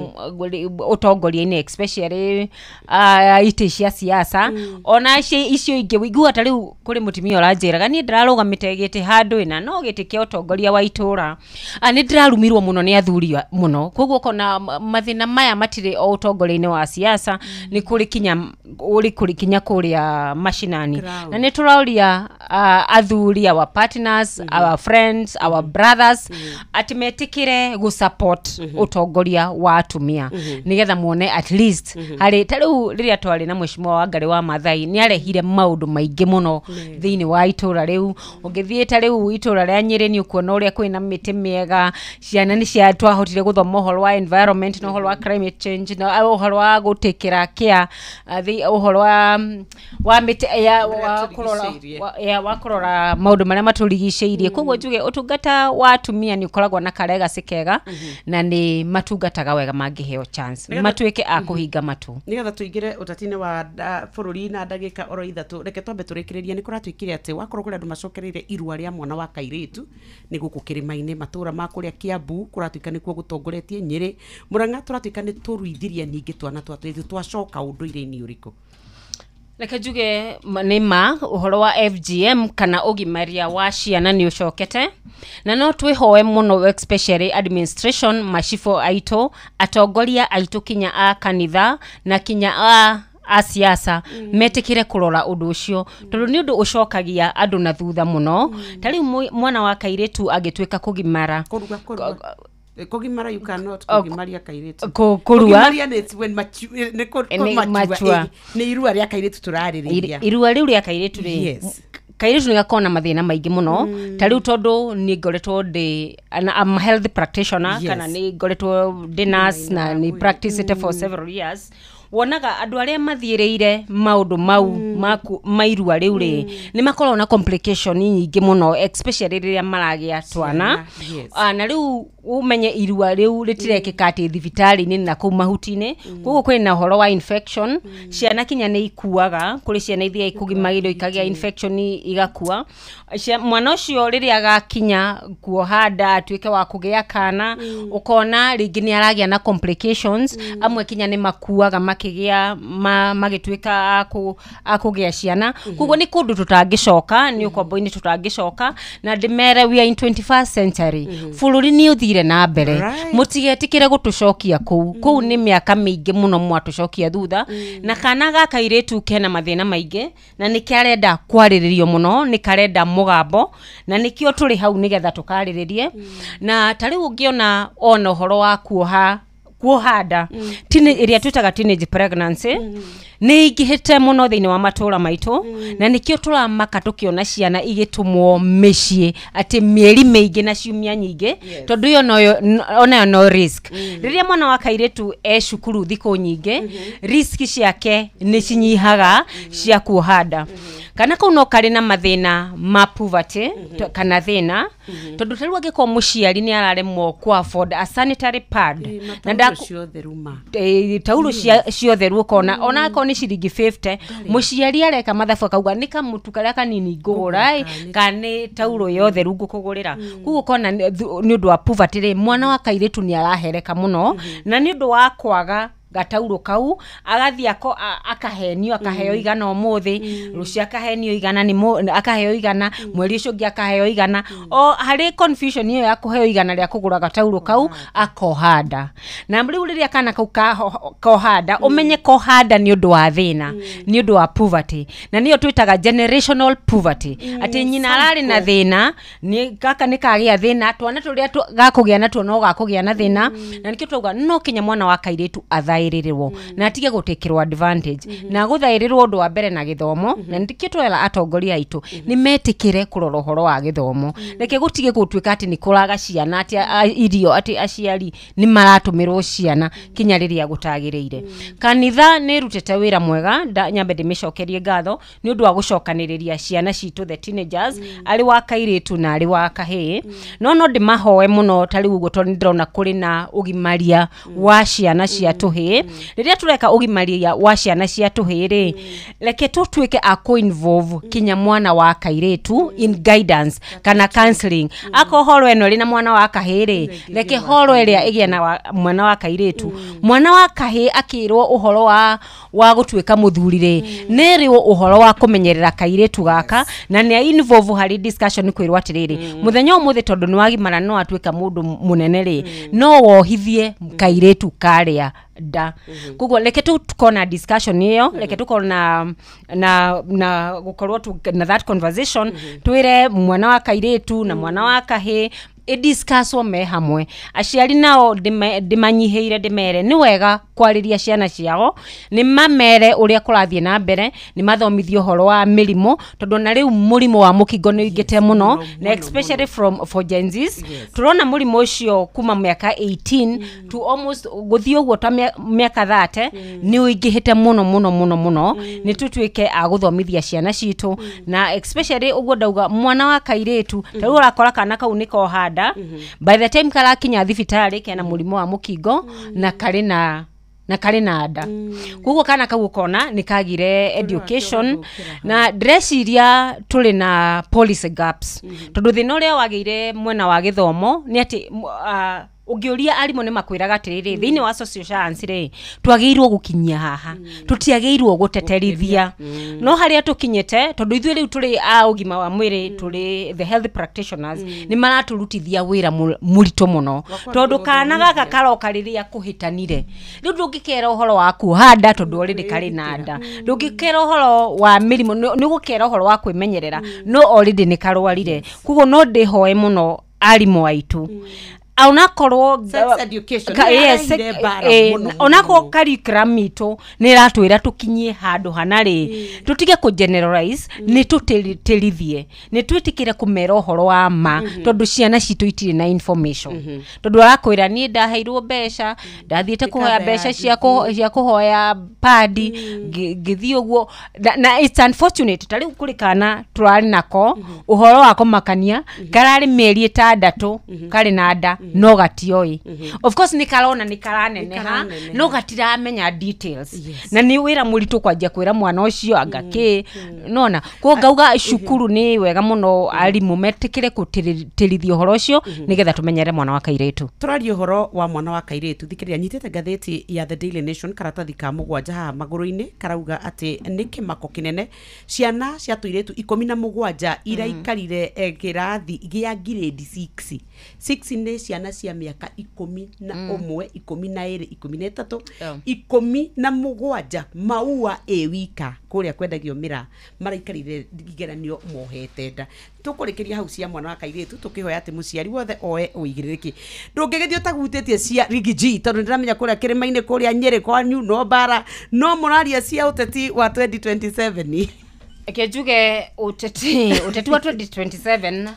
ũtongoria-inĩ, especially itĩ cia siasa ona icio ingĩ. Wĩiguaga ta rĩu kũrĩ mũtumia ũranjĩraga, niĩ ndĩrarũgamĩte gĩtĩ handũ ĩna no gĩtĩ kĩa ũtongoria wa itũra, nĩ ndĩrarumirwo mũno nĩ athuri mũno. Koguo ũkona mathĩna maya matirĩ o ũtongoria-inĩ wa siasa, nĩ kũrĩ kinya ũrĩ kũrĩ kinya kũrĩa mashinani. Ground. Na nĩ tũroria athuri, our partners, our friends, our brothers, atĩ metĩkĩre gũ-support ũtongoria wa atumia nĩgetha muone at least harĩ ta rĩu rĩrĩa twarĩ na mheshimiwa Wangari wa Maathai, nĩ arehire maũndũ maingĩ mũno thĩinĩ wa itũra rĩu. Ũngĩthiĩ ta rĩu itũra rĩa Nyĩrĩ, nĩ ũkuona ũrĩa kwĩna mĩtĩ mĩega, ciana nĩ cia twahotire gũthoma ũhoro wa environment na ũhoro wa climate change na ũhoro wa gũtĩkĩra care, ũhoro wa mĩtĩ ya wa kũrora tũrigicĩirie. Wa kũrora maũndũ marĩa matũrigicĩirie. Koguo njuge ũtungata wa atumia nĩ ũkoragwo na karegacĩ kega na nĩ matungataga wega mangĩheo chance matuĩke a kũhinga matũ. Nĩgetha tũingĩre ũteti-inĩ wa bũrũri na ndagĩka oro 3, reke twambe tũrĩkĩrĩrie. Nĩ kũratuĩkire atĩ wakorwo kũrĩ andũ macokereire irua rĩa mwana wa kairĩtu nĩ gũkũ kĩrĩma-inĩ, matũra ma kũrĩa Kiambu kũratuĩka nĩkuo gũtongoretie, Nyĩrĩ, Mũrang'a, tũratuĩka nĩ tũruithirie ningĩ twana twa tũirĩtu twacoka ũndũire-inĩ ũrĩkũ? Reke njuge nĩ ma ũhoro wa FGM kana ũgimaria wa ciana nĩ ũcokete, na no twĩhoe mũno, especially administration, macibũ aitũ, atongoria aitũ, kinya a kanitha na kinya a siasa, metĩkĩre kũrora ũndũ ũcio, tondũ nĩ ũndũ ũcokagia andũ na thutha mũno. Ta rĩu mwana wa kairĩtu angĩtuĩka kũgimara Kũruga, kũruga. Kũgimara, you cannot Oh, kũgimaria kairĩtu. Kũrua. Kũgimaria nĩ it's when nĩ Nĩ kũ-mature, mature. Nĩ irua rĩa kairĩtu tũrarĩrĩria. Irua rĩu rĩa kairĩtu rĩ, kairĩtu nĩ gakoragwo na mathĩna maingĩ mũno. Ta rĩu tondũ nĩ ngoretwo ndĩ I'm a health practitioner, kana nĩ ngoretwo ndĩ nurse na nĩ practiced for several years, wonaga andũ arĩa mathiĩrĩire maũndũ mau ma irua rĩu rĩ, nĩ makoragwo na complication nyingĩ mũno, especially rĩrĩa maragĩa twana. Na rĩu ũmenye irua rĩu rĩtirekĩka atĩ thibitarĩ-inĩ na kũu mahuti-inĩ. Koguo kwĩ na ũhoro wa infection, ciana kinya nĩ ikuaga. Kũrĩ ciana ithiaga kũgimagĩrio ikagĩa infection igakua. Mwana ũcio rĩrĩa agakinya kuoha nda atuĩke wa kũgĩa kana, ũkona rĩngĩ nĩ aragĩa na complications, amwe kinya nĩ makuaga makĩgĩa. makĩgĩa magĩtuĩka a kũgĩa ciana. Koguo nĩ kũndũ tũtangĩcoka, nĩ ũkombo-inĩ tũtangĩcoka, na ndĩmere we are in 21st century. Bũrũri nĩ ũthire na mbere, mũtigetĩkĩre gũtũcokia kũu. Kũu nĩ mĩaka mĩingĩ mũno mwatũcokia thutha. Na kana gaka kairĩtu kena mathĩna maingĩ, na nĩ karenda kwarĩrĩrio mũno, nĩ karenda mũgambo, na nĩkĩo tũrĩ hau nĩgetha tũkarĩrĩrie. Na ta rĩu ũngĩona ona ũhoro wa kuoha nda, ĩrĩa twĩtaga teenage pregnancy, nĩ ingĩhĩte mũno thĩinĩ wa matũra maitũ, na nĩkĩo tũramaka tũkĩona ciana igĩtũmwo mĩciĩ atĩ mĩeri mĩingĩ na ciumia nyingĩ, tondũ ĩyo onayo no risk. Rĩrĩa mwana wa kairĩtu e cukuru thikũ nyingĩ, risk ciake nĩ cinyihaga cia kuoha nda. Kana kau no karĩ na mathĩna ma poverty kana thĩna, tondũ ta rĩu angĩkorwo mũciari nĩ araremwo ku afford a sanitary pad, na taurũ ciothe ũkona ona akorwo nĩ ciringi 50, mũciari areka mathabu akauga nĩ kamũtu karĩa kanini ngũgũra kana nĩ taurũ yothe ngũkũgũrĩra. Koguo ũkona nĩ ũndũ wa poverty rĩ, mwana wa kairĩtu nĩ arahereka mũno, na nĩ ũndũ wa kwaga gataurũ kau agathiĩ akahenio, akaheo igana ũmũthĩ, rũciũ akahenio igana, akaheo igana mweri ũcio ũngĩ akaheo igana. O harĩ confusion ĩyo ya kũheo igana rĩa kũgũra gataurũ kau, akoha nda. Na rĩu rĩrĩa kana kau koha nda, ũmenye koha nda nĩ ũndũ wa thĩna, nĩ ũndũ wa poverty, na nĩyo twĩtaga generational poverty, atĩ nyina ararĩ na thĩna, gaka nĩ kagĩa thĩna, twana tũrĩa gakũgĩa natuo no gakũgĩa na thĩna. Na nĩkĩo twauga no kinya mwana wa kairĩtu athaĩrĩrwo na atige gũtĩkĩrwo advantage, na gũthaĩrĩrwo ũndũ wa mbere na gĩthomo. Na nĩkĩo twera atongoria aitũ nĩ metĩkĩre kũrora ũhoro wa gĩthomo. Reke gũtige gũtuĩka atĩ nĩ kũraga ciana, atĩ irio, atĩ aciari nĩ maratũmĩrwo ciana kinya rĩrĩa gũtagĩrĩire. Kanitha nĩ ĩrutĩte wĩra mwega, nyambe ndĩmĩcokerie ngatho nĩ ũndũ wa gũcokanĩrĩria ciana citũ the teenagers, arĩ wa kairĩtu na arĩ wa kahĩĩ. No ndĩmahoe mũno ta rĩu ũguo, tondũ nĩ ndĩrona kũrĩ na ũgimaria wa ciana cia tũhĩĩ. Rĩrĩa tũreka ũgimaria wa ciana cia tũhĩĩ rĩ, reke tũtuĩke a kũ-involve kinya mwana wa kairĩtu in guidance kana counseling. Akorwo horo ĩno ĩrĩ na mwana wa kahĩĩ rĩ, reke horo ĩrĩa ĩgĩe na mwana wa kairĩtu. Mwana wa kahĩĩ akĩrwo ũhoro wa gũtuĩka mũthuri rĩ, nĩrĩo ũhoro wa kũmenyerera kairĩtu gaka, na nĩ involve harĩ discussion kwĩrwo atĩrĩrĩ, mũthenya ũmũthĩ tondũ nĩ wagimara no atuĩka mũndũ mũnene rĩ, no wohithie kairĩtu karĩa nda. Koguo reke tukorwo na discussion ĩyo, reke tukorwo na gũkorwo na that conversation, twĩre mwana wa kairĩtu na mwana wa kahĩĩ ĩdiscusswo me hamwe. Aciari nao ndĩmanyihĩire, ndĩmere nĩ wega kwarĩria ciana ciao, nĩ mamere ũrĩa kũrathiĩ na mbere, nĩ mathomithio ũhoro wa mĩrimũ, tondũ na rĩu mũrimũ wa mũkingo nĩ ũingĩte mũno, na especially for Gen Zs. Tũrona mũrimũ ũcio kuma mĩaka 18 to almost gũthiĩ ũguo ta mĩaka 30 nĩ ũingĩhĩte mũno mũno mũno mũno. Nĩ tũtuĩke a gũthomithia ciana citũ, na especially ũguo ndauga mwana wa kairĩtu, ta rĩu ũrakora kana kau nĩ koha nda, by the time karakinya thibitarĩ kena mũrimũ wa mũkingo na karĩ na nda. Koguo kana kau ũkona nĩ kagire education. Na ndĩreciria tũrĩ na policy gaps, tondũ thĩna ũrĩa wagĩire mwena wa gĩthomo nĩ atĩ ũngĩũria arimũ nĩ makwĩraga atĩrĩrĩ, thĩinĩ wa social science rĩ, twagĩrĩirwo gũkinyia haha, tũtiagĩrĩirwo gũteterithia. No harĩa tũkinyĩte, tondũ ithuĩ rĩu tũrĩ a ũgima wa mwĩrĩ, tũrĩ the health practitioners, nĩ maratũrutithia wĩra mũritũ mũno, tondũ kana gaka karoka rĩrĩa kũhĩtanire. Rĩu ndũngĩkera ũhoro wa kuoha nda tondũ already karĩ na nda, ndũngĩkera ũhoro wa mĩrimũ, nĩ ũgũkera ũhoro wa kwĩmenyerera, no already nĩ karwarire. Koguo no ndĩhoe mũno arimũ aitũ, onakorwo sex education onakorwo curriculum itũ nĩ ĩratwĩra tũkinyie handũ hana rĩ, tũtige kũ generalize, nĩ tũtĩrithie, nĩ twĩtĩkĩre kũmera ũhoro wa ma, tondũ ciana citũ itirĩ na information. Tondũ arakwĩra niĩ ndaheirwo mbeca, ndathiĩte kũhoya mbeca cia kũhoya padi, ngĩthiĩ ũguo. Na it's unfortunate, ta rĩu kũrĩ kana tũrarĩ nako ũhoro wa kũmakania, kararĩ mĩeri 6 karĩ na nda, no gatioĩ. Of course nĩ karona nĩ karaneneha no gatiramenya details. Na nĩ wĩra mũritũ kwanjia kwĩra mwana ũcio anga kĩ nona. Koguo ngauga cukuru nĩ wega mũno arimũ metĩkĩre gũtĩrithia ũhoro ũcio nĩgetha tũmenyere mwana wa kairĩtu. Tũraria ũhoro wa mwana wa kairĩtu. Thikĩrĩria, nyitĩte ngathĩti ya The Daily Nation karatathi ka 7 haha magũrũ-inĩ karauga atĩ nĩ kĩmako kĩnene ciana cia tũirĩtu 17 iraikarire kĩrathi gĩa grade 6. 6 nĩ ciana cia mĩaka 11, 12, 13, 17 maua ĩ wika kũrĩa kwendagio mĩraa maraikarire igeranio mohete nda. Tũkũrĩkĩria hau cia mwana wa kairĩtu tũkĩhoya atĩ mũciari wothe oe ũigĩrĩrĩki. Ndũngĩgĩthiĩ ũtagutĩtie cia Riggy G tondũ nĩndĩramenya kũrĩa kĩrĩma-inĩ kũrĩa Nyĩrĩ kwanyu no mbara no mũraria cia ũteti wa 2027. Reke njuge ũteti wa 2027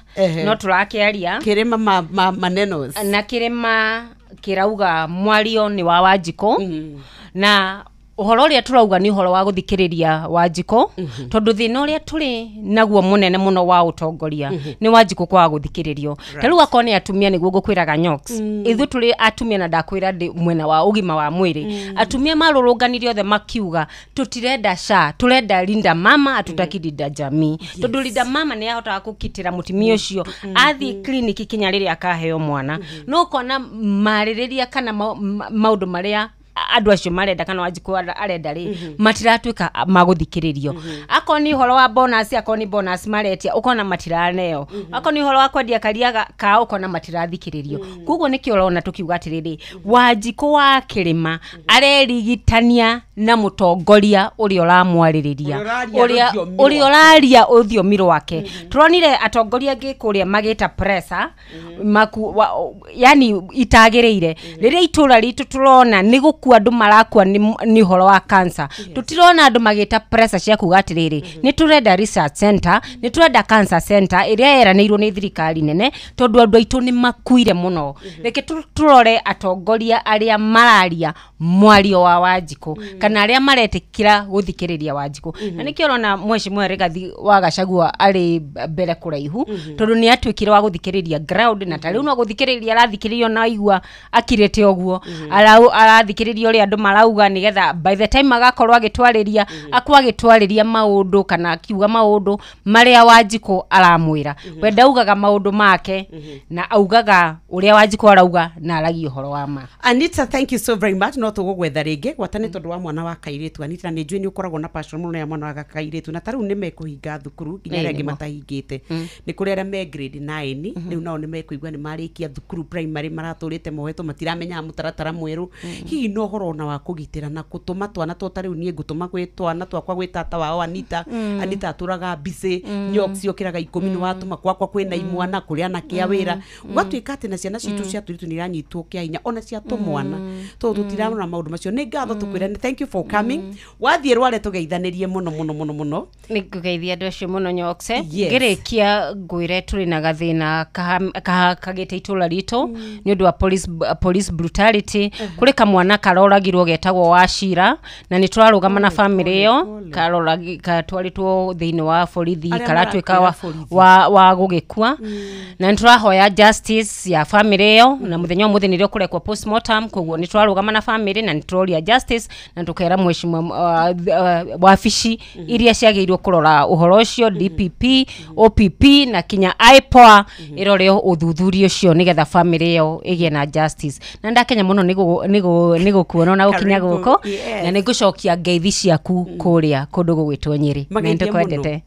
no tũrakĩaria kĩrĩma manenos na kĩrĩma kĩrauga mwario nĩ wa Wanjikũ na ũhoro ũrĩa tũrauga nĩ ũhoro wa gũthikĩrĩria Wanjikũ tondũ thĩna ũrĩa tũrĩ naguo mũnene mũno wa ũtongoria nĩ Wanjikũ kwaga gũthikĩrĩrio. Ta rĩu akorwo nĩ atumia nĩguo ngũkwĩraga Nyox, ithuĩ tũrĩ atumia na ndakwĩra ndĩ mwena wa ũgima wa mwĩrĩ, atumia marũrũnganire othe makiuga tũtirenda SHA, tũrenda Linda Mama, hatutaki Linda Jamii. Tondũ Linda Mama nĩ ahotaga kũgitĩra mũtumia ũcio athiĩ kliniki kinya rĩrĩa akaheo mwana. No ũkona marĩrĩria kana maũndũ marĩa andũ acio marenda kana Wanjikũ arenda rĩ matiratuĩka magũthikĩrĩrio. Akorwo nĩ ũhoro wa bonus, akorwo nĩ bonus maretia ũkona matiraneo, akorwo nĩ ũhoro wa kwendia karia kao ũkona matirathikĩrĩrio. Koguo nĩkĩo ũrona tũkiuga atĩrĩrĩ, Wanjikũ wa kĩrĩma arerigitania na mũtongoria ũrĩa ũramwarĩrĩria, ũrĩa ũraria rũthiomi rwake. Tũronire atongoria angĩ kũrĩa magĩta pressure yani itagĩrĩire. Rĩrĩa itũra ritũ tũrona nĩ gũkua andũ marakua nĩ ũhoro wa cancer, tũtirona andũ magĩta pressure cia kuga atĩrĩrĩ nĩ tũrenda research center, nĩ tũrenda cancer center ĩrĩa yeranĩirwo nĩ thirikari nene tondũ andũ aitũ nĩ makuire mũno. Reke tũrore atongoria arĩa mararia mwario wa Wanjikũ kana arĩa maretĩkĩra gũthikĩrĩria Wanjikũ. Na nĩkĩo ũrona Mheshimiwa Rigathi wa Gachagua arĩ mbere kũraihu tondũ nĩ atuĩkire wa gũthikĩrĩria ground, na ta rĩu no gũthikĩrĩria arathikĩrĩrio na aigua akirĩte ũguo arathikĩrĩria ũrĩa andũ marauga nĩgetha by the time agakorwo agĩtwarĩria akwa agĩtwarĩria maũndũ kana akiuga maũndũ marĩa Wanjikũ aramwĩra. We ndaugaga maũndũ make na augaga ũrĩa Wanjikũ arauga na aragia ũhoro wa ma. Anita, thank you so very much. No tũgũgwetha rĩngĩ gwata nĩ tondũ wa mwana wa kairĩtu. Anita, nĩ njũĩ nĩ ũkoragwo na passion mũno ya mwana wa kairĩtu, na ta rĩu nĩ mekũhinga thukuru nginya arĩa angĩ matahingĩte. Nĩ kũrĩ arĩa me grade 9 rĩu nao nĩ mekũigua nĩ marĩkia thukuru primary maratũrĩte mohetwo matiramenya mũtaratara mwerũ. Hihi no ũhoro ona wa kũgitĩra na gũtũma twana tũ ta rĩu niĩ ngũtũma gwĩ twana twakwa gwĩ tata wao Anita. Anita atũraga mbicĩ Nyox yokĩraga 10 nĩ watũma kwakwa kwĩna imwana kũrĩ anake a wĩra ũgatuĩka atĩ na ciana citũ cia tũirĩtu nĩ iranyitwo kĩa hinya ona cia tũmwana tondũ tũtirarora maũndũ macio. Nĩ ngatho tũkwĩra thank you for coming. Wathiĩ Rware tũgeithanĩrie mũno mũno mũno mũno. Nĩ ngũgeithia andũ acio mũno Nyox. Ngĩrĩkia ngwĩre tũrĩ na gathĩna kagĩte itũra ritũ nĩ ũndũ wa police brutality. Kũrĩ kamwana karoragirwo getagwo Wachira na nĩ tũrarũgama na family ĩyo katwarĩtwo thĩinĩ wa borithi karatuĩka wa gũgĩkua na nĩ tũrahoya justice ya family ĩyo na mũthenya ũmũthĩ nĩrĩo kũrekwo postmortem. Koguo nĩ tũrarũgama na family na nĩ tũroria justice na tũkera mheshimiwa wabici iria ciagĩrĩirwo kũrora ũhoro ũcio DPP, OPP na kinya IPOA ĩrore ũthuthuria ũcio nĩgetha family ĩyo ĩgĩe na justice. Na ndakenya mũno nĩ gũkuona na gũkinya gũkũ na nĩ ngũcokia ngeithi ciaku kũrĩa kũndũ gũgwĩtwo Nyĩrĩ na nĩ tũkwendete.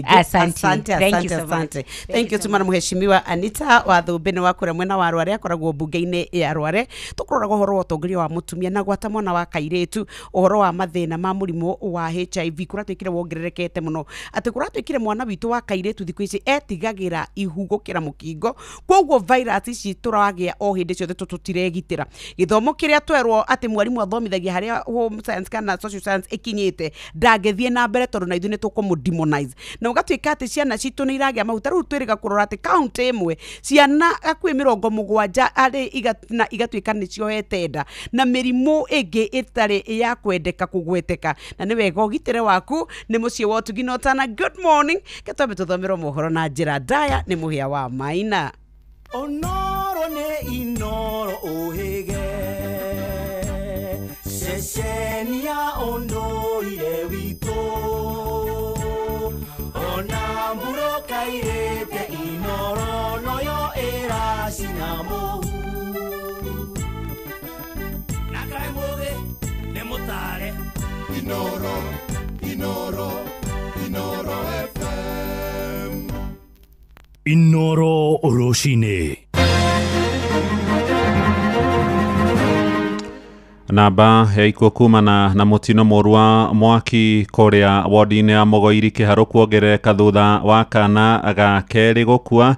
Asante, asante. Thank you to mheshimiwa Anita wa Thũmbĩ nĩ wa kũrĩa mwena wa Rware akoragwo mbunge-inĩ ya Rware. Tũkũroraga ũhoro wa ũtongoria wa mũtumia na gwata mwana wa kairĩtu ũhoro wa mathĩna ma mũrimũ wa HIV kũratuĩkire wongererekete mũno atĩ kũratuĩkire mwana witũ wa kairĩtu thikũ ici etigagĩra ihu gũkĩra mũkingo, koguo virus ici tũragĩa o hĩndĩ ciothe tũtiregitĩra. Gĩthomo kĩrĩa twerwo atĩ mwarimũ athomithagia harĩa home science kana social science ĩkinyĩte ndangĩthiĩ na mbere tondũ na ithuĩ nĩ tũkũmũ demonize na ũgatuĩka atĩ ciana citũ nĩ iragĩa mahuta. Rĩu twĩrĩga kũrora atĩ kaunti ĩmwe ciana hakuhĩ 70 arĩ na igatuĩka nĩ ciohete nda na mĩrimũ ĩngĩ ĩtarĩ ya kwendeka kũgweteka. Na nĩ wega ũgitĩre waku nĩ mũciĩ wa ũtugi na ũtana. Good morning, ketwambe tũthomerwo mohoro na njĩra ndaya nĩ Mũhĩa wa Maina. Onoro Nĩ Inoro ũhĩge ceceni ya ũndũire witũ ona mburoka irĩte Inoro noyo ĩracina mũhu na kaĩ mũgĩ nĩ mũtare Inoro Inoro Inoro FM. Inoro rũcinĩ. Namba ya ikuũ kumana na mũtino mũru wa mwaki kũrĩa wodi-inĩ ya Mũgoiri Kĩharũ kuongerereka thutha wa kana ga kerĩ gũkua.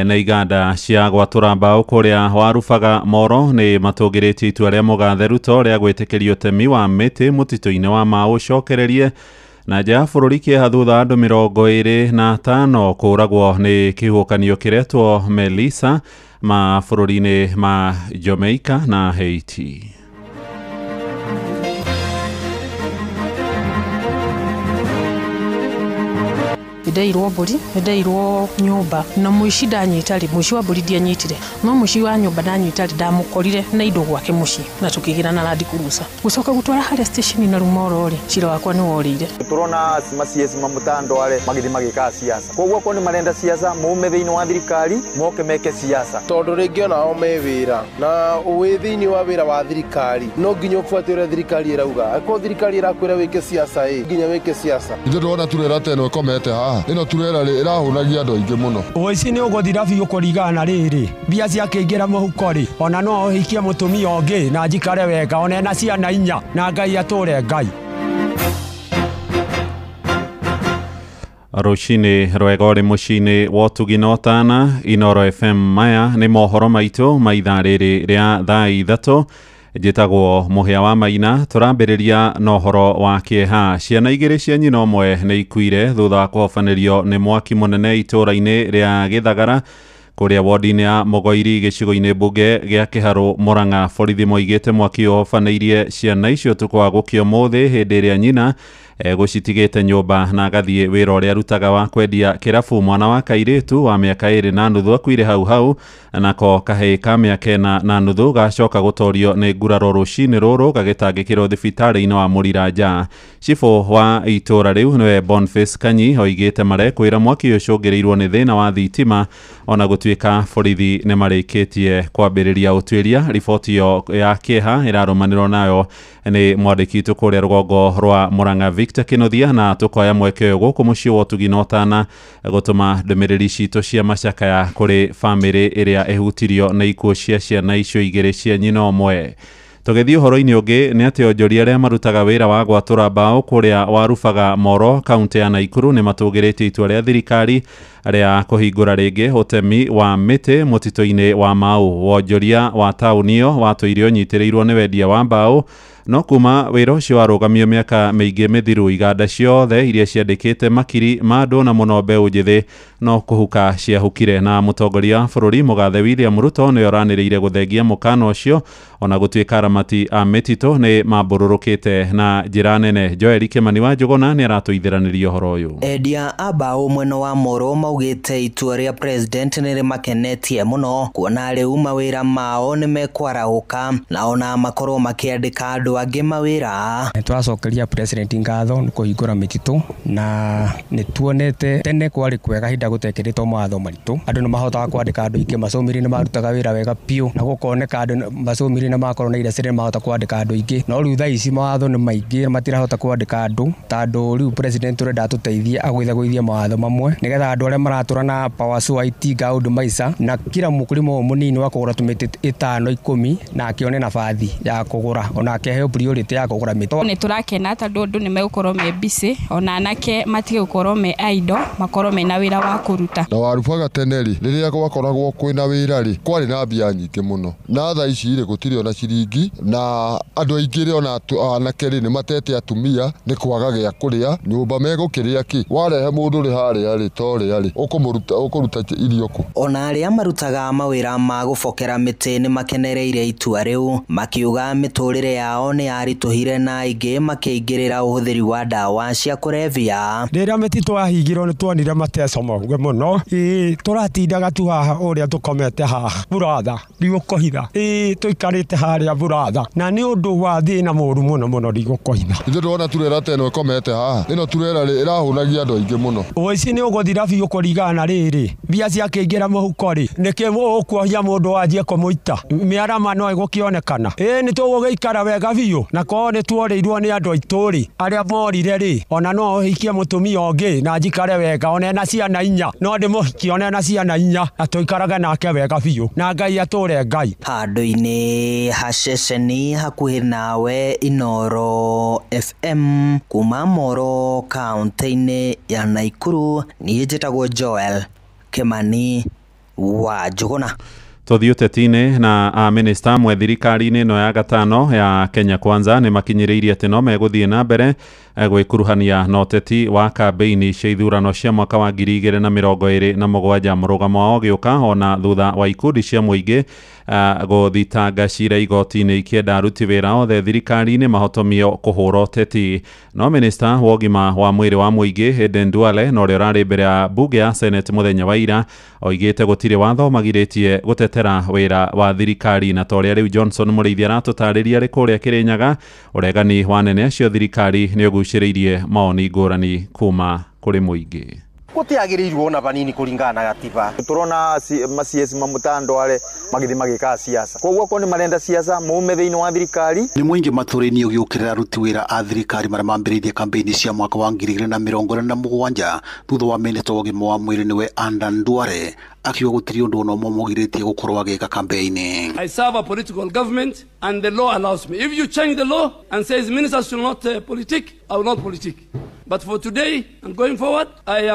Na iganda cia gwatũra mbaũ kũrĩa Warubaga Moro nĩ matũngĩrĩtie itua rĩa mũgathe Ruto rĩa gwĩtĩkĩria ũtemi wa mĩtĩ mũtitũ-inĩ wa Mau ũcokererie. Na nja ya bũrũri kĩeha thutha wa andũ 25 kũũragwo nĩ kĩhuhũkanio kĩretwo Melissa mabũrũri-inĩ ma Jamaica na Haiti. Ndeirwo mbũri, ndeirwo nyũmba na mũici ndanyita rĩ, mũici wa mbũri ndianyitire, no mũici wa nyũmba ndanyita rĩ, ndamũkorire na indo gwake mũciĩ na tũkĩgĩra na Land Cruiser gũcoka gũtwara harĩa station na Rumoro rĩ, cira wakwa nĩ worĩire. Turona ma CS mamutando are magithi magika siasa, koguo ko ni marenda siasa muume thiini wa thirikari moke meke siasa, tondu ringi ona o me wira na wi thiini wa wira wa thirikari no nginya ubuate uria thirikari irauga. Akorwo thirikari irakwira wike siasa i nginya wike siasa. Ithuĩ ndĩrona turera ta ĩno ĩkomete haha, ĩno turera rĩ ĩrahũnagia andũ aingĩ mũno. Ũici nĩ ũgũthira biũ kũringana na rĩrĩ mbia ciakĩingĩra mũhuko rĩ, ona no ũhikie mũtumia ũngĩ na njikare wega ona ena ciana inya na Ngai atũre Ngai. Rũcinĩ rwega ũrĩ mũciĩ-inĩ wa ũtugi na ũtana. Inoro FM, maya nĩ mohoro maitũ ma ithaa rĩrĩ rĩa thaa 3. Njĩtagwo Mũhĩa wa Maina. Tũrambĩrĩria na ũhoro wa kĩeha. Ciana igĩrĩ cia nyina ũmwe nĩ ikuire thutha wa kũhobanĩrio nĩ mwaki mũnene itũũra-inĩ rĩa Gĩthagara kũrĩa wodi-inĩ ya Mũgoiri gĩcigo-inĩ mbunge gĩa Kĩharũ Mũrang'a. Borithi moigĩte mwaki ũhobanĩirie ciana icio ũtukũ wa gũkĩa ũmũthĩ hĩndĩ ĩrĩa nyina gũcitigĩte nyũmba na agathiĩ wĩra ũrĩa arutaga wa kwendia kĩrabu. Mwana wa kairĩtu wa mĩaka 2.5 akuire hau hau, nako kahĩĩ ka mĩaka 4.5 gacoka gũtorio nĩ nguraro rũcinĩ rũrũ gagĩtangĩkĩrwo thibitarĩ-inĩ wa Mũriranja. Cibũ wa itũũra rĩu nĩwe Boniface Kanyi oigĩte marekwĩra mwaki ũcũngĩrĩirwo nĩ thĩna wa thitima, ona gũtuĩka borithi nĩ marĩkĩtie kwambĩrĩria ũtuĩria. Riboti ĩyo ya kĩeha ĩrarũmanĩrwo nayo nĩ mwandĩki witũ kũrĩa rũgongo rwa Mũrang'a Victor Kĩnuthia, na tũkoya mweke ũyũ gũkũ mũciĩ wa ũtugi na ũtana gũtũma ndũmĩrĩri citũ cia macakaya kũrĩ bamĩrĩ ĩrĩa ĩhutirio nĩ ikuũ cia ciana icio igĩrĩ cia nyina ũmwe. Tũgĩthiĩ ũhoro-inĩ ũngĩ nĩ atĩ onjoria arĩa marutaga wĩra wa gwatũra mbaũ kũrĩa Warubaga Moro kaũntĩ ya Naikuru nĩ matũgĩrĩtie itua rĩa thirikari rĩa kũhingũra rĩngĩ ũtemi wa mĩtĩ mũtitũ-inĩ wa Mau. Wonjoria wa taũni ĩyo watũire ũnyitĩrĩirwo nĩ wendia wa mbaũ, no kuma wĩra ũcio warũgamio mĩaka mĩingĩ mĩthiru, iganda ciothe iria ciandĩkĩte makiri ma andũ na mũno mbeũ njĩthĩ no kũhuka ciahukire. Na mũtongoria wa bũrũri mũgathe William Ruto nĩwe ũranĩrĩire gũthengia mũkana ũcio, ona gũtuĩka aramati a mĩtitũ nĩ mambũrũrũkĩte na njĩra nene. Joel Kĩmani wa Njũgũna nĩ aratũithiranĩria ũhoro ũyũ. Endia a mbaũ mwena wa Moro maugĩte itua rĩa president nĩ rĩmakenetie mũno kuona rĩu mawĩra mao nĩ mekwarahũka na ona makorwo makĩandĩka andũ angĩ mawĩra. Nĩ tũracokeria president ngatho nĩ kũhingũra mĩtitũ, na nĩ tuonete tene kwarĩ kwega hĩndĩ gũtekĩrĩtwo mawatho maritũ, andũ nĩ mahotaga kwandĩka andũ aingĩ, macomiri nĩ marutaga wĩra wega biũ na gũkoneka andũ macomiri nĩ makorwo na industry nĩ mahota kwandĩka andũ aingĩ, no rĩu thaa ici mawatho nĩ maingĩ matirahota kwandĩka andũ, tondũ rĩu president ũrenda atũteithie agũithagũithie mawatho mamwe nĩgetha andũ arĩa maratũra na power saw itinga ũndũ maica na kila mũkulima ũyũ mũnini wa kũgũra tũmĩtĩ 5 10 na akĩone nabathi ya kũgũra ona akĩheo priority ya kũgũra mĩtĩ. Nĩ tũrakena tondũ andũ nĩ megũkorwo me busy, ona anake matige gũkorwo me idle, makorwo mena wĩra wa kũruta. Na Warubaga tene rĩ, rĩrĩa gwakoragwo kwĩna wĩra rĩ, kwarĩ na mbia nyingĩ mũno, na thaa ici rĩ gũtirĩ ona ciringi, na andũ aingĩ rĩ ona anake rĩ nĩ matete atumia nĩ kwaga gĩa kũrĩa, nyũmba megũkĩrĩa kĩ, warehe mũndũ rĩ harĩa rĩ torĩa rĩ ũkũmũruta ũkũruta irio kũ. Ona arĩa marutaga mawĩra ma gũbokera mĩtĩ nĩ makenereire itua rĩu, makiuga mĩtũrĩre yao nĩ yaritũhire na aingĩ makĩingĩrĩra ũhũthĩri wa ndawa cia kũrebia. Rĩrĩa mĩtitũ yahingirwo nĩ tuonire mateco mau, mũgĩ mũno. Ĩĩ tũratindaga tu haha ũrĩa tũkomete haha buratha ndigũkũhitha. Ĩĩ tũikarĩte harĩa buratha na nĩ ũndũ wa thĩna mũru mũno mũno ndigũkũhitha. Ithuĩ ndĩrona turera ta ĩno ĩkomete haha, ĩno turera rĩ ĩrahũnagia andũ aingĩ mũno. Ũici nĩ ũgũthira biũ kũringana na rĩrĩ mbia ciakĩingĩra mũhuko rĩ nĩkĩ ũkuohia mũndũ wanjie kũmũita mĩarama no ĩgũkĩonekana. Ĩĩ nĩ tũgũgĩikara wega biũ na korwo nĩ tuorĩirwo nĩ andũ aitũ rĩ arĩa morire rĩ ona no ũhikie mũtumia ũngĩ na njikare wega ona ena ciana inya no ndĩmũhikie ona ena ciana inya na tũikarage nake wega biũ na Ngai atũre Ngai. Handũ-inĩ ha ceceni hakuhĩ nawe Inoro FM kuma Moro kaunti-inĩ ya Naikuru, niĩ njĩtagwo Joel Kimani wa Njuguna. Tũthiĩ ũteti-inĩ na amĩnĩsta amwe thirikari-inĩ ĩno ya gatano ya Kenya Kwanza nĩ makinyĩrĩirie atĩ no megũthiĩ na mbere gwĩkuruhania na ũteti wa kambĩini cia ithurano cia mwaka wa 2027. Mũrũgamo wao ũgĩũka ona thutha wa ikundi cia mũingĩ gũthitanga cira igoti-inĩ ikĩenda aruti wĩra othe thirikari-inĩ mahotomio kũhũra ũteti. No minista wa ũgima wa mwĩrĩ wa mũingĩ Aden Duale na ũrĩa ũrarĩ mbere ya mbunge ya Senate mũthenya wa ira oigĩte gũtirĩ watho magirĩtie gũtetera wĩra wa thirikari. Na ta ũrĩa rĩu Johnson Mũrĩithi aratũtarĩria arĩ kũrĩa Kĩrĩnyaga, ũregani wa anene acio thirikari nĩ ũgucĩrĩirie maoni ngũrani kuma kũrĩ mũingĩ. Gũtiagĩrĩirwo ona vanini kũringana na gatiba. Tũrona ma-CS mamũtandware magĩthiĩ magĩkaga siasa, koguo akorwo nĩ marenda siasa maume thĩinĩ wa thirikari. Nĩ mũingĩ matũra-inĩ ũgĩũkĩrĩra aruti wĩra a thirikari marĩa mambĩrĩirie kambĩini cia mwaka wa 2027 thutha wa minista wa ũgima wa mwĩrĩ nĩwe Aden Duale akiuga gũtirĩ ũndũ ona ũmwe mũgirĩtie gũkorwo agĩka kambĩini. I serve a political government and the law allows me. If you change the law and says ministers should not politic, I will not politic. But for today and going forward, I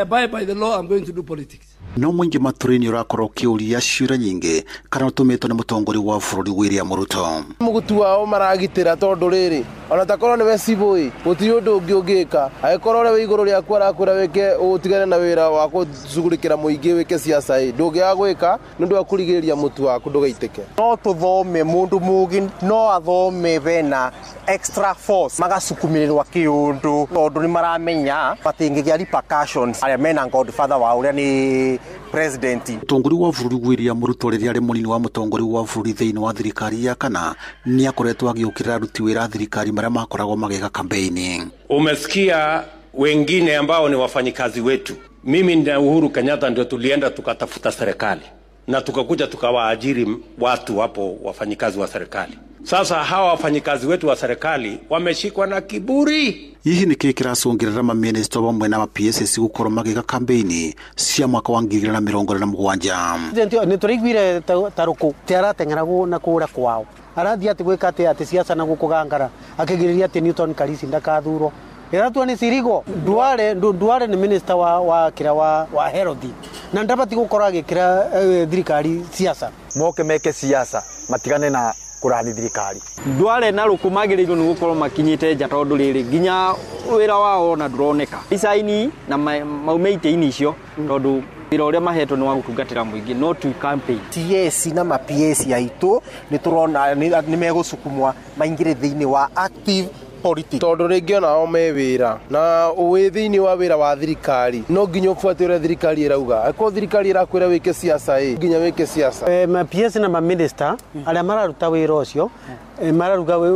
abide by the law. I'm going to do politics. No mũingĩ matũra-inĩ ũrakorwo ũkĩũria ciũria nyingĩ kana ũtũmĩtwo nĩ mũtongoria wa bũrũri William Ruto. Mũgutu wao maragitĩra tondũ rĩrĩ ona takorwo nĩwe cibũ gũtirĩ ũndũ ũngĩ ũngĩka angĩkorwo ũrĩa wĩ igũrũ rĩaku arakwĩra wĩke ũtigane na wĩra wa gũcugurĩkĩra mũingĩ wĩke siasa ĩ ndũngĩaga gwĩka nĩ ũndũ wa kũrigĩrĩria mũtu waku ndũgaitĩke. No tũthome mũndũ mũgĩ no athome bena extra force magacukumĩrĩrwo kĩũndũ tondũ nĩ maramenya matingĩgĩa repercussions arĩa mena godfather wa ũrĩa nĩ president. Mũtongoria wa bũrũri William Ruto rĩrĩa arĩ mũnini wa mũtongoria wa bũrũri thĩinĩ wa thirikari ya kana nĩ akoretwo agĩũkĩrĩra aruti wĩra a thirikari marĩa makoragwo magĩka kambeini. Umesikia wengine ambao ni wafanyikazi wetu. Mimi na Uhuru Kenyatta ndio tulienda tukatafuta serikali na tukakuja tukawaajiri watu hapo wafanyikazi wa serikali. Sasa hawa wafanyikazi wetu wa serikali wameshikwa na kiburi. Hihi nĩ kĩĩ kĩracũngĩrĩra mamĩnĩsta hamwe na ma-PSS gũkorwo magĩka kambeini cia mwaka wa 2027? Nĩ tũraiguire ta rũkũ ti arateng'era na kũra kwao arathiĩ atĩ gwĩka atĩ atĩ siasa na gũkũ gangara akĩgirĩria atĩ Newton Karisi ndakathurwo. Ĩratua nĩ Sirigo Duale nĩ minister wa kĩra wa health na ndabati gũkorwo agĩkĩra thirikari siasa. Moke meke siasa matigane na kũrani thirikari. Duale na rũkũ magĩrĩirwo nĩ gũkorwo makinyĩte nja tondũ rĩrĩ nginya wĩra wao ona ndũroneka icaini na maume itĩ-inĩ icio tondũ wĩra ũrĩa mahetwo nĩ wa gũtungatĩra mũingĩ no tu campaign. TS na ma PS aitũ nĩ tũrona nĩ megũcukumwa maingĩre thĩinĩ wa active politics tondũ rĩngĩ onao me wĩra na wĩ thĩinĩ wa wĩra wa thirikari no nginya ũbuate ũrĩa thirikari ĩrauga angĩkorwo thirikari ĩrakwĩra wĩke siasa ĩ nginya wĩke siasa. Ma PS na ma minister arĩa mararuta wĩra ũcio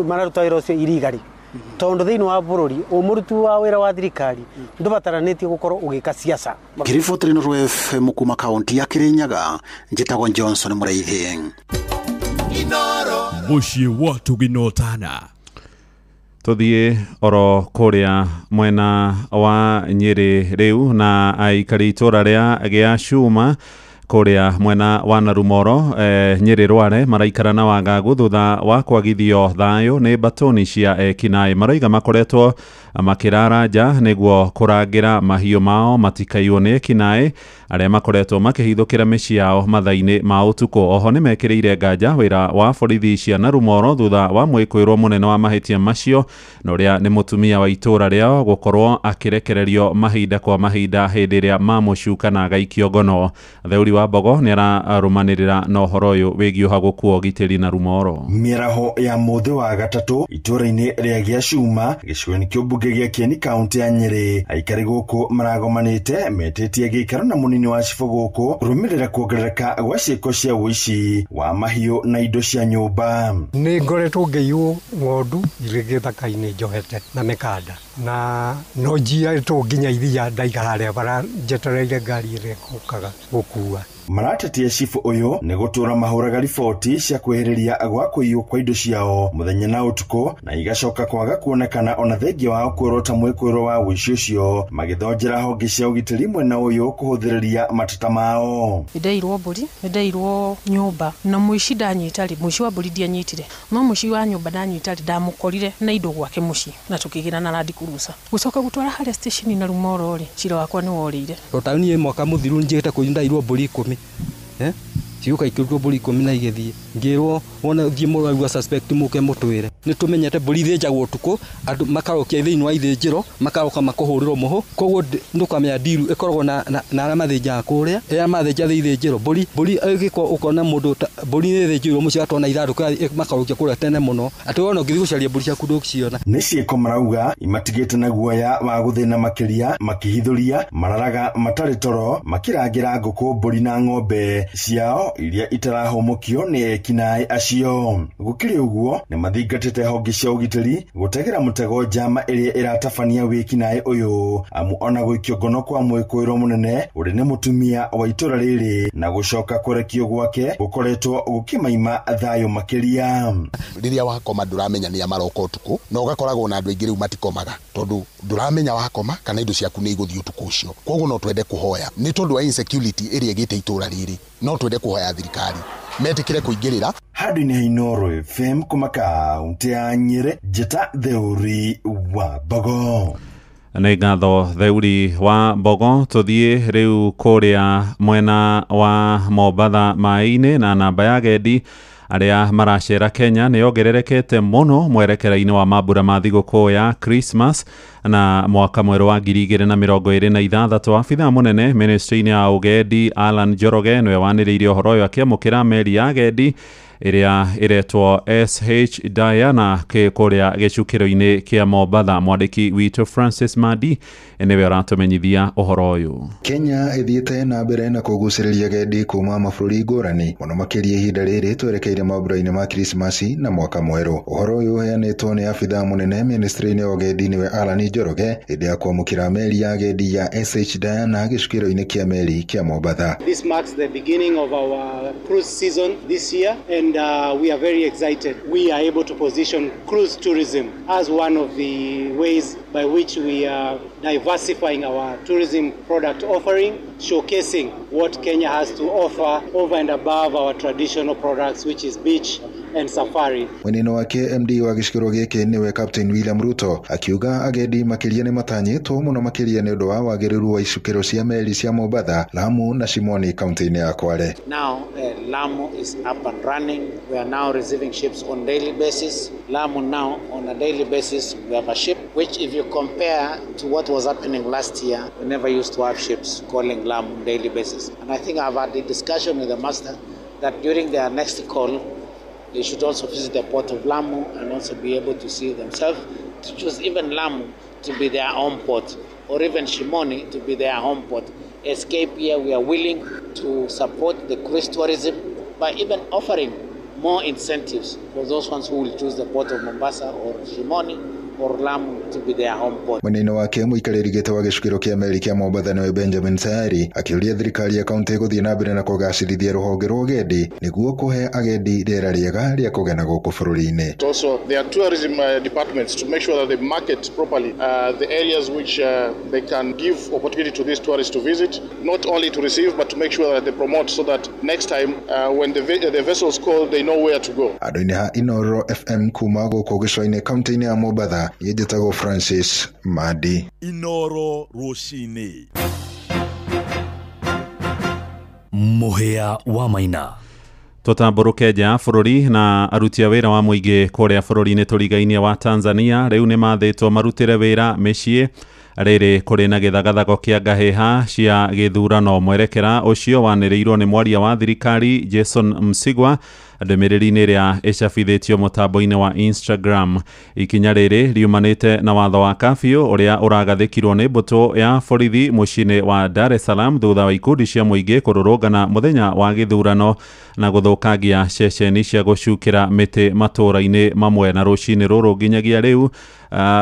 mararuta wĩra ũcio irigari tondũ thĩinĩ wa bũrũri mũruti wa wĩra wa thirikari ndũbataranĩtie gũkorwo ũgĩka siasa. Ngĩribotera Inooro FM kuma kaunti ya Kĩrĩnyaga, njĩtagwo Johnson Mũrĩithi. Mũciĩ wa Tũginotana. Tũthiĩ oro kũrĩa mwena wa Nyĩrĩ rĩu na aikari itũra rĩa gĩa Cuma kũrĩa mwena wa Narumoro Nyĩrĩ Rware maraikara na wagagu thutha wa kwagithio thayũ nĩ mbatoni cia ekinaĩ. Maroiga makoretwo makĩrara nja nĩguo kũrangĩra mahiũ mao matikaiywo nĩ ekinaĩ arĩa makoretwo makĩhithũkĩra mĩciĩ yao mathaa-inĩ ma ũtukũ. Oho nĩmekĩrĩire nganja wĩra wa borithi cia Narumoro thutha wa mwĩkũĩrwo mũnene wa mahĩtia macio na ũrĩa nĩ mũtumia wa itũra rĩao gũkorwo akĩrekererio mahinda kwa mahinda hĩndĩ ĩrĩa mamũcuka na agaikio ngono. Atheuri wa wa Mbogo nĩ ararũmanĩrĩra na ũhoro ũyũ wĩgiĩ ũhagũku wa ũgitĩri na rumoro. Mĩaraho ya mũthĩ wa gatatũ itũũra-inĩ rĩa Gĩacuma gĩcigo-inĩ kĩa ũmbunge gĩa Kieni kaũntĩ ya Nyĩrĩ, aikari gũkũ maragomanĩte metĩtie gĩikaro na mũnini wa cibũ gũkũ kũrũmĩrĩra kuongerereka gwa ciĩko cia ũici wa mahiũ na indo cia nyũmba. Nĩ ngoretwo ngĩiywo ng'ondu irĩ gĩthaka-inĩ njohete na mĩkanda, na no njiarĩtwo nginya iria ndaiga harĩa bara njetereire ngari ĩrĩa ĩgũkaga gũkua. Maratetia cibũ ũyũ nĩ gũtũra mahũraga riboti cia kwĩhĩrĩria gwa kũiywo kwa indo ciao mũthenya na ũtukũ, na igacoka kwaga kuonekana ona thengia wao kwĩrwo ta mwĩkũĩrwo wa ũici ũcio, magĩthonjera honge cia ũgitĩri mwena ũyũ kũhũthĩrĩria mateta mao. Nĩndeirwo mbũri, nĩndeirwo nyũmba, na mũici ndanyita rĩ, mũici wa mbũri ndianyitire, no mũici wa nyũmba ndanyita rĩ, ndamũkorire na indo gwake mũciĩ na tũkĩgĩra na Land Cruiser. Gũcoka gũtwara harĩa station na rumoro rĩ, cira wakwa nĩ worĩire. Tota niĩ mwaka mũthiru njĩte kũiywo ndairwo mbũri 10. Ciũka ikĩrutwo mbũri 10 na igĩthiĩ. Ngĩrwo wona thiĩ mũraigua suspect mũke mũtwĩre. Nĩ tũmenyete mbũri ithĩnjagwo ũtukũ, andũ makarokia thĩinĩ wa ithĩnjĩro, makaroka makũhũrĩrwo mũhũ. Koguo ndũkamenya ndiru ĩkoragwo na arĩa mathĩnjaga kũrĩa, arĩa mathĩnja ithĩnjĩro. Mbũri ĩgĩkwo ũkona mũndũ mbũri nĩ ĩthĩnjĩirwo mũciĩ atona ithandũkũ makarokia kũrĩa tene mũno. Atĩ wona ũngĩthiĩ gũcaria mbũri ciaku ndũgũciona. Nĩ ciĩko marauga imatigĩte na guoya wa gũthĩna makĩria, makĩhithũria mararaga matarĩ toro, makĩrangĩra ngũkũ, mbũri na ng'ombe ciao iria itarahũmũkio nĩ ekinaĩ acio. Gũkĩrĩ ũguo nĩ mathingatĩte honge cia ũgitĩri gũtegera mũtego njama ĩrĩa ĩratabania wĩkinaĩ ũyũ, amu ona gũikio ngono kwa mwĩkũĩrwo mũnene ũrĩ nĩ mũtumia wa itũra rĩrĩ na gũcoka kũrekio gwake gũkoretwo gũkĩmaima thayũ makĩria. Rĩrĩa wakoma ndũramenya nĩa maroka ũtukũ, na ũgakoragwo na andũ aingĩ rĩu matikomaga tondũ ndũramenya wakoma kana indo ciaku nĩ igũthiĩ ũtukũ ũcio. Koguo no twende kũhoya nĩ tondũ wa insecurity ĩrĩa ĩgĩte itũra rĩrĩ, no twende kũhoya thirikari metĩkĩre kũingĩrĩra. Handũ-inĩ ha Inooro FM kuma kaũntĩ ya Nyĩrĩ, njĩta Theuri wa Mbogo. Nĩ ngatho Theuri wa Mbogo. Tũthiĩ rĩu kũrĩa mwena wa Mombatha maĩ-inĩ, na namba ya agendi arĩa maracera Kenya nĩ yongererekete mũno mwerekera-inĩ wa mambura ma thigũkũ ya Christmas na mwaka mwerũ wa 2026. Abithaa mũnene ministry-inĩ ya ũgendi Alan Njoroge nĩwe wanĩrĩirie ũhoro ũyũ akĩamũkĩra meri ya agendi ĩrĩa ĩretwo SH Diana kũrĩa gĩcukĩro-inĩ kĩa Mombatha. Mwandĩki witũ Francis Madi nĩwe ũratũmenyithia ũhoro ũyũ. Kenya ĩthiĩte na mbere na kũgucĩrĩria agendi kuma mabũrũri ngũrani mũno makĩria ihinda rĩrĩ twerekeire mambura-inĩ ma Krismasi na mwaka mwerũ. Ũhoro ũyũ ũheanĩtwo nĩ abithaa mũnene ministry-inĩ ya ũgendi nĩwe Alan Njoroge hĩndĩ ya kwamũkĩra meri ya agendi ya SH Diana gĩcukĩro-inĩ kĩa meri kĩa Mombatha. This marks the beginning of our cruise season this year, and we are very excited. We are able to position cruise tourism as one of the ways by which we are diversifying our tourism product offering, showcasing what Kenya has to offer over and above our traditional products, which is beach and safari. Mwena wake MD wa gĩcukĩro gĩkĩ nĩwe Captain William Ruto akiuga agendi makĩria nĩ matanyĩtwo mũno makĩria nĩ ũndũ wa wagĩrĩru wa icukĩro cia meri cia Mombatha, Lamu na Shimoni kaunti-inĩ ya Kwale. Now Lamu is up and running. We are now receiving ships on daily basis. Lamu now on a daily basis we have a ship, which if you compare to what was happening last year, we never used to have ships calling Lamu on daily basis. And I think I've had a discussion with the master that during their next call they should also visit the port of Lamu and also be able to see themselves, to choose even Lamu to be their home port or even Shimoni to be their home port. As KPA, we are willing to support the cruise tourism by even offering more incentives for those ones who will choose the port of Mombasa or Shimoni or Lamu to be their home port. Mwena-inĩ wake mũikarĩri gĩtĩ wa gĩcukĩro kĩa meri kĩa Mombatha nĩwe Benjamin Sayari akĩũria thirikari ya kaunti gũthiĩ na mbere na kũgacĩrithia rũhonge rwa ũgendi nĩguo kũhe agendi rĩera rĩega rĩa kũgena gũkũ bũrũri-inĩ. Also, there are tourism departments to make sure that they market properly the areas which they can give opportunity to these tourists to visit, not only to receive but to make sure that they promote so that next time when the vessels call they know where to go. Andũ-inĩ ha Inooro FM kuma gũkũ gĩcũa-inĩ kaunti-inĩ ya Mombatha, njĩtagwo Francis Madi. Inooro rũcinĩ. Mũhĩa wa Maina. Tũtambũrũke nja ya bũrũri na aruti a wĩra wa mũingĩ kũrĩa bũrũri-inĩ tũrigainie wa Tanzania rĩu nĩ mathĩtwo marutĩre wĩra mĩciĩ Rĩrĩ kũrĩ na gĩthagathago kĩa ngahĩha cia gĩthurano. Mwerekera ũcio wanĩrĩirwo nĩ mwaria wa thirikari Jason Msigwa ndũmĩrĩri-inĩ ĩrĩa ĩcabithĩtio mũtambo-inĩ wa Instagram. Ikinya rĩrĩ riumanĩte na watho wa kafyu ũrĩa ũragathĩkirwo nĩ mbũtũ ya borithi mũciĩ-inĩ wa Dar es Salaam thutha wa ikundi cia mũingĩ kũrũrũngana mũthenya wa gĩthurano na gũthũkangia ceceni cia gũcukĩra mĩtĩ matũũra-inĩ mamwe. Na rũcinĩ rũrũ nginyagia rĩu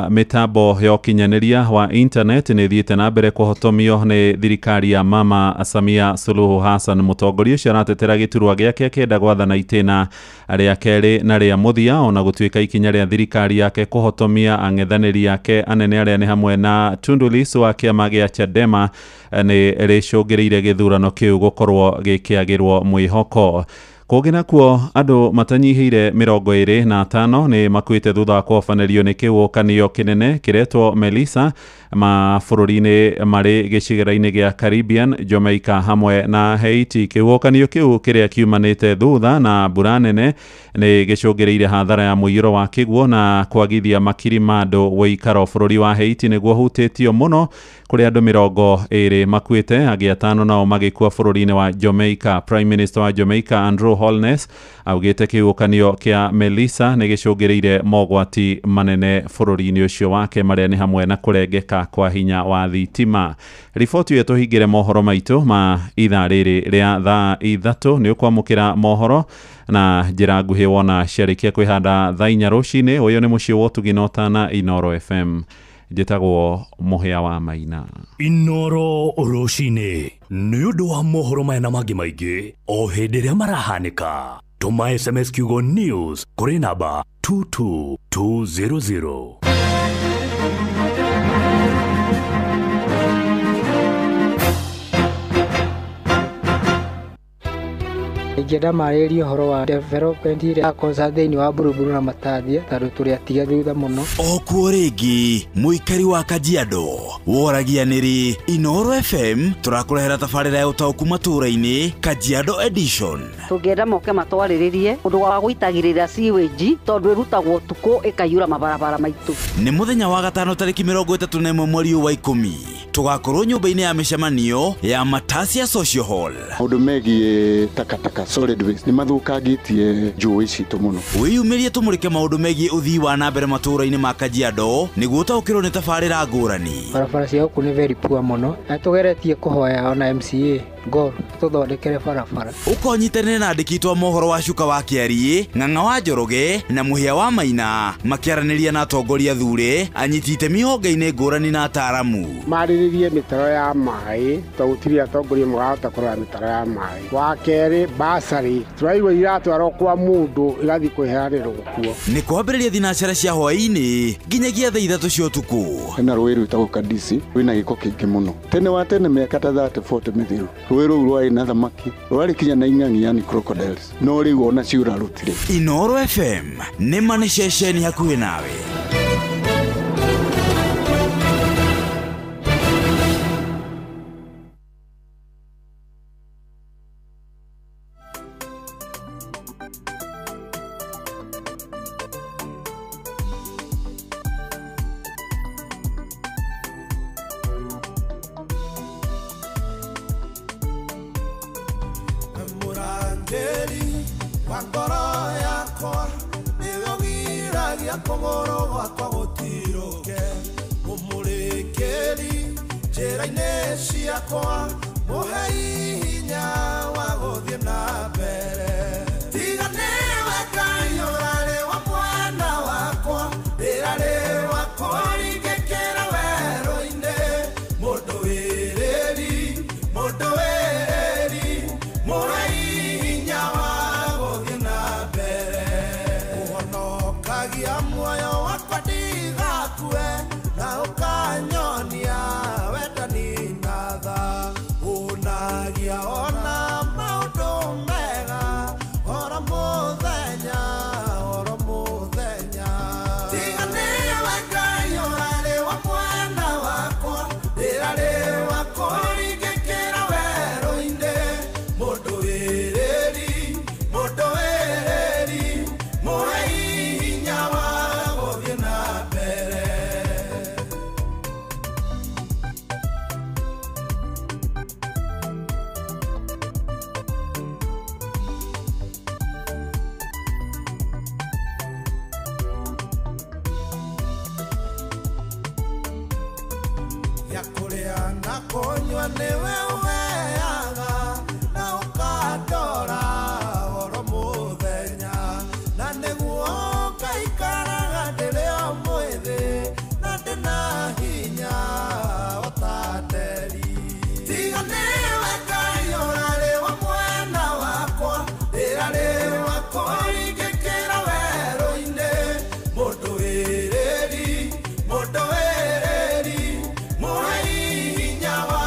mĩtambo ya ũkinyanĩria wa internet nĩ ĩthiĩte na mbere kũhotomio nĩ thirikari ya Mama Samia Suluhu Hassan. Mũtongoria ũcio aratetera gĩturwa gĩake akĩenda gwathana itĩna rĩa kerĩ na rĩa mũthia, ona gũtuĩka ikinya rĩa thirikari yake kũhotomia ang'ethanĩri ake anene arĩa nĩ hamwe na Tundu Lissu wa kĩama gĩa Chadema nĩ rĩcũngĩrĩire gĩthurano kĩu gũkorwo gĩkĩagĩrwo mwĩhoko. Kũngĩ nakuo andũ matanyihĩire 25 nĩ makuĩte thutha wa kũhobanĩrio nĩ kĩhuhũkanio kĩnene kĩretwo Melissa mabũrũri-inĩ marĩ gĩcigĩrĩra-inĩ gĩa Caribbean, Jamaica hamwe na Haiti. Kĩhuhũkanio kĩu kĩrĩa kiumanĩte thutha na mbura nene nĩ gĩcũngĩrĩire hathara ya mũiyũro wa kĩguũ na kwagithia makiri ma andũ ũikaro. Bũrũri wa Haiti nĩguo ũhutĩtio mũno kũrĩa andũ 20 makuĩte, angĩ 5 nao magĩkua bũrũri-inĩ wa Jamaica. Prime Minister wa Jamaica Andrew Holness augĩte kĩhuhũkanio kĩa Melissa nĩ gĩcũngĩrĩire mogwati manene bũrũri-inĩ ũcio wake marĩa nĩ hamwe na kũrengeka kwa hinya wa thitima. Riboti ĩyo tũhingĩre mohoro maitũ ma ithaa rĩrĩ rĩa thaa 3 nĩ ũkwamũkĩra mohoro na njĩra nguhĩ wona ciarĩkia kwĩhanda thaa 4 rũcinĩ. Ũyũ nĩ mũciĩ wa ũtugi na ũtana Inoro FM. Njĩtagwo Mũhĩa wa Maina. Inoro rũcinĩ nĩ ũndũ wa mohoro maya na mangĩ maingĩ o hĩndĩ ĩrĩa marahanĩka. Tũma SMS kiugo news kũrĩ namba 22200. Ingĩenda marĩrĩrie ũhoro wa development ĩrĩa ya concern thĩinĩ wa Buruburu na Matathia tondũ tũrĩ atige thutha mũno. Okuo rĩngĩ mũikari wa Kajiado woragia nĩrĩ Inoro FM tũrakũrehera tabarĩra ya ũtaũku matũũra-inĩ Kajiado Edition. Tũngĩenda moke matwarĩrĩrie ũndũ wa gũitagĩrĩra sewage tondũ ĩrutagwo ũtukũ ĩkaiyũra mabarabara maitũ. Nĩ mũthenya wa gatano tarĩki 31 mweri wa 10 tũgakorwo nyũmba-inĩ ya mĩcemanio ya Matasia Social Hall. Maũndũ megiĩ takataka solid waste nĩ mathũkangĩtie njũĩ citũ mũno. Wĩyumĩrie tũmũrĩke maũndũ megiĩ ũthii wa na mbere matũũra-inĩ ma Kajiado nĩguo ũtaũkĩrwo nĩ tabarĩra ngũrani. Barabara cia gũkũ nĩ very poor mũno na tũgeretie kũhoya ona MCA Gor tũthondekere barabara. Ũkonyitanĩre na andĩki twa mohoro wa Cuka wa Kĩariĩ, Ng'ang'a wa Njoroge na Mũhĩa wa Maina makĩaranĩria na atongoria thure, anyiti itemi honge-inĩ ngũrani na ataaramu. Marĩrĩrie mĩtaro ya maĩ tondũ gũtirĩ atongoria marahota kũrora mĩtaro ya maĩ. Wa kerĩ basarĩ tũraigua iratwarwo kwa mũndũ igathiĩ kwĩheanĩrwo kuo. Nĩ kwambĩrĩria thinacara cia hwaĩ-inĩ nginyagia thaa 3 cia ũtukũ. Hena rũĩ rwĩtagwo Kadisi rwĩna gĩko kĩingĩ mũno. Tene wa tene mĩaka ta 30 40 mĩthiru rũĩ rũu rwarĩ na thamaki rwarĩ kinya na ing'ang'i yani crocodiles no rĩu ona ciũra rũtirĩ. Inoro FM nĩ ma nĩ ceceni hakuhĩ nawe. Nyonia wendani na tha unagia. kũnyua nĩwe ũheaga na ũkandora oro mũthenya na nĩguo ngaikaraga ndĩrĩ o mwĩthĩ na ndĩna hinya o ta nderi. Tiga nĩwe Ngai ũrarĩ wa mwena wakwa ndĩrarĩ wa kũringĩkĩra werũ-inĩ mũndũ wĩrĩri mũndũ wĩrĩri mũhei hinya wa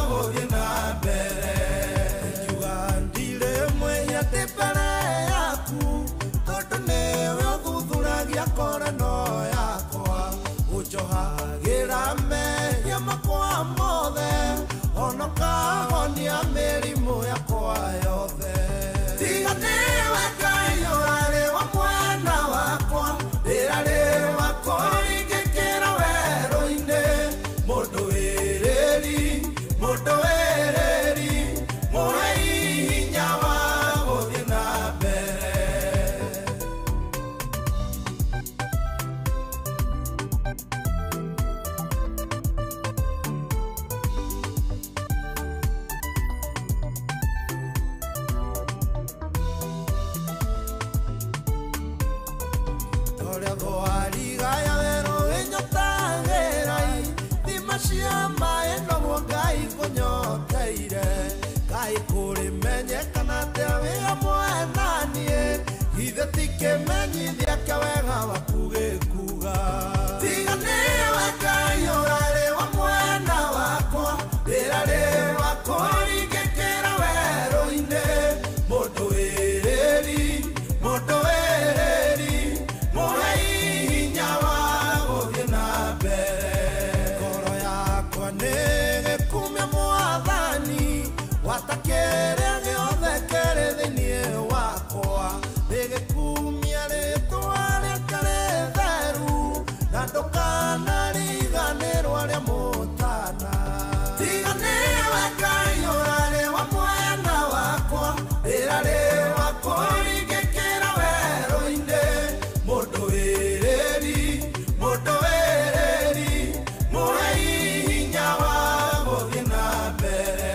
gũthiĩ na mbere. Ngiuga ndirĩ mwĩhia ndĩ mbere yaku tondũ nĩwe ũthuthuragia korano yakwa ũnjohagĩra mehia makwa mothe ona ũkahonia mĩrimũ yakwa yothe. Tiga nĩwe Ngai ũrarĩ wa mwena wakwa ndĩrarĩ wa kũringĩkĩra werũ-inĩ mũndũ wĩrĩri mũndũ wĩrĩri mũhei hinya wa gũthiĩ na mbere. Torĩa thwariga ya werũ ĩnyotagĩra ithima cia maĩ noguo Ngai kũnyoteire Ngai kũrĩmenyekana atĩa wĩ hamwe na niĩ githĩ ti kĩmenyithia kĩa wega waku gĩkuga. Tiga nĩwe Ngai ũrarĩ wa mwena wakwa ndĩrarĩ wa kũringĩkĩra werũ-inĩ mũndũ wĩrĩri mũndũ wĩrĩri mũhei hinya wa gũthiĩ na mbere. Ngoro yakwa nĩgĩkumia Mwathani gwata kĩrĩa gĩothe kĩrĩ thĩinĩ wakwa nĩgĩkumia rĩtwa rĩake rĩtheru na ndũkanariganĩrwo arĩa mũtana. Tiga nĩwe Ngai ũrarĩ wa mwena wakwa ndĩrarĩ wa kũringĩkĩra werũ-inĩ mũndũ wĩrĩri mũndũ wĩrĩri mũhei hinya wa gũthiĩ na mbere.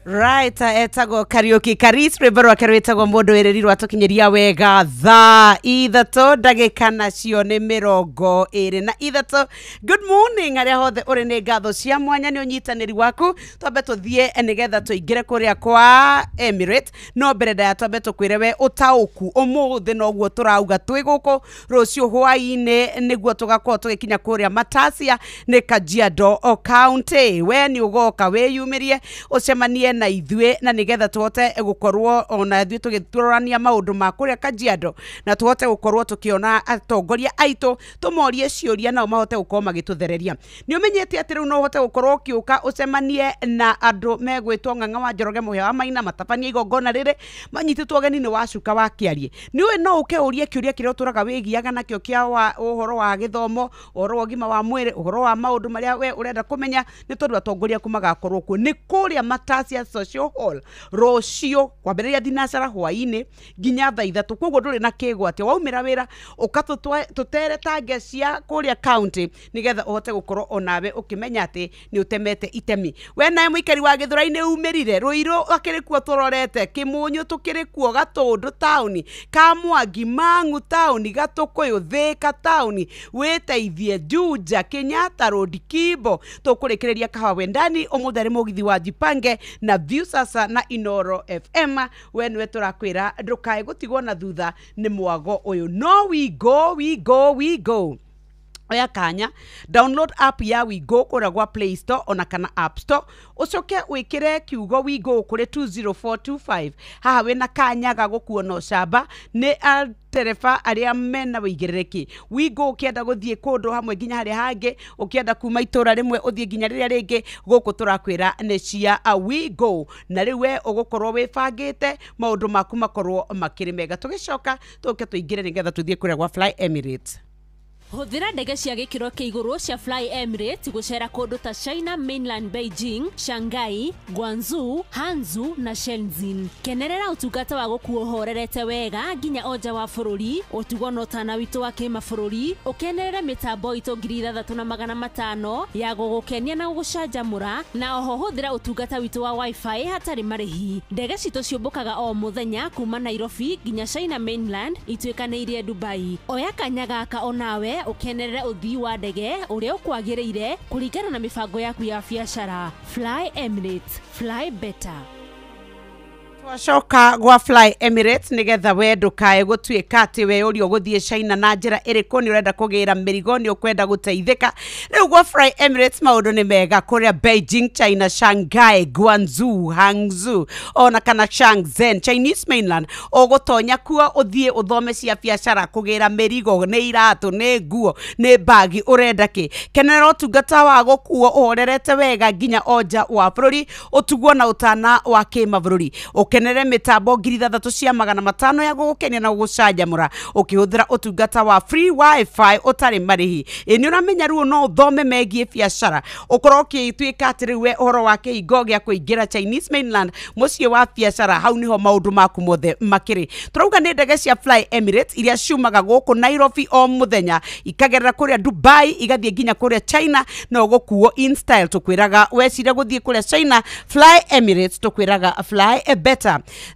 Right, etagwo Kariuki Karis rwĩmbo rwake rwĩtagwo mũndũ wĩrĩri rwatũkinyĩria wega thaa 3 ndagĩka nacio nĩ 23. Good morning arĩa hothe ũrĩ, nĩ ngatho cia mwanya nĩ ũnyitanĩri waku. Twambe tũthiĩ nĩgetha tũingĩre kũrĩa kwa Emirates, no mbere ndaya twambe tũkwĩre we ũtaũku ũmũthĩ noguo tũrauga twĩ gũkũ rũciũ hwaĩ-inĩ nĩguo tũgakorwo tũgĩkinya kũrĩa Matasia nĩ Kajiado County. We nĩ ũgoka wĩyumĩrie ũcemanie na ithuĩ na nĩgetha tũhote gũkorwo ona ithuĩ tũgĩtũrorania maũndũ ma kũrĩa Kajiado na tũhote gũkorwo tũkĩona atongoria aitũ tũmorie ciũria nao mahote gũkorwo magĩtũthereria. Nĩ ũmenyete atĩ rĩu no ũhote gũkorwo ũkĩũka ũcemanie na andũ megwĩtwo Ng'ang'a wa Njoroge Mũhĩa wa Maina matabania igongona rĩrĩ manyitĩtwo ũgeni nĩ Wacuka wa Kĩarie. Nĩ ũĩ no ũke ũrie kĩũria kĩrĩa ũtũraga wĩgiaga nakĩo kĩa ũhoro wa gĩthomo, ũhoro wa ũgima wa mwĩrĩ, ũhoro wa maũndũ marĩa we ũrenda kũmenya nĩ tondũ atongoria aku magakorwo kuo. Nĩ kũrĩa Matasia Social Hall rũciũ kwambĩrĩria thinacara hwaĩ-inĩ nginya thaa 3. Koguo ndũrĩ na kĩgwatia, waumĩra wĩra ũka tũteretange cia kũrĩa county nĩgetha ũhote gũkorwo onawe ũkĩmenya atĩ nĩ ũtemete itemi. We nawe mũikari wa Gĩthũrai-inĩ umĩrire, Rũirũ akĩrĩ kuo tũrorete, Kĩmũnyũ tũkĩrĩ kuo, Gatũndũ taũni, Kamwangi, Mang'u taũni, Gatũkũyũ, Thĩka taũni, wĩteithie Juja, Kenyatta Road, Kimbo. Tũkũrĩkĩrĩria Kahawa Wendani ũmũthĩ arĩ mũgithi wa Jipange na Viusasa na Inoro FM. We nĩwe tũrakwĩra ndũkae gũtigwo na thutha nĩ mwago ũyũ. No we go, we go, we go. Oya kanya download app ya WeGo kũrĩa gwa Play Store ona kana App Store, ũcoke wĩkĩre kiugo WeGo kũrĩ 20425. Haha wĩna kanya ga gũkuona ũcamba nĩ tereba arĩa mena wĩigĩrĩrĩki. WeGo ũkĩenda gũthiĩ kũndũ hamwe nginya harĩa hangĩ, ũkĩenda kuma itũra rĩmwe ũthiĩ nginya rĩrĩa rĩngĩ, gũkũ tũrakwĩra nĩ cia WeGo. Na rĩu we ũgũkorwo wĩbangĩte maũndũ maku makorwo makĩrĩ mega. Tũgĩcoka tũke tũingĩre nĩgetha tũthiĩ kũrĩa gwa Fly Emirates. Hũthĩra ndege cia gĩkĩro kĩa igũrũ cia Fly Emirates gũcera kũndũ ta China Mainland, Beijing, Shanghai, Guangzhou, Hangzhou na Shenzhen. Kenerera ũtungata wa gũkuo ũhorerete wega nginya onja wa bũrũri, ũtugo na ũtana witũ wa kĩmabũrũri, ũkenerere mĩtambo itũ 6500 ya gũgũkenia na gũgũcanjamũra, na oho hũthĩra ũtungata witũ wa wifi hatarĩ marĩhi. Ndege citũ ciũmbũkaga o mũthenya kuma Nairobi nginya China Mainland ituĩkanĩirie Dubai. Oya kanya gaka onawe ũkenerere ũthii wa ndege ũrĩa ũkwagĩrĩire kũringana na mĩbango yaku ya biacara. Fly Emirates, fly better. Twacoka gwa Fly Emirates nigetha we ndukae gutuika ati we uri uguthie China na njira iriku ni urenda kugira mirigo ni ukwenda guteithika. Riu gwa Fly Emirates maundu ni mega kuria Beijing, China, Shanghai, Guangzhou, Hangzhou ona kana Shenzhen, Chinese mainland. Ugutonya kuo uthie uthome cia biacara kugira mirigo ni iratu ni nguo ni bagi urenda ki. Kenera utungata wa gukuo uhorerete wega nginya onja wa bururi utugwo na utana wa kimabũrũri. Ukenere mitambo 6500 ya gugukenia na gugucanjamura ukihũthĩra ũtungata wa free wifi ũtarĩ marĩhi. Ĩ nĩ ũramenya rĩu no ũthome megiĩ biacara ũkorwo ũgĩtuĩka atĩ rĩu we ũhoro wa kĩhingo gĩa kũingĩra Chinese mainland mũciĩ wa biacara hau nĩho maũndũ maku mothe makĩrĩ. Tũrauga nĩ ndege cia Fly Emirates iria ciumaga gũkũ Nairobi o mũthenya ikagerera kũrĩa Dubai igathiĩ nginya kũrĩa China na ũgũkuo in style. Tũkwĩraga wecire gũthiĩ kũrĩa China, Fly Emirates tũkwĩraga fly better.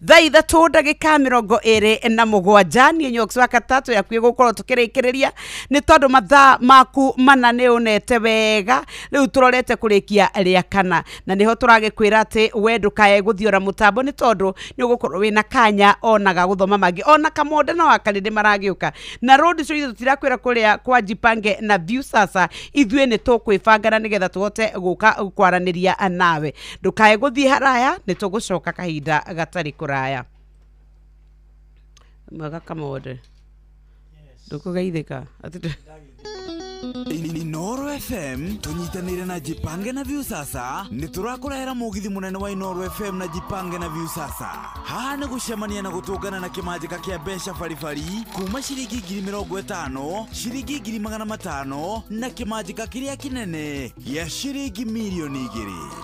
Thaa ithatũ ndagĩka 27 niĩ Nyox wa gatatũ yakuĩ gũkorwo tũkĩrĩkĩrĩria nĩ tondũ mathaa maku mana nĩ ũnete wega. Rĩu tũrorete kũrĩkia rĩa kana na nĩho tũragĩkwĩra atĩ we ndũkae gũthiora mũtambo nĩ tondũ nĩ ũgũkorwo wĩna kanya ona ga gũthoma mangĩ ona kamonde na wakarĩndĩ maragĩũka na road show itũ tũtirakwĩra kũrĩa kwa Jipange na Viusasa. Ithuĩ nĩ tũkwĩbangana nĩgetha tũhote gũka kwaranĩria nawe. Ndũkae gũthiĩ haraya nĩ tũgũcoka kahinda gatari kuraya. Mwega Kamonde, ndukugeithika. Inooro FM tunyitanire na Jipange na Viusasa ni turakurehera mugithi munene wa Inooro FM na Jipange na Viusasa. Haha ni gucemania na gutungana na kimanjika kia mbeca baribari kuma ciringi 50,000 ciringi 500,000 na kimanjika kiria kinene gia ciringi 2 milioni.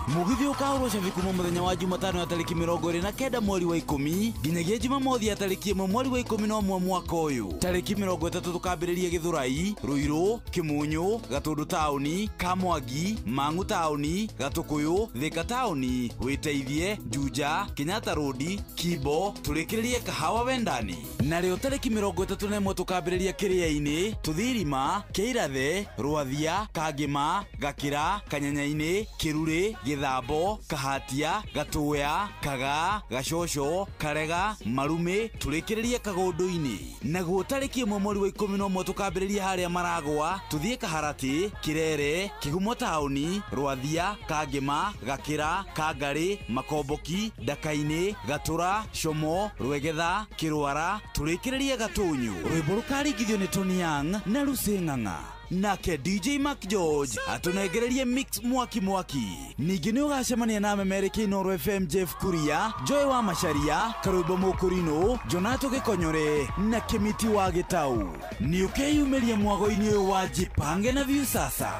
Mugithi ukahurwo cabi kuma muthenya wa Jumatano ya tariki 29 mweri wa 10 nginyagia Jumamothi ya tariki 1 mweri wa 11 mwaka uyu. Tariki 30 tukambiriria Githurai, Ruiru, Kimunyu, Gatundu taoni, Kamwangi, Mang'u taoni, Gatukuyu, Thika taoni, Witeithie, Juja, Kenyatta Road, Kibo, turikiririe Kahawa Wendani. Narĩo tariki 31 tukambĩrĩria Kĩrĩa-inĩ, Tuthirima, Kĩirathe, Rwathia, Kangĩma, Gakĩra, Kanyanya-inĩ, Kĩrurĩ, Gĩthambo, Kahatia, Gatũya, Kagaa, Gacoco, Karega, Marumĩ, turikiririe Kagũndũ-inĩ. Naguo tariki 1 mweri wa 11 tukambĩrĩria harĩa Maragwa, tuthiĩ Kaharati, Kirere, Kigumo taoni, Rwathia, Kangĩma, Gakĩra, Kangarĩ, Makomboki, Ndaka-inĩ, Gatura, Como, Rwegetha, Kĩrwara, turikiririe Gatunyu. Rwĩmbo rũkaringithio nĩ Tony Young na Lucy Ng'ang'a. Nake DJ Mark George atunengererie mix mwaki mwaki. Ningĩ nĩ ũgacemania na memereki Inooro FM Jeff Kuria, Joy wa Macharia, Karwĩmbo Mũkũrinũ, Jonato Gĩkonyore na Kĩmiti wa Gĩtau. Nĩ ũkeyumĩria mwago-inĩ ũyũ wa Jipange na Viusasa.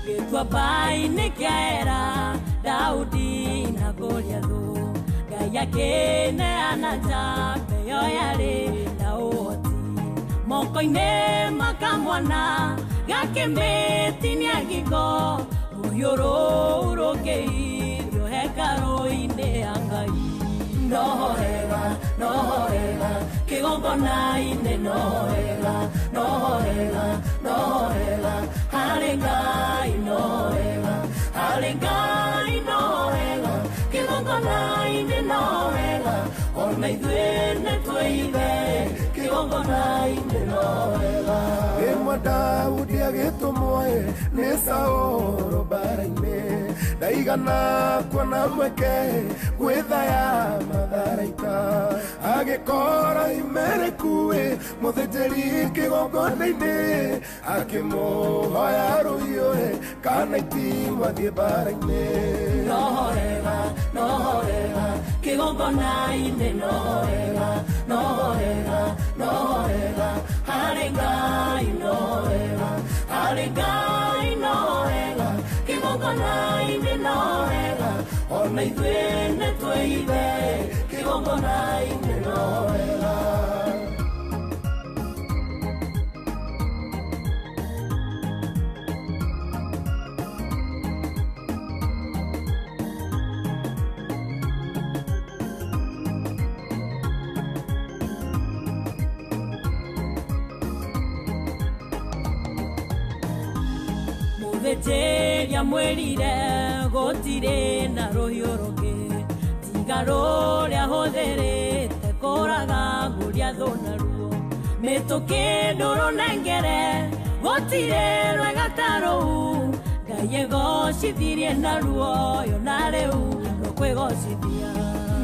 Gĩtuamba-inĩ kĩa Ela, Daudi na Goliathũ, Ngai akĩneana njamba ĩyo yarĩ na ũhoti. Moko-inĩ ma kamwana gakĩmĩtinia ngingo, rũhiũ rũu rũkĩirio hekarũ-inĩ ya Ngai. Nohorera, nohorera, kĩgongona-inĩ nohorera, nohorera, nohorera, harĩ Ngai nohorera, harĩ Ngai nohorera, kĩgongona-inĩ nohorera, ona ithuĩ nĩtwĩithe kĩgongona-inĩ nohorera. Rĩmwe Daudi agĩtũmwo nĩ Saũlũ mbara-inĩ ndaigana kuona mweke gwĩthaya matharaita agĩkora Imereku mũthĩnjĩri kĩgongona-inĩ akĩmũhoya rũhiũ kana itimũ athiĩ mbara-inĩ nohorera nohorera kĩgongona-inĩ nohorera nohorera nohorera harĩ Ngai nohorera harĩ Ngai nohorera kĩgongona-inĩ nohorera ona ithuĩ nĩtwĩithe kĩgongona-inĩ nohorera. Mũthĩnjĩri amwĩrire gũtirĩ na rũhiũ rũngĩ tiga rũrĩa hũthĩrĩte kũraga Goliathũ naruo mĩtũkĩ ndũrũnengere gũtirĩ rwega ta rũu Ngai egocithirie naruo yo na rĩu rũkwĩgocithia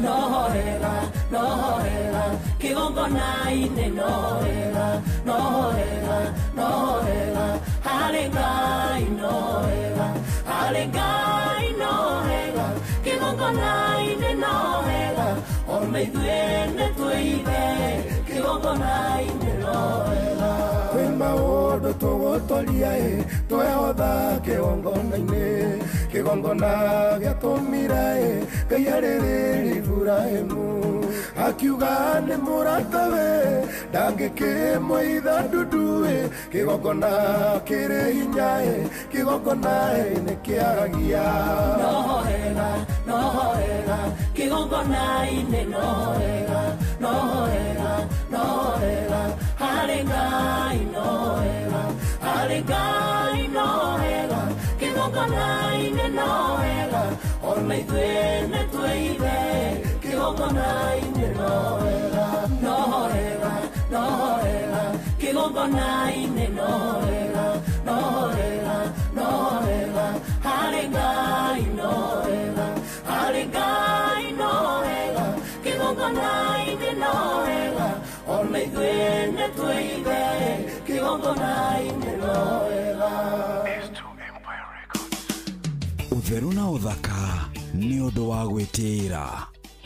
nohorera nohorera kĩgongona-inĩ nohorera nohorera nohorera harĩ Ngai nohorera harĩ Ngai nohorera kĩgongona-inĩ nohorera ona ithuĩ nĩtwĩithe kĩgongona-inĩ nohorera. Kwĩ maũndũ tũgũtoria twehotha kĩgongona-inĩ kĩgongona gĩatũmire Ngai arĩrĩrie Iburahĩmu akiuga nĩ mũratawe ndangĩkĩmũitha ndundu kĩgongona kĩrĩ hinya kĩgongona nĩkĩaragia nohorera nohorera kĩgongona-inĩ nohorera nohorera nohorera harĩ Ngai nohorera harĩ Ngai nohorera kĩgongona-inĩ nohorera ona ithuĩ nĩtwĩithe kĩgongona-inĩ nohorera nohorera nohorera kĩgongona-inĩ nohorera nohorera nohorera harĩ Ngai nohorera harĩ Ngai nohorera kĩgongona-inĩ nohorera ona ithuĩ nĩtwĩithe kĩgongona-inĩ nohorera. Ũtheru na ũthaka nĩ ũndũ wa gwĩtĩĩra.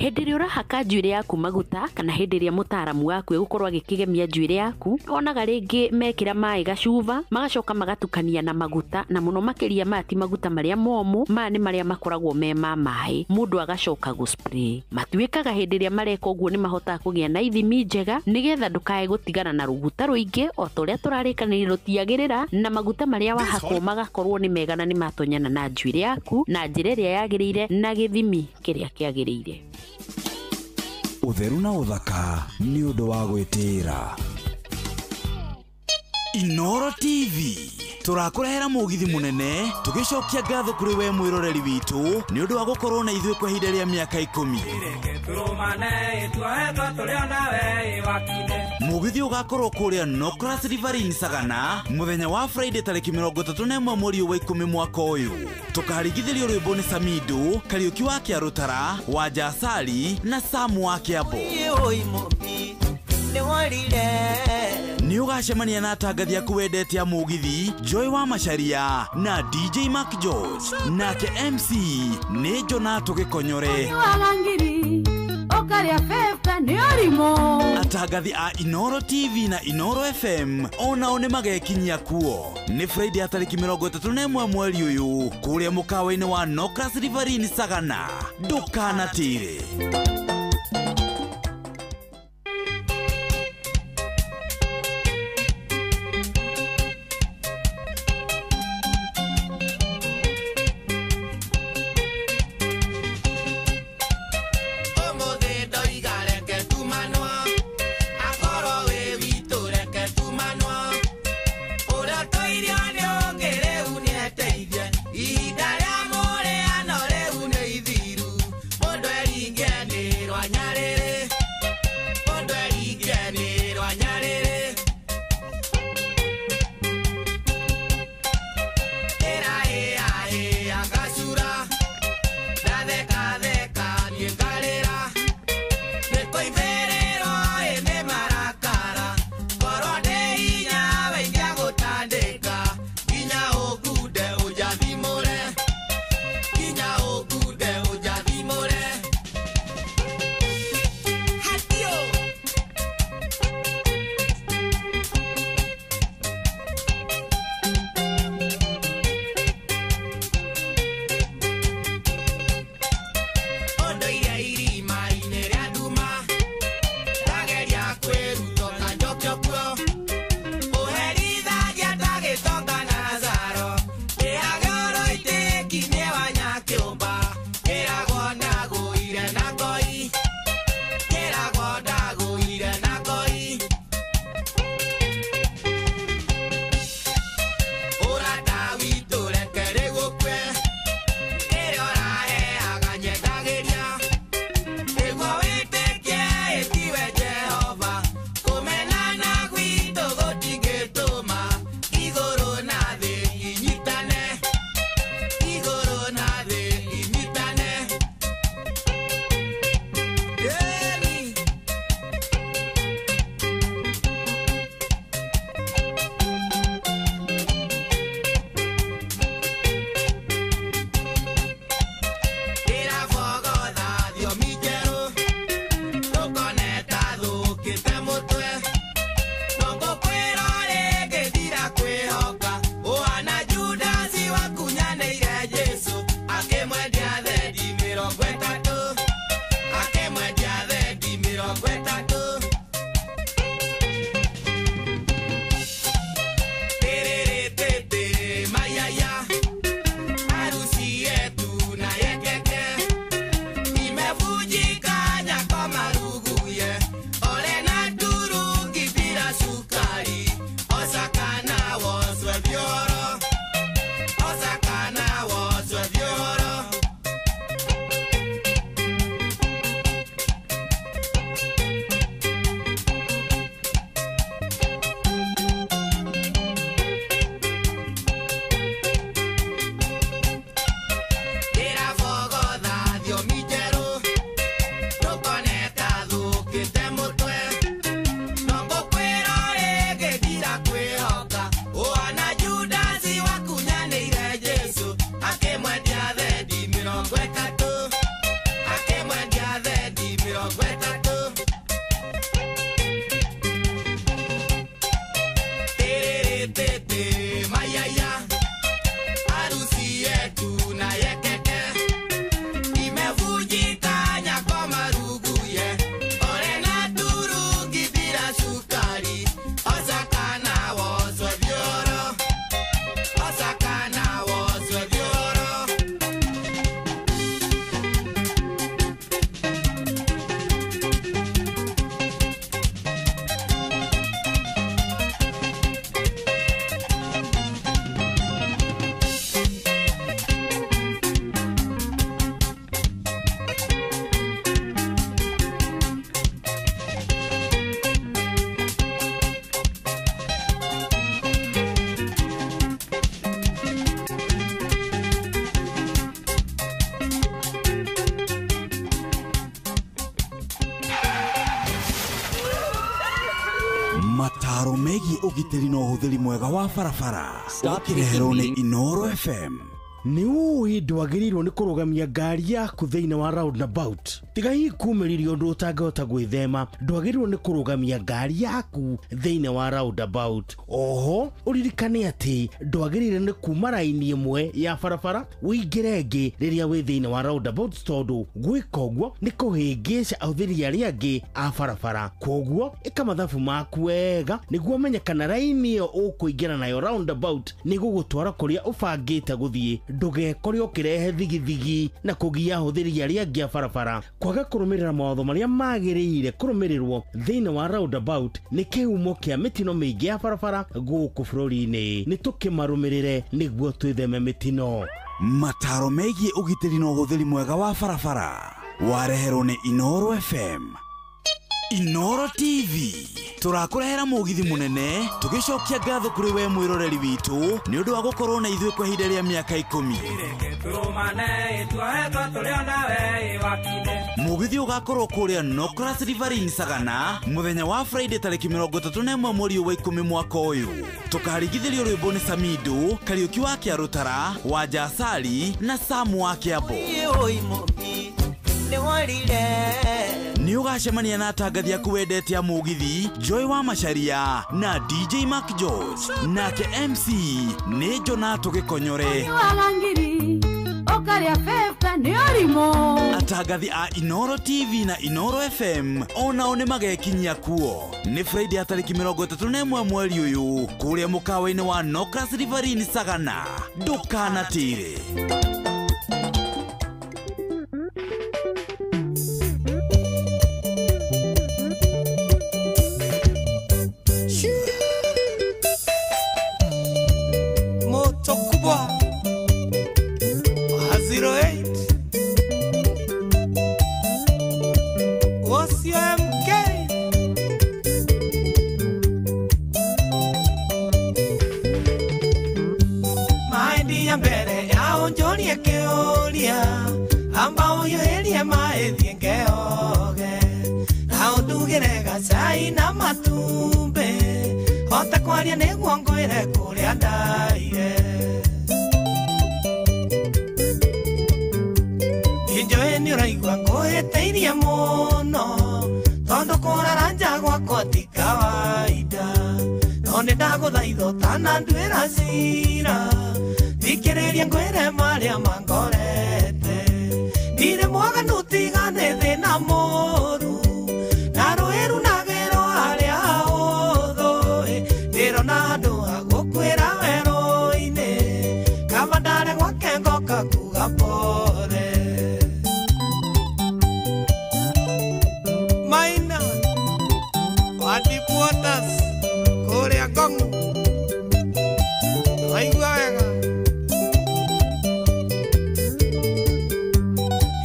Hĩndĩ ĩrĩa ũrahaka njuĩrĩ yaku maguta kana hĩndĩ ĩrĩa mũtaaramu waku egũkorwo agĩkĩgemia njuĩrĩ yaku wonaga rĩngĩ mekĩra maĩ gacuba magacoka magatukania na maguta na mũno makĩria maya ti maguta marĩa momũ maya nĩ marĩa makoragwo me ma maĩ mũndũ agacoka gũ spray matuĩkaga hĩndĩ ĩrĩa mareka ũguo nĩ mahotaga kũgĩa na ithimi njega nĩgetha ndũkae gũtigana na rũguta rũingĩ o ta ũrĩa tũrarĩkanĩire rũtiagĩrĩra na maguta marĩa wahakwo magakorwo nĩ mega na nĩ matonyana na njuĩrĩ yaku na njĩra ĩrĩa yagĩrĩire na gĩthimi kĩrĩa kĩagĩrĩire. Ũtheru na ũthaka nĩ ũndũ wa gwĩtĩĩra. Inoro TV tũrakũrehera mũgithi mũnene tũgĩcokia ngatho kũrĩ we mwĩroreri witũ nĩ ũndũ wa gũkorwo na ithuĩ kwa ihinda rĩa mĩaka 10. Mũgithi ũgakorwo kũrĩa Nocras Riverine Sagana mũthenya wa Friday tarĩki 31 mweri wa 10 mwaka ũyũ. Tũkarigithĩrio rwĩmbo nĩ Samido, Kariũki wa Kĩarũtara, Wanja Asali na Samu wa Kĩambo. Nĩ ũgacemania na atangathi aku wendete a mũgithi Joy wa Macharia na DJ Mark George nake MC nĩ Jonato Gĩkonyore. Atangathi a Inoro TV na Inoro FM onao nĩ magekinyia kuo. Nĩ Friday ya tarĩki 31 mweri ũyũ kũrĩa mũkawa-inĩ wa Nocras Riverine Sagana. Ndũkanatĩre. Ihinda rĩa mũrĩano rĩu nĩ ithiru, mũndũ eringe nĩ Ndakũimbĩrĩrwo ĩ nĩ marakara, korwo ndĩ hinya we ingĩagũtandĩka, nginya ũngunde ũnjathimũre, nginya ũngunde ũnjathimũre. Hatio. Ũndũire irima-inĩ rĩa nduma, ndageria kwĩruta ũkanjokio kuo. Ũherithagia ta gĩtonga na Lazaro, ndĩage ũrũitĩki nĩ wa nyakĩũmba. Ngĩragwo ndagũire na ngoi, ngĩragwo ndagũire na ngoi. Ũrata witũ reke rĩgũkue, ĩrĩa ũraheaga nyendagĩria. Nĩguo wĩtĩkie ĩtiwe Jehova, kũmenana gwitũ gũtingĩtũma igũrũ na thĩ inyitane, igũrũ na thĩ inyitane. Ĩni. Ndĩrabogotha thiomi njerũ, ndũkone ta thũkĩte mũtwe. No ngũkwĩra rĩngĩ ndirakwĩhoka, ũhana Judasi wakunyanĩire Jesũ, akĩmwendia thendi 30, akĩmwendia thendi 30. Tĩrĩrĩtĩtĩ mayaya, harusi yetu na yekeke imevunjika nyako maruguye, ole na turungi bila sukari, osakana woswe vyoro, osakana woswe vyoro. Ndĩrabogotha thiomi njerũ, ndũkone ta thũkĩte mũtwe. No ngũkwĩra rĩngĩ ndirakwĩhoka, ũhana Judasi wakunyanĩire Jesũ, akĩmwendia thendi 30, akĩmwendia thendi 30. Tĩrĩrĩtĩtĩ mayaya, harusi yetu na yekeke imevunjika nyako maruguye, ole na turungi bila sukari, osakana woswe vyoro, osakana woswe vyoro. Mataro megiĩ ũgitĩri na ũhũthĩri mwega wa barabara ũkĩreherwo nĩ Inooro FM. Nĩ ũĩ ndwagĩrĩirwo nĩ kũrũgamia ngari yaku thĩinĩ wa roundabout. Tiga hihi kumĩrĩria ũndũ ũtangĩhota gwĩthema, ndwagĩrĩirwo nĩ kũrũgamia ngari yaku thĩinĩ wa roundabout. Oho ũririkane atĩ ndwagĩrĩire nĩ kuma raini ĩmwe ya barabara ũingĩre ĩngĩ rĩrĩa wĩ thĩinĩ wa roundabout, tondũ gwĩka ũguo nĩ kũhĩngĩca ahũthĩri arĩa angĩ a barabara. Kwoguo ĩka mathabu maku wega nĩguo ũmenye kana raini ĩyo ũkũingĩra nayo roundabout nĩ gũgũtwara kũrĩa ũbangĩte gũthiĩ. Ndũgekore ũkĩrehe thigithigi na kũgia ahũthĩri arĩa angĩ a barabara. Kwaga kũrũmĩrĩra mawatho marĩa magĩrĩire kũrũmĩrĩrwo thĩinĩ wa roundabout nĩ kĩhumo kĩa mĩtino mĩingĩ ya barabara gũkũ bũrũri-inĩ. Nĩ tũkĩmarũmĩrĩre nĩguo twĩtheme mĩtino. Mataro megiĩ ũgitĩri na ũhũthĩri mwega wa barabara wareherwo nĩ Inooro FM. Inoro TV tũrakũrehera mũgithi mũnene tũgĩcokia ngatho kũrĩ we mwĩroreri witũ nĩ ũndũ wa gũkorwo na ithuĩ kwa ihinda rĩa mĩaka 10. Mũgithi ũgakorwo kũrĩa Nocras Riverine Sagana mũthenya wa Friday tarĩki 31 mweri wa 10 mwaka ũyũ. Tũkarigithĩrio rwĩmbo nĩ Samido, Kariũki wa Kĩarũtara, Wanja Asali na Samu wa Kĩambo. Nĩ ũgacemania na atangathi aku wendete a mũgithi Joy wa Macharia na DJ Mark George, nake MC nĩ Jonato Gĩkonyore. Atangathi a Inoro TV na Inoro FM onao nĩ magekinyia kuo. Nĩ Friday tarĩki 31 mweri ũyũ kũrĩa mũkawa-inĩ wa Nocras Riverine Sagana. Ndũkanatĩre. Moto kubwa 08 OCMK Maindi ya mbere ya onjorie kĩũria amba ũyũhĩrie maĩ thiĩ ngeoge na ũndugĩre gacai na matumbĩ hota kwaria nĩguo ngwĩre kũrĩa ndaire. Injoĩ nĩ ũraigua ngũhĩtĩirie mũno tondũ kũrara nja gwakwa ti kawaida no nĩ ndagũthaitha ũtananduĩra cira thikĩrĩria ngwĩre marĩa mangorete ndirĩ mwaganu tiga nĩ thĩna mũru na rũĩru na gĩro harĩa hũthũ ndĩrona handũ ha gũkuĩra werũ-inĩ kaba ndarĩ gwake ngoka kuga pole. Maina wa Deep Waters kũrĩa Ngong waigua wega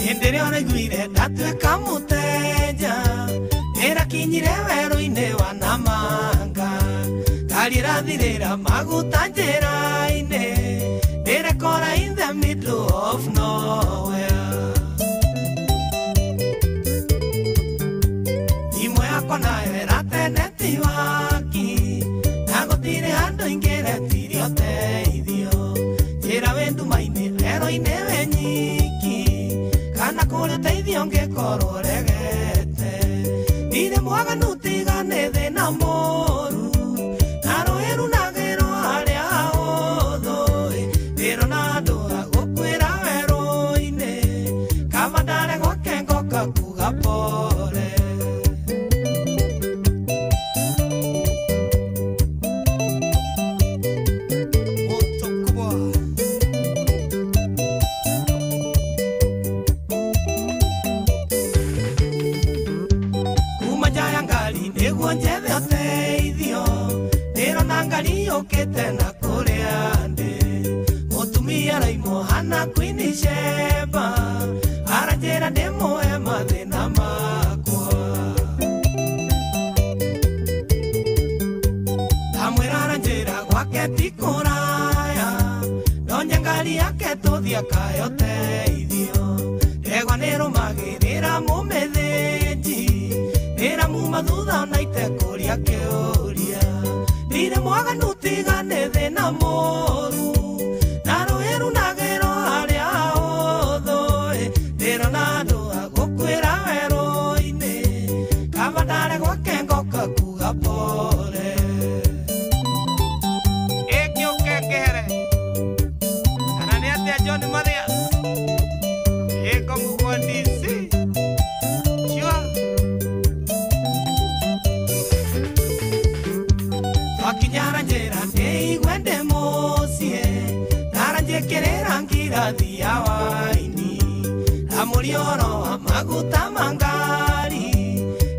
hĩndĩ ĩrĩa ũraiguire ndatuĩka mũteja ndĩrakinyire werũ-inĩ wa Namanga ngari ĩrathirĩra maguta njĩra-inĩ ndĩrekora in the middle of nowhere. Imwe yakwa nayo ĩratene ti waki na gũtirĩ handũ ingĩretirie ũteithio njĩra wĩ nduma-inĩ werũ-inĩ wĩ nyiki kana kũrĩ ũteithio ũngĩkorwo ũregete ndirĩ mwaganu tiga nĩ thĩna mũru na rũĩru na gĩro harĩa hũthũ ndĩrona handũ ha gũkuĩra werũ-inĩ kaba ndarĩ gwake ngoka kuga pole. Nĩguo njethe ũteithio ndĩrona ngari yũkĩte na kũrĩa ndĩ mũtumia araimwo hana Queen Sheba aranjĩra ndĩmũhe mathĩna makwa ndamwĩra aranjĩra gwake ti kũraya ndonye ngari yake tũthiĩ akahe ũteithio ndegwa nĩrũmagĩrĩra mũmĩthĩnji ndĩramuma thutha ona itekũria kĩũria ndirĩ mwaganu tiga nĩ thĩna mũru na rũĩru na gĩro harĩa hũthũ ndĩrona handũ ha gũkuĩra werũ-inĩ kaba ndarĩ gwake ngoka kuga pole. Ĩngĩũke ngĩhere kana nĩ atĩa John Mathias ĩngong'u DC sure. Twakinyara njĩra ndĩigue ndĩ mũciĩ ndaranjĩkĩrĩra ngirathi ya waini ndamũria ũhoro wa maguta ma ngari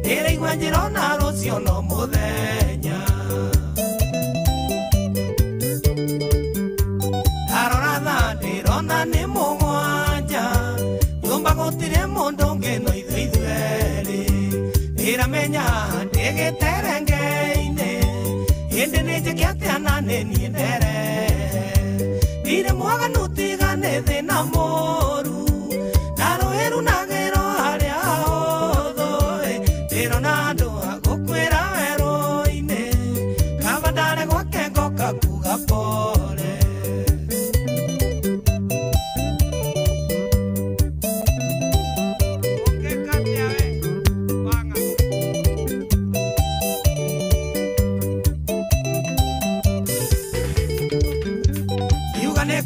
ndĩraigua njĩrona rũciũ no mũthenya ndarora thaa ndĩrona nĩ mũgwanja nyũmba gũtirĩ mũndũ ũngĩ no ithuĩ ithuerĩ Ndiramenya ndigĩterenge-inĩ ĩndĩ nĩ njĩke atĩa na nĩ niĩ ndere ndirĩ mwaganu tiga nĩ thĩna mũru na rũĩ runagĩrwo harĩa hotho ndĩrona andũ a gũkwĩra werũ-inĩ kaba ndarĩ gwake ngoka kuga pole.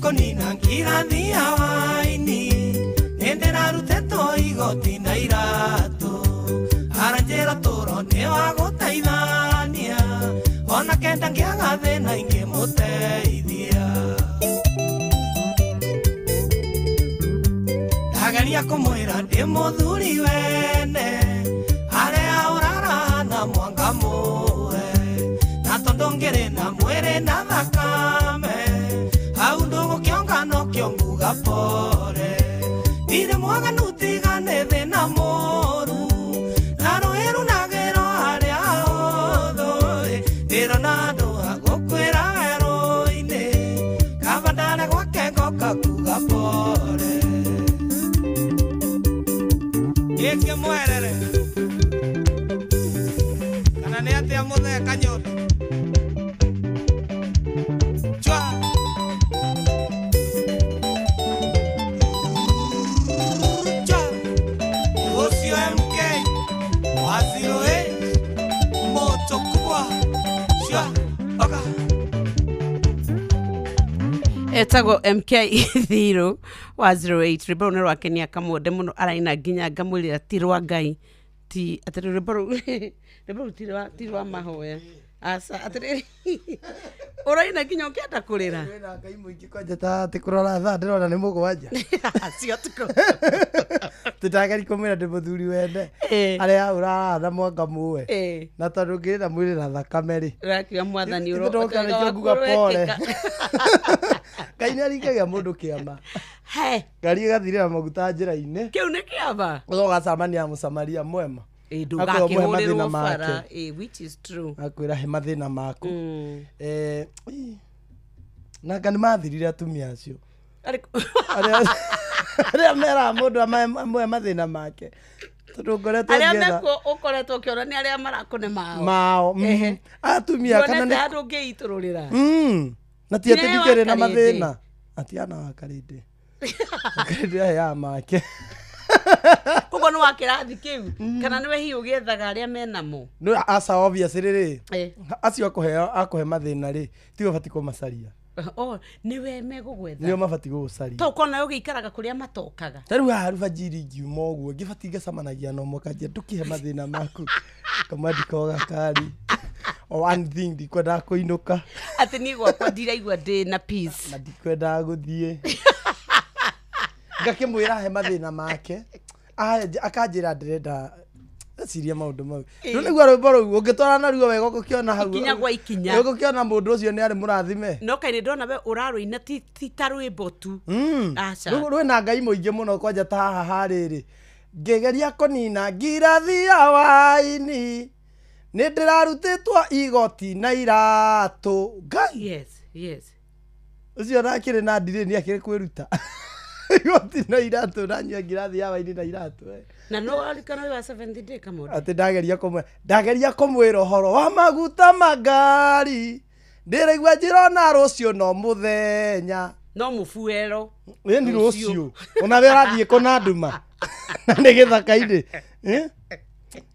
Nina ngirathia waini nĩndĩrarutĩtwo igoti na iratũ aranjĩra tũro nĩ wa gũteithania ona kenda ngĩaga thĩna ingĩmũteithia ndageria kũmwĩra ndĩ mũthuri wene arĩa ũrara na mwanga mũe na tondũ ngĩrĩ na mwĩrĩ na thakame hau ndũgũkĩongano kĩonguga pore ndirĩ mwaganu tiga nĩ thĩna mũru na rũĩ runagĩrwo harĩa hotho ndĩrona andũ a gũkwĩra werũ-inĩ kaba ndarĩ gwake ngoka kuga pore gĩkĩ mwerere kana nĩ atĩa mũthee Kanyũndũ chwa. Etagwo MK Thiro wa 08 rwĩmbo rũu nĩ rwakenia Kamonde mũno araina nginya ngamwĩrĩra ti rwa Ngai ti atĩrĩ rwĩmbo rũu ti rwa mahoya aca atĩrĩrĩ ũraina nginya ũkĩenda kũrĩra wĩna Ngai mũingĩ kwanja ta atĩ kũrora thaa ndĩrona nĩ mũgwanja cio tukũ tũtageri kũmwĩra ndĩ mũthuri wene arĩa ũrarara na mwanga mũe na tondũ ngĩrĩ na mwĩrĩ na thakame rĩ ũrakiuga mwathani ũroka nĩkĩo nguga pole Ngai nĩ aringagia mũndũ kĩama ngari ĩgathirĩra maguta njĩra-inĩ kĩu nĩ kĩama ũgacemania na mũsamaria mwema ndũgakĩhũrĩrwo bara which is true akwĩra he mathĩna maku na nga nĩ mathirire atumia acio arĩa meraga mũndũ amũhe mathĩna make tondũ ngoretwo arĩa mekuo ũkoretwo ũkĩona nĩ arĩa marakũne mao mao atumia kana nĩ handũ ũngĩitũrũrĩra na ti atĩ ndikĩrĩ na mathĩna atiana wa Karĩndĩ Karĩndĩ aheaga make koguo nĩ wa kĩrathi kĩu kana nĩwe hihi ũgĩethaga arĩa menamo no aca obviously rĩ acio akũhe mathĩna rĩ tiwe ũbatiĩ kũmacaria oh nĩwe megũgwetha nĩo mabatiĩ gũgũcaria to ũkona ũgĩikaraga kũrĩa matokaga ta rĩu haha rũbanjiri ngiuma ũguo ngĩbatiĩ ngacemanagia na ũmwe kanjia ndũkĩhe mathĩna maku kamwe ndikoga kari o one thing ndikwendaga kũinũka atĩ niĩ gwakwa ndiraigua ndĩ na peace na ndikwendaga gũthiĩ ngakĩmwĩra he mathĩna make akanjĩra ndĩrenda eciria maũndũ mau rĩu nĩguo rwĩmbo rũu ũngĩtwara naruo wega ũgũkĩona hau ikinya gwa ikinya ũgũkĩona mũndũ ũcio nĩ arĩ mũrathime no kaĩ nĩ ndona we ũrarũina ti ta rwĩmbo tu aca rwĩna Ngai mũingĩ mũno kwanja ta haha harĩrĩ ngĩgeria kũnina ngirathia waini nĩ ndĩrarutĩtwo igoti na iratũ Ngai yes yes ũcio nakĩrĩ na ndirĩ nĩ akĩrĩ kwĩruta igoti na iratũ nanyua ngirathi ya waini na iratũ na no arikana wa 70 day Kamonde atĩ ndageria kũmwĩra ũhoro wa maguta ma ngari ndĩraigua njĩrona rũciũ no mũthenya no mũbuero ĩni rũciũ ona we ũrathiĩ kũna nduma na nĩ gĩthaka-inĩ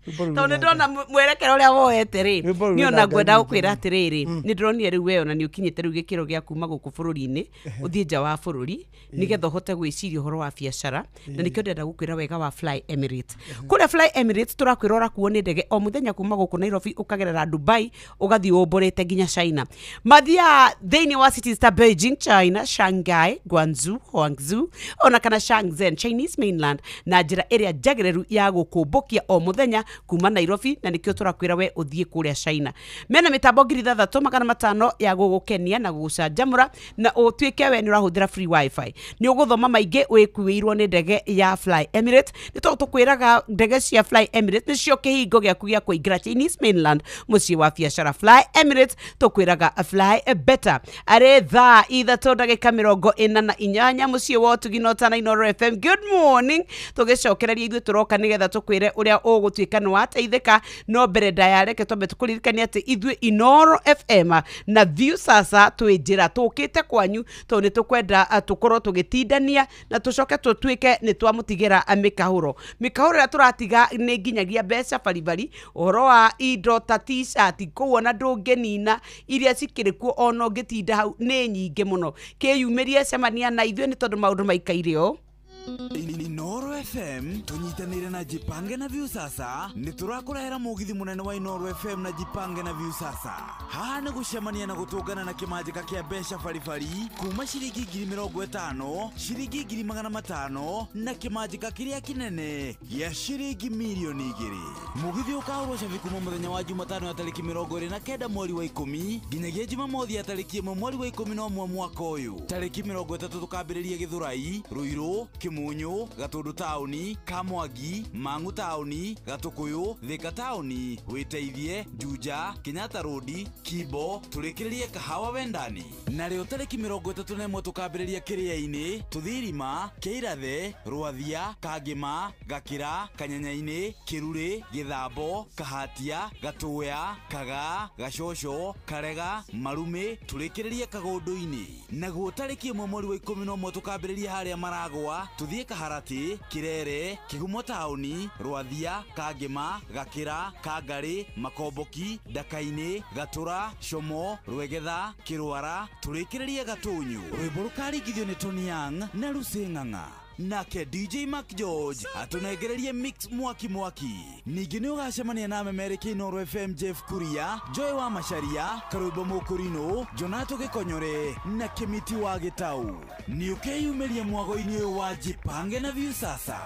tondũ nĩ ndĩrona mwerekera ũrĩa woete rĩ niĩ ona ngwenda gũkwĩra atĩrĩrĩ nĩ ndĩronire rĩu we ona nĩ ũkinyĩte rĩu gĩkĩro gĩa kuma gũkũ bũrũri-inĩ ũthiĩ nja wa bũrũri nĩgetha ũhote gwĩciria ũhoro wa biacara na nĩkĩo ndĩrenda gũkwĩra wega wa Fly Emirates kũrĩa Fly Emirates tũrakwĩra ũrakuo nĩ ndege o mũthenya kuma gũkũ Nairobi ũkagerera Dubai ũgathiĩ ũmbũrĩte nginya China mathiaga thĩinĩ wa cities ta Beijing China Shanghai Guangzhou Hangzhou ona kana Shenzhen Chinese mainland na njĩra ĩrĩa njagĩrĩru ya gũkũmbũkia o mũthenya muthenya kuma Nairobi na nikio turakwira we uthie kuria China. Mena mitambo 6500 ya gugukenia na gugucanjamura na utuike we ni urahuthira free wifi. Ni uguthoma maingi wikuirwo ni ndege ya Fly Emirates. Ni to tukwiraga ndege cia Fly Emirates nicio kihingo giaku gia kuingira Chinese mainland mucii wa biacara. Fly Emirates tukwiraga fly better. Are thaa 3 ndagika 48 mucii wa Ũtugi na Ũtana Inooro FM. Good morning. Tugicokereria ithuĩ tũroka nĩgetha tũkwĩre ũrĩa ũgũtuĩka nĩ wateithĩka. No mbere ndayareke twambe tũkũririkanie atĩ ithuĩ Inooro FM na Viusasa twĩ njĩra tũkĩte kwanyu tondũ nĩ tũkwenda tũkorwo tũgĩtindania na tũcoke tũtuĩke nĩ twamũtigĩra mĩkahũro. Mĩkahũro ĩrĩa tũratiga nĩ nginyagia mbeca baribari, ũhoro wa indo ta t-shirt kũu ona ndũngĩnina iria cikĩrĩ kuo ona ũngĩtinda hau nĩ nyingĩ mũno. Kĩyumĩrie cemania na ithuĩ nĩ tondũ maũndũ maikaire ũũ. Inooro FM tunyitanire na Jipange na Viusasa ni turakurehera mugithi munene wa Inooro FM na Jipange na Viusasa. Haha ni gucemania na gutungana na kimanjika kia mbeca baribari kuma ciringi 50,000 ciringi 500,000 na kimanjika kiria kinene gia ciringi 2 milioni. Mugithi ukahurwo cabi kuma muthenya wa Jumatano ya tariki 29 mweri wa 10 nginyagia Jumamothi ya tariki 1 mweri wa 11 mwaka uyu. Tariki 30 tukambiriria Githurai, Ruiru, Kimunyu, Gatundu taoni, Kamwangi, Mang'u taoni, Gatukuyu, Thika taoni, Witeithie, Juja, Kenyatta Road, Kibo, turikiririe Kahawa Wendani. Narĩo tariki 31 tukambĩrĩria Kĩrĩa-inĩ, Tũthirima, Kĩirathe, Rwathia, Kangĩma, Gakĩra, Kanyanya-inĩ, Kĩrurĩ, Gĩthambo, Kahatia, Gatũya, Kagaa, Gacoco, Karega, Marumĩ, turĩkĩrĩrie Kagũndũ-inĩ. Naguo tariki 1 mweri wa 11 tukambĩrĩria harĩa Maragwa, tuthie Kaharati, Kirere, Kigumo taoni, Rwathia, Kangĩma, Gakĩra, Kangarĩ, Makomboki, Ndaka-inĩ, Gatura, Como, Rwegetha, Kĩrwara, turĩkĩrĩrie Gatũnyũ. Rwĩmbo rũkaringithio nĩ Tony Young na Lucy Ng'ang'a. Nake DJ Mark George atunengererie mix mwaki mwaki. Ningĩ nĩ ũgacemania na memereki Inooro FM Jeff Kuria, Joy wa Macharia, Karũmbo Mũkũrinũ, Jonato Gĩkonyore na Kĩmiti wa Gĩtau. Nĩ ũkeyumĩria mwago-inĩ ũyũ wa Jipange na Viusasa.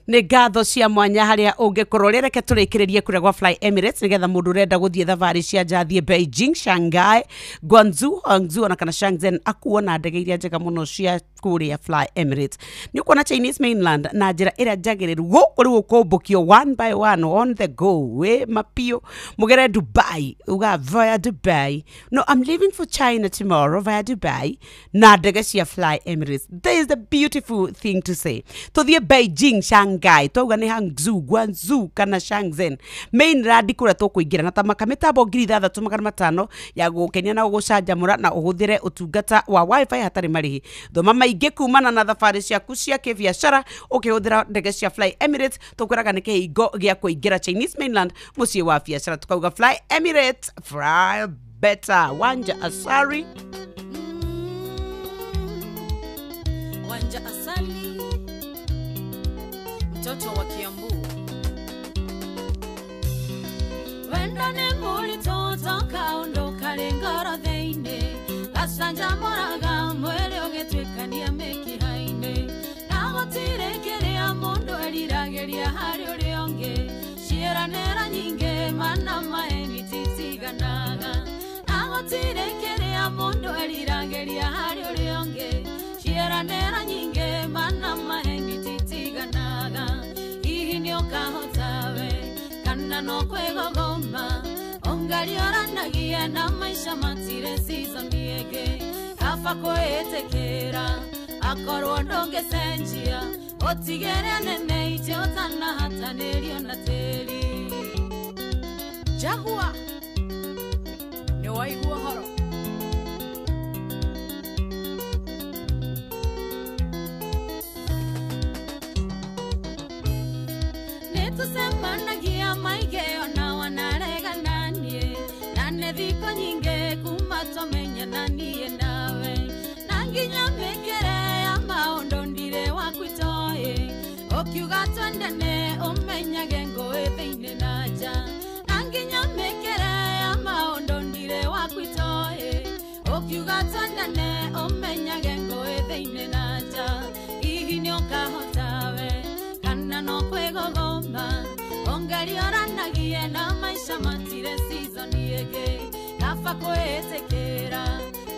Nĩ ngatho cia mwanya harĩa ũngĩkorwo rĩreke tũrĩkĩrĩrie kũrĩa gwa Fly Emirates nĩgetha mũndũ ũrenda gũthiĩ thabarĩ cia nja athiĩ Beijing, Shanghai, Guangzhou, Hangzhou ona kana Shenzhen akuo na ndege iria njega mũno cia kũrĩa Fly Emirates. Nĩ ũkuona Chinese mainland na njĩra ĩrĩa njagĩrĩru gũkũ rĩu ũkũmbũkio one by one on the go wĩ mapio mũgere Dubai uga via Dubai. No, I'm leaving for China tomorrow via Dubai na ndege cia Fly Emirates. That is the beautiful thing to say. Tũthiĩ Beijing, Shanghai, twauga nĩ Hangzhou, Guangzhou kana Shenzhen mainland kũrĩa tũkũingĩra na tamaka mĩtambo 6500 ya gũgũkenia na gũgũcanjamũra na ũhũthĩre ũtungata wa wifi hatarĩ marĩhi. Thoma maingĩ kumana na thabarĩ ciaku cia kĩbiacara ũkĩhũthĩra ndege cia Fly Emirates. Tũkwĩraga nĩ kĩhingo gĩa kũingĩra Chinese mainland mũciĩ wa biacara. Tukauga Fly Emirates, fly better. Wanja Asari. Wanja Asali, mtoto wa Kiambu. Wenda ne mulitoto kaondoka lengoro theine Gasanja moraga mwele ũgĩtuĩkania mĩkiha-inĩ. Na gũtirĩ kĩrĩa mũndũ eriragĩria harĩ ũrĩa ũngĩ. Ciĩranĩra nyingĩ mana maeni titiganaga. Na gũtirĩ kĩrĩa mũndũ eriragĩria harĩ ũrĩa ũngĩ. Ciĩranĩra nyingĩ mana maeni titiganaga. Hihi nĩ ũkahota we kana no kwĩgogoma. Ongarioranagia na maisha matire season ĩngĩ. Kaba kwĩtĩkĩra akorwo ndũngĩcenjia ũtigĩre nene itĩ ũtanahatanĩrio na tĩri. Jagua nĩ waigua ũhoro. Nĩtũcemanagia maingĩ ona wanaregana niĩ. Na nĩ thikũ nyingĩ kuma twamenyana niĩ nawe. Na nginya mĩkĩre ya maũndũ ndirĩ waku itoĩ. Ũkiuga twendane ũmenyage ngũĩ thĩinĩ na nja. Na nginya mĩkĩre ya maũndũ ndirĩ waku itoĩ. Ũkiuga twendane ũmenyage ngũĩ thĩinĩ na nja. Hihi nĩ ũkahota we kana no kwĩ Ũngarioranagie na maica matire season ĩngĩ kaba kwĩtĩkĩra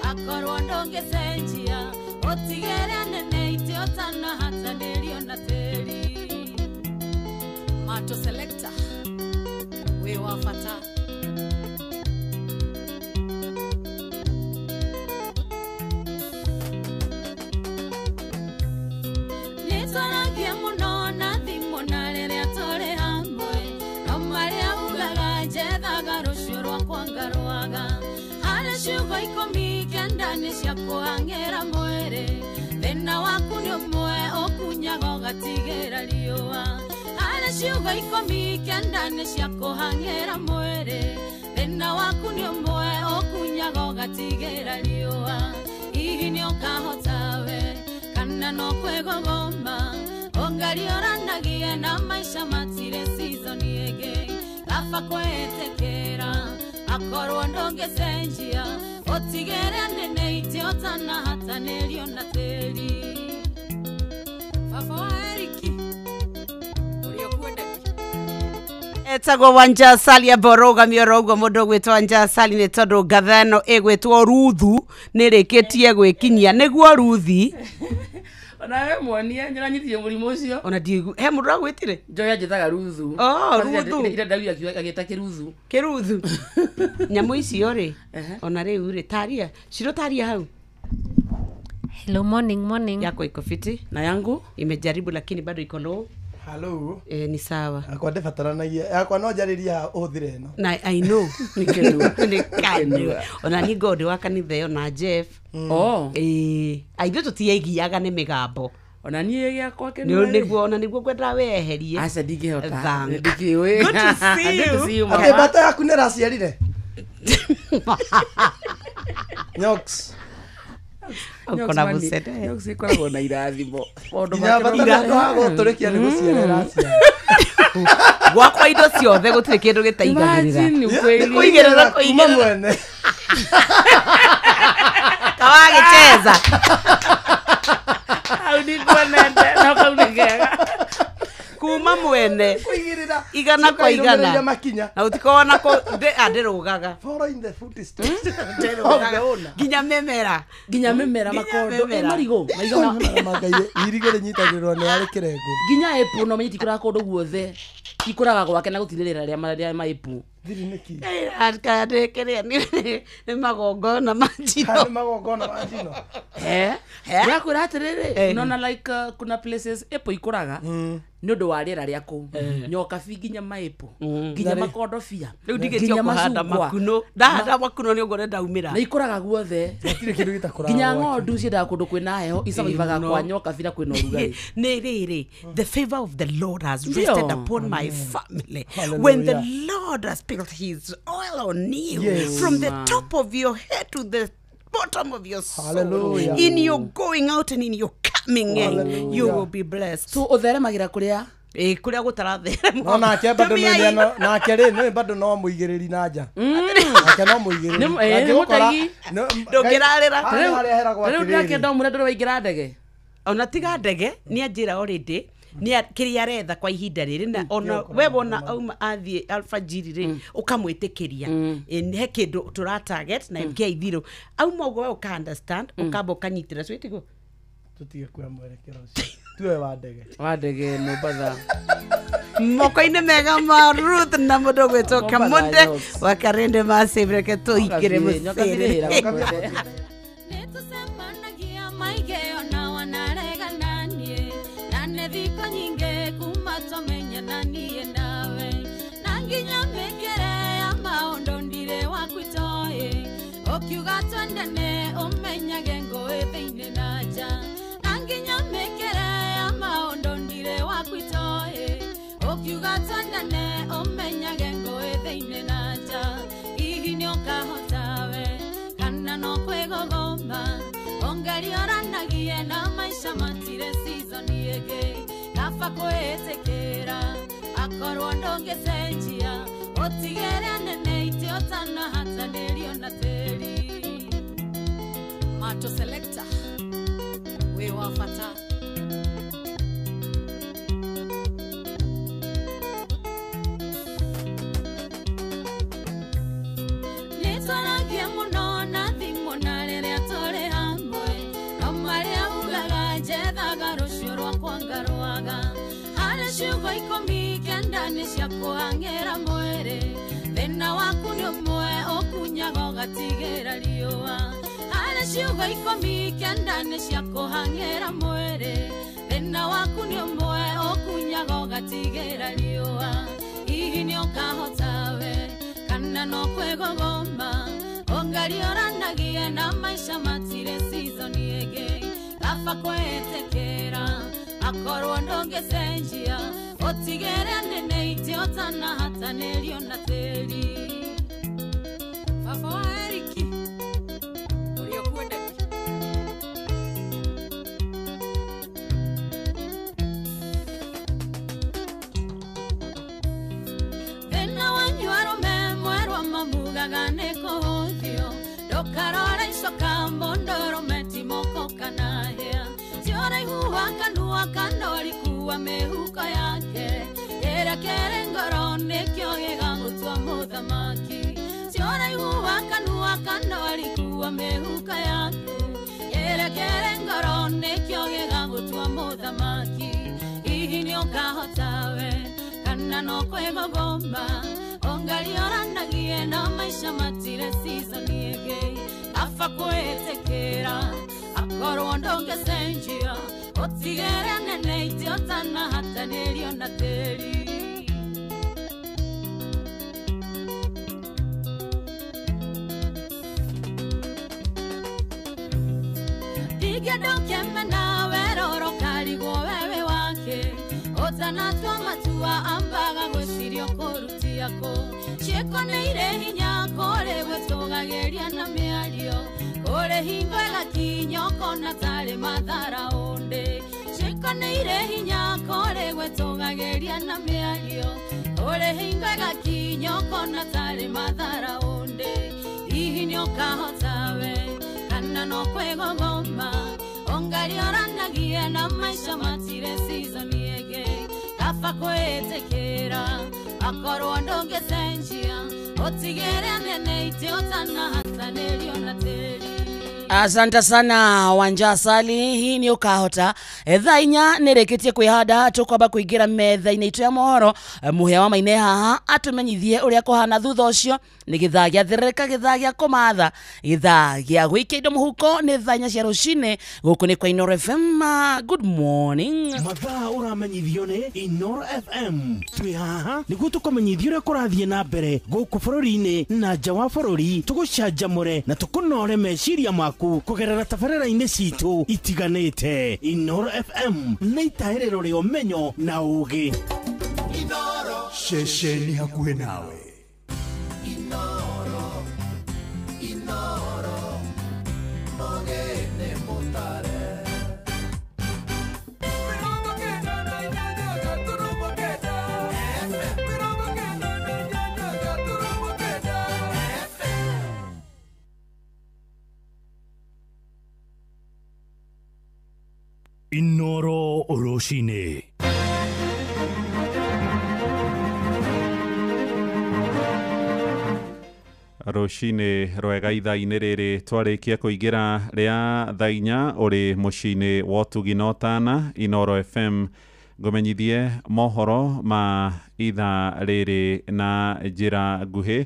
akorwo ndũngĩcenjia ũtigĩre nene itĩ ũtanahatanĩrio na tĩri. Mato Selector wĩ wa bata. Nĩtwaragia mũno na thimũ na rĩrĩa tũrĩ hamwe no marĩa ugaga njethaga rũciũ rwakwa ngarwaga harĩ ciugo 19 nĩ cia kũhang'ĩra mwĩrĩ thĩna waku nĩ ũmwe ũkunyaga ũgatigĩra riũa harĩ ciugo 19 nĩ cia kũhang'ĩra mwĩrĩ thĩna waku nĩ ũmwe ũkunyaga ũgatigĩra riũa hihi nĩ ũkahota we kana no kwĩgogoma ũngarioranagie na maica matirĩ season ĩngĩ kaba kwĩtĩkĩra akorwo ndũngĩcenjia ũtigĩre nene itĩ ũtanahatanĩrio na tĩri. Baba wa Eriki ũrĩa ũkwendete Etagwo Wanja Sali aboroga miorogo mũndũ gwĩtwo Wanja Sali nĩ tondũ ngatha ĩno ĩgwĩtwo Ruthu nĩ rĩkĩtie gwĩkinyia nĩguo Ruthi ona we mwonie nĩranyitire mũrimũ ũcio ona ndigu he mũndũ agwĩtire njoya njĩtaga Ruthu. Oh, Ruthu. Ira ndaugire agĩta kĩruthu kĩruthu nyamũ icio rĩ ona rĩu rĩ taria ciro taria hau. Hello, morning, morning. Yako iko fiti na yangu imejaribu lakini bado iko low. Hello. Ni sawa. Akwa ndebataranagia yakwa no njarĩrie ũhũthĩre ĩno. Na I know nĩ ona ni God wa kanitha ĩyo na Jeff. Oh. Aithuĩ tũtiaigiaga nĩ mĩgambo. Ona niĩ gĩakwa kĩnua. Nĩguo ona nĩguo ngwendaga weherie. Aca ndingĩhota. Ndikĩũĩ. Good to see you. Good to see you, mama. Atĩ mbata yaku nĩ ĩraciarire? Nyox. Ukona bucete. Nyox ikoragwo na irathimo. Maũndũ make gũtũrĩkia nĩ gũciara ĩraciara. Gwakwa indo ciothe gũtirĩ kĩndũ gĩtaigagĩrĩra. Imagine kũigĩrĩra kuma mwene. Kawagĩcheza. Hau nĩkuonete no kau nĩ kega. Kuma mwene kũigĩrĩra igana kwa igana na ũtikorwo na ndĩrũgaga following the footsteps ndĩrũgaga nginya mĩmera makondo marigũ irigũ rĩnyitagĩrĩrwo nĩ arĩ kĩrengo nginya apple no menye tikũraga kũndũ guothe ikũraga gwake na gũtirĩ rĩera rĩa maĩpu thiri nĩkĩ kĩrĩa nĩ magongona ma njino nĩ magongona ma njino ndĩrakwĩra atĩrĩrĩ unaona like kuna places apple ikũraga nĩ ũndũ wa rĩera rĩa kũu nyokabi nginya maĩpu nginya makondobia rĩu ndigĩtio kũhanda makuno ndahanda makuno nĩ ũguo ndaumĩra na ikũraga guothe gũtirĩ kĩndũ gĩtakũraga nginya ng'ondu ciendaga kũndũ kwĩna heho icabaibaga kwa nyokabi na kwĩna ũrugarĩ nĩ rĩrĩ the favor of the Lord has rested upon my family. When the Lord has spilled his oil on you, yes, from the top of your head to the bottom of your soul. Hallelujah. In your going out and in your coming in, you will be blessed. So ũtheremagĩra kũrĩa kũrĩa gũtaratherema no nake bado nĩ nake rĩ nĩ bado no mũigĩrĩri na nja nake no mũigĩrĩri ndũngĩrarĩra rĩu ndake ndomũre ndũrĩ waingĩra ndege ona tiga ndege nĩ anjĩra already nĩ kĩrĩa aretha kwa ihinda rĩrĩ na ona we wona auma athiĩ alfajiri rĩ ũkamwĩtĩkĩria he kĩndũ tũra target na MK ithirũ auma ũguo we ũka understand ũkamba ũkanyitĩra swĩtiguo tũtige kuoya mwerekero ũcio tuwe wa ndege Mombatha moko-inĩ mega ma Ruth na mũndũ ũgwĩtwo Kamunde wa Karende Massive reke tũingĩre mũcere nĩtũcemanagia maigeo na wanaregana niĩ na nĩ thikũ nyingĩ kuma twamenyana niĩ nawe na nginya mĩkĩre ya maũndũ ndirĩ waku itoĩ ũkiuga twendane ũmenyage ngũĩ thĩinĩ na nja na nginya mĩkĩre ya maũndũ ndirĩ waku itoĩ ũkiuga twendane ũmenyage ngũĩ thĩinĩ na nja hihi nĩ ũkahota we kana no kwĩgogoma ũngarioranagie na maica matirĩ season ĩngĩ kaba kwĩtĩkĩra akorwo ndũngĩcenjia ũtigĩre nene itĩ ũtanahatanĩrio na tĩri. Mato Selector wĩ wa bata. ciugo 19 nĩ cia kũhang'ĩra mwĩrĩ thĩna waku nĩ ũmwe ũkunyaga ũgatigĩra riũa harĩ ciugo 19 nĩ cia kũhang'ĩra mwĩrĩ thĩna waku nĩ ũmwe ũkunyaga ũgatigĩra riũa hihi nĩ ũkahota we kana no kwĩgogoma ũngarioranagia na maica matirĩ season ĩngĩ kaba kwĩtĩkĩra akorwo ndũngĩcenjia ũtigĩre nene itĩ ũtanahatanĩrio na tĩri baba wa Eriki ũrĩa ũkwendete thĩna wanyu arũme mwerwa mamugaga nĩ kũhũthio ndũkarore icoka mũndũrũme ti moko kana hĩa ti ũraihu wa kanua kana ũriku wa mĩhuko yake kĩrĩa kĩrĩ ngoro nĩkĩo gĩgagũtua mũthamaki ti ũraihu wa kanua kana ũriku wa mĩhuko yaku kĩrĩa kĩrĩ ngoro nĩkĩo gĩgagũtua mũthamaki hihi nĩ ũkahota we kana no kwĩgogoma ũngarioranagie na maica matirĩ season ĩngĩ kaba kwĩtĩkĩra akorwo ndũngĩcenjia ũtigĩre nene itĩ ũtanahatanĩrio na tĩri ndingĩenda ũkĩmena weroro karigwo wewe wake ũtanatua matua ambaga gwĩciria ũkũrutia kũ ciĩko nĩ irĩ hinya kũrĩ gwĩtũgagĩria na mĩario kũrĩ hingo ĩgakinya ũkona tarĩ mathara ũndĩ ciĩko nĩ irĩ hinya kũrĩ gwĩtũgagĩria na mĩario kũrĩ hingo ĩgakinya ũkona tarĩ mathara ũndĩ hihi nĩ ũkahota we kana no kwĩgogoma ũngarioranagia na maica matirĩ season ĩngĩ kaba kwĩtĩkĩra akorwo ndũngĩcenjia ũtigĩre nene itĩ ũtanahatanĩrio na tĩri. Asante sana Wanja Sali, hii ni ukahota thaa 4 nĩrĩkĩtie kwĩhanda tũkwamba kũingĩra metha-inĩ itũ ya mohoro mũhĩa wa maine haha atũmenyithie ũrĩa kũhana thutha ũcio nĩ gĩthaa gĩa thĩrĩrĩka gĩthaa gĩa kũmatha gĩthaa gĩa gũikia indo mũhuko nĩ thaa 4 cia rũcinĩ gũkũ nĩ kwa Inoro FM. Good morning. Mathaa ũramenyithio nĩ Inoro FM twĩ haha nĩguo tũkũmenyithia ũrĩa kũrathiĩ na mbere gũkũ bũrũri-inĩ na nja wa bũrũri tũgũcanjamũre na tũkũnore meciria maku kũgerera tabarĩra-inĩ citũ itiganĩte. Inoro FM nĩ itahĩrĩro rĩa ũmenyo na ũũgĩ. Ceceni hakuhĩ nawe. Inoro, Inoro, mogene mutare. Inoro rũcinĩ. Rũcinĩ rwega ithaa-inĩ rĩrĩ twarĩkia kũingĩra rĩa thaa 4 ũrĩ mũciĩ-inĩ wa ũtugi na ũtana Inoro FM ngũmenyithie mohoro ma ithaa rĩrĩ na njĩra nguhĩ.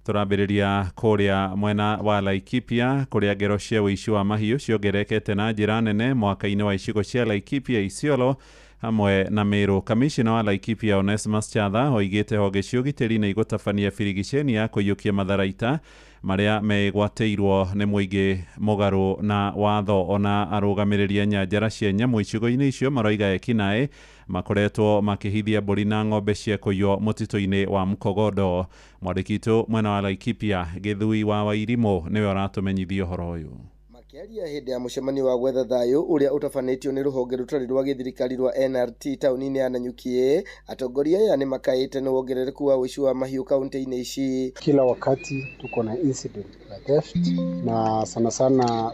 Tũrambĩrĩria kũrĩa mwena wa Laikipia kũrĩa ngero cia ũici wa mahiũ ciongererekete na njĩra nene mwaka-inĩ wa icigo cia Laikipia, Isiolo hamwe na Meru. Kamishina wa Laikipia Onesmus Chatha oigĩte honge cia ũgitĩri nĩ igũtabania birigiceni ya kũiyũkia matharaita marĩa megwatĩirwo nĩ mũingĩ mũgarũ na watho. Ona arũgamĩrĩri a nyanjara cia nyamũ icigo-inĩ icio maroiga ekinaĩ makoretwo makĩhithia mbũri na ng'ombe cia kũiywo mũtitũ-inĩ wa Mkogodo. Mwandĩki witũ mwena wa Laikipia Gĩthui wa Wairimũ nĩwe ũratũmenyithia ũhoro ũyũ. Makĩaria hĩndĩ ya mũcemanio wa gwetha thayũ ũrĩa ũtabanĩtio nĩ rũhonge rũtarĩ rwa gĩthirikari rwa NRT taũni-inĩ ya Nanyuki, atongoria aya nĩ makaĩte nĩ wongerereku wa ũici wa mahiũ kaunti-inĩ ici. Kila wakati tuko na incident ya theft na sana sana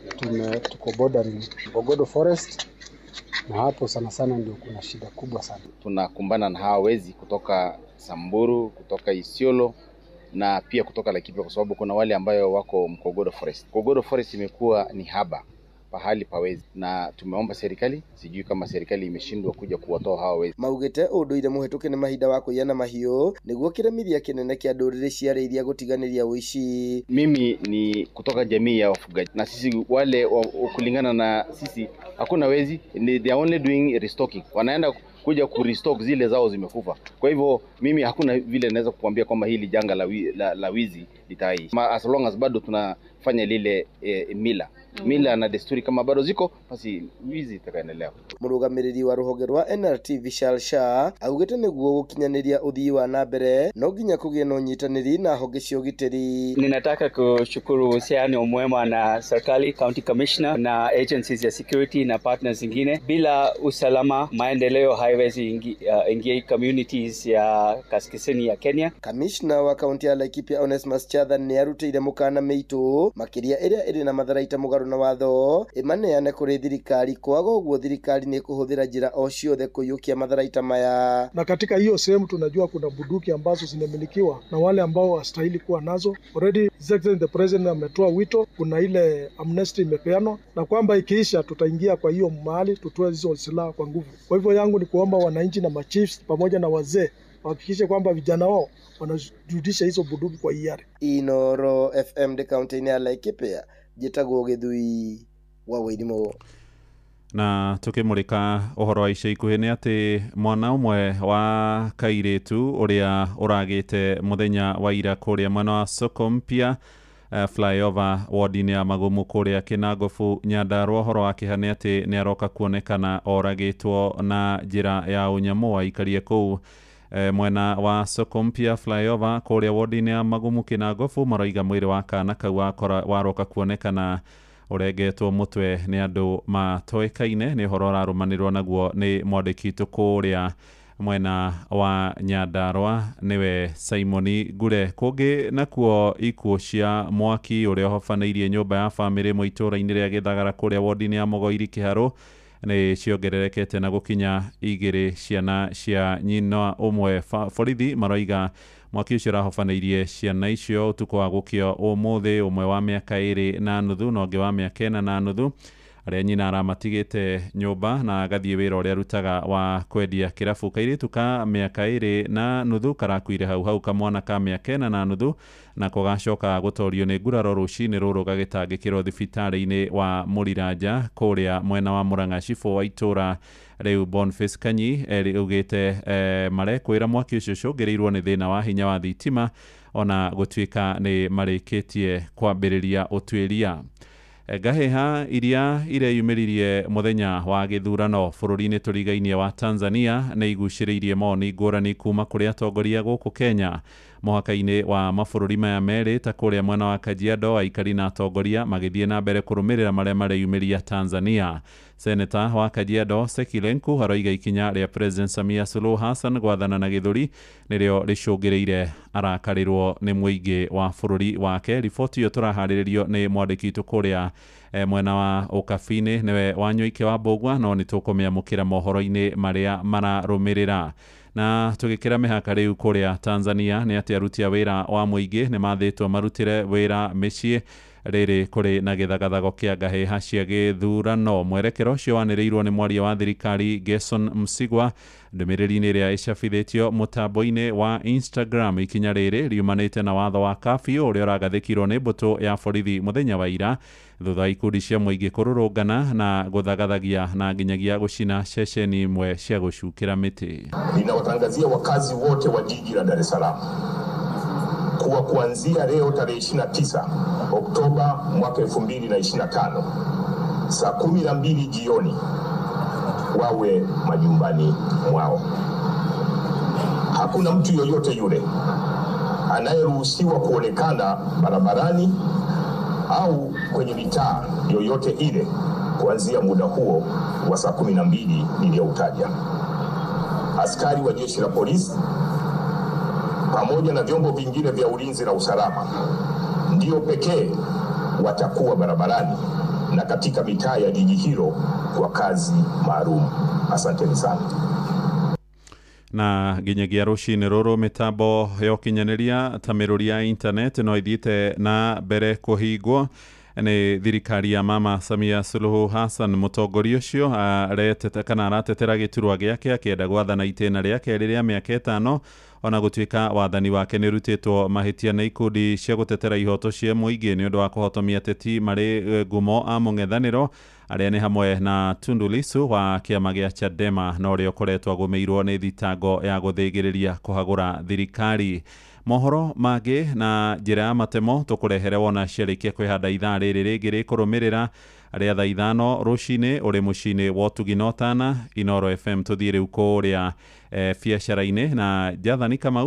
tuko bordering Bogodo Forest, na hapo sana sana ndio kuna shida kubwa sana. Tunakumbana na hawa wezi kutoka Samburu, kutoka Isiolo na pia kutoka Laikipia, kwa sababu kuna wale ambayo wako Mkogodo Forest. Mkogodo Forest imekuwa ni haba pahali pawezi, na tumeomba serikali, sijui kama serikali imeshindwa kuja kuwatoa hawa wezi. Maugĩte ũndũire mũhetũke nĩ mahinda wa kũiyana mahiũ nĩguo kĩremithia kĩnene kĩa ndũrĩrĩ cia arĩithi gũtiganĩria ũici. Mimi ni kutoka jamii ya wafugaji, na sisi wale kulingana na sisi hakuna wezi, ni they are only doing restocking, wanaenda kuja kurestock zile zao zimekufa. Kwa hivyo mimi hakuna vile naweza kukuambia kwamba hili janga la wizi litaishi, as long as bado tunafanya lile mila na desturi kama bado ziko, basi wizi itakaendelea. Mũrũgamĩrĩri wa rũhonge rwa NRT Vishal Shah augĩte nĩguo gũkinyanĩria ũthii wa na mbere no nginya kũgĩe na ũnyitanĩri na honge cia ũgitĩri. Ninataka kushukuru uhusiano mwema na serikali, county commissioner na agencies ya security na partners zingine. Bila usalama maendeleo haiwezi ingia communities ya kaskazini ya Kenya. Commissioner wa kaunti ya Laikipia Onesmus Chathan nĩ arutĩire mũkana mĩitũ makĩria ĩrĩa ĩrĩ na matharaita mũgarũ na watho ĩmaneane kũrĩ thirikari, kwaga ũguo thirikari nĩ kũhũthĩra njĩra o ciothe kũiyũkia matharaita maya. Na katika hiyo sehemu tunajua kuna bunduki ambazo zinamilikiwa na wale ambao wastahili kuwa nazo. Already His Excellency the President ametoa wito, kuna ile amnesty imepeanwa na kwamba ikiisha tutaingia kwa hiyo mahali tutoe hizo silaha kwa nguvu. Kwa hivyo yangu ni kuomba wananchi na machiefs pamoja na wazee wahakikishe kwamba vijana wao wanarudisha hizo bunduki kwa hiari. Inoro FM de kaunti ya Laikipia, njĩtagwo Gĩthui wa Wairimu. Na tukimurika uhoro wa ica ikuhĩ nĩ atĩ mwana ũmwe wa kairĩtu ũrĩa ũragĩte mũthenya wa ira kũrĩa mwena wa Soko Mpya flyover ward-inĩ ya Magumu kũrĩa Kĩnangobu Nyandarua, ũhoro wa kĩeha nĩ atĩ nĩ aroka kuonekana oragĩtwo na njĩra ya ũnyamũ. Aikarie kũu mwena wa Soko Mpya flyover kũrĩa ward-inĩ ya Magumu Kĩnangobu maroiga mwĩrĩ wa kana kau waroka kuonekana ũrengetwo mũtwe nĩ andũ matoĩkaine. Nĩ ũhoro ũrarũmanĩrwo naguo nĩ mwandĩki witũ kũrĩa mwena wa Nyandarua nĩwe Simoni Ngure. Kũngĩ nakuo ikuũ cia mwaki ũrĩa ũhobanĩirie nyũmba ya bamĩrĩ ĩmwe itũũra-inĩ rĩa Gĩthagara kũrĩa ward-inĩ ya Mũgoiri Kĩharũ nĩ ciongererekete na gũkinya 2 ciana cia nyina ũmwe. Borithi maroiga mwaki ũcio ũrahobanĩirie ciana icio ũtukũ wa gũkĩa ũmũthĩ, ũmwe wa mĩaka 2.5 na ũngĩ wa mĩaka 4.5, arĩa nyina aramatigĩte nyũmba na agathiĩ wĩra ũrĩa arutaga wa kwendia kĩrabu. Kairĩtu ka mĩaka 2.5 karakuire hau hau, kamwana ka mĩaka 4.5 nako gacoka gũtorio nĩ nguraro rũcinĩ rũrũ gagĩtangĩkĩrwo thibitarĩ-inĩ wa Mũriranja kũrĩa mwena wa Mũrang'a. Cibũ wa itũũra rĩu Boniface Kanyi augĩte marekwĩra mwaki ũcio ũcũngĩrĩirwo nĩ thĩna wa hinya wa thitima ona gũtuĩka nĩ marĩkĩtie kwambĩrĩria ũtuĩria. Ngahĩha iria ireyumĩririe mũthenya wa gĩthurano bũrũri-inĩ tũrigainie wa Tanzania nĩ igucĩrĩirie mawoni ngũrani kuma kũrĩ atongoria gũkũ Kenya. Mũhaka-inĩ wa mabũrũri maya merĩ ta kũrĩa mwena wa Kajiado, aikari na atongoria magĩthiĩ na mbere kũrũmĩrĩra marĩa mareyumĩria Tanzania. Seneta wa Kajiado Seki Lenku aroiga ikinya rĩa President Samia Suluhu Hassan gwathana na gĩthũri nĩrĩo rĩcũngĩrĩire arakarĩrwo nĩ mũingĩ wa bũrũri wake. Riboti ĩyo tũraharĩrĩrio nĩ mwandĩki witũ kũrĩa mwena wa Ũkabi-inĩ nĩwe Wanyoike wa Mbũgua, no nĩ tũkũmĩamũkĩra mohoro-inĩ marĩa mararũmĩrĩra. Na tũgĩkĩra mĩhaka rĩu kũrĩa Tanzania nĩ atĩ aruti a wĩra wa mũingĩ nĩ mathĩtwo marutĩre wĩra mĩciĩ rĩrĩ kũrĩ na gĩthagathago kĩa ngahĩha cia gĩthurano. Mwerekero ũcio wanĩrĩirwo nĩ mwaria wa thirikari Gerson Msigwa ndũmĩrĩri-inĩ ĩrĩa ĩcabithĩtio mũtambo-inĩ wa Instagram. Ikinya rĩrĩ riumanĩte na watho wa curfew ũrĩa ũragathĩkirwo nĩ mbũtũ ya borithi mũthenya wa ira thutha wa ikundi cia mũingĩ kũrũrũngana na gũthagathagia na nginyagia gũcina ceceni imwe cia gũcukĩra mĩtĩ. Ninawatangazia wakazi wote wa jiji la Dar es Salaam kuwa kuanzia leo tarehe 29 Oktoba mwaka 2025 saa 12 jioni wawe majumbani mwao. Hakuna mtu yoyote yule anayeruhusiwa kuonekana barabarani au kwenye mitaa yoyote ile kuanzia muda huo wa saa 12 niliyoutaja. Askari wa jeshi la polisi pamoja na vyombo vingine vya ulinzi na usalama ndio pekee watakuwa barabarani na katika mitaa ya jiji hilo kwa kazi maalum. Asanteni sana. Na nginyagia rũcinĩ rũrũ mĩtambo ya ũkinyanĩria ta mĩrũri ya internet no ithiĩte na mbere kũhingwo Nĩ thirikari ya Mama Samia Suluhu Hassan. Mũtongoria ũcio aretete kana aratetera gĩturwa gĩake akĩenda gwathana itĩna rĩa kerĩ rĩa mĩaka 5, ona gũtuĩka wathani wake nĩ ũrutĩtwo mahĩtia nĩ ikundi cia gũtetera ihoto cia mũingĩ nĩ ũndũ wa kũhotomia ateti marĩ ngumo a mũng'ethanĩro arĩa nĩ hamwe na Tundu Lissu wa kĩama gĩa Chadema, na ũrĩa ũkoretwo agũmĩirwo nĩ thitango ya gũthĩgĩrĩria kũhagũra thirikari. Mohoro mangĩ na njĩra ya matemo tũkũrehere wona ciarĩkia kwĩhanda ithaa rĩrĩ rĩngĩ rĩkũrũmĩrĩra rĩa thaa 5 rũcinĩ ũrĩ mũciĩ-inĩ wa ũtugi na ũtana Inoro FM. Tũthiĩ rĩu kũrĩa biacara-inĩ na Jathani Kamau.